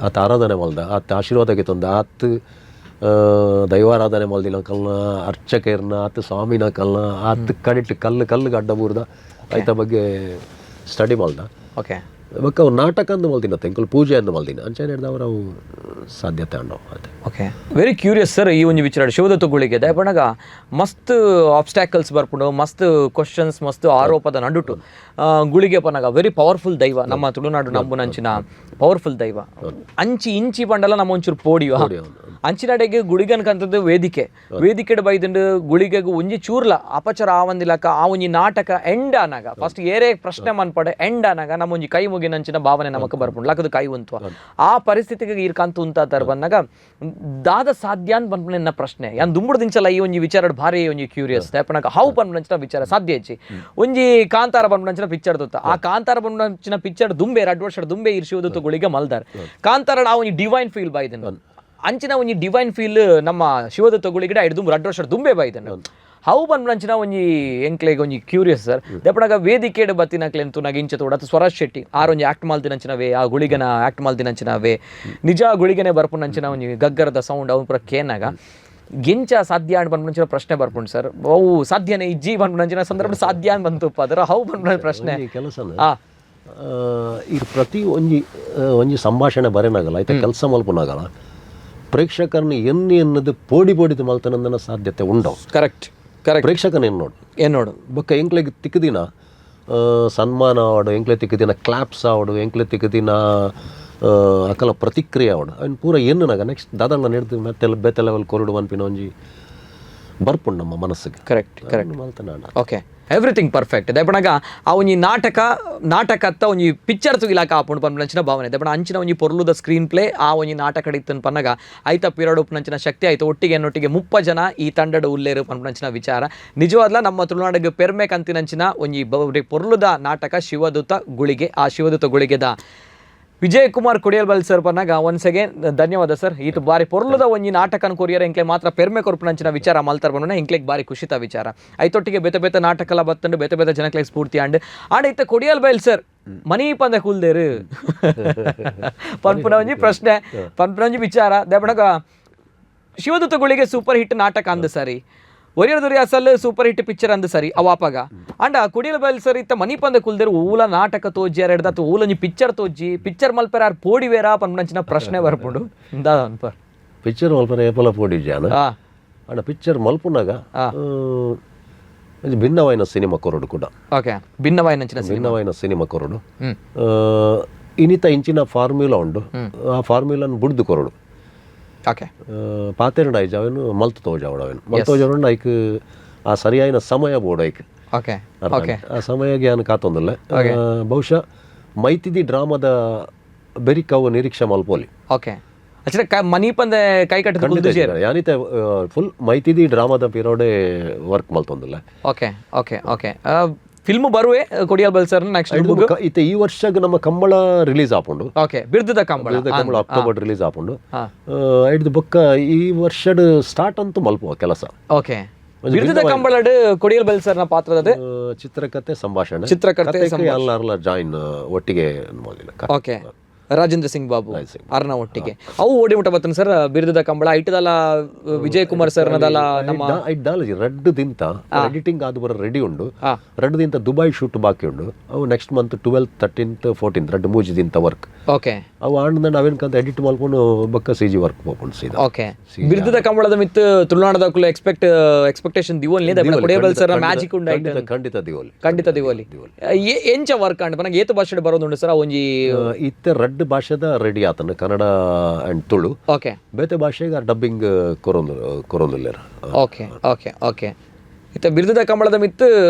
ಆತ ಆರಾಧನೆ ಮಲ್ದ, ಆತ ಆಶೀರ್ವಾದಕ್ಕೆ ತಂದ, ಆತ ದೈವಾರಾಧನೆ ಮಲ್ದಿನ ಕಲ್ನ, ಅರ್ಚಕರ್ನ, ಆತ ಸ್ವಾಮಿನ ಕಲ್ನ, ಆತ ಕಡಿಟ್ ಕಲ್ಲು ಕಲ್ಲು ಅಡ್ಡ ಬೂರ್ದ ಐತ ಬಗ್ಗೆ ಸ್ಟಡಿ ಮಲ್ದ. ಬೊಕ್ಕ ಅವು ನಾಟಕ ಅಂದು ಮಲ್ದಿನ, ಎಂಕುಲು ಪೂಜೆ ಅಂದು ಮಲ್ದಿನ ಅಂಚನೆ ಹಿಡ್ದು ಅವು ಸಾಧ್ಯತೆ ಅಂಡವು ಅದೇ. Okay, very curious sir ಈ ಒಂದು ವಿಚಾರ. ಶಿವದತ್ತ ಗುಳಿಗೆ ದಯಪಣಗ ಮಸ್ತ್ ಆಬ್ಸ್ಟ್ಯಾಕಲ್ಸ್ ಬರ್ಪುಂಡು, ಮಸ್ತ್ ಕ್ವಶನ್ಸ್, ಮಸ್ತ್ ಆರೋಪದ ನಡುಟು ಗುಳಿಗೆ ಪನಗ ವೆರಿ ಪವರ್ಫುಲ್ ದೈವ, ನಮ್ಮ ತುಳುನಾಡು ನಂಬುನಂಚಿನ ಪವರ್ಫುಲ್ ದೈವ. ಅಂಚಿ ಇಂಚಿ ಪಂಡಲ ನಮ್ಮ ಒಂಚೂರು ಪೋಡಿಯು ಅಂಚಿನಡೆಗೆ ಗುಳಿಗನ್ಕಂತದ್ದು ವೇದಿಕೆ, ವೇದಿಕೆಡ್ ಬೈದಂಡು ಗುಳಿಗೆಗೆ ಒಂಜಿ ಚೂರ್ಲ ಅಪಚಾರ ಆವಂದಿಲಕ ಆ ಒಂಜಿ ನಾಟಕ ಎಂಡ್ ಆನಾಗ ಫಸ್ಟ್ ಏರೇ ಪ್ರಶ್ನೆ ಮನ್ಪಡೆ ಎಂಡ್ ಆನಾಗ ನಮ್ಮ ಒಂಜಿ ಕೈ ಮುಗಿನಂಚಿನ ಭಾವನೆ ನಮಕ್ ಬರ್ಪುಂಡು, ಲಕದ ಕೈ ಉಂತುವ ಆ ಪರಿಸ್ಥಿತಿಗೆ ಈರ್ಕಂತ ಉಂತಾತಾರ ಬಂದಾಗ ದಾದ ಸಾಧ್ಯ ಅಂತ ಪನ್ಪುನ ಎನ್ನ ಪ್ರಶ್ನೆ. ಯಾನ್ ದುಂಬುಡ್ದಿಂಚಲ ಈ ಒಂಜಿ ವಿಚಾರ ಭಾರಿ ಒಂಜಿ ಕ್ಯೂರಿಯಸ್. ದಯಪನಗ how ಪನ್ಪುನಂಚಿನ ವಿಚಾರ ಸಾಧ್ಯ ಹೆಚ್ಚಿ. ಒಂಜಿ ಕಾಂತಾರ ಪನ್ಪುನಂಚಿನ ಪಿಕ್ಚರ್ ತುತ್ತ, ಆ ಕಾಂತಾರ ಪನ್ಪುನಂಚಿನ ಪಿಕ್ಚರ್ ದುಂಬೆ 2 ವರ್ಷ ದುಂಬೆ ಇರ್ ಶಿವದತ್ತ ಗುಳಿಗೆ ಮಲ್ದಾರ್. ಕಾಂತಾರ ಆ ಒಂಜಿ ಡಿವೈನ್ ಫೀಲ್ ಬಾಯ್ದನ್, ಅಂಚಿನ ಒಂಜಿ ಡಿವೈನ್ ಫೀಲ್ ನಮ್ಮ ಶಿವದತ್ತ ಗುಳಿಗೆ ಐದು ದುಂಬು 2 ವರ್ಷ ದುಂಬೆ ಬಾಯ್ದನ್. How ಪನ್ಪುನಂಚಿನ ಒಂಜಿ ಎಂಕ್ಲೆಗ್ ಒಂಜಿ ಕ್ಯೂರಿಯಸ್ ಸರ್. ದಯಪನಗ ವೇದಿಕೆಡ್ ಬತ್ತಿನಕ್ಲೆ ತುನಾಗ ಇಂಚ ತೋಡ ಅಥವಾ ಸ್ವರಾಜ್ ಶೆಟ್ಟಿ ಆರ್ ಒಂಜಿ ಆಕ್ಟ್ ಮಲ್ತಿನಂಚಿನ ವೇ, ಆ ಗುಳಿಗನ ಆಕ್ಟ್ ಮಲ್ತಿನಂಚಿನ ವೇ, ನಿಜ ಗುಳಿಗನೆ ಬರ್ಪುನಂಚಿನ ಒಂಜಿ ಗಗ್ಗರದ ಸೌಂಡ್ ಅವನ ಪೂರ ಕೇನಾಗ ಗೆಂಚ ಸಾಧ್ಯ ಅಂಡ್ ಪನ್ಪುನಂಚಿನ ಪ್ರಶ್ನೆ ಬರ್ಪುಂಡು ಸರ್. ಅವು ಸಾಧ್ಯನೇ ಇಜ್ಜಿ ಪನ್ಪುನಂಚಿನ ಸಂದರ್ಭ ಸಾಧ್ಯ ಅಂತ ಬಂತು ಅದರ how ಪನ್ಪುನ ಪ್ರಶ್ನೆ. ಒಂಜಿ ಕೆಲಸನ ಈ ಪ್ರತಿ ಒಂಜಿ ಒಂಜಿ ಸಂಭಾಷಣೆ ಬರೆನಾಗಲ್ಲ, ಆಯ್ತಾ ಕೆಲಸ ಮಲ್ಪುನಾಗಲ್ಲ, ಪ್ರೇಕ್ಷಕರನ್ನ ಎನ್ನಿ ಎನ್ನದು ಪೋಡಿ ಪೋಡಿದ ಮಲ್ತನಂದನ ಸಾಧ್ಯತೆ ಉಂಡವು. ಕರೆಕ್ಟ್ ಕರೆಕ್ಟ್ ಪ್ರೇಕ್ಷಕನ ಏನು ನೋಡು. ಏನ್ ನೋಡು. ಬೊಕ್ಕ ಎಂಕ್ಲೆಗ್ ತಿಕ್ಕದಿನ ಸನ್ಮಾನ ಆವಡು, ಎಂಕ್ಲೆ ತಿಕ್ಕದಿನ ಕ್ಲಾಪ್ಸ್ ಆವಡು, ಎಂಕ್ಲೆ ತಿಕ್ಕದಿನ ಅಕಲ ಪ್ರತಿಕ್ರಿಯೆ ಆವಡು, ಅವನ್ ಪೂರ ಎನ್ನುನಾಗ ನೆಕ್ಸ್ಟ್ ದಾದಣ್ಣ ಹಿಡ್ದು ಮತ್ತೆ ಬೇತೆ ಲೆವೆಲ್ ಕೊರಡು ಪನ್ಪಿನ ಒಂಜಿ ಬರ್ಪುಂಡು ನಮ್ಮ ಮನಸ್ಸಿಗೆ. ಕರೆಕ್ಟ್ ಕರೆಕ್ಟ್ ಮಲ್ತನ. Okay, everything perfect. ದಯಪಣಗ ಆ ಒಂಜಿ ನಾಟಕ ನಾಟಕ ಅತ್ತ ಒಂಜಿ ಪಿಕ್ಚರ್ ತುಗಿಲಾಕ ಆಪುಂಡು ಪನ್ಪುನಂಚಿನ ಭಾವನೆ. ದಯಪಣ ಅಂಚಿನ ಒಂಜಿ ಪೊರ್ಲುದ ಸ್ಕ್ರೀನ್ ಪ್ಲೇ ಆ ಒಂಜಿ ನಾಟಕ ಇತ್ತನ್ ಪನ್ನಗ ಐತ ಪಿರಡ್ ಉಪ್ಪುನಂಚಿನ ಶಕ್ತಿ ಆಯ್ತು ಒಟ್ಟಿಗೆ ಎನ್ನೊಟ್ಟಿಗೆ 30 ಜನ ಈ ತಂಡದ ಉಲ್ಲೇರು ಪನ್ಪುನಂಚಿನ ವಿಚಾರ ನಿಜವಾದ್ಲ ನಮ್ಮ ತುಳುನಾಡಿಗೆ ಪೆರ್ಮೆ ಕಂತಿನಂಚಿನ ಒಂಜಿ ಪೊರ್ಲುದ ನಾಟಕ ಶಿವದೂತ ಗುಳಿಗೆ. ಆ ಶಿವದೂತ ಗುಳಿಗೆದ ವಿಜಯ್ ಕುಮಾರ್ ಕೊಡಿಯಲ್ಬಲ್ ಸರ್ ಪನ್ನಾಗ ಒನ್ಸ್ ಅಗೇನ್ ಧನ್ಯವಾದ ಸರ್. ಈತ ಬಾರಿ ಪೊರ್ಲುದ ಒಂಜಿ ನಾಟಕನ ಕೊರಿಯರ್ ಎಂಕ್ಲೆ ಮಾತ್ರ ಪೆರ್ಮೆ ಕೊರ್ಪುನಂಚಿನ ವಿಚಾರ ಮಲ್ತಾರ್ ಬಣ್ಣ ಎಂಕ್ಲೆಗ್ ಬಾರಿ ಖುಷಿತ ವಿಚಾರ. ಐತೊಟ್ಟಿಗೆ ಬೇತೆ ಬೇತೆ ನಾಟಕಲ ಬತ್ತಂಡು ಬೇತೆ ಬೇತೆ ಜನಕ್ಲೆಗ್ ಸ್ಫೂರ್ತಿ ಆಂಡ್ ಆಂಡ್ ಇತ್ತ ಕೊಡಿಯಲ್ ಬೈಲ್ ಸರ್ ಮನಿ ಪಂದ ಕೂಲ್ದೇರು ಪನ್ಪುನ ಒಂಜಿ ಪ್ರಶ್ನೆ, ಪನ್ಪುನ ಒಂಜಿ ವಿಚಾರ. ದೇಪಣಗ ಶಿವದೂತ ಗುಳಿಗೆ ಸೂಪರ್ ಹಿಟ್ ನಾಟಕ ಅಂದ ಸರಿ, ಒರಿಯರ್ ದೊರಿ ಅಸಲ್ super hit picture ಅಂದ ಸರಿ ಅವಾಪಗ ಅಂಡ ಕುಡಿಯಲ್ ಬೈಲ್ ಸರ್ ಇತ್ತ ಮನಿ ಪಂದ ಕುಲ್ದೇರು ಊಲ ನಾಟಕ ತೋಜಿ ಅರ್ ಎಡ್ದ ಊಲಂಜಿ ಪಿಕ್ಚರ್ ತೋಜಿ ಪಿಕ್ಚರ್ ಮಲ್ಪೆರ ಆರ್ ಪೋಡಿವೇರ ಪನ್ಪುನಂಚಿನ ಪ್ರಶ್ನೆ ಬರ್ಪುಂಡು ದಾದ ಅನ್ಪರ್. ಪಿಕ್ಚರ್ ಮಲ್ಪರ ಏಪಲ ಪೋಡಿ ಜಾನ ಅಂಡ ಪಿಕ್ಚರ್ ಮಲ್ಪುನಾಗ ಒಂಜಿ ಭಿನ್ನವಾಯಿನ ಸಿನಿಮಾ ಕೊರಡು ಕೂಡ. ಓಕೆ, ಭಿನ್ನವಾಯಿನಂಚಿನ ಸಿನಿಮಾ. ಭಿನ್ನವಾಯಿನ ಸಿನಿಮಾ ಕೊರಡು. ಇನಿತ ಇಂಚಿನ ಫಾರ್ಮ್ಯುಲಾ ಉಂಡು, ಆ ಫಾರ್ಮ್ಯುಲಾನ್ ಬುಡ್ದು ಕೊರಡು. ಪಾತೆರಡ ಐಜ್ ಅವೇನು ಮಲ್ತು ತೋಜಾವಡು, ಅವೇನು ಮಲ್ತು ತೋಜಾವಡು ಐಕ್ ಆ ಸರಿಯಾಯಿನ ಸಮಯ ಬೋರ್ಡ್ ಐಕ್. ಓಕೆ ಅರ್ಥ ಓಕೆ ಆ ಸಮಯಗೆ ಯಾನ್ ಕಾತೊಂದಿಲ್ಲ. ಬಹುಶಃ ಮೈತಿದಿ ಡ್ರಾಮಾದ ಬೆರಿಕವು ನಿರೀಕ್ಷೆ ಮಲ್ಪೋಲಿ. ಓಕೆ, ಅಚ್ಚ ಮನಿ ಪಂದೆ ಕೈ ಕಟ್ಟದ ಕುಲ್ದುಜೇರ್. ಯಾನಿತ ಫುಲ್ ಮೈತಿದಿ ಡ್ರಾಮಾದ ಪಿರೋಡೆ ವರ್ಕ್ ಮಲ್ತೊಂದಿಲ್ಲ. Okay okay okay film ಬರುವೆ ಕೊಡಿಯಲ್ ಬಲ್ ಸರ್ ನೆಕ್ಸ್ಟ್. ಇತ್ತೆ ಈ ವರ್ಷಗ್ ನಮ್ಮ ಕಂಬಳ ರಿಲೀಸ್ ಆಪುಂಡು. ಓಕೆ, ಬಿರ್ದದ ಕಂಬಳ. ಬಿರ್ದದ ಕಂಬಳ ಅಕ್ಟೋಬರ್ ರಿಲೀಸ್ ಆಪುಂಡು. ಐಡ್ದು ಬೊಕ್ಕ ಈ ವರ್ಷಡ್ ಸ್ಟಾರ್ಟ್ ಅಂತೂ ಮಲ್ಪುವ ಕೆಲಸ. ಓಕೆ, ಬಿರ್ದದ ಕಂಬಳಡ್ ಕೊಡಿಯಲ್ ಬಲ್ ಸರ್ನ ಪಾತ್ರದ ಚಿತ್ರಕಥೆ ಸಂಭಾಷಣೆ ಚಿತ್ರಕಥೆ ಎಲ್ಲಾರ್ಲ ಜಾಯಿನ್ ಒಟ್ಟಿಗೆ ಮಲ್ದಿನ. ಓಕೆ Rajendra Singh Babu ಅರ್ನ ಒಟ್ಟಿಗೆ ಅವು ಓಡಿ ಮುಟ್ಟ ಬತ್ತನ್ ಸರ್ ಬಿರುದದ ಕಂಬಳ ಐಟದಲ್ಲ ವಿಜಯ್ ಕುಮಾರ್ ಸರ್ ನದಲ್ಲ ನಮ್ಮ ಐಟ್ ರಡ್ಡು ದಿಂತ ಎಡಿಟಿಂಗ್ ಆದ ಬರ ರೆಡಿ ಉಂಡು. ರಡ್ಡು ದಿಂತ ದುಬೈ ಶೂಟ್ ಬಾಕಿ ಉಂಡು. ಅವು next month 12th, 13th, 14th ರಡ್ಡು ಮೂಜಿ ದಿಂತ ವರ್ಕ್. ಅವು ಆಂಡ ಅವೇನ್ಕಂತ ಎಡಿಟ್ ಮಲ್ಕೊಂಡು ಬೊಕ್ಕ C G work ಪೋಪುಂಡು ಸೀದಾ. ಓಕೆ, ಬಿರುದದ ಕಂಬಳದ ಮಿತ್ ತುಳುನಾಡದಕ್ಕೂ ಎಕ್ಸ್ಪೆಕ್ಟೇಷನ್ ದಿವೋಲಿ ಕೊಡಿಯಲ್ ಸರ್ ಮ್ಯಾಜಿಕ್ ಉಂಡು. ಖಂಡಿತ, ಖಂಡಿತ ದಿವೋಲಿ. ಖಂಡಿತ ದಿವೋಲಿ. ಎಂಚ ವರ್ಕ್ ಅಂಡ್ ಪನಗ ಏತು ಭಾಷೆ ಬರೋದುಂಡು ಸರ್ ಒಂಜಿ? ಇತ್ತೆ ರಡ್ಡು ಭಾಷೆದ ರೆಡಿ ಆತನ, ಕನ್ನಡ ಅಂಡ್ ತುಳು. ಬೇತೆ ಭಾಷೆಗೆ ಡಬ್ಬಿಂಗ್ ಕೊರೊಂದು ಕೊರೊಂದುಲ್ಲೆರ್. Okay okay okay ಇತ್ತೆ ಬಿರುದದ ಕಂಬಳದ ಮಿತ್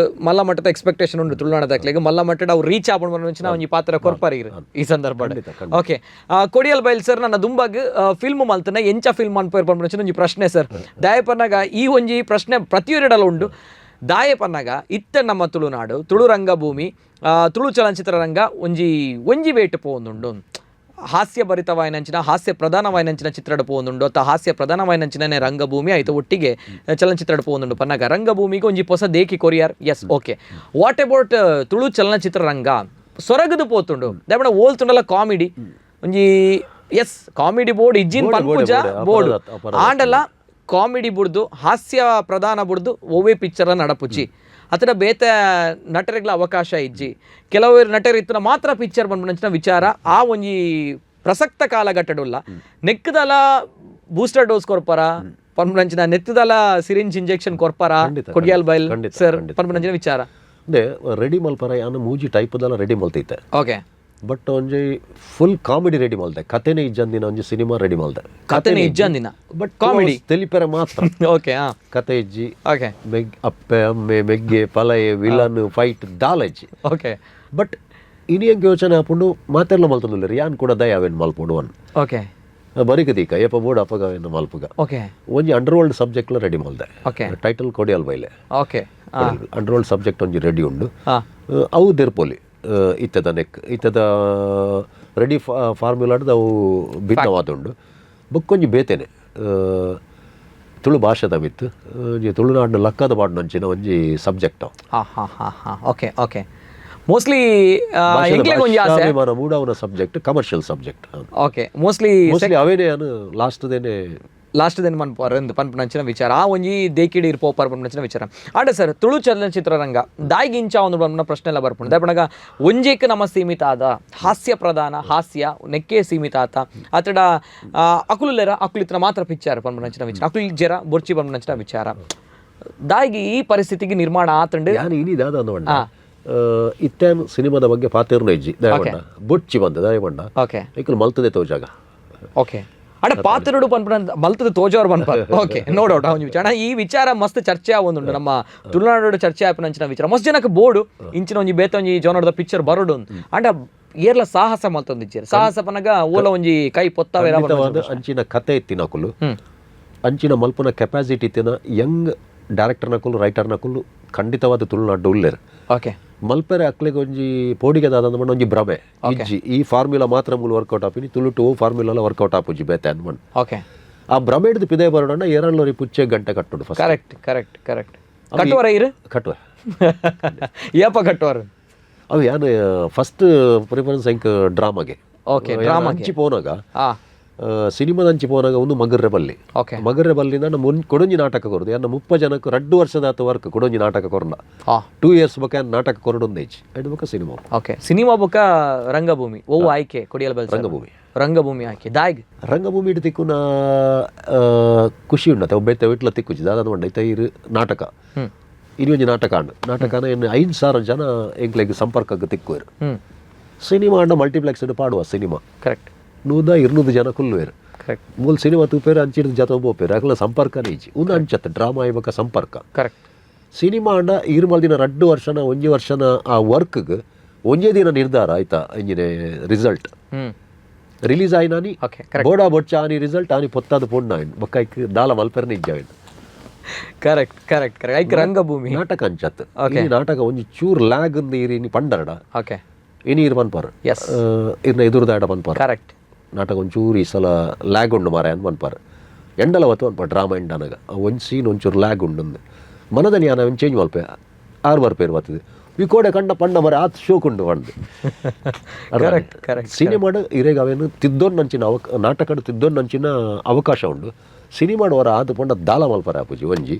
ಮಲ್ಲ ಮಟ್ಟದ ಎಕ್ಸ್ಪೆಕ್ಟೇಷನ್ ಉಂಡು ತುಳುನಾಡದಕ್ಲೆಗ್. ಮಲ್ಲ ಮಟ್ಟದ ಅವು ರೀಚ್ ಆಪುಂಡು ಮುಂಚಿನ ಒಂಜಿ ಪಾತ್ರ ಕೊರ್ಪಾರಿ ಈ ಸಂದರ್ಭ. ಓಕೆ, ಕೊಡಿಯಲ್ ಬೈಲ್ ಸರ್, ನನ್ನ ದುಂಬಾಗ್ ಫಿಲ್ಮ್ ಮಲ್ತನ ಎಂಚ ಫಿಲ್ಮ್ ಅನ್ಪೇರ್ ಪನ್ಪುನ ಒಂಜಿ ಪ್ರಶ್ನೆ ಸರ್. ದಾಯ ಪನ್ನಗ ಈ ಒಂಜಿ ಪ್ರಶ್ನೆ ಪ್ರತಿಯೊರಿಡಲ ಉಂಡು. ದಾಯ ಪನ್ನಗ ಇತ್ತೆ ನಮ್ಮ ತುಳುನಾಡು, ತುಳು ರಂಗಭೂಮಿ, ತುಳು ಚಲನಚಿತ್ರ ರಂಗ ಒಂಜಿ ಒಂಜಿ ವೇಟ್ ಪೋವೊಂದುಂಡು. ಹಾಸ್ಯ ಭರಿತವಾಯಿನಂಚಿನ, ಹಾಸ್ಯ ಪ್ರಧಾನವಾಯಿನಂಚಿನ ಚಿತ್ರಡ್ ಪೋವೊಂದುಂಡು ಅಥವಾ ಹಾಸ್ಯ ಪ್ರಧಾನವಾಯಿನಂಚಿನ ರಂಗಭೂಮಿ ಆಯ್ತು ಒಟ್ಟಿಗೆ ಚಲನಚಿತ್ರಡ್ ಪೋವೊಂದುಂಡು ಪನ್ನಗ ರಂಗಭೂಮಿಗೆ ಒಂಜಿ ಪೊಸ ದೇಕಿ courier. Yes, okay, what about Tulu ಚಲನಚಿತ್ರ ರಂಗ ಸೊರಗದು ಪೋತುಂಡು? ದಾಯೆ ಓಲ್ ಕಾಮಿಡಿ ಒಂಜಿ S comedy board ಇಜ್ಜಿನ್ ಪನ್ಪುಜ board ಆಂಡಲ ಕಾಮಿಡಿ ಬುಡ್ದು, ಹಾಸ್ಯ ಪ್ರಧಾನ ಬುಡ್ದು ಒವ್ವೇ ಪಿಕ್ಚರ್ ನಡಪುಜಿ. ಅತಡ ಬೇತೆ ನಟರಿಗ್ಲ ಅವಕಾಶ ಇಜ್ಜಿ. ಕೆಲವು ನಟರು ಇತ್ತನ ಮಾತ್ರ ಪಿಕ್ಚರ್ ಬಂದ್ಬಿಡಂಚಿನ ವಿಚಾರ ಆ ಒಂಜಿ ಪ್ರಸಕ್ತ ಕಾಲಘಟ್ಟಡುಲ್ಲ. ನೆಕ್ಕದಲ ಬೂಸ್ಟರ್ ಡೋಸ್ ಕೊರ್ಪರ ಪನ್ಪುನಂಚಿನ, ನೆತ್ತದಲ ಸಿರಿಂಜ್ ಇಂಜೆಕ್ಷನ್ ಕೊರ್ಪರ ಕೊಡಿಯಾಲ್ ಬೈಲ್ ಸರ್ ಪನ್ಪುನಂಚಿನ ವಿಚಾರ. ಅದೇ ರೆಡಿ ಮಲ್ಪರ ಯಾನು ಮೂಜಿ ಟೈಪ್ದಲ್ಲ ರೆಡಿ ಮಲ್ತೈತೆ. ಬಟ್ ಒಂಜಿ full comedy ready ಮಲ್ತೆ, ಕತೆನೇ ಇಜ್ಜಂದಿನ ಒಂಜಿ ಸಿನಿಮಾ ರೆಡಿ ಮಲ್ತೆ. ಕತೆನೇ ಇಜ್ಜಂದಿನ ಬಟ್ ಕಾಮಿಡಿ ತೆಲಿಪೆರೆ ಮಾತ್ರ. ಕತೆ ಇಜ್ಜಿ. ಮೆಗ್ ಅಪ್ಪೆ ಅಮ್ಮೆ ಮೆಗ್ಗೆ ಪಲಯೆ ವಿಲನ್ ಫೈಟ್ ದಾಲ ಇಜ್ಜಿ. ಬಟ್ ಇನಿ ಎಂಕ್ ಯೋಚನೆ ಆಪುಂಡು, ಮಾತೆರ್ಲ ಮಲ್ತೊಂದುಲ್ಲೆರ್, ಯಾನ್ ಕೂಡ ದಯ ಅವೇನ್ ಮಲ್ಪುಂಡು ಒನ್. ಬರಿಕ ದೀಕ ಏಪ ಬೋಡು ಅಪಗ ಅವೇನ್ ಮಲ್ಪುಗ. ಒಂಜಿ ಅಂಡರ್ ವರ್ಲ್ಡ್ ಸಬ್ಜೆಕ್ಟ್ಲ ರೆಡಿ ಮಲ್ದೆ. ಟೈಟಲ್ ಕೊಡಿಯಲ್ ಬೈಲೆ. Under world subject ಒಂಜಿ ರೆಡಿ ಉಂಡು. ಅವು ದೆರ್ಪೊಲಿ ಇತ್ತದ ನೆಕ್ ಇತ್ತದ ರೆಡಿ ಫಾರ್ಮುಲಾಡ್ದು ಅವು ಭಿನ್ನವಾದುಂಡು. ಬೊಕ್ಕೊಂಜಿ ಬೇತೆನೆ ತುಳು ಭಾಷೆದ ಮಿತ್ತು ಒಂಜಿ ತುಳುನಾಡಿನ ಲಕ್ಕದ ಪಾಡ್ನಂಚಿನ ಒಂಜಿ ಸಬ್ಜೆಕ್ಟ್. ಹಾ ಹಾ ಹಾ ಹಾ okay okay mostly ಎಂಕ್ಲೆಗ್ ಒಂಜಿ ಆಸೆ ಭಾಷಾಭಿಮಾನ ಮೂಡಾವುನ subject, commercial subject. Mostly mostly ಅವೇನೇ ಯಾನು ಲಾಸ್ಟ್ ದೇನೆ ಲಾಸ್ಟ್ ದಿನ ಮನ್ಪುವಾರ್ ಅಂದ್ ಪನ್ಪುನಂಚಿನ ವಿಚಾರ. ಆ ಒಂಜಿ ದೇಕಿಡಿ ಪೋಪರ್ ಪನ್ಪುನಂಚಿನ ವಿಚಾರ. ಆಂಡ ಸರ್, ತುಳು ಚಲನಚಿತ್ರರಂಗ ದಾಯಿಗೆ ಇಂಚ ಒಂದು ಪನ್ಪುನ ಪ್ರಶ್ನೆ ಎಲ್ಲ ಬರ್ಪುಂಡು. ದಾಯೆ ಒಂಜೇಕ್ ನಮ್ಮ ಸೀಮಿತ ಆದ ಹಾಸ್ಯ ಪ್ರಧಾನ, ಹಾಸ್ಯ ನೆಕ್ಕೆ ಸೀಮಿತ ಆತ ಅತಡ ಅಕುಲುಲೆರ ಅಕುಲಿತ್ರ ಮಾತ್ರ ಪಿಕ್ಚರ್ ಪನ್ಪುನಂಚಿನ ವಿಚಾರ, ಅಕುಲು ಜರ ಬೊರ್ಚಿ ಪನ್ಪುನಂಚಿನ ವಿಚಾರ. ದಾಯಿಗೆ ಈ ಪರಿಸ್ಥಿತಿಗೆ ನಿರ್ಮಾಣ ಆತಂಡು? ಯಾನು ಇನಿ ದಾದ ಅಂದ ಇತ್ತೇನು ಸಿನಿಮಾದ ಬಗ್ಗೆ ಪಾತೇರ್ನ ಇಜ್ಜಿ ದಯಪಂಡ ಬೊಚ್ಚಿ ಬಂದ ದಯಪಂಡ ಐಕುಲು ಮಲ್ತದೆ ತೋಜಾಗ. ಅಡ ಪಾತ್ರಡು ಪನ್ಪುನ ಮಲ್ತದ ತೋಜೋರ್ ಪನ್ಪ. Okay, no doubt. ಆ ಒಂಜಿ ವಿಚಾರ, ಈ ವಿಚಾರ ಮಸ್ತ್ ಚರ್ಚೆ ಆವೊಂದುಂಡು ನಮ್ಮ ತುಳುನಾಡು. ಚರ್ಚೆ ಆಪುನಂಚಿನ ವಿಚಾರ ಮಸ್ತ್ ಜನಕ್ಕೆ ಬೋಡು ಇಂಚಿನ ಒಂಜಿ ಬೇತೆ ಒಂಜಿ ಜೋನದ ಪಿಕ್ಚರ್ ಬರೋಡು. ಅಂಡ ಏರ್ಲ ಸಾಹಸ ಮಲ್ತೊಂದಿಜ್ಜೆರ್. ಸಾಹಸ ಪನಗ ಓಲ ಒಂಜಿ ಕೈ ಪೊತ್ತವೇರ. ಖಂಡಿತವಾದ ಅಂಚಿನ ಕತೆ ಇತ್ತಿನಕುಲು, ಅಂಚಿನ ಮಲ್ಪುನ ಕೆಪಾಸಿಟಿ ಇತ್ತಿನ ಯಂಗ್ ಡೈರೆಕ್ಟರ್ನಕುಲು, ರೈಟರ್ನಕುಲು ಖಂಡಿತವಾದ ತುಳುನಾಡು ಉಲ್ಲೆರ್. ಮಲ್ಪೆರೆ ಅಕ್ಲೆಗ್ ಒಂಜಿ ಪೋಡಿಗೆ ದಾದ ಅಂದ್ ಒಂಜಿ ಭ್ರಮೆ ಇಜ್ಜಿ, ಈ ಫಾರ್ಮುಲಾ ಮಾತ್ರ ಮೂಲ ವರ್ಕೌಟ್ ಆಪಿನಿ, ತುಳುಟು ಫಾರ್ಮುಲಾ ವರ್ಕೌಟ್ ಆಪುಜಿ ಬೇತೆ ಅಂದ್. ಆ ಭ್ರಮೆ ಹಿಡ್ದು ಪಿದೆ ಬರೋಣ ಏರಲ್ಲೋರಿ ಪುಚ್ಚೆ ಗಂಟೆ ಕಟ್ಟುಡು first. Correct correct correct ಕಟ್ಟುವರ ಇರು? ಕಟ್ಟುವ. ಏಪ ಕಟ್ಟುವರು? ಅವು ಯಾನು ಫಸ್ಟ್ ಪ್ರಿಫರೆನ್ಸ್ ಎಂಕ್ ಡ್ರಾಮಾಗೆ. ಡ್ರಾಮಾಗೆ. ಅಂಚಿ ಪೋನಾಗ, ಸಿನಿಮಾದ ಅಂಚಿ ಪೋನಾಗ ಒಂದು ಮಗರ್ರೆ ಬಲ್ಲಿ. ಮಗರ್ರೆ ಬಲ್ಲಿಂದ ನಮ್ಮ ಕೊಡೊಂಜಿ ನಾಟಕ ಕೊರದು ಯಾನ 30 ಜನಕ್ಕೆ 2 ವರ್ಷದ ಆತ ವರ್ಕ್ ಕೊಡೊಂಜಿ ನಾಟಕ ಕೊರನ. 2 ಇಯರ್ಸ್ ಬೊಕ ನಾಟಕ ಕೊರಡೊಂದು ಐಚ್ ಐದು ಬೊಕ ಸಿನಿಮಾ. ಸಿನಿಮಾ ಬೊಕ ರಂಗಭೂಮಿ ಒವು ಆಯ್ಕೆ ಕೊಡಿಯಲ್ ಬಲ್? ರಂಗಭೂಮಿ. ರಂಗಭೂಮಿ ಆಯ್ಕೆ ದಾಯ್ಗ್? ರಂಗಭೂಮಿ ಇಟ್ಟು ತಿಕ್ಕುನ ಖುಷಿ ಉಂಡತೆ, ಒಬ್ಬೈತೆ ವಿಟ್ಲ ತಿಕ್ಕುಜಿ ದಾದ ಉಂಡ ಐತೆ ಇರು ನಾಟಕ. ಇನಿ ಒಂಜಿ ನಾಟಕ ಅಂಡ್ ನಾಟಕನ ಏನು 5000 ಜನ ಎಂಕ್ಲೆಗ್ ಸಂಪರ್ಕಕ್ಕೆ ತಿಕ್ಕುವೆರು. ಸಿನಿಮಾ ಅಂಡ ಮಲ್ಟಿಪ್ಲೆಕ್ಸ್ ಪಾಡುವ ಸಿನಿಮಾ 100-200 ಜನ ಕುಲ್ಲುವೆರು. ಮೂಲ ಸಿನಿಮಾ ತೂಪೇರು ಅಂಚಿಡ್ದು ಜತ ಬೋಪೇರು ಅಕಲ ಸಂಪರ್ಕನೇ ಇಜ್ಜಿ. ಉಂದು ಅಂಚತ್ತೆ ಡ್ರಾಮಾ ಇಬಕ ಸಂಪರ್ಕ. ಸಿನಿಮಾ ಅಂಡ ಇರುಮಲ್ ದಿನ 2 ವರ್ಷನ ಒಂಜಿ ವರ್ಷನ ಆ ವರ್ಕ್ಗ್ ಒಂಜೇ ದಿನ ನಿರ್ಧಾರ ಆಯ್ತಾ ಇಂಜಿನೆ ರಿಸಲ್ಟ್ ರಿಲೀಸ್ ಆಯ್ನಾನಿ ಬೋಡಾ ಬೊಚ್ಚ ಆನಿ ರಿಸಲ್ಟ್ ಆನಿ ಪೊತ್ತಾದ ಪೊಣ್ಣ ಬೊಕ್ಕ ದಾಲ ಮಲ್ಪೆರ್ನ ಇಜ್ಜಾವಿನ. Correct correct correct ಐಕ್ ರಂಗಭೂಮಿ ನಾಟಕ ಅಂಚತ್ ಈ ನಾಟಕ ಒಂಜಿ ಚೂರ್ ಲ್ಯಾಗ್ ಇನಿ ಪಂಡರಡ ಇನಿ ಇರ್ ಪನ್ಪಾರ್ ಇರ್ನ ಎದುರುದಾಡ ಪನ್ಪಾರ್. ನಾಟಕ ಒಂಚೂರು ಈ ಸಲ ಲ್ಯಾಗ್ ಉಂಡು ಮಾರಾಯ ಅಂತ ಪನ್ಪಾರ್. ಎಂಡಲ ಅವತ್ತು ಪನ್ಪಾರ್ ಡ್ರಾಮಾ ಎಂಡನಗ ಒಂಜಿ ಸೀನ್ ಒಂಚೂರು ಲ್ಯಾಗ್ ಉಂಡು ಮನದಲ್ಲಿ ಯಾನ ಚೇಂಜ್ ಮಲ್ಪೆ ಆರು ಬರ್ಪೇರು ಬರ್ತದೆ. ಈ ಕೋಡೆ ಕಂಡ ಪಂಡ ಮರ ಆತ್ ಶೋಕುಂಡು ಪಂಡು. ಕರೆಕ್ಟ್ ಕರೆಕ್ಟ್ ಸಿನಿಮಾಡು ಇರೇಗ ಅವೇನು ತಿದ್ದೊನ್ನಂಚಿನ ನಾಟಕಡು ತಿದ್ದೊನ್ನಂಚಿನ ಅವಕಾಶ ಉಂಡು. ಸಿನಿಮಾಡು ವರ ಆದು ಪಂಡ ದಾಲ ಮಲ್ಪರ ಆಪುಜಿ ಒಂಜಿ.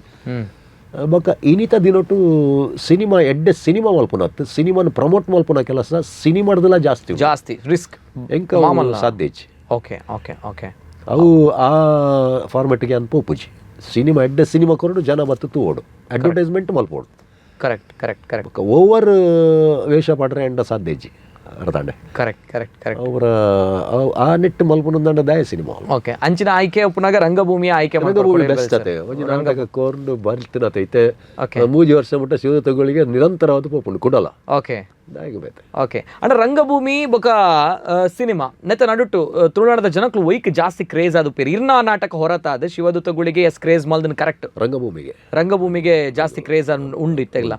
ಬೊಕ್ಕ ಇನಿತ ದಿನೊಟು ಸಿನಿಮಾ ಎಡ್ಡೆ ಸಿನಿಮಾ ಮಲ್ಪುನತ್ತು ಸಿನಿಮಾನ ಪ್ರಮೋಟ್ ಮಲ್ಪುನ ಕೆಲಸ ಸಿನಿಮಾಡ್ದಲ ಜಾಸ್ತಿ ಉಂಡು. ಜಾಸ್ತಿ ರಿಸ್ಕ್ ಎಂಕ ಸಾಧ್ಯ ಇಜ್ಜಿ. Okay okay okay ಅವು ಆ ಫಾರ್ಮೆಟ್ಗೆ ಅನ್ಪೋಪುಜಿ. ಸಿನಿಮಾ ಎಡ್ಡೆ ಸಿನಿಮಾ ಕೊರಡು ಜನ ಮತ್ತು ತೂವೋಡು, ಅಡ್ವರ್ಟೈಸ್ಮೆಂಟ್ ಮಲ್ಪೋಡು. Correct correct correct ಬೊಕ್ಕ ಓವರ್ ವೇಷ ಪಾಡ್ರೆ ಎಂಡ ಸಾಧ್ಯ ಇಜ್ಜಿ ಅರ್ಧಾಂಡೆ. Correct correct correct ಅವರ ಆ ನೆಟ್ಟು ಮಲ್ಪುನಂದಂಡ ದಾಯ ಸಿನಿಮಾ. ಓಕೆ, ಅಂಚಿನ ಆಯ್ಕೆ ಉಪ್ಪುನಾಗ ರಂಗಭೂಮಿಯ ಆಯ್ಕೆ ರಂಗಭೂಮಿ ಬೆಸ್ಟ್ ಅತೆ. ಒಂಜಿ ನಾಟಕ ಕೋರ್ಡು ಬರ್ತಿನತೆ ಇತ್ತೆ Okay. 3 ವರ್ಷ ಮುಟ್ಟ ಶಿವತಗಳಿಗೆ ನಿರಂತರವಾದ ಪೋಪುಂಡು ಕುಡಲ. ಓಕೆ ದಾಯಗ ಬೇತೆ. ಓಕೆ, ಅಂದ್ರೆ ರಂಗಭೂಮಿ ಬೊಕ ಸಿನಿಮಾ ನೆತ್ತ ನಡುಟು ತುಳುನಾಡದ ಜನಕ್ಲು ಒಯ್ಕ್ ಜಾಸ್ತಿ ಕ್ರೇಜ್ ಆದು ಪೇರು ಇರ್ನ ನಾಟಕ ಹೊರತಾದ ಶಿವದೂತಗಳಿಗೆ ಎಸ್ ಕ್ರೇಜ್ ಮಲ್ದನ್ ಕರೆಕ್ಟ್. ರಂಗಭೂಮಿಗೆ ರಂಗಭೂಮಿಗೆ ಜಾಸ್ತಿ ಕ್ರೇಜ್ ಉಂಡು ಇತ್ತೆಗ್ಲ.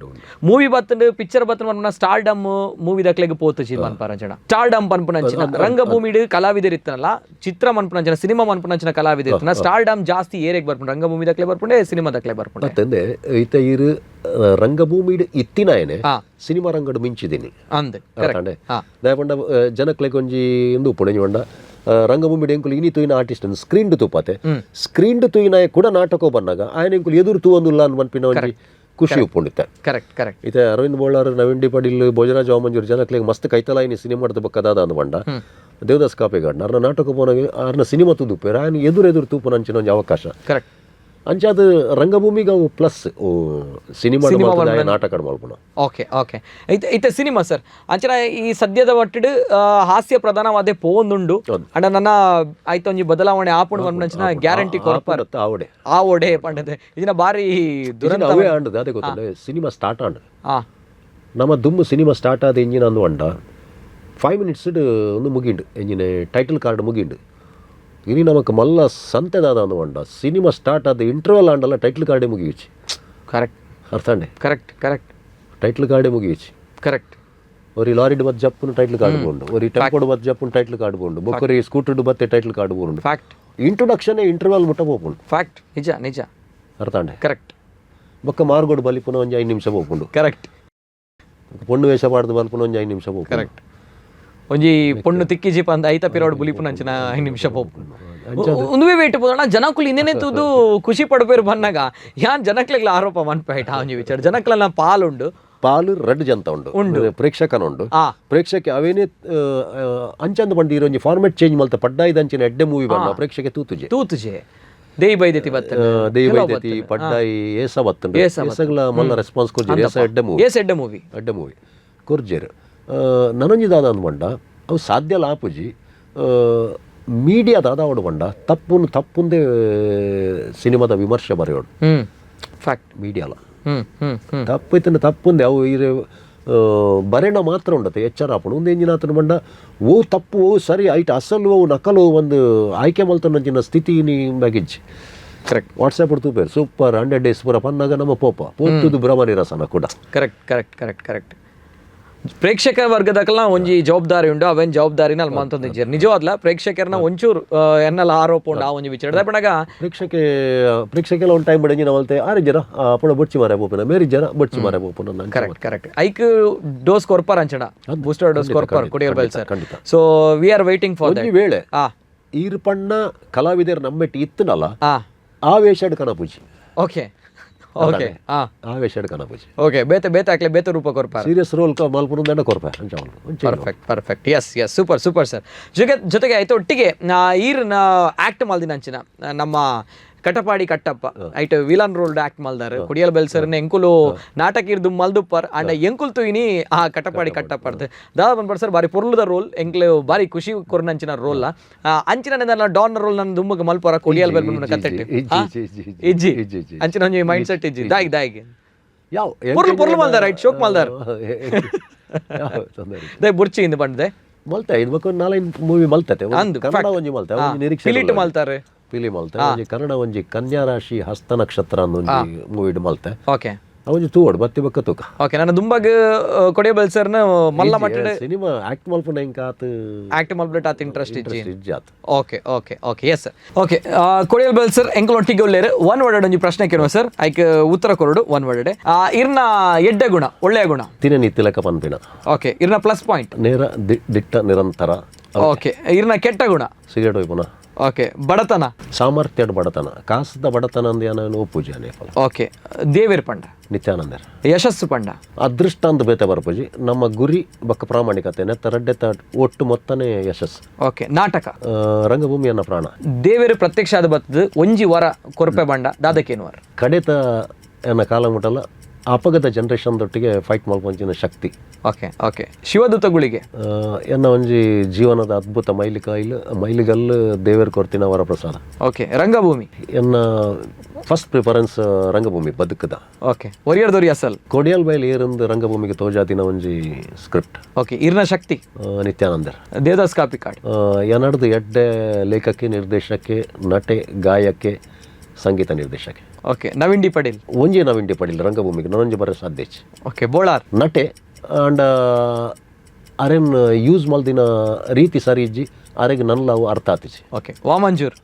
ಮೂವಿ ಬತ್ತಂಡು ಪಿಕ್ಚರ್ ಬತ್ತಂಡು ಪನ್ಪುನ ಸ್ಟಾರ್ ಡಮ್ ಮೂವಿ ದಕ್ಲೆಗ್ ಪೋತು ಜಿ ಪನ್ಪಾರ ಜನ ಸ್ಟಾರ್ ಡಮ್ ಪನ್ಪುನಂಚಿನ ರಂಗಭೂಮಿಡ್ ಕಲಾವಿದರು ಇತ್ತನಲ್ಲ, ಚಿತ್ರ ಮನ್ಪುನಂಚಿನ ಸಿನಿಮಾ ಮನ್ಪುನಂಚಿನ ಕಲಾವಿದರು ಇತ್ತನ ಸ್ಟಾರ್ ಡಮ್ ಜಾಸ್ತಿ ಏರೆಗ್ ಬರ್ಪುಂಡು, ರಂಗಭೂಮಿ ದಕ್ಲೆ ಬರ್ಪುಂಡೆ ಸಿನಿಮಾ ದಕ್ಲೆ ಬರ್ಪುಂಡೆ. ಮತ್ತಂದೆ ಇತ್ತ ಇರು ರಂಗಭೂಮಿಡ್ ಇತ್ತಿನಾಯನೆ ಹಾ. ಸಿನಿಮಾ ರಂಗಡ್ ಮಿಂಚಿದ್ದೀನಿ ಅಂದ್ ಕರೆಕ್ಟ್. ಹಾ. ದಾಯ ಪಂಡ ಜನಕ್ಲೆಗ್ ಒಂಜಿ ಇಂದು ಉಪ್ಪುಂಡು ಒಂಜಿ ಪಂಡ ರಂಗಭೂಮಿಡ್ ಎಂಕುಲು ಇನಿ ತೂಯಿನ ಆರ್ಟಿಸ್ಟ್ ಸ್ಕ್ರೀನ್ ತೂಪಾತೆ, ಸ್ಕ್ರೀನ್ ತೂಯಿನ ಕೂಡ ನಾಟಕ ಬಂದಾಗ ಆಯನ ಎಂಕುಲು ಎದುರು ತೂವೊಂದುಲ್ಲ ಅನ್ ಪನ್ಪಿನ ಒಂಜಿ ಖುಷಿ ಉಪ್ಪುಂಡಿತ್ತೆ. ಕರೆಕ್ಟ್ ಕರೆಕ್ಟ್ ಇತ್ತೆ ಅರವಿಂದ್ ಬೋಳಾರ್, ನವೀನ್ ಡಿ ಪಾಟೀಲ್, ಭೋಜರಾಜ್ ವಾಮಂಜೂರ್ ಜನಕ್ಲೆಗ್ ಮಸ್ತ್ ಕೈತಲಾಯಿನಿ ಸಿನಿಮಾದ ಬೊಕ್ಕ ದಾದ ಅಂದ್ ಪಂಡ ದೇವದಾಸ್ ಕಾಪೆಗಾಡ್ ಅರ್ನ ನಾಟಕ ಪೋನಾಗ ಅರ್ನ ಸಿನಿಮಾ ತೂದುಪ್ಪೇರು ಆಯನ ಎದುರು ಎದುರು ತೂಪುನ ಅಂಚಿನ ಒಂಜಿ ಅವಕಾಶ. ಕರೆಕ್ಟ್ ಅಂಚಾದ ರಂಗಭೂಮಿಗೆ ಅವು ಪ್ಲಸ್ ಸಿನಿಮಾ ನಾಟಕ ಮಲ್ಪುನ. ಓಕೆ ಓಕೆ, ಇತ್ತೆ ಇತ್ತೆ ಸಿನಿಮಾ ಸರ್ ಅಂಚನ ಈ ಸದ್ಯದ ಮಟ್ಟಿಡ್ ಹಾಸ್ಯ ಪ್ರಧಾನವಾದ ಪೋವೊಂದುಂಡು ಅಂಡ ನನ್ನ ಆಯ್ತು ಒಂಜಿ ಬದಲಾವಣೆ ಆಪುಂಡು ಪನ್ಪುನಂಚಿನ ಗ್ಯಾರಂಟಿ ಕೊರ್ಪರ್. ಆವಡೆ ಆ ಒಡೆ ಪಂಡದೆ ಇದನ್ನ ಬಾರಿ ದುರಂತ ಅವೇ ಆಂಡದ ಅದೇ ಗೊತ್ತಲ್ಲ ಸಿನಿಮಾ ಸ್ಟಾರ್ಟ್ ಆಂಡ್ ಆ ನಮ್ಮ ದುಮ್ಮು ಸಿನಿಮಾ ಸ್ಟಾರ್ಟ್ ಆದ ಇಂಜಿನ್ ಅಂದು ಅಂಡ 5 ಮಿನಿಟ್ಸ್ ಒಂದು ಮುಗಿಂಡು engine title card ಮುಗಿಂಡು. ಇನಿ ನಮಕ್ ಮಲ್ಲ ಸಂತೆದಾದ ಅಂದು ಅಂಡ ಸಿನಿಮಾ ಸ್ಟಾರ್ಟ್ ಆದ ಇಂಟರ್ವಲ್ ಆಂಡಲ್ಲ ಟೈಟಲ್ ಕಾರ್ಡೇ ಮುಗಿಯುಚಿ. ಕರೆಕ್ಟ್ ಅರ್ಥಂಡೆ correct correct title ಕಾರ್ಡೇ ಮುಗಿಯುಚಿ. Correct ಒರಿ ಲಾರಿಡ್ ಬತ್ ಜಪ್ಪುನ ಟೈಟಲ್ ಕಾರ್ಡ್ ಬೋಂಡು, ಒರಿ ಟೆಂಪೋಡ್ ಬತ್ ಜಪ್ಪುನ ಟೈಟಲ್ ಕಾರ್ಡ್ ಬೋಂಡು, ಬೊಕೊರಿ ಸ್ಕೂಟರ್ಡ್ ಬತ್ತೆ ಟೈಟಲ್ ಕಾರ್ಡ್ ಬೋಂಡು. Fact introduction interval ಮುಟ್ಟ ಪೋಪುಂಡು. ಫ್ಯಾಕ್ಟ್ ನಿಜ ನಿಜ ಅರ್ಥಂಡೆ ಕರೆಕ್ಟ್ ಬೊಕ್ಕ ಮಾರ್ಗೋಡು ಬಲಿಪುನ ಒಂಜಿ 5 ನಿಮಿಷ ಪೋಪುಂಡು. ಕರೆಕ್ಟ್ ಪೊಣ್ಣು ವೇಷ ಪಾಡ್ದು ಬಲ್ಪುನ ಒಂಜಿ 5 ನಿಮಿಷ ಪೋಪುಂಡು. ಕರೆಕ್ಟ್ ಒಂಜಿ ಪೊಣ್ಣು ತಿಕ್ಕಿ ಜೀಪ ಅಂದ ಐತ ಪಿರೋಡ್ ಬುಲಿಪುನಂಚಿನ 5 ನಿಮಿಷ ಪೋಪುಂಡು. ಉಂದುವೇ ವೇಟ್ ಪೋದಣ ಜನಕುಲು ಇನ್ನೇನೆ ತೂದು ಖುಷಿ ಪಡ್ಪೇರು ಬನ್ನಾಗ ಯಾನ್ ಜನಕ್ಲೆಗ್ಲ ಆರೋಪ ಮನ್ಪೇಟ ಒಂಜಿ ವಿಚಾರ ಜನಕ್ಲೆಲ್ಲ ಪಾಲುಂಡು. ಪಾಲು ರಡ್ಡು ಜಂತ ಉಂಡು, ಪ್ರೇಕ್ಷಕನ ಉಂಡು. ಆ ಪ್ರೇಕ್ಷಕೆ ಅವೇನೇ ಅಂಚಂದ ಬಂಡಿ ಒಂಜಿ ಫಾರ್ಮೆಟ್ ಚೇಂಜ್ ಮಲ್ತ ಪಡ್ಡಾಯ್ದ ಅಂಚಿನ ಎಡ್ಡೆ ಮೂವಿ ಬಣ್ಣ ಪ್ರೇಕ್ಷಕೆ ತೂತುಜೆ. ತೂತುಜೆ ದೇಯಿ ಬೈದೆತಿ ಬತ್ತ ದೇಯಿ ಬೈದೆತಿ ಪಡ್ಡಾಯಿ ಏಸ ಬತ್ತುಂಡು ಏಸಗ್ಲ ಮಲ್ಲ ರೆಸ್ಪಾನ್ಸ್ ಕೊರ್ಜೆರ್. ಏಸ ಎಡ್ಡೆ ಮೂವಿ. ಏಸ್ ಎಡ್ಡೆ ಮೂವಿ. ಎಡ್ಡೆ ಮೂವಿ ಕೊರ್ಜೆರ್. ನನೊಂಜಿ ದಾದ ಅಂದ್ ಬಂಡ ಅವು ಸಾಧ್ಯ ಲಾಪುಜಿ. ಮೀಡಿಯಾ ದಾದ ಅವಡು ಬಂಡ ತಪ್ಪುನ್ ತಪ್ಪುಂದೇ ಸಿನಿಮಾದ ವಿಮರ್ಶೆ ಬರೆಯೋಡು. ಫ್ಯಾಕ್ಟ್ ಮೀಡಿಯಾಲ ಹ್ಮ್ ಹ್ಮ್ ಹ್ಮ್ ತಪ್ಪು ಇತ್ತಂಡ ತಪ್ಪುಂದೆ ಅವು ಇರೆ ಬರೆಣ ಮಾತ್ರ ಉಂಡತೆ ಎಚ್ಚರ ಆಪುಂಡು. ಒಂದು ಎಂಜಿನ ಆತನ ಬಂಡ ಓ ತಪ್ಪು ಓ ಸರಿ ಐಟ್ ಅಸಲು ಓ ನಕಲು ಒಂದು ಆಯ್ಕೆ ಮಲ್ತನಂಚಿನ ಸ್ಥಿತಿ ನೀ ಬ್ಯಾಗಿಜ್ಜಿ. ಕರೆಕ್ಟ್ ವಾಟ್ಸಪ್ ತೂಪೇರು ಸೂಪರ್ 100 ಡೇಸ್ ಪೂರ ಪನ್ನಾಗ ನಮ್ಮ ಪೋಪ ಪೋತುದು ಭ್ರಮ ನಿರಸನ ಕೂಡ. Correct correct correct correct ಪ್ರೇಕ್ಷಕ ವರ್ಗದಕಲ್ನ ಒಂಜಿ ಜವಾಬ್ದಾರಿ ಉಂಡು, ಅವೇನ್ ಜವಾಬ್ದಾರಿನ ಅಲ್ಲಿ ಮಂತೊಂದಿಜ್ಜೆರ್ ನಿಜವಾದ್ಲ ಪ್ರೇಕ್ಷಕರನ್ನ ಒಂಚೂರು ಎನ್ನಲ ಆರೋಪ ಉಂಡು ಆ ಒಂಜಿ ವಿಚಾರ ಪಂಡಾಗ. ಪ್ರೇಕ್ಷಕೆಲ್ಲ ಒಂದು ಟೈಮ್ ಬಡಿ ವಲ್ತೆ ಆರು ಜನ ಪುಣ ಬೊಚ್ಚಿ ಮಾರೆ ಪೋಪುನ ಮೇರಿ ಜನ ಬೊಚ್ಚಿ ಮಾರೆ ಪೋಪುನ. Correct correct hike dose ಕೊರ್ಪಾರ್ ಅಂಚಣ booster dose ಕೊರ್ಪಾರ್ ಕೊಡಿಯರ್ bell sir. ಖಂಡಿತ. So we are waiting for ಒಂಜಿ ವೇಳೆ ಆ ಈರ್ ಪಣ್ಣ ಕಲಾವಿದರು ನಮ್ಮೆಟ್ಟಿ ಇತ್ತನಲ್ಲ ಆ ಆ ವೇಷಡ್ ಕನಪುಜಿ. ಓಕೆ ಓಕೆ ಆ ಆ ವೇಷಡ್ ಕನಪುಜಿ. ಓಕೆ ಬೇತೆ ಬೇತೆ ಹಾಕ್ಲೆ ಬೇತೆ ರೂಪ ಕೊರ್ಪಾರ್. ಸೀರಿಯಸ್ ರೋಲ್ ಮಲ್ಪುನ ದಂಡ ಕೊರ್ಪೆ ಅಂಚ ಮಲ್ಪು. Perfect perfect yes yes super super sir. ಜೊತೆಗೆ ಆಯ್ತು ಒಟ್ಟಿಗೆ ಈರ್ನ ಆಕ್ಟ್ ಮಲ್ದಿನ ಅಂಚಿನ ನಮ್ಮ ಕಟಪಾಡಿ ಕಟ್ಟಪ್ಪ ಐಟ್ villain rolled act ಮಲ್ದಾರ್ ಕುಡಿಯಲ್ ಬೆಲ್ಸರ್ನ ಎಂಕುಲು ನಾಟಕ ಇರ್ದು ಮಲ್ದುಪ್ಪರ್ ಅಂಡ ಎಂಕುಲ್ ತುಯಿನಿ ಆ ಕಟಪಾಡಿ ಕಟ್ಟಪ್ಪರ್ದು ದಾದಾ ಬಂದ್ಪರ್ ಸರ್ ಬಾರಿ ಪೊರ್ಲುದ ರೋಲ್ ಎಂಕ್ಲು ಬಾರಿ ಖುಷಿ ಕೊರ್ನಂಚಿನ ರೋಲ್ ಅಂಚಿನ ಡಾನ್ ರೋಲ್ ನನ್ನ ದುಮ್ಮಗ ಮಲ್ಪರ ಕೊಡಿಯಲ್ ಬೆಲ್ ಕತ್ತೆಟ್ಟು ಇಜ್ಜಿ ಅಂಚಿನ ಒಂಜಿ ಮೈಂಡ್ ಸೆಟ್ ಇಜ್ಜಿ ದಾಯಿಗ್ ದಾಯಿಗ್ ಯಾವ ಪೊರ್ಲು ಪೊರ್ಲು ಮಲ್ದಾರ್ ಐಟ್ ಶೋಕ್ ಮಲ್ದಾರ್ ದೇ ಬುರ್ಚಿ ಇಂದು ಬಂಡ್ದೆ ಮಲ್ತೆ ಇದು ಬೊಕ್ಕ ನಾಲೈನ್ ಮೂವಿ ಮಲ್ತತೆ ಅಂದು, ಕನ್ನಡ ಒಂಜಿ ಮಲ್ತೆ ಒಂಜಿ ನಿರೀಕ್ಷೆ ಪಿಲಿಟ್ ಮಲ್ತಾರೆ ಪಿಲಿ ಮಲ್ತೆ ಒಂಜಿ ಕನ್ನಡ ಒಂಜಿ ಕನ್ಯಾ ರಾಶಿ ಹಸ್ತ ನಕ್ಷತ್ರ ಅನ್ನೋ ಒಂಜಿ ಮೂವಿಡ್ ಮಲ್ತೆ. ಓಕೆ ಅವೊಂಜಿ ತೂವಡ್ ಬತ್ತಿ ಬಕ್ಕ ತೂಕ. ಓಕೆ, ನನ್ನ ದುಂಬಗ್ ಕೊಡಿಯಲ್ ಸರ್ನ ಮಲ್ಲ ಮಟ್ಟದ ಸಿನಿಮಾ ಆಕ್ಟ್ ಮಲ್ಪುನ ಎಂಕ್ ಆತ್ ಆಕ್ಟ್ ಮಲ್ಪಲೆಟ್ ಆತ್ ಇಂಟ್ರೆಸ್ಟ್ ಇಜ್ಜಿ. ಇಜ್ಜಿ ಆತ್. Okay okay okay, yes, okay. Kodial bell sir ಎಂಕಲ್ ಒಟ್ಟಿಗೆ ಉಲ್ಲೇರು. ಒನ್ ವರ್ಡ್ ಒಂಜಿ ಪ್ರಶ್ನೆ ಕೇಳುವ ಸರ್, ಐಕ್ ಉತ್ತರ ಕೊರಡು ಒನ್ ವರ್ಡ್. ಇರ್ನ ಎಡ್ಡೆ ಗುಣ, ಒಳ್ಳೆಯ ಗುಣ? ತಿನ ನಿತ್ತಿಲಕ ಪನ್ಪಿನ. ಓಕೆ, ಇರ್ನ ಪ್ಲಸ್ ಪಾಯಿಂಟ್? ನೇರ, ದಿಟ್ಟ, ನಿರಂತರ. ಓಕೆ, ಇರ್ನ ಕೆಟ್ಟ ಗುಣ? ಸಿಗರೇಟ್ ಒಯ್ಪುನ. ಓಕೆ, ಬಡತನ? ಸಾಮರ್ಥ್ಯದ ಬಡತನ, ಕಾಸದ ಬಡತನ ಅಂದ್ ಏನ ಒಪ್ಪುಜಿ ಅನೇಫಲ. ಓಕೆ, ದೇವೇರ್ ಪಂಡ? ನಿತ್ಯಾನಂದರ್. ಯಶಸ್ಸು ಪಂಡ? ಅದೃಷ್ಟ ಅಂದ್ ಬೇತೆ ಬರ್ಪುಜಿ, ನಮ್ಮ ಗುರಿ ಬಕ್ಕ ಪ್ರಾಮಾಣಿಕತೆ ನೆತ್ತ ರಡ್ಡೆ ಒಟ್ಟು ಮೊತ್ತನೇ ಯಶಸ್ಸು. ಓಕೆ, ನಾಟಕ? ರಂಗಭೂಮಿಯನ್ನ ಪ್ರಾಣ. ದೇವೇರು ಪ್ರತ್ಯಕ್ಷ ಆದ ಬತ್ತದ ಒಂಜಿ ವರ ಕೊರಪೆ ಬಂಡ ದಾದಕೇನುವರ್? ಕಡೆತ ಎನ್ನ ಕಾಲ ಮುಟ್ಟಲ್ಲ ಅಪಗದ ಜನರೇಷನ್ ದೊಟ್ಟಿಗೆ ಫೈಟ್ ಮಲ್ಪಂಚಿನ ಶಕ್ತಿ. ಓಕೆ ಓಕೆ, ಶಿವದೂತ ಗುಳಿಗೆ? ಎನ್ನ ಒಂಜಿ ಜೀವನದ ಅದ್ಭುತ ಮೈಲಿಕಾಯಿಲು ಮೈಲಿಗಲ್ಲು ದೇವೇರ್ ಕೊರ್ತಿನ ವರಪ್ರಸಾದ. ಓಕೆ, ರಂಗಭೂಮಿ? ಎನ್ನ ಫಸ್ಟ್ ಪ್ರಿಫರೆನ್ಸ್ ರಂಗಭೂಮಿ ಬದುಕದ. ಓಕೆ, ಒರಿಯರ್ ದೊರಿ ಅಸಲ್? ಕೊಡಿಯಲ್ ಬೈಲ್ ಏರಂದು ರಂಗಭೂಮಿಗೆ ತೋಜಾದಿನ ಒಂಜಿ ಸ್ಕ್ರಿಪ್ಟ್. ಓಕೆ, ಇರ್ನ ಶಕ್ತಿ? ನಿತ್ಯಾನಂದರ್. ದೇವದಾಸ್ ಕಾಪಿಕಾಡ್? ಎನಡ್ದು ಎಡ್ಡೆ ಲೇಖಕ್ಕೆ, ನಿರ್ದೇಶಕ್ಕೆ, ನಟೆ, ಗಾಯಕ್ಕೆ, ಸಂಗೀತ ನಿರ್ದೇಶಕ್ಕೆ. Okay, Naveen D Padil? ಒಂಜಿ ನವೀನ್ ಡಿ ಪಡೀಲ್ ರಂಗಭೂಮಿಗೆ ನನೊಂಜಿ ಬರ ಸಾಧ್ಯ. ಓಕೆ, ಬೋಳಾರ್? ನಟೆ ಆಂಡ ಅರೆನ್ ಯೂಸ್ ಮಲ್ದಿನ ರೀತಿ ಸರಿ ಇಜ್ಜಿ, ಅರೆಗ್ ನನ್ಲಾವು ಅರ್ಥ ಆತಿಜಿ. ಓಕೆ, ವಾಮಂಜೂರ್?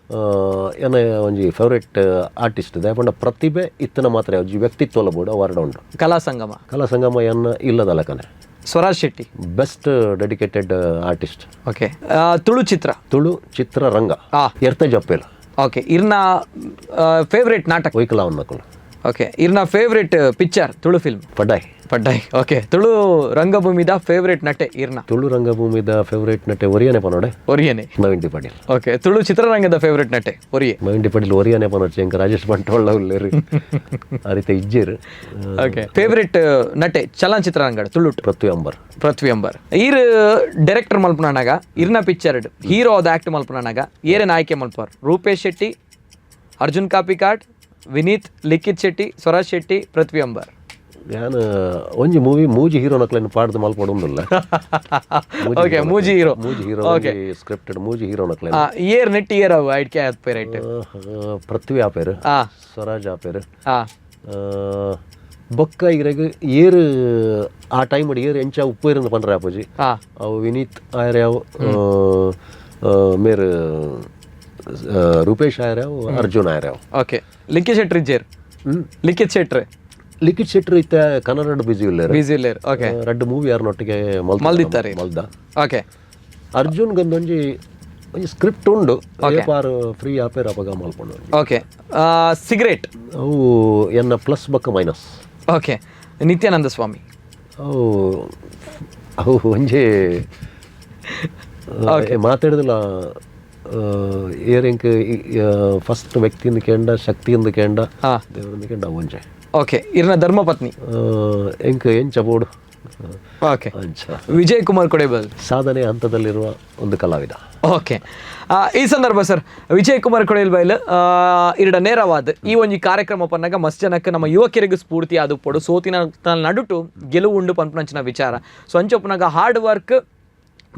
ಎನ್ನ ಒಂಜಿ ಫೇವ್ರೆಟ್ ಆರ್ಟಿಸ್ಟ್ ದಾಯೆಪಂಡ ಪ್ರತಿಭೆ ಇತ್ತನ ಮಾತ್ರ ಒಂಜಿ ವ್ಯಕ್ತಿತ್ವ ಬೋಡು ಅವು ಅರಡ ಉಂಡು. ಕಲಾ ಸಂಗಮ? ಕಲಾ ಸಂಗಮ ಎನ್ನ ಇಲ್ಲದ ಲಕನೆ. Swaraj Shetty? Best dedicated artist. Okay, Tulu ಚಿತ್ರ? ತುಳು ಚಿತ್ರರಂಗ. ಎರ್ತ ಜಪ್ಪೇಲ್. ಓಕೆ, ಇರ್ನ ಫೇವ್ರೇಟ್ ನಾಟಕ? ವೈಕಲಾವನ್ನಕುಲು. ಓಕೆ, ಇರ್ನ favourite picture Tulu film? Paddayi. Paddayi. Okay, Tulu ರಂಗಭೂಮಿದ favourite ನಟೆ ಇರ್ನ? ತುಳು ರಂಗಭೂಮಿದ ಫೇವ್ರೇಟ್ ನಟೆ ಒರಿಯನೆ ಪನೋಡೆ. ಒರಿಯನೆ. ನವೀನ್ ಡಿ ಪಾಟೀಲ್. ಓಕೆ, ತುಳು ಚಿತ್ರರಂಗದ ಫೇವ್ರೇಟ್ ನಟೆ ಒರಿಯೆ. ನವೀನ್ ಡಿ ಪಾಟೀಲ್ ಒರಿಯನೆ ಪನೋಚೆ, ಎಂಕ ರಾಜೇಶ್ ಬಂಟ್ವಾಳ ಉಲ್ಲೇರು, ಆ ರೀತಿ ಇಜ್ಜೇರು. ಓಕೆ, ಫೇವ್ರೇಟ್ ನಟೆ ಚಲನಚಿತ್ರರಂಗ ತುಳು? ಪೃಥ್ವಿ ಅಂಬರ್. ಪೃಥ್ವಿ ಅಂಬರ್. ಈರ್ ಡೈರೆಕ್ಟರ್ ಮಲ್ಪನಾಗ ಇರ್ನ ಪಿಕ್ಚರ್ ಹೀರೋ ಅದ ಆಕ್ಟ್ ಮಲ್ಪನಾಗ ಏರೇನ ಆಯ್ಕೆ ಮಲ್ಪರ್? ರೂಪೇಶ್ ಶೆಟ್ಟಿ, ಅರ್ಜುನ್ ಕಾಪಿಕಾಡ್, ವಿನೀತ್, ಲಿಖಿತ್ ಶೆಟ್ಟಿ, ಸ್ವರಾಜ್ ಶೆಟ್ಟಿ, ಪೃಥ್ವಿ ಅಂಬರ್? ಯಾನ್ ಒಂಜಿ ಮೂವಿ ಮೂಜಿ ಹೀರೋ ನಕ್ಲೆನ್ ಪಾಡ್ದು ಮಲ್ಪೊಡೊಂದುಲ್ಲ. ಓಕೆ, ಮೂಜಿ ಹೀರೋ. ಮೂಜಿ ಹೀರೋ ಸ್ಕ್ರಿಪ್ಟೆಡ್, ಮೂಜಿ ಹೀರೋ ನಕ್ಲೆನ್. ಏರ್ ನೆಟ್ ಏರ್ ಅವು ಐಡ್ಕೆ ಆತ್ಪೆ ರೈಟ್? ಪೃಥ್ವಿ ಆಪೇರು, ಸ್ವರಾಜ್ ಆಪೇರು. ಬೊಕ್ಕ ಇರೆಗ್ ಏರು ಆ ಟೈಮ್ ಏರು ಎಂಚ ಉಪ್ಪು ಇರಂದು ಪಂಡ್ರೆ ಆಪುಜಿ. ಅವು ವಿನೀತ್ ಆಯರೆ, ಅವು ಮೇರ್ ರೂಪೇಶ್ ಆಯರೆ, ಅವು ಅರ್ಜುನ್ ಆಯರೆ ಅವು. ಓಕೆ, ಲಿಖಿತ್ ಶೆಟ್ರ್ ಇಜ್ಜೇರ್? ಲಿಖಿತ್ ಶೆಟ್ರ್? ಲಿಖಿತ್ ಶೆಟ್ರ್ ಇತ್ತ ಕನ್ನಡ ಬಿಸಿ ಉಲ್ಲೇರು. ಬಿಸಿ ಇಲ್ಲೇರು, ಓಕೆ. ರಡ್ಡ್ ಮೂವಿ ಯಾರನ್ನೊಟ್ಟಿಗೆ ಮಲ್ದಿತ್ತಾರೆ. ಮಲ್ದ. ಓಕೆ. ಅರ್ಜುನ್ ಒಂಜಿ ಒಂಜಿ ಸ್ಕ್ರಿಪ್ಟ್ ಉಂಡು, ಏಪಾರು ಫ್ರೀ ಆಪೇರ್ ಅಪಗ ಮಲ್ಪೊಂಡು. Okay, cigarette? ಅವು ಎನ್ನ ಪ್ಲಸ್ ಬಕ್ಕ ಮೈನಸ್. ಓಕೆ, ನಿತ್ಯಾನಂದ ಸ್ವಾಮಿ? ಅವು ಅವು ಒಂಜಿ ಮಾತಾಡಿದಲ್ಲ ಏರ್ ಎಂಕ್ ಫಸ್ಟ್ ವ್ಯಕ್ತಿಯಿಂದ ಕೇಂಡ, ಶಕ್ತಿಯಿಂದ ಕೇಂಡ, ದೇವರಿಂದ ಕೇಂಡ ಅವು ಒಂಜೆ. ಓಕೆ, ಇರ್ನ ಧರ್ಮಪತ್ನಿ? ಎಂಕ್ ಎಂಚ ಬೋಡು. ಓಕೆ. ಅಂಚ. ವಿಜಯ್ ಕುಮಾರ್ ಕೊಡೇಬಲ್? ಸಾಧನೆ ಹಂತದಲ್ಲಿರುವ ಒಂದು ಕಲಾವಿದ. ಓಕೆ, ಈ ಸಂದರ್ಭ ಸರ್ ವಿಜಯ್ ಕುಮಾರ್ ಕೊಡೇಲ್ಬೈಲ್ ಇರಡ ನೇರವಾದ ಈ ಒಂಜಿ ಕಾರ್ಯಕ್ರಮ ಪನ್ನಗ ಮಸ್ತ್ ಜನಕ್ಕೆ ನಮ್ಮ ಯುವಕರಿಗೆ ಸ್ಫೂರ್ತಿ ಆದು ಪೊಡು, ಸೋತಿನ ನಡುಟು ಗೆಲುವು ಉಂಡು ಪನ್ಪುನಂಚಿನ ವಿಚಾರ. ಸೊ ಅಂಚೊಪ್ಪುನಾಗ ಹಾರ್ಡ್ ವರ್ಕ್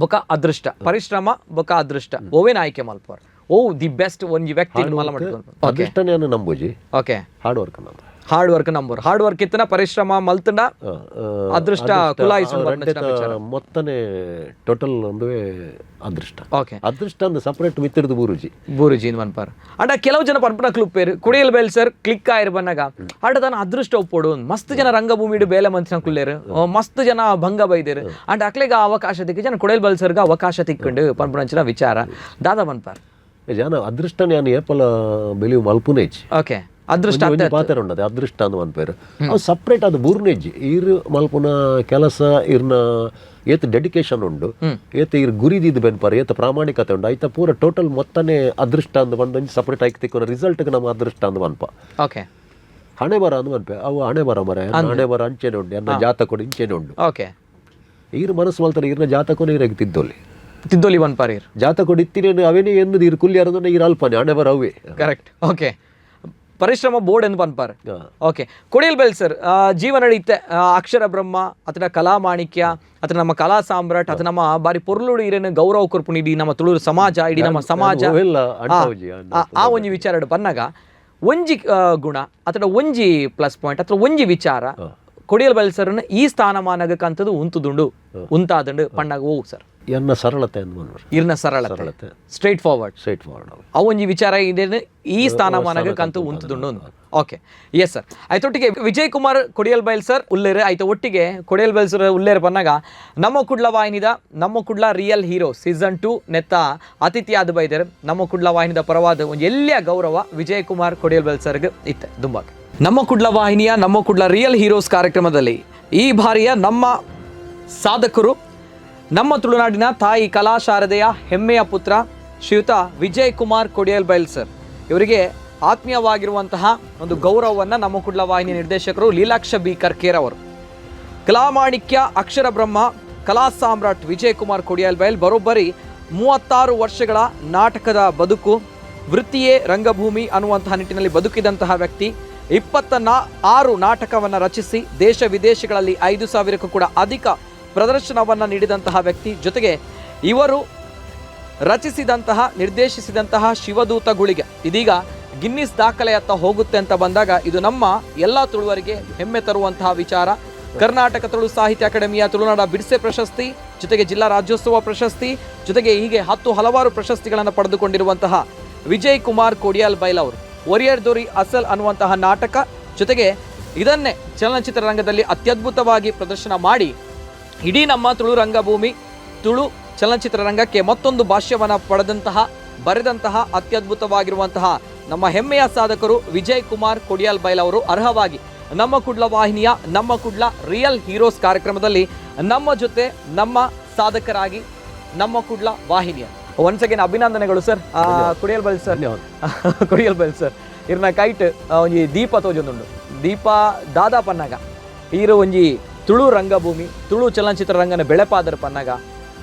ಬೊಕ ಅದೃಷ್ಟ, ಪರಿಶ್ರಮ ಬೊಕ ಅದೃಷ್ಟ ಓವೇನ ಆಯ್ಕೆ ಮಲ್ಪೋರ್? ಓ the best ಒಂಜಿ ವ್ಯಕ್ತಿ ಮಲ್ಲ ಮಟ್ಟ? ಅದೃಷ್ಟನೇ ನಂಬುಜಿ. Okay. Hard work ನಂಬ. Hard work number, hard work ಇತ್ತನ ಪರಿಶ್ರಮ ಮಲ್ತಂಡ ಅದೃಷ್ಟ ಕುಲಾಯಿಸುಂಡು ಪನ್ಪುನಂಚಿನ ವಿಚಾರ. ಮೊತ್ತನೇ ಟೋಟಲ್ ಒಂದುವೇ ಅದೃಷ್ಟ. ಓಕೆ. ಅದೃಷ್ಟ ಅಂದ್ರೆ ಸಪರೇಟ್ ಮಿತ್ತಿರ್ದು ಬೂರುಜಿ. ಬೂರುಜಿ ಮನ್ಪಾರ್. ಅಂಡ ಕೆಲವು ಜನ ಪನ್ಪುನ ಕ್ಲುಪ್ಪೇರು ಕುಡಿಯಲ್ bale sir click ಆಯಿರ್ ಬನ್ನಗ ಆಡ ತಾನ ಅದೃಷ್ಟ ಒಪ್ಪೋಡು, ಮಸ್ತ್ ಜನ ರಂಗಭೂಮಿಡು ಬೇಲೆ ಮಂಚಿನ ಕುಲ್ಲೇರು, ಮಸ್ತ್ ಜನ ಭಂಗ ಬೈದೇರು, ಅಂಡ ಅಕ್ಲೆಗ ಅವಕಾಶ ತಿಕ್ಕ ಜನ ಕುಡಿಯಲ್ ಬೇಲ್ ಸರ್ಗ ಅವಕಾಶ ತಿಕ್ಕಂಡು ಪನ್ಪುನಂಚಿನ ವಿಚಾರ ದಾದಾ ಮನ್ಪಾರ್? ಜನ ಅದೃಷ್ಟನೇ ನಾನು ಏಪಲ ಬೆಲಿವು ಮಲ್ಪುನೇಜ್. ಓಕೆ, ಅದೃಷ್ಟ ಒಂಜಿ ಪಾತ್ರ ಉಂಡದೆ ಅದೃಷ್ಟ ಅಂದ್ ಮನ್ಪೇರು, ಅವು ಸಪ್ರೇಟ್ ಅದು ಬೂರ್ನೇಜ್. ಈರ್ ಮಲ್ಪುನ ಕೆಲಸ, ಇರ್ನ ಏತ್ ಡೆಡಿಕೇಶನ್ ಉಂಡು, ಏತ್ ಇರ್ ಗುರಿದಿದ್ದು ಬೆನ್ಪಾರ್, ಏತ್ ಪ್ರಾಮಾಣಿಕತೆ ಉಂಡು, ಐತ ಪೂರ ಟೋಟಲ್ ಮೊತ್ತನೇ ಅದೃಷ್ಟ ಅಂದ್ ಬಂದು ಒಂಜಿ ಸಪ್ರೇಟ್ ಆಯ್ಕೆ ತಿಕ್ಕೊನ ರಿಸಲ್ಟ್ ನಮ್ಮ ಅದೃಷ್ಟ ಅಂದ್ ಮನ್ಪ. ಓಕೆ. ಹಣೆ ಬರ ಅಂದ್ ಮನ್ಪೆ, ಅವು ಹಣೆ ಬರ ಮರ, ಹಣೆ ಬರ ಅಂಚೆನೆ ಉಂಡು, ಎನ್ನ ಜಾತಕೊಡು ಇಂಚೆನೆ ಉಂಡು. ಓಕೆ. ಈರ್ ಮನಸ್ಸು ಮಲ್ತಾರೆ ಈರ್ನ ಜಾತಕೊನೆ ಈರೆಗ್ ತಿದ್ದೊಲಿ. ತಿದ್ದೊಲಿ ಮನ್ಪಾರ್ ಈರ್. ಜಾತಕೊಡು ಇತ್ತಿನೇನು ಅವೇನೇ ಎನ್ನುದು ಈರ್ ಕುಲ್ಯಾರದನ್ನ ಈರ್ ಅಲ್ಪನೆ ಹಣೆ ಬರ ಅವೇ. ಕರೆಕ್ಟ್. ಓಕೆ, ಪರಿಶ್ರಮ ಬೋರ್ಡ್ ಎಂದು ಪನ್ಪಾರ್. ಓಕೆ, ಕೊಡಿಯಲ್ ಬೆಲ್ ಸರ್ ಜೀವನ ಇತ್ತೆ ಅಕ್ಷರ ಬ್ರಹ್ಮ ಅಥವಾ ಕಲಾ ಮಾಣಿಕ್ಯ ಅಥವಾ ನಮ್ಮ ಕಲಾ ಸಾಮ್ರಾಟ್ ಅಥವಾ ನಮ್ಮ ಬಾರಿ ಪೊರ್ಲುಡು ಇರೇನು ಗೌರವ ಕೊರ್ಪುನು ಇಡೀ ನಮ್ಮ ತುಳು ಸಮಾಜ, ಇಡೀ ನಮ್ಮ ಸಮಾಜ ಅವೆಲ್ಲ ಅಂಟಾವುಜಿ. ಆ ಒಂಜಿ ವಿಚಾರ ಬನ್ನಾಗ ಒಂಜಿ ಗುಣ ಅಥವಾ ಒಂಜಿ ಪ್ಲಸ್ ಪಾಯಿಂಟ್ ಅಥವಾ ಒಂಜಿ ವಿಚಾರ ಕೊಡಿಯಲ್ ಬೈಲ್ ಸರ್ ಈ ಸ್ಥಾನಮಾನಗ ಕಂತದ್ದು ಉಂತುದುಂಡು ಉಂತಾದುಂಡು ಪಣ್ಣಾಗ ಓ ಸರ್ ಎನ್ನ ಸರಳತೆ ಅಂದ್ ಇರ್ನ ಸರಳತೆ ಸರಳತೆ. Straight forward straight forward ಅವು ಒಂಜಿ ವಿಚಾರ ಇದೇನು ಈ ಸ್ಥಾನಮಾನಗ ಕಂತು ಉಂತುದುಂಡು. Okay, yes sir. ಆಯ್ತೊಟ್ಟಿಗೆ Vijay Kumar Kodial ಬೈಲ್ sir ಉಲ್ಲೇರು. ಆಯ್ತು ಒಟ್ಟಿಗೆ ಕೊಡಿಯಲ್ ಬೈಲ್ ಸರ್ ಉಲ್ಲೇರು ಬನ್ನಾಗ ನಮ್ಮ ಕುಡ್ಲ ವಾಹಿನಿದ ನಮ್ಮ ಕುಡ್ಲ real hero season 2 ನೆತ್ತ ಅತಿಥಿಯಾದ ಬೈದರು. ನಮ್ಮ ಕುಡ್ಲ ವಾಹಿನಿದ ಪರವಾದ ಒಂದು ಎಲ್ಲಿಯ ಗೌರವ ವಿಜಯ್ ಕುಮಾರ್ ಕೊಡಿಯಲ್ ಬೈಲ್ ಸರ್ಗೆ ಇತ್ತೆ ದುಂಬಾಗ. ನಮ್ಮ ಕುಡ್ಲ ವಾಹಿನಿಯ ನಮ್ಮ ಕುಡ್ಲ ರಿಯಲ್ ಹೀರೋಸ್ ಕಾರ್ಯಕ್ರಮದಲ್ಲಿ ಈ ಬಾರಿಯ ನಮ್ಮ ಸಾಧಕರು ನಮ್ಮ ತುಳುನಾಡಿನ ತಾಯಿ ಕಲಾಶಾರದೆಯ ಹೆಮ್ಮೆಯ ಪುತ್ರ ಶ್ರೀಯುತ ವಿಜಯ್ ಕುಮಾರ್ ಕೊಡಿಯಲ್ ಬೈಲ್ ಸರ್ ಇವರಿಗೆ ಆತ್ಮೀಯವಾಗಿರುವಂತಹ ಒಂದು ಗೌರವವನ್ನು ನಮ್ಮ ಕುಡ್ಲ ವಾಹಿನಿ ನಿರ್ದೇಶಕರು ಲೀಲಾಕ್ಷ ಬಿ ಕರ್ಕೇರ್ ಅವರು, ಕಲಾಮಾಣಿಕ್ಯ ಅಕ್ಷರ ಬ್ರಹ್ಮ ಕಲಾ ಸಾಮ್ರಾಟ್ ವಿಜಯ್ ಕುಮಾರ್ ಕೊಡಿಯಲ್ ಬೈಲ್ ಬರೋಬ್ಬರಿ 36 ವರ್ಷಗಳ ನಾಟಕದ ಬದುಕು, ವೃತ್ತಿಯೇ ರಂಗಭೂಮಿ ಅನ್ನುವಂತಹ ನಿಟ್ಟಿನಲ್ಲಿ ಬದುಕಿದಂತಹ ವ್ಯಕ್ತಿ. 26 ನಾಟಕವನ್ನು ರಚಿಸಿ ದೇಶ ವಿದೇಶಗಳಲ್ಲಿ 5,000ಕ್ಕೂ ಕೂಡ ಅಧಿಕ ಪ್ರದರ್ಶನವನ್ನು ನೀಡಿದಂತಹ ವ್ಯಕ್ತಿ. ಜೊತೆಗೆ ಇವರು ರಚಿಸಿದಂತಹ ನಿರ್ದೇಶಿಸಿದಂತಹ ಶಿವದೂತ ಗುಳಿಗೆ ಇದೀಗ ಗಿನ್ನಿಸ್ ದಾಖಲೆಯತ್ತ ಹೋಗುತ್ತೆ ಅಂತ ಬಂದಾಗ ಇದು ನಮ್ಮ ಎಲ್ಲ ತುಳುವರಿಗೆ ಹೆಮ್ಮೆ ತರುವಂತಹ ವಿಚಾರ. ಕರ್ನಾಟಕ ತುಳು ಸಾಹಿತ್ಯ ಅಕಾಡೆಮಿಯ ತುಳುನಾಡ ಬಿರ್ಸೆ ಪ್ರಶಸ್ತಿ, ಜೊತೆಗೆ ಜಿಲ್ಲಾ ರಾಜ್ಯೋತ್ಸವ ಪ್ರಶಸ್ತಿ, ಜೊತೆಗೆ ಹೀಗೆ 10 ಹಲವಾರು ಪ್ರಶಸ್ತಿಗಳನ್ನು ಪಡೆದುಕೊಂಡಿರುವಂತಹ ವಿಜಯ್ ಕುಮಾರ್ ಕೊಡಿಯಾಲ್ ಬೈಲ್ ಅವರು ಒರಿಯರ್ ದೊರಿ ಅಸಲ್ ಅನ್ನುವಂತಹ ನಾಟಕ ಜೊತೆಗೆ ಇದನ್ನೇ ಚಲನಚಿತ್ರ ರಂಗದಲ್ಲಿ ಅತ್ಯದ್ಭುತವಾಗಿ ಪ್ರದರ್ಶನ ಮಾಡಿ ಇಡೀ ನಮ್ಮ ತುಳು ರಂಗಭೂಮಿ ತುಳು ಚಲನಚಿತ್ರ ರಂಗಕ್ಕೆ ಮತ್ತೊಂದು ಭಾಷ್ಯವನ್ನು ಪಡೆದಂತಹ ಬರೆದಂತಹ ಅತ್ಯದ್ಭುತವಾಗಿರುವಂತಹ ನಮ್ಮ ಹೆಮ್ಮೆಯ ಸಾಧಕರು ವಿಜಯ್ ಕುಮಾರ್ ಕೊಡಿಯಾಲ್ ಬೈಲ್ ಅವರು ಅರ್ಹವಾಗಿ ನಮ್ಮ ಕುಡ್ಲ ವಾಹಿನಿಯ ನಮ್ಮ ಕುಡ್ಲ ರಿಯಲ್ ಹೀರೋಸ್ ಕಾರ್ಯಕ್ರಮದಲ್ಲಿ ನಮ್ಮ ಜೊತೆ ನಮ್ಮ ಸಾಧಕರಾಗಿ ನಮ್ಮ ಕುಡ್ಲ ವಾಹಿನಿಯ ಒನ್ಸ್ ಅಗೇನ್ ಅಭಿನಂದನೆಗಳು sir. Kodial Bail sir, Kodial Bail sir ಇರ್ನ ಕೈಟ್ ಒಂಜಿ ದೀಪ ತೋಜೊಂದುಂಡು. ದೀಪ ದಾದಾ ಪನ್ನಾಗ ಈರು ಒಂಜಿ ತುಳು ರಂಗಭೂಮಿ ತುಳು ಚಲನಚಿತ್ರ ರಂಗನ ಬೆಳೆಪಾದರ ಪನ್ನಾಗ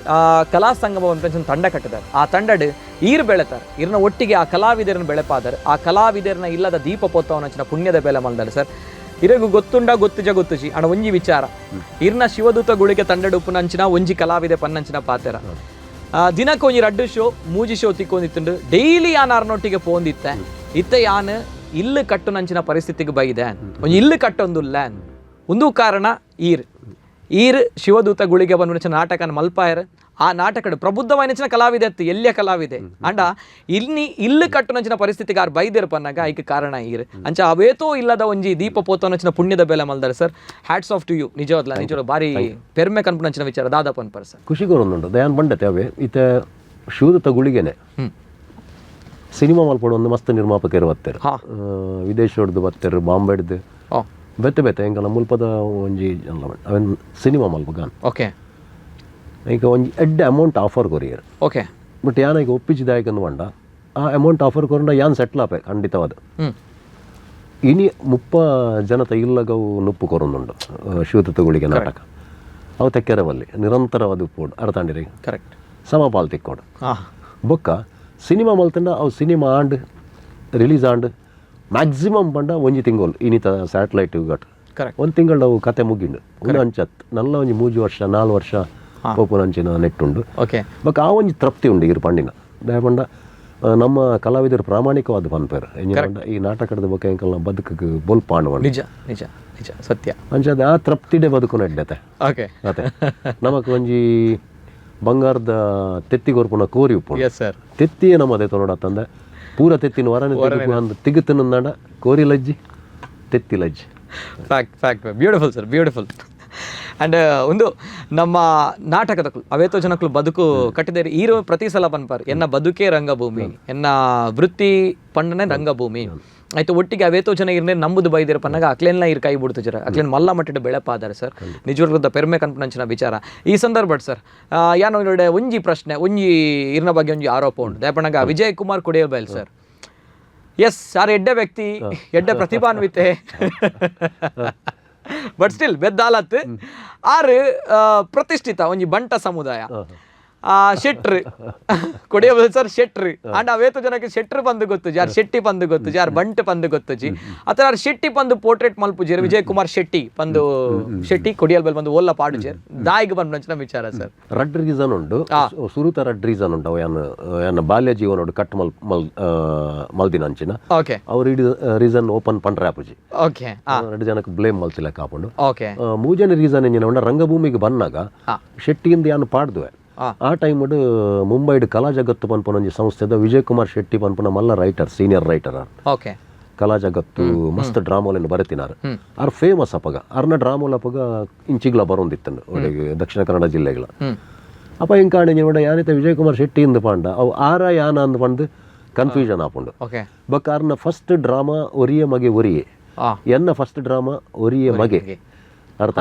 ಕಲಾ ಸಂಗಮ ಒಂದು ತಂಡ ಕಟ್ಟಿದ್ದಾರೆ. ಆ ತಂಡಡ್ ಈರು ಬೆಳೆತಾರೆ, ಇರ್ನ ಒಟ್ಟಿಗೆ ಆ ಕಲಾವಿದರನ್ನು ಬೆಳೆಪಾದರು. ಆ ಕಲಾವಿದರನ್ನ ಇಲ್ಲದ ದೀಪ ಪೊತ್ತವನಂಚಿನ ಪುಣ್ಯದ ಬೆಲೆ ಮಲ್ದಾರೆ ಸರ್. ಇರಗು ಗೊತ್ತುಂಡ ಗೊತ್ತುಜ ಗೊತ್ತುಜಿ ಅಣ್ಣ ಒಂಜಿ ವಿಚಾರ, ಇರ್ನ ಶಿವದೂತ ಗುಳಿಗೆ ತಂಡಡ್ ಉಪ್ಪುನಂಚಿನ ಒಂಜಿ ಕಲಾವಿದೆ ಪನ್ನಂಚಿನ ಪಾತೆರ. ದಿನಕ್ಕೆ ಒಂಜಿ 2 ಶೋ 3 ಶೋ ತಿಕ್ಕೊಂದಿತ್ತುಂಡು. ಡೈಲಿ ಯಾನ್ ಆರ್ನೊಟ್ಟಿಗೆ ಪೋಂದಿತ್ತೆ ಇತ್ತೆ ಯಾನ್ ಇಲ್ಲು ಕಟ್ಟುನಂಚಿನ ಪರಿಸ್ಥಿತಿಗೆ ಬೈದೆ, ಒಂಜಿ ಇಲ್ಲು ಕಟ್ಟೊಂದುಲ್ಲ. ಒಂದು ಕಾರಣ ಈರ್ ಈರ್ ಶಿವದೂತ ಗುಳಿಗೆ ಬಂದ ನಾಟಕನ ಮಲ್ಪಾಯರ್. ಆ ನಾಟಕಡು ಪ್ರಬುದ್ಧವಾಯಿನಂಚಿನ ಕಲಾವಿದೆ ಅತ್ತು ಎಲ್ಲಿಯ ಕಲಾವಿದೆ ಅಂಡ ಇಲ್ಲಿ ಇಲ್ಲು ಕಟ್ಟುನಂಚಿನ ಪರಿಸ್ಥಿತಿಗೆ ಆರ್ ಬೈದಿರ್ ಪನ್ನಾಗ ಐಕ್ ಕಾರಣ ಈರ್. ಅಂಚ ಅವೇತೋ ಇಲ್ಲದ ಒಂಜಿ ದೀಪ ಪೋತನಂಚಿನ ಪುಣ್ಯದ ಬೆಲೆ ಮಲ್ದಾರೆ sir. Hats off to you. ನಿಜವಾದ್ಲ ನಿಜವಾದ ಭಾರಿ ಪೆರ್ಮೆ ಕನ್ಪುನಂಚಿನ ವಿಚಾರ ದಾದಾ ಪನ್ಪರ್ ಸರ್. ಖುಷಿ ಕೊರೊಂದುಂಡು ದಯಾನ್ ಬಂಡತೆ ಅವೇ ಇತ್ತೆ ಶಿವದೂತ ಗುಳಿಗೆನೆ ಸಿನಿಮಾ ಮಲ್ಪಡು ಒಂದು ಮಸ್ತ್ ನಿರ್ಮಾಪಕರು ಬತ್ತೆರ್, ವಿದೇಶಡ್ದು ಬತ್ತೆರ್, ಬಾಂಬೆಡ್ದು ಬೆತ್ತೆ ಬೆತ್ತೆ ಎಂಕಲ ಮುಲ್ಪದ ಒಂಜಿ ಅವೆನ್ ಸಿನಿಮಾ ಮಲ್ಪಗಾನ್. ಓಕೆ, ಈಗ ಒಂಜಿ ಎಡ್ಡೆ amount offer courier. Okay, but ಯಾನ್ ಈಗ ಒಪ್ಪಿಸಿದಾಯಕಂದು ಪಂಡ ಆ ಅಮೌಂಟ್ ಆಫರ್ ಕೊರಂಡ ಯಾನ್ ಸೆಟ್ಲ್ ಆಪೆ ಖಂಡಿತವಾದ. ಇನಿ 30 ಜನತ ಇಲ್ಲಗವು ನುಪ್ಪು ಕೊರೊಂದುಂಡು ಶಿವದೂತ ಗುಳಿಗೆ ನಾಟಕ ಅವು ತೆಕ್ಕೆರವಲ್ಲಿ ನಿರಂತರವಾದ ಉಪ್ಪೋಡು ಅರ್ತಾಂಡಿರಿ ಕರೆಕ್ಟ್ ಸಮಪಾಲ್ ತಿಕ್ಕೋಡು. ಬೊಕ್ಕ ಸಿನಿಮಾ ಮಲ್ತಂಡ ಅವು cinema and release and maximum ಪಂಡ ಒಂಜಿ ತಿಂಗೋಲ್ ಇನ್ನಿತ ಸ್ಯಾಟಲೈಟ್ ಗಟ್ ಕರೆಕ್ಟ್ ಒಂದು ತಿಂಗಳು ಅವು ಕತೆ ಮುಗಿಂಡು ಒಂದು ಅಂಚತ್ ನಲ್ಲ ಒಂಜಿ 3 ವರ್ಷ 4 ವರ್ಷ ಪೋಪುನಂಚಿನ ನೆಟ್ಟುಂಡು. ಓಕೆ, ಬೊಕ್ಕ ಆ ಒಂಜಿ ತೃಪ್ತಿ ಉಂಡು ಇರು ಪಂಡಿನ ದಾಯ ಪಂಡ ನಮ್ಮ ಕಲಾವಿದರು ಪ್ರಾಮಾಣಿಕವಾದ ಪನ್ಪೇರು ಪಂಡ ಈ ನಾಟಕದ ಬೊಕ್ಕ ಎಂಕಲ್ನ ಬದುಕಕ್ಕೆ ಬೊಲ್ಪಾಂಡು. ನಿಜ ನಿಜ ನಿಜ ಸತ್ಯ. ಅಂಚಾದ ಆ ತೃಪ್ತಿಡೆ ಬದುಕು ನೆಡ್ಡತೆ. ಓಕೆ, ಅತೆ ನಮಕ್ ಒಂಜಿ ಬಂಗಾರದ ತೆತ್ತಿ ಕೊರ್ಪುನ ಕೋರಿ ಉಪ್ಪು. Yes sir. ತೆತ್ತಿಯೇ ನಮ್ಮದೇ ತೊನೋಡ ತಂದೆ ಪೂರ ತೆತ್ತಿನ ವರನೆ ಅಂದ್ ತಿಗುತ್ತನಂದಾಂಡ ಕೋರಿ ಲಜ್ಜಿ ತೆತ್ತಿ ಲಜ್ಜಿ. Fact fact beautiful sir, beautiful. And ಒಂದು ನಮ್ಮ ನಾಟಕದಕ್ಲು ಅವೇತೋ ಜನಕ್ಲು ಬದುಕು ಕಟ್ಟಿದರೆ ಈರು ಪ್ರತಿ ಸಲ ಪನ್ಪಾರ್ ಎನ್ನ ಬದುಕೇ ರಂಗಭೂಮಿ, ಎನ್ನ ವೃತ್ತಿ ಪಣ್ಣನೆ ರಂಗಭೂಮಿ ಆಯ್ತು. ಒಟ್ಟಿಗೆ ಅವೇತೋ ಜನ ಇರ್ನೇ ನಂಬುದು ಬೈದಿರ ಪನ್ನಾಗ ಅಕ್ಲೇನ್ಲ ಇರ್ ಕೈ ಬಿಡ್ತು ಜರ ಅಕ್ಲೇನ್ ಮಲ್ಲ ಮಟ್ಟಿಟ್ಟು ಬೆಳೆಪಾದಾರೆ ಸರ್. ನಿಜವಾಗ್ಲೂ ಪೆರ್ಮೆ ಕನ್ಪನಂಚಿನ ವಿಚಾರ ಈ ಸಂದರ್ಭ ಸರ್. ಯಾನೋ ಒಂಜಿ ಪ್ರಶ್ನೆ ಒಂಜಿ ಇರ್ನ ಬಗ್ಗೆ ಒಂಜಿ ಆರೋಪ ಉಂಟು ದಯಪಣ್ಣಗ Vijay Kumar Kodial Bail sir. Yes sir, ಎಡ್ಡೆ ವ್ಯಕ್ತಿ, ಎಡ್ಡೆ ಪ್ರತಿಭಾನ್ವಿತೆ, ಬಟ್ ಸ್ಟಿಲ್ ಬೆದ್ದಾಲತ್ ಆರು ಪ್ರತಿಷ್ಠಿತ ಒಂಜಿ ಬಂಟ ಸಮುದಾಯ. ಶೆಟ್ರು ಕೊಡಿಯಲ್ ಸರ್ ಶೆಟ್ರು ಅಂಡ್ ಅವೇತು ಜನಕ್ಕೆ ಶೆಟ್ರು ಬಂದು ಗೊತ್ತುಜಿ, ಆರ್ ಶೆಟ್ಟಿ ಪಂದು ಗೊತ್ತುಜಿ, ಆರ್ ಬಂಟ್ ಪಂದು ಗೊತ್ತುಜಿ. ಅತರ ಆರ್ ಶೆಟ್ಟಿ ಪಂದು ಪೋರ್ಟ್ರೇಟ್ ಮಲ್ಪುಜೇರ್, ವಿಜಯ್ ಕುಮಾರ್ ಶೆಟ್ಟಿ ಪಂದು, ಶೆಟ್ಟಿ ಕೊಡಿಯಲ್ ಬಲ್ ಬಂದು ಓಲ್ಲ ಪಾಡುಜೇರ್, ದಾಯಿಗೆ ಬಂದು ವಿಚಾರ ಸರ್. ರಡ್ ರೀಸನ್ ಉಂಡು, ಸುರುತ ರಡ್ ರೀಸನ್ ಉಂಡು. ಅವು ಯಾನ್ ಯಾನ್ ಬಾಲ್ಯ ಜೀವನೋಡು ಕಟ್ ಮಲ್ ಮಲ್ ಮಲ್ದಿನ ಅಂಚಿನ. ಅವ್ರು ಇಡೀ ರೀಸನ್ ಓಪನ್ ಪಂಡ್ರೆ ಆಪುಜಿ. ರಡ್ಡು ಜನಕ್ಕೆ ಬ್ಲೇಮ್ ಮಲ್ತಿಲ್ಲ ಕಾಪುಂಡು. ಮೂಜನೇ ರೀಸನ್ ಎಂಜಿನ ಉಂಡ, ರಂಗಭೂಮಿಗೆ ಬನ್ನಾಗ ಶೆಟ್ಟಿಯಿಂದ ಯಾನು ಪಾಡ್ದುವೆ. ಆ ಟೈಮ್ ಮುಂಬೈಡ್ ಕಲಾ ಜಗತ್ತು ಪನ್ಪುನ ಒಂಜಿ ಸಂಸ್ಥೆದ ವಿಜಯ್ ಕುಮಾರ್ ಶೆಟ್ಟಿ ಪನ್ಪುನ ಮಲ್ಲ writer, senior writer. ಕಲಾ ಜಗತ್ತು ಮಸ್ತ್ ಡ್ರಾಮೋಲೆನ್ ಬರೆತಿನಾರ್, ಆರ್ ಫೇಮಸ್ ಅಪಗ. ಅರ್ನ ಡ್ರಾಮೋಲ್ ಅಪಗ ಇಂಚಿಗ್ಲ ಬರೋಂದಿತ್ತಂಡು ಒಡೆಗೆ ದಕ್ಷಿಣ ಕನ್ನಡ ಜಿಲ್ಲೆಗಳ. ಅಪ್ಪ ಇಂಕಾಣೆ ನೋಡ ಯಾನಿತ ವಿಜಯ್ ಕುಮಾರ್ ಶೆಟ್ಟಿ ಇಂದು ಪಾಂಡ ಅವು ಆರ ಯಾನ ಅಂದ್ ಪಂದ್ ಕನ್ಫ್ಯೂಷನ್ ಆಪುಂಡು. ಬೊಕ್ಕ ಅರ್ನ ಫಸ್ಟ್ ಡ್ರಾಮಾ ಒರಿಯೆ ಮಗೆ ಒರಿಯೆ, ಎನ್ನ ಫಸ್ಟ್ ಡ್ರಾಮಾ ಒರಿಯೆ ಮಗೆ, ಅರ್ಥ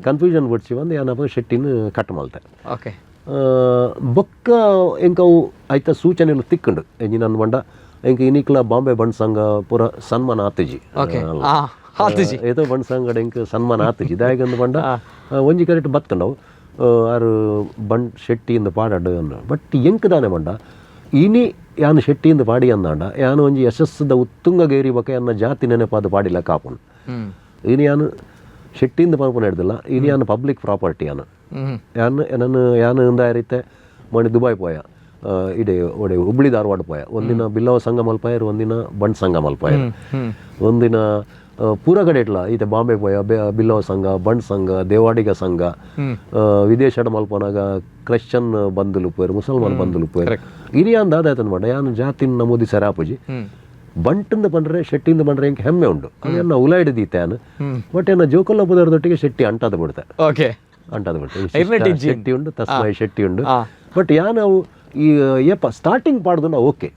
ಕನ್ಫ್ಯೂಷನ್ ಬಿಡ್ಸಿ ಬಂದು ಯಾನಪ್ಪ ಶೆಟ್ಟಿನ ಕಟ್ ಮಲ್ತೆ. ಬೊಕ್ಕ ಎಂಕವು ಐತ ಸೂಚನೆಲು ತಿಕ್ಕಂಡು ಎಂಜಿನ ಅಂದ್ ಎಂಕ ಇನಿಕ್ಲ ಬಾಂಬೆ ಬಂಡ್ ಸಂಘ ಪೂರ ಸನ್ಮಾನ ಆತಿಜಿ. ಆತಿಜಿ. ಏತೋ ಬಂಡ್ ಸಂಘಡ್ ಎಂಕ್ ಸನ್ಮಾನ ಆತಿಜಿ. ದಾಯೆಗಂದ್ ಪಂಡ ಒಂಜಿ ಕರೆಕ್ಟ್ ಬತ್ತಂಡವು ಆರು ಬಂಡ್ ಶೆಟ್ಟಿಯಿಂದ ಪಾಡಾಡು ಅಂದ್. ಬಟ್ ಎಂಕ್ ದಾನೆ ಪಂಡ ಇನಿ ಯಾನ್ ಶೆಟ್ಟಿಯಿಂದ ಪಾಡಿ ಅಂದಾಂಡ ಯಾನ್ ಒಂಜಿ ಯಶಸ್ಸುದ ಉತ್ತುಂಗ ಗೇರಿ ಬೊಕ್ಕ ಎನ್ನ ಜಾತಿ ನೆನಪಾದ ಪಾಡಿಲ ಕಾಪುಂಡು. ಇನಿ ಯಾನ್ ಶೆಟ್ಟಿಯಿಂದ ಪನ್ಪುನ ಹಿಡ್ದಿಲ್ಲ, ಇನಿ ಯಾನ್ ಪಬ್ಲಿಕ್ ಪ್ರಾಪರ್ಟಿ. ಯಾನ್ ಯಾನ್ ಎನನ್ ಯಾನ್ ಇಂದಾರಿತ್ತೆ ಮೊನ್ನೆ ದುಬೈ ಪೋಯ, ಇಡೆ ಒಡೆ ಹುಬ್ಳಿ ಧಾರವಾಡ ಪೋಯ, ಒಂದಿನ ಬಿಲ್ಲವ ಸಂಘ ಮಲ್ಪಾಯರು, ಒಂದಿನ ಬಂಟ್ ಸಂಘ ಮಲ್ಪಾಯರು, ಒಂದಿನ ಪೂರ ಕಡೆ ಇಟ್ಲ ಈತ ಬಾಂಬೆ ಪೋಯ ಬಿಲ್ಲವ ಸಂಘ, ಬಂಟ್ ಸಂಘ, ದೇವಾಡಿಗ ಸಂಘ, ವಿದೇಶಡ್ ಮಲ್ಪನಾಗ ಕ್ರಿಶ್ಚಿಯನ್ ಬಂಧುಲು ಪೋಯರು, ಮುಸಲ್ಮಾನ್ ಬಂಧುಲು ಪೋಯರು. ಇನಿ ಯಾನ್ ದಾದ ಮಾಡ ಯಾನ್ ಜಾತಿನ ನಮೂದಿ ಸರಾಪುಜಿ. ಬಂಟಿಂದ ಬಂದ್ರೆ ಶೆಟ್ಟಿಂದ ಬಂದ್ರೆ ಎಂಕ್ ಹೆಮ್ಮೆ ಉಂಡು, ಅದು ಎನ್ನ ಉಲಾಯ್ಡ್ ದೀತೆ ಯಾನ್. ಬಟ್ ಎನ್ನ ಜೋಕುಲ್ಲ ಪುದರ್ದೊಟ್ಟಿಗೆ ಶೆಟ್ಟಿ ಅಂಟಾದ ಬಿಡ್ತೆ. ಅಂಟಾದ ಬಿಡ್ತೆ. ಶೆಟ್ಟಿ ಉಂಡು, ತಸ್ಮಾಯಿ ಶೆಟ್ಟಿ ಉಂಡು. ಬಟ್ ಯಾನ್ ಅವು ಈ ಏಪ ಸ್ಟಾರ್ಟಿಂಗ್ ಪಾಡ್ದು ನಾವು ಓಕೆ.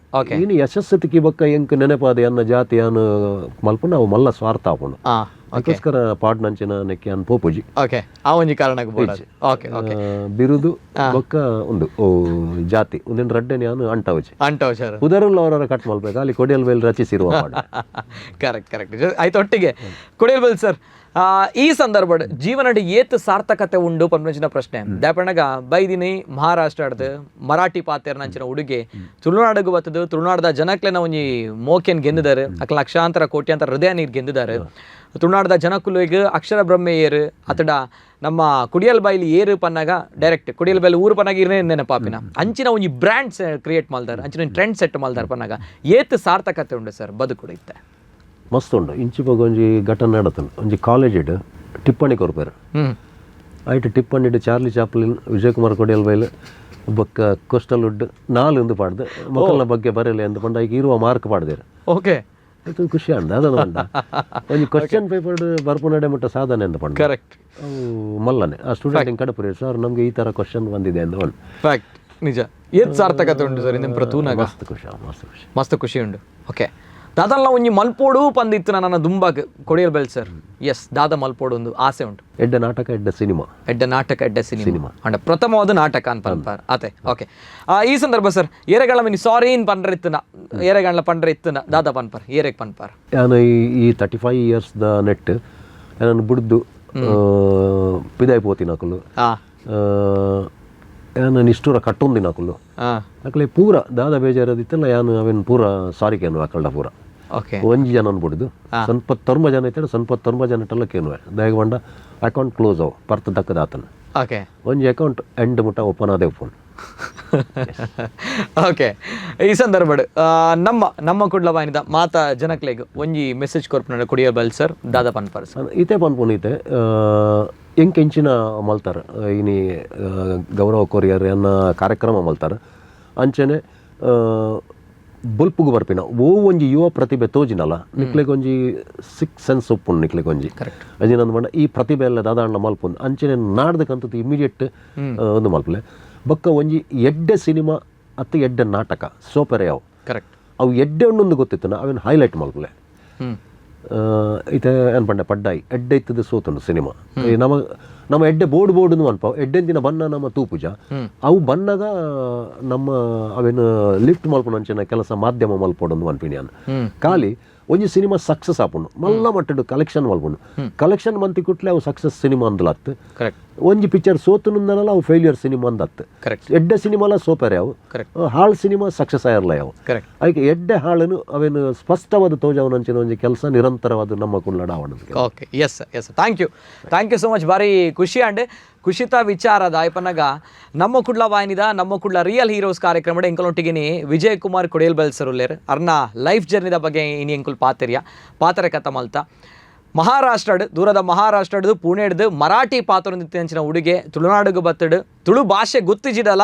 ಇನ್ನು ಯಶಸ್ಸು ತಿಕ್ಕಿ ಬೊಕ್ಕ ಎಂಕ್ ನೆನಪಾದ ಎನ್ನ ಜಾತಿ ಯಾನ್ ಮಲ್ಪುನ ಅವು ಮಲ್ಲ ಸ್ವಾರ್ಥ ಆಪುಂಡು. ಅದಕ್ಕೋಸ್ಕರ ಪಾಡ್ನಂಚಿನ ನೆಕ್ಕೆ ಯಾನ್ ಪೋಪುಜಿ. ಆ ಒಂಜಿ ಕಾರಣಕ್ಕೆ ಬೋಡಾದ್. ಓಕೆ ಓಕೆ ಬಿರುದು ಬೊಕ್ಕ ಉಂದು ಓ ಜಾತಿ ಒಂದಿನ ರಡ್ಡೆನ್ ಯಾನ್ ಅಂಟಾವಜಿ. ಅಂಟಾವ್ ಸರ್. ಪುದರುಲ್ಲ ಅವರ ಕಟ್ ಮಲ್ಬೇಕು ಅಲ್ಲಿ ಕೊಡಿಯಲ್ ಬೈಲ್ ರಚಿಸಿರುವ ಪಾಡ. ಕರೆಕ್ಟ್ ಕರೆಕ್ಟ್ ಆಯ್ತು. ಒಟ್ಟಿಗೆ ಕೊಡಿಯಲ್ ಬೈಲ್ ಸರ್, ಈ ಸಂದರ್ಭಡ್ ಜೀವನಡ್ ಏತ್ ಸಾರ್ಥಕತೆ ಉಂಡು ಪನ್ಪಂಚಿನ ಪ್ರಶ್ನೆ. ದಾಪಣಗ ಬೈದಿನಿ ಮಹಾರಾಷ್ಟ್ರಡ್ದು ಮರಾಠಿ ಪಾತೆರ್ನಂಚಿನ ಉಡುಗೆ ತುಳುನಾಡುಗು ಬತ್ತದು, ತುಳುನಾಡದ ಜನಕ್ಲೆನ ಒಂಜಿ ಮೋಕೆನ್ ಗೆಂದಿದಾರೆ, ಅಕ್ಲ ಲಕ್ಷಾಂತರ ಕೋಟ್ಯಾಂತರ ಹೃದಯ ನೀರು ಗೆಂದಿದ್ದಾರೆ. ತುಳುನಾಡದ ಜನಕುಲಿಗ್ ಅಕ್ಷರ ಬ್ರಹ್ಮೆ ಏರು ಅತಡ ನಮ್ಮ ಕುಡಿಯಲ್ ಬಾಯಿಲಿ ಏರು ಪನ್ನಾಗ ಡೈರೆಕ್ಟ್ ಕುಡಿಯಲ್ ಬಾಯಿಲಿ ಊರು ಪನ್ನಾಗ ಇರನೇ ನೆನಪಾಪಿನ ಅಂಚಿನ ಒಂಜಿ ಬ್ರ್ಯಾಂಡ್ಸ್ ಕ್ರಿಯೇಟ್ ಮಲ್ದಾರ್, ಅಂಚಿನ ಒಂಜಿ ಟ್ರೆಂಡ್ ಸೆಟ್ ಮಲ್ದಾರ್ ಪನ್ನಾಗ ಏತ್ ಸಾರ್ಥಕತೆ ಉಂಡು ಸರ್ ಬದುಕುಡು ಇತ್ತೆ? ಮಸ್ತ್ ಉಂಡು. ಇಂಚಿಪಗ ಒಂಜಿ ಘಟನೆ ನಡತಂಡು, ಒಂಜಿ ಕಾಲೇಜಿಡ್ ಟಿಪ್ಪಣಿ ಕೊರ್ಪೇರು. ಐಟ್ ಟಿಪ್ಪಣಿಡ್ ಚಾರ್ಲಿ ಚಾಪ್ಲಿನ್, ವಿಜಯಕುಮಾರ್ ಕೊಡಿಯಲ್ ಬೈಲ್ ಬೊಕ್ಕ ಕೋಸ್ಟಲ್ ವುಡ್ ನಾಲ್ ಇಂದು ಪಾಡ್ದು ಮಕ್ಕಳ ಬಗ್ಗೆ ಬರಲಿ ಅಂದ್ ಪಂಡ ಐಕ್ ಇರುವ ಮಾರ್ಕ್ ಪಾಡ್ದೇರು. ಇದು ಖುಷಿ ಅಂದ ಅದನ್ನು ಪಂಡ ಒಂಜಿ ಕ್ವಶನ್ ಪೇಪರ್ ಬರ್ಪುನಡೆ ಮಟ್ಟ ಸಾಧನೆ ಅಂತ ಪಂಡ. ಅವು ಮಲ್ಲನೆ ಆ ಸ್ಟೂಡೆಂಟ್ ಕಡಪುರಿ ಸರ್ ನಮಗೆ ಈ ತರ ಕ್ವಶನ್ ಬಂದಿದೆ ಅಂತ ಒಂದು. ಫ್ಯಾಕ್ಟ್ ನಿಜ. ಏತ್ ಸಾರ್ಥಕತೆ ಉಂಡು ಸರ್ ಇಂದಿನ ಪ್ರತೂನಾಗ? ಮಸ್ತ್ ಖುಷಿ, ಮಸ್ತ್ ಖುಷಿ. ಮಸ್ತ್ ಖುಷಿ ಉಂಡು. ದಾದಲ್ಲ ಒಂಜಿ ಮಲ್ಪೋಡು ಪಂದಿತ್ತು ನನ್ನ ದುಂಬಾಗ್ ಕೊಡಿಯಲ್ bell sir. S, ದಾದ ಮಲ್ಪೋಡು ಒಂದು ಆಸೆ ಉಂಟು. ಎಡ್ಡೆ ನಾಟಕ, ಎಡ್ಡೆ ಸಿನಿಮಾ. ಎಡ್ಡೆ ನಾಟಕ, ಎಡ್ಡೆ ಸಿನಿಮಾ ಅಂಡ ಪ್ರಥಮವಾದ ನಾಟಕ ಅಂತ ಪನ್ಪಾರ್ ಅತೆ. ಈ ಸಂದರ್ಭ ಸರ್ ಏರೆಗಳ ಮಿನಿ ಸಾರಿ ಇನ್ ಪಂಡ್ರೆ ಇತ್ತನ, ಏರೆಗಣ್ಣ ಪಂಡ್ರೆ ಇತ್ತನ, ದಾದ ಪನ್ಪಾರ್ ಏರೆಗ್ ಪನ್ಪಾರ್? ನಾನು ಈ 35 ಇಯರ್ಸ್ the net ನಾನು ಬುಡ್ದು ಪಿದಾಯ್ ಪೋತಿನ ಅಕುಲು, ಯಾನ್ ನಿಷ್ಠೂರ ಕಟ್ಟೊಂದಿನ ಅಕುಲು. ಅಕಲೆ ಪೂರ ದಾದ ಬೇಜಾರದಿತ್ತಲ್ಲ, ಯಾನು ಅವೇನು ಪೂರ ಸಾರಿ ಕೇನು ಅಕಲ್ಡ ಪೂರ. ಒಂಜಿ ಜನನ್ ಬುಡ್ದು ಸ್ವಲ್ಪ ತೊರ್ಮ ಜನ ಇತ್ತಡ, ಸ್ವಲ್ಪ ತೊರ್ಮ ಜನ ಇಟ್ಟಲ್ಲ ಕೇನುವೆ. ದಾಯಗ ಪಂಡ ಅಕೌಂಟ್ ಕ್ಲೋಸ್ ಅವು ಪರ್ತ್ ದಕ್ಕದ ಆತನ. ಒಂಜಿ ಅಕೌಂಟ್ ಎಂಡ್ ಮುಟ್ಟ ಓಪನ್ ಆದೇ ಫೋನ್. ಈ ಸಂದರ್ಭಡ್ ನಮ್ಮ ನಮ್ಮ ಕುಡ್ಲ ವಾಹಿನಿದ ಮಾತಾ ಜನಕ್ಲೆಗ್ ಒಂಜಿ ಮೆಸೇಜ್ ಕೊರ್ಪುನ ಕೊಡಿಯಲ್ ಬಲ್ ಸರ್, ದಾದ ಪನ್ಪರ್ ಸರ್? ಇತ್ತೆ ಪನ್ಪುನ ಇತ್ತೆ ಎಂಕ್ ಎಂಚಿನ ಮಲ್ತಾರ ಇನಿ ಗೌರವ ಕೊರಿಯರ್ ಎನ್ನ ಕಾರ್ಯಕ್ರಮ ಮಲ್ತಾರ. ಅಂಚನೆ ಬೊಲ್ಪುಗು ಬರ್ಪಿನ ಓ ಒಂಜಿ ಯುವ ಪ್ರತಿಭೆ ತೋಜಿನಲ್ಲ ನಿಕ್ಲೆಗ್ ಒಂಜಿ ಸಿಕ್ಸ್ ಸೆನ್ಸ್ ಉಪ್ಪುಂಡು ನಿಕ್ಲೆಗ್ ಒಂಜಿ. ಅಂಚಿನ ಪಂಡ ಈ ಪ್ರತಿಭೆ ಎಲ್ಲ ದಾದಾಂಡ ಮಲ್ಪುಂಡು ಅಂಚನೆ ನಾಡ್ದಕ್ಕಂತದ್ದು ಇಮಿಡಿಯೇಟ್ ಒಂದು ಮಲ್ಪಲೆ. ಬೊಕ್ಕ ಒಂಜಿ ಎಡ್ಡೆ ಸಿನಿಮಾ ಅತ್ತು ಎಡ್ಡೆ ನಾಟಕ ಸೋಪೆರೆ ಅವು. ಅವು ಎಡ್ಡೆ ಉಂಡೊಂದು ಗೊತ್ತಿತ್ತು ಅವೇನು ಹೈಲೈಟ್ ಮಲ್ಪಲೆ. ಇತ್ತೆ ಏನ್ ಪಂಡೆ ಪಡ್ಡಾಯಿ ಎಡ್ಡೆ ಇತ್ತದ ಸೋತುಂಡು ಸಿನಿಮಾ. ಈ ನಮ್ಮ ನಮ್ಮ ಎಡ್ಡೆ ಬೋರ್ಡ್ ಬೋರ್ಡ್ ಅನ್ಪ ಎಡ್ಡೆ ದಿನ ಬನ್ನ ನಮ್ಮ ತೂಪುಜ ಅವು ಬನ್ನಗ ನಮ್ಮ ಅವೇನು ಲಿಫ್ಟ್ ಮಲ್ಪುನ ಅಂಚಿನ ಕೆಲಸ ಮಾಧ್ಯಮ ಮಲ್ಪೊಡೊಂದು ಅನ್ಪಿನಿ ಯಾನ್. ಖಾಲಿ ಒಂಜಿ ಸಿನಿಮಾ ಸಕ್ಸಸ್ ಆಪುಂಡು, ಮಲ್ಲ ಮಟ್ಟಡ್ ಕಲೆಕ್ಷನ್ ಮಲ್ಪುಂಡು, ಕಲೆಕ್ಷನ್ ಮಂತಿ ಕುಟ್ಲೆ ಅವು ಸಕ್ಸಸ್ ಸಿನಿಮಾ ಅಂದ್ಲಾತ್. ಒಂಜಿ ಪಿಕ್ಚರ್ ಸೋತುನುಂದನಲ ಅವು ಫೇಲ್ಯೂರ್ ಸಿನಿಮಾ ಅಂದತ್ತು. ಎಡ್ಡೆ ಸಿನಿಮಾಲ ಸೋಪರೆ ಅವು, ಹಾಳ್ ಸಿನಿಮಾ ಸಕ್ಸಸ್ ಆಯಿರಲ್ಲ ಅವು. ಐಕೆ ಎಡ್ಡೆ ಹಾಳನ್ನು ಅವೇನು ಸ್ಪಷ್ಟವಾದ ತೋಜವನಂಚಿನ ಒಂಜಿ ಕೆಲಸ ನಿರಂತರವಾದ ನಮ್ಮ ಕುಳ್ಳಡ ಆವಣದ. Okay, yes yes, thank you, thank you so much. ಭಾರಿ ಖುಷಿ ಅಂಡ್ ಖುಷಿತ ವಿಚಾರದ ಆಯ್ಪನಗ ನಮ್ಮ ಕುಡ್ಲ ವಾಹಿನಿದ ನಮ್ಮ ಕುಡ್ಲ ರಿಯಲ್ ಹೀರೋಸ್ ಕಾರ್ಯಕ್ರಮದ ಎಂಕಲೊಟ್ಟಿಗಿನಿ ವಿಜಯ್ ಕುಮಾರ್ ಕೊಡಿಯಲ್ ಬೆಲ್ಸರ್ ಉಲ್ಲೇರ್. ಅರ್ನ ಲೈಫ್ ಜರ್ನಿದ ಬಗ್ಗೆ ಇನಿ ಎಂಕುಲ್ ಪಾತೆರಿಯ ಪಾತೆರ ಕಥ ಮಲ್ತ. ಮಹಾರಾಷ್ಟ್ರಡ್, ದೂರದ ಮಹಾರಾಷ್ಟ್ರಡ್ದು ಪುಣೆಡ್ದು ಮರಾಠಿ ಪಾತ್ರೊಂದಿತ್ತಿನಂಚಿನ ಉಡುಗೆ ತುಳುನಾಡುಗು ಬತ್ತಡು, ತುಳು ಭಾಷೆ ಗೊತ್ತಿಜಿಡಲ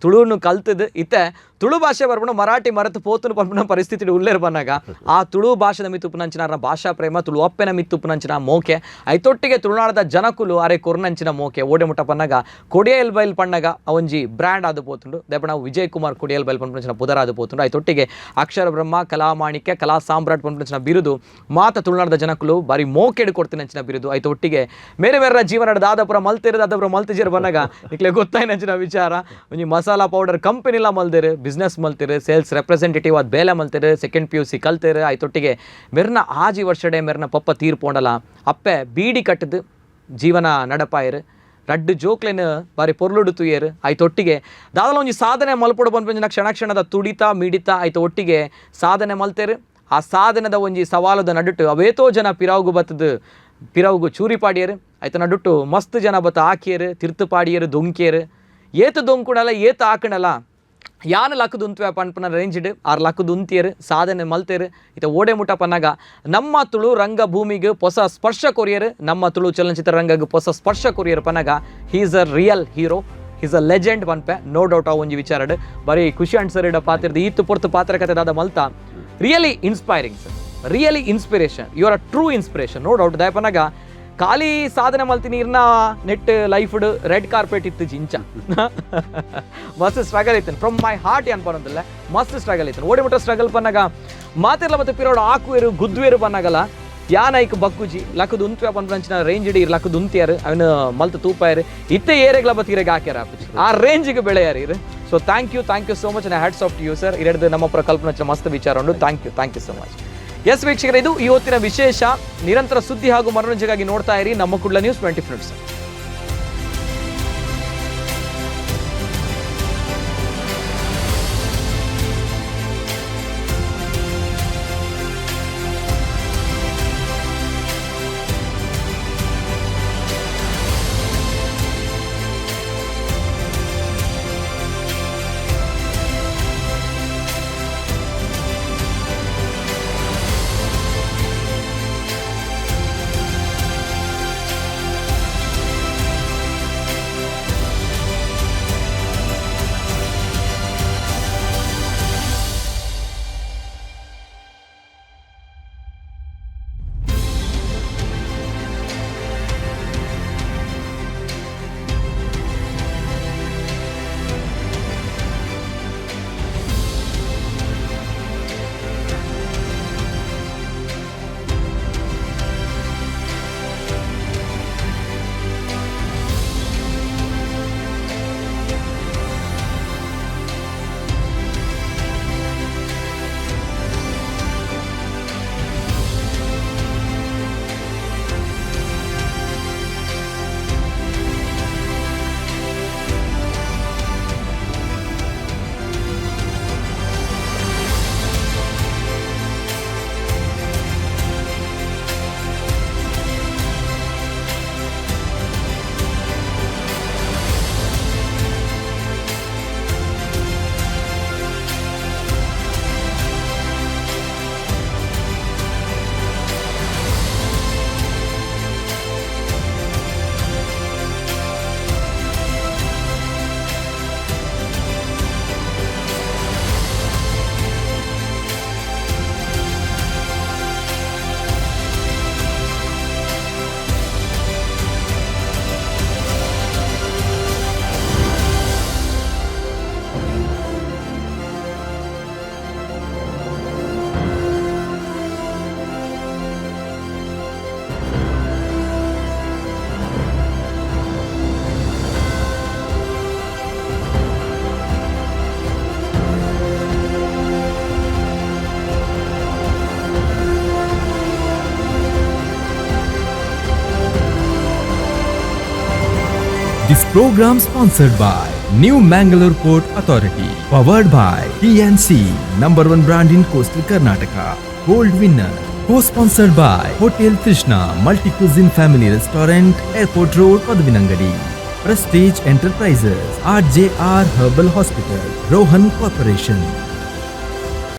ತುಳುನು ಕಲ್ತದು, ಇತ್ತೆ ತುಳು ಭಾಷೆ ಬರ್ಪುಣ ಮರಾಠಿ ಮರೆತು ಪೋತುನು ಪನ್ಪುನ ಪರಿಸ್ಥಿತಿ ಉಲ್ಲೇರ್ ಬನ್ನಾಗ ಆ ತುಳು ಭಾಷೆದ ಮಿತ್ತುಪ್ಪುನಂಚಿನ ಭಾಷಾ ಪ್ರೇಮ, ತುಳು ಅಪ್ಪೆನ ಮಿತ್ತುಪ್ಪುನಂಚಿನ ಮೋಕೆ, ಐತೊಟ್ಟಿಗೆ ತುಳುನಾಡದ ಜನಕುಲು ಅರೆ ಕೊರ್ನಂಚಿನ ಮೋಕೆ ಓಡೆ ಮುಟ್ಟ ಪನ್ನಗ ಕೊಡಿಯಲ್ ಬೈಲ್ ಪಣ್ಣಗ ಒಂಜಿ ಬ್ರ್ಯಾಂಡ್ ಆದು ಪೋತುಂಡು. ದೇಪಣ ವಿಜಯ್ ಕುಮಾರ್ ಕೊಡಿಯಲ್ ಬೈಲ್ ಪನ್ಪುನಂಚಿನ ಪುದರಾದು ಪೋತುಂಡು. ಐತೊಟ್ಟಿಗೆ ಅಕ್ಷರ ಬ್ರಹ್ಮ, ಕಲಾಮಾಣಿಕ್ಯ, ಕಲಾ ಸಾಮ್ರಾಟ್ ಪನ್ಪುನಂಚಿನ ಬಿರುದು ಮಾತ ತುಳುನಾಡದ ಜನಕುಲು ಬಾರಿ ಮೋಕೆಡು ಕೊಡ್ತಿನಂಚಿನ ಬಿರುದು. ಐತೊಟ್ಟಿಗೆ ಮೇರೆ ಮೇರೆ ಜೀವನದ ದಾದಪುರ ಮಲ್ತಿರ ದಾದಪುರ ಮಲ್ತಿಜೇರು ಬನ್ನಾಗ ನಿಕ್ಲೆ ಗೊತ್ತಾಯಿನಂಚಿನ ವಿಚಾರ. ಒಂಜಿ ಮಸಾಲಾ ಪೌಡರ್ ಕಂಪನಿಲ ಮಲ್ದಿರು, ಬಿಸ್ನೆಸ್ ಮಲ್ತಿರು, ಸೇಲ್ಸ್ ರೆಪ್ರೆಸೆಂಟೇಟಿವ್ ಆದ ಬೇಲೆ ಮಲ್ತಿರು, ಸೆಕೆಂಡ್ ಪಿಯುಸಿ ಕಲ್ತಿರು. ಐತೊಟ್ಟಿಗೆ ಮೆರ್ನ ಆಜಿ ವರ್ಷಡೆ ಮೆರ್ನ ಪಪ್ಪ ತೀರ್ಪೋಂಡಲ ಅಪ್ಪೆ ಬೀಡಿ ಕಟ್ಟದು ಜೀವನ ನಡಪಾಯರು. ರಡ್ಡು ಜೋಕ್ಲೆನ್ ಬಾರಿ ಪೊರ್ಲುಡು ತುಯೇರು. ಐತೊಟ್ಟಿಗೆ ದಾದಲ ಒಂಜಿ ಸಾಧನೆ ಮಲ್ಪೊಡು ಪನ್ಪಂಜಿನ ಕ್ಷಣ ಕ್ಷಣದ ತುಡಿತ ಮಿಡಿತ ಐತ ಒಟ್ಟಿಗೆ ಸಾಧನೆ ಮಲ್ತೇರು. ಆ ಸಾಧನೆದ ಒಂಜಿ ಸವಾಲದ ನಡುಟು ಅವೇತೋ ಜನ ಪಿರಾವುಗು ಬತ್ತದು ಪಿರಾವುಗು ಚೂರಿ ಪಾಡಿಯರು. ಐತ ನಡುಟು ಮಸ್ತ್ ಜನ ಬತ್ತ ಆಕಿಯರು, ತಿರ್ತು ಪಾಡಿಯರು, ದೊಂಕಿಯರು. ಏತು ದೊಂಕುಣಲ ಏತು ಆಕಣಲ ಯಾನ ಲಕ್ಕದು ಉಂತ್ವೆ ಪನ್ಪನ ರೇಂಜ್ಡ್ ಆರು ಲಕ್ಕದು ಉಂತಿಯರು, ಸಾಧನೆ ಮಲ್ತೇರು. ಇತ ಓಡೆ ಮುಟ್ಟ ಪನ್ನಗ ನಮ್ಮ ತುಳು ರಂಗಭೂಮಿಗೆ ಹೊಸ ಸ್ಪರ್ಶ ಕೊರಿಯರ್, ನಮ್ಮ ತುಳು ಚಲನಚಿತ್ರ ರಂಗಗೆ ಹೊಸ ಸ್ಪರ್ಶ courier Pannaga he's a real hero, he's a legend ಪನ್ಪೆ. No doubt. ಆ ಒಂಜಿ ವಿಚಾರಡ್ ಬರೀ ಖುಷಿ ಅನ್ಸರ್ ಇಡ ಪಾತ್ರದ ಈತು ಪೊರ್ತು ಪಾತ್ರ ಕತೆ ದಾದ ಮಲ್ತ. Really inspiring sir, really inspiration, you are a true inspiration, no doubt. ದಾಯಪನಾಗ ಖಾಲಿ ಸಾಧನೆ ಮಲ್ತಿ ನೀರ್ನ ನೆಟ್ ಲೈಫ್ಡ್ ರೆಡ್ ಕಾರ್ಪೆಟ್ ಇತ್ತು ಜಿಂಚ ಮಸ್ತ್ ಸ್ಟ್ರಗಲ್ ಇತ್ತು. ಫ್ರಮ್ my heart ಅನ್ಪನಂದಿಲ್ಲ, ಮಸ್ತ್ ಸ್ಟ್ರಗಲ್ ಇತ್ತು. ಓಡಿ ಮುಟ್ಟ ಸ್ಟ್ರಗಲ್ ಪನ್ನಾಗ ಮಾತಿರ್ಲ ಮತ್ತೆ ಪಿರೋಡ್ ಆಕುವೇರು ಗುದ್ವೇರು ಪನ್ನಾಗಲ್ಲ ಯಾನ್ ಐಕ್ ಬಕ್ಕುಜಿ ಲಕ್ಕದು ಉಂತ್ವೆ ಪನ್ಪಂಚಿನ ರೇಂಜ್ ಇಡಿ ಲಕ್ಕದು ಉಂತಿಯಾರು ಅವನು ಮಲ್ತ ತೂಪಾಯರು. ಇತ್ತೆ ಏರೆಗ್ಲ ಬತ್ತೀರೆಗೆ ಹಾಕ್ಯಾರ ಆ ರೇಂಜಿಗೆ ಬೆಳೆಯಾರ ಇರು. So thank you, thank you so much. Hats off to you sir. ಇರಡ್ದು ನಮ್ಮ ಪ್ರಕಲ್ಪನ ಮಸ್ತ್ ವಿಚಾರ ಉಂಟು. Thank you, thank you so much. Yes ವೀಕ್ಷಕರೇ, ಇದು ಇವತ್ತಿನ ವಿಶೇಷ. ನಿರಂತರ ಸುದ್ದಿ ಹಾಗೂ ಮನೋರಂಜನೆಗಾಗಿ ನೋಡ್ತಾ ಇರಿ ನಮ್ಮ Kudla news 24. This program sponsored by New Mangalore Port Authority, powered by PNC, number one brand in coastal Karnataka, Gold Winner. Co-sponsored by Hotel Trishna Multi Cuisine Family Restaurant, Airport Road, Padavinangadi. Prestige Enterprises, RJR Herbal Hospital, Rohan Corporation.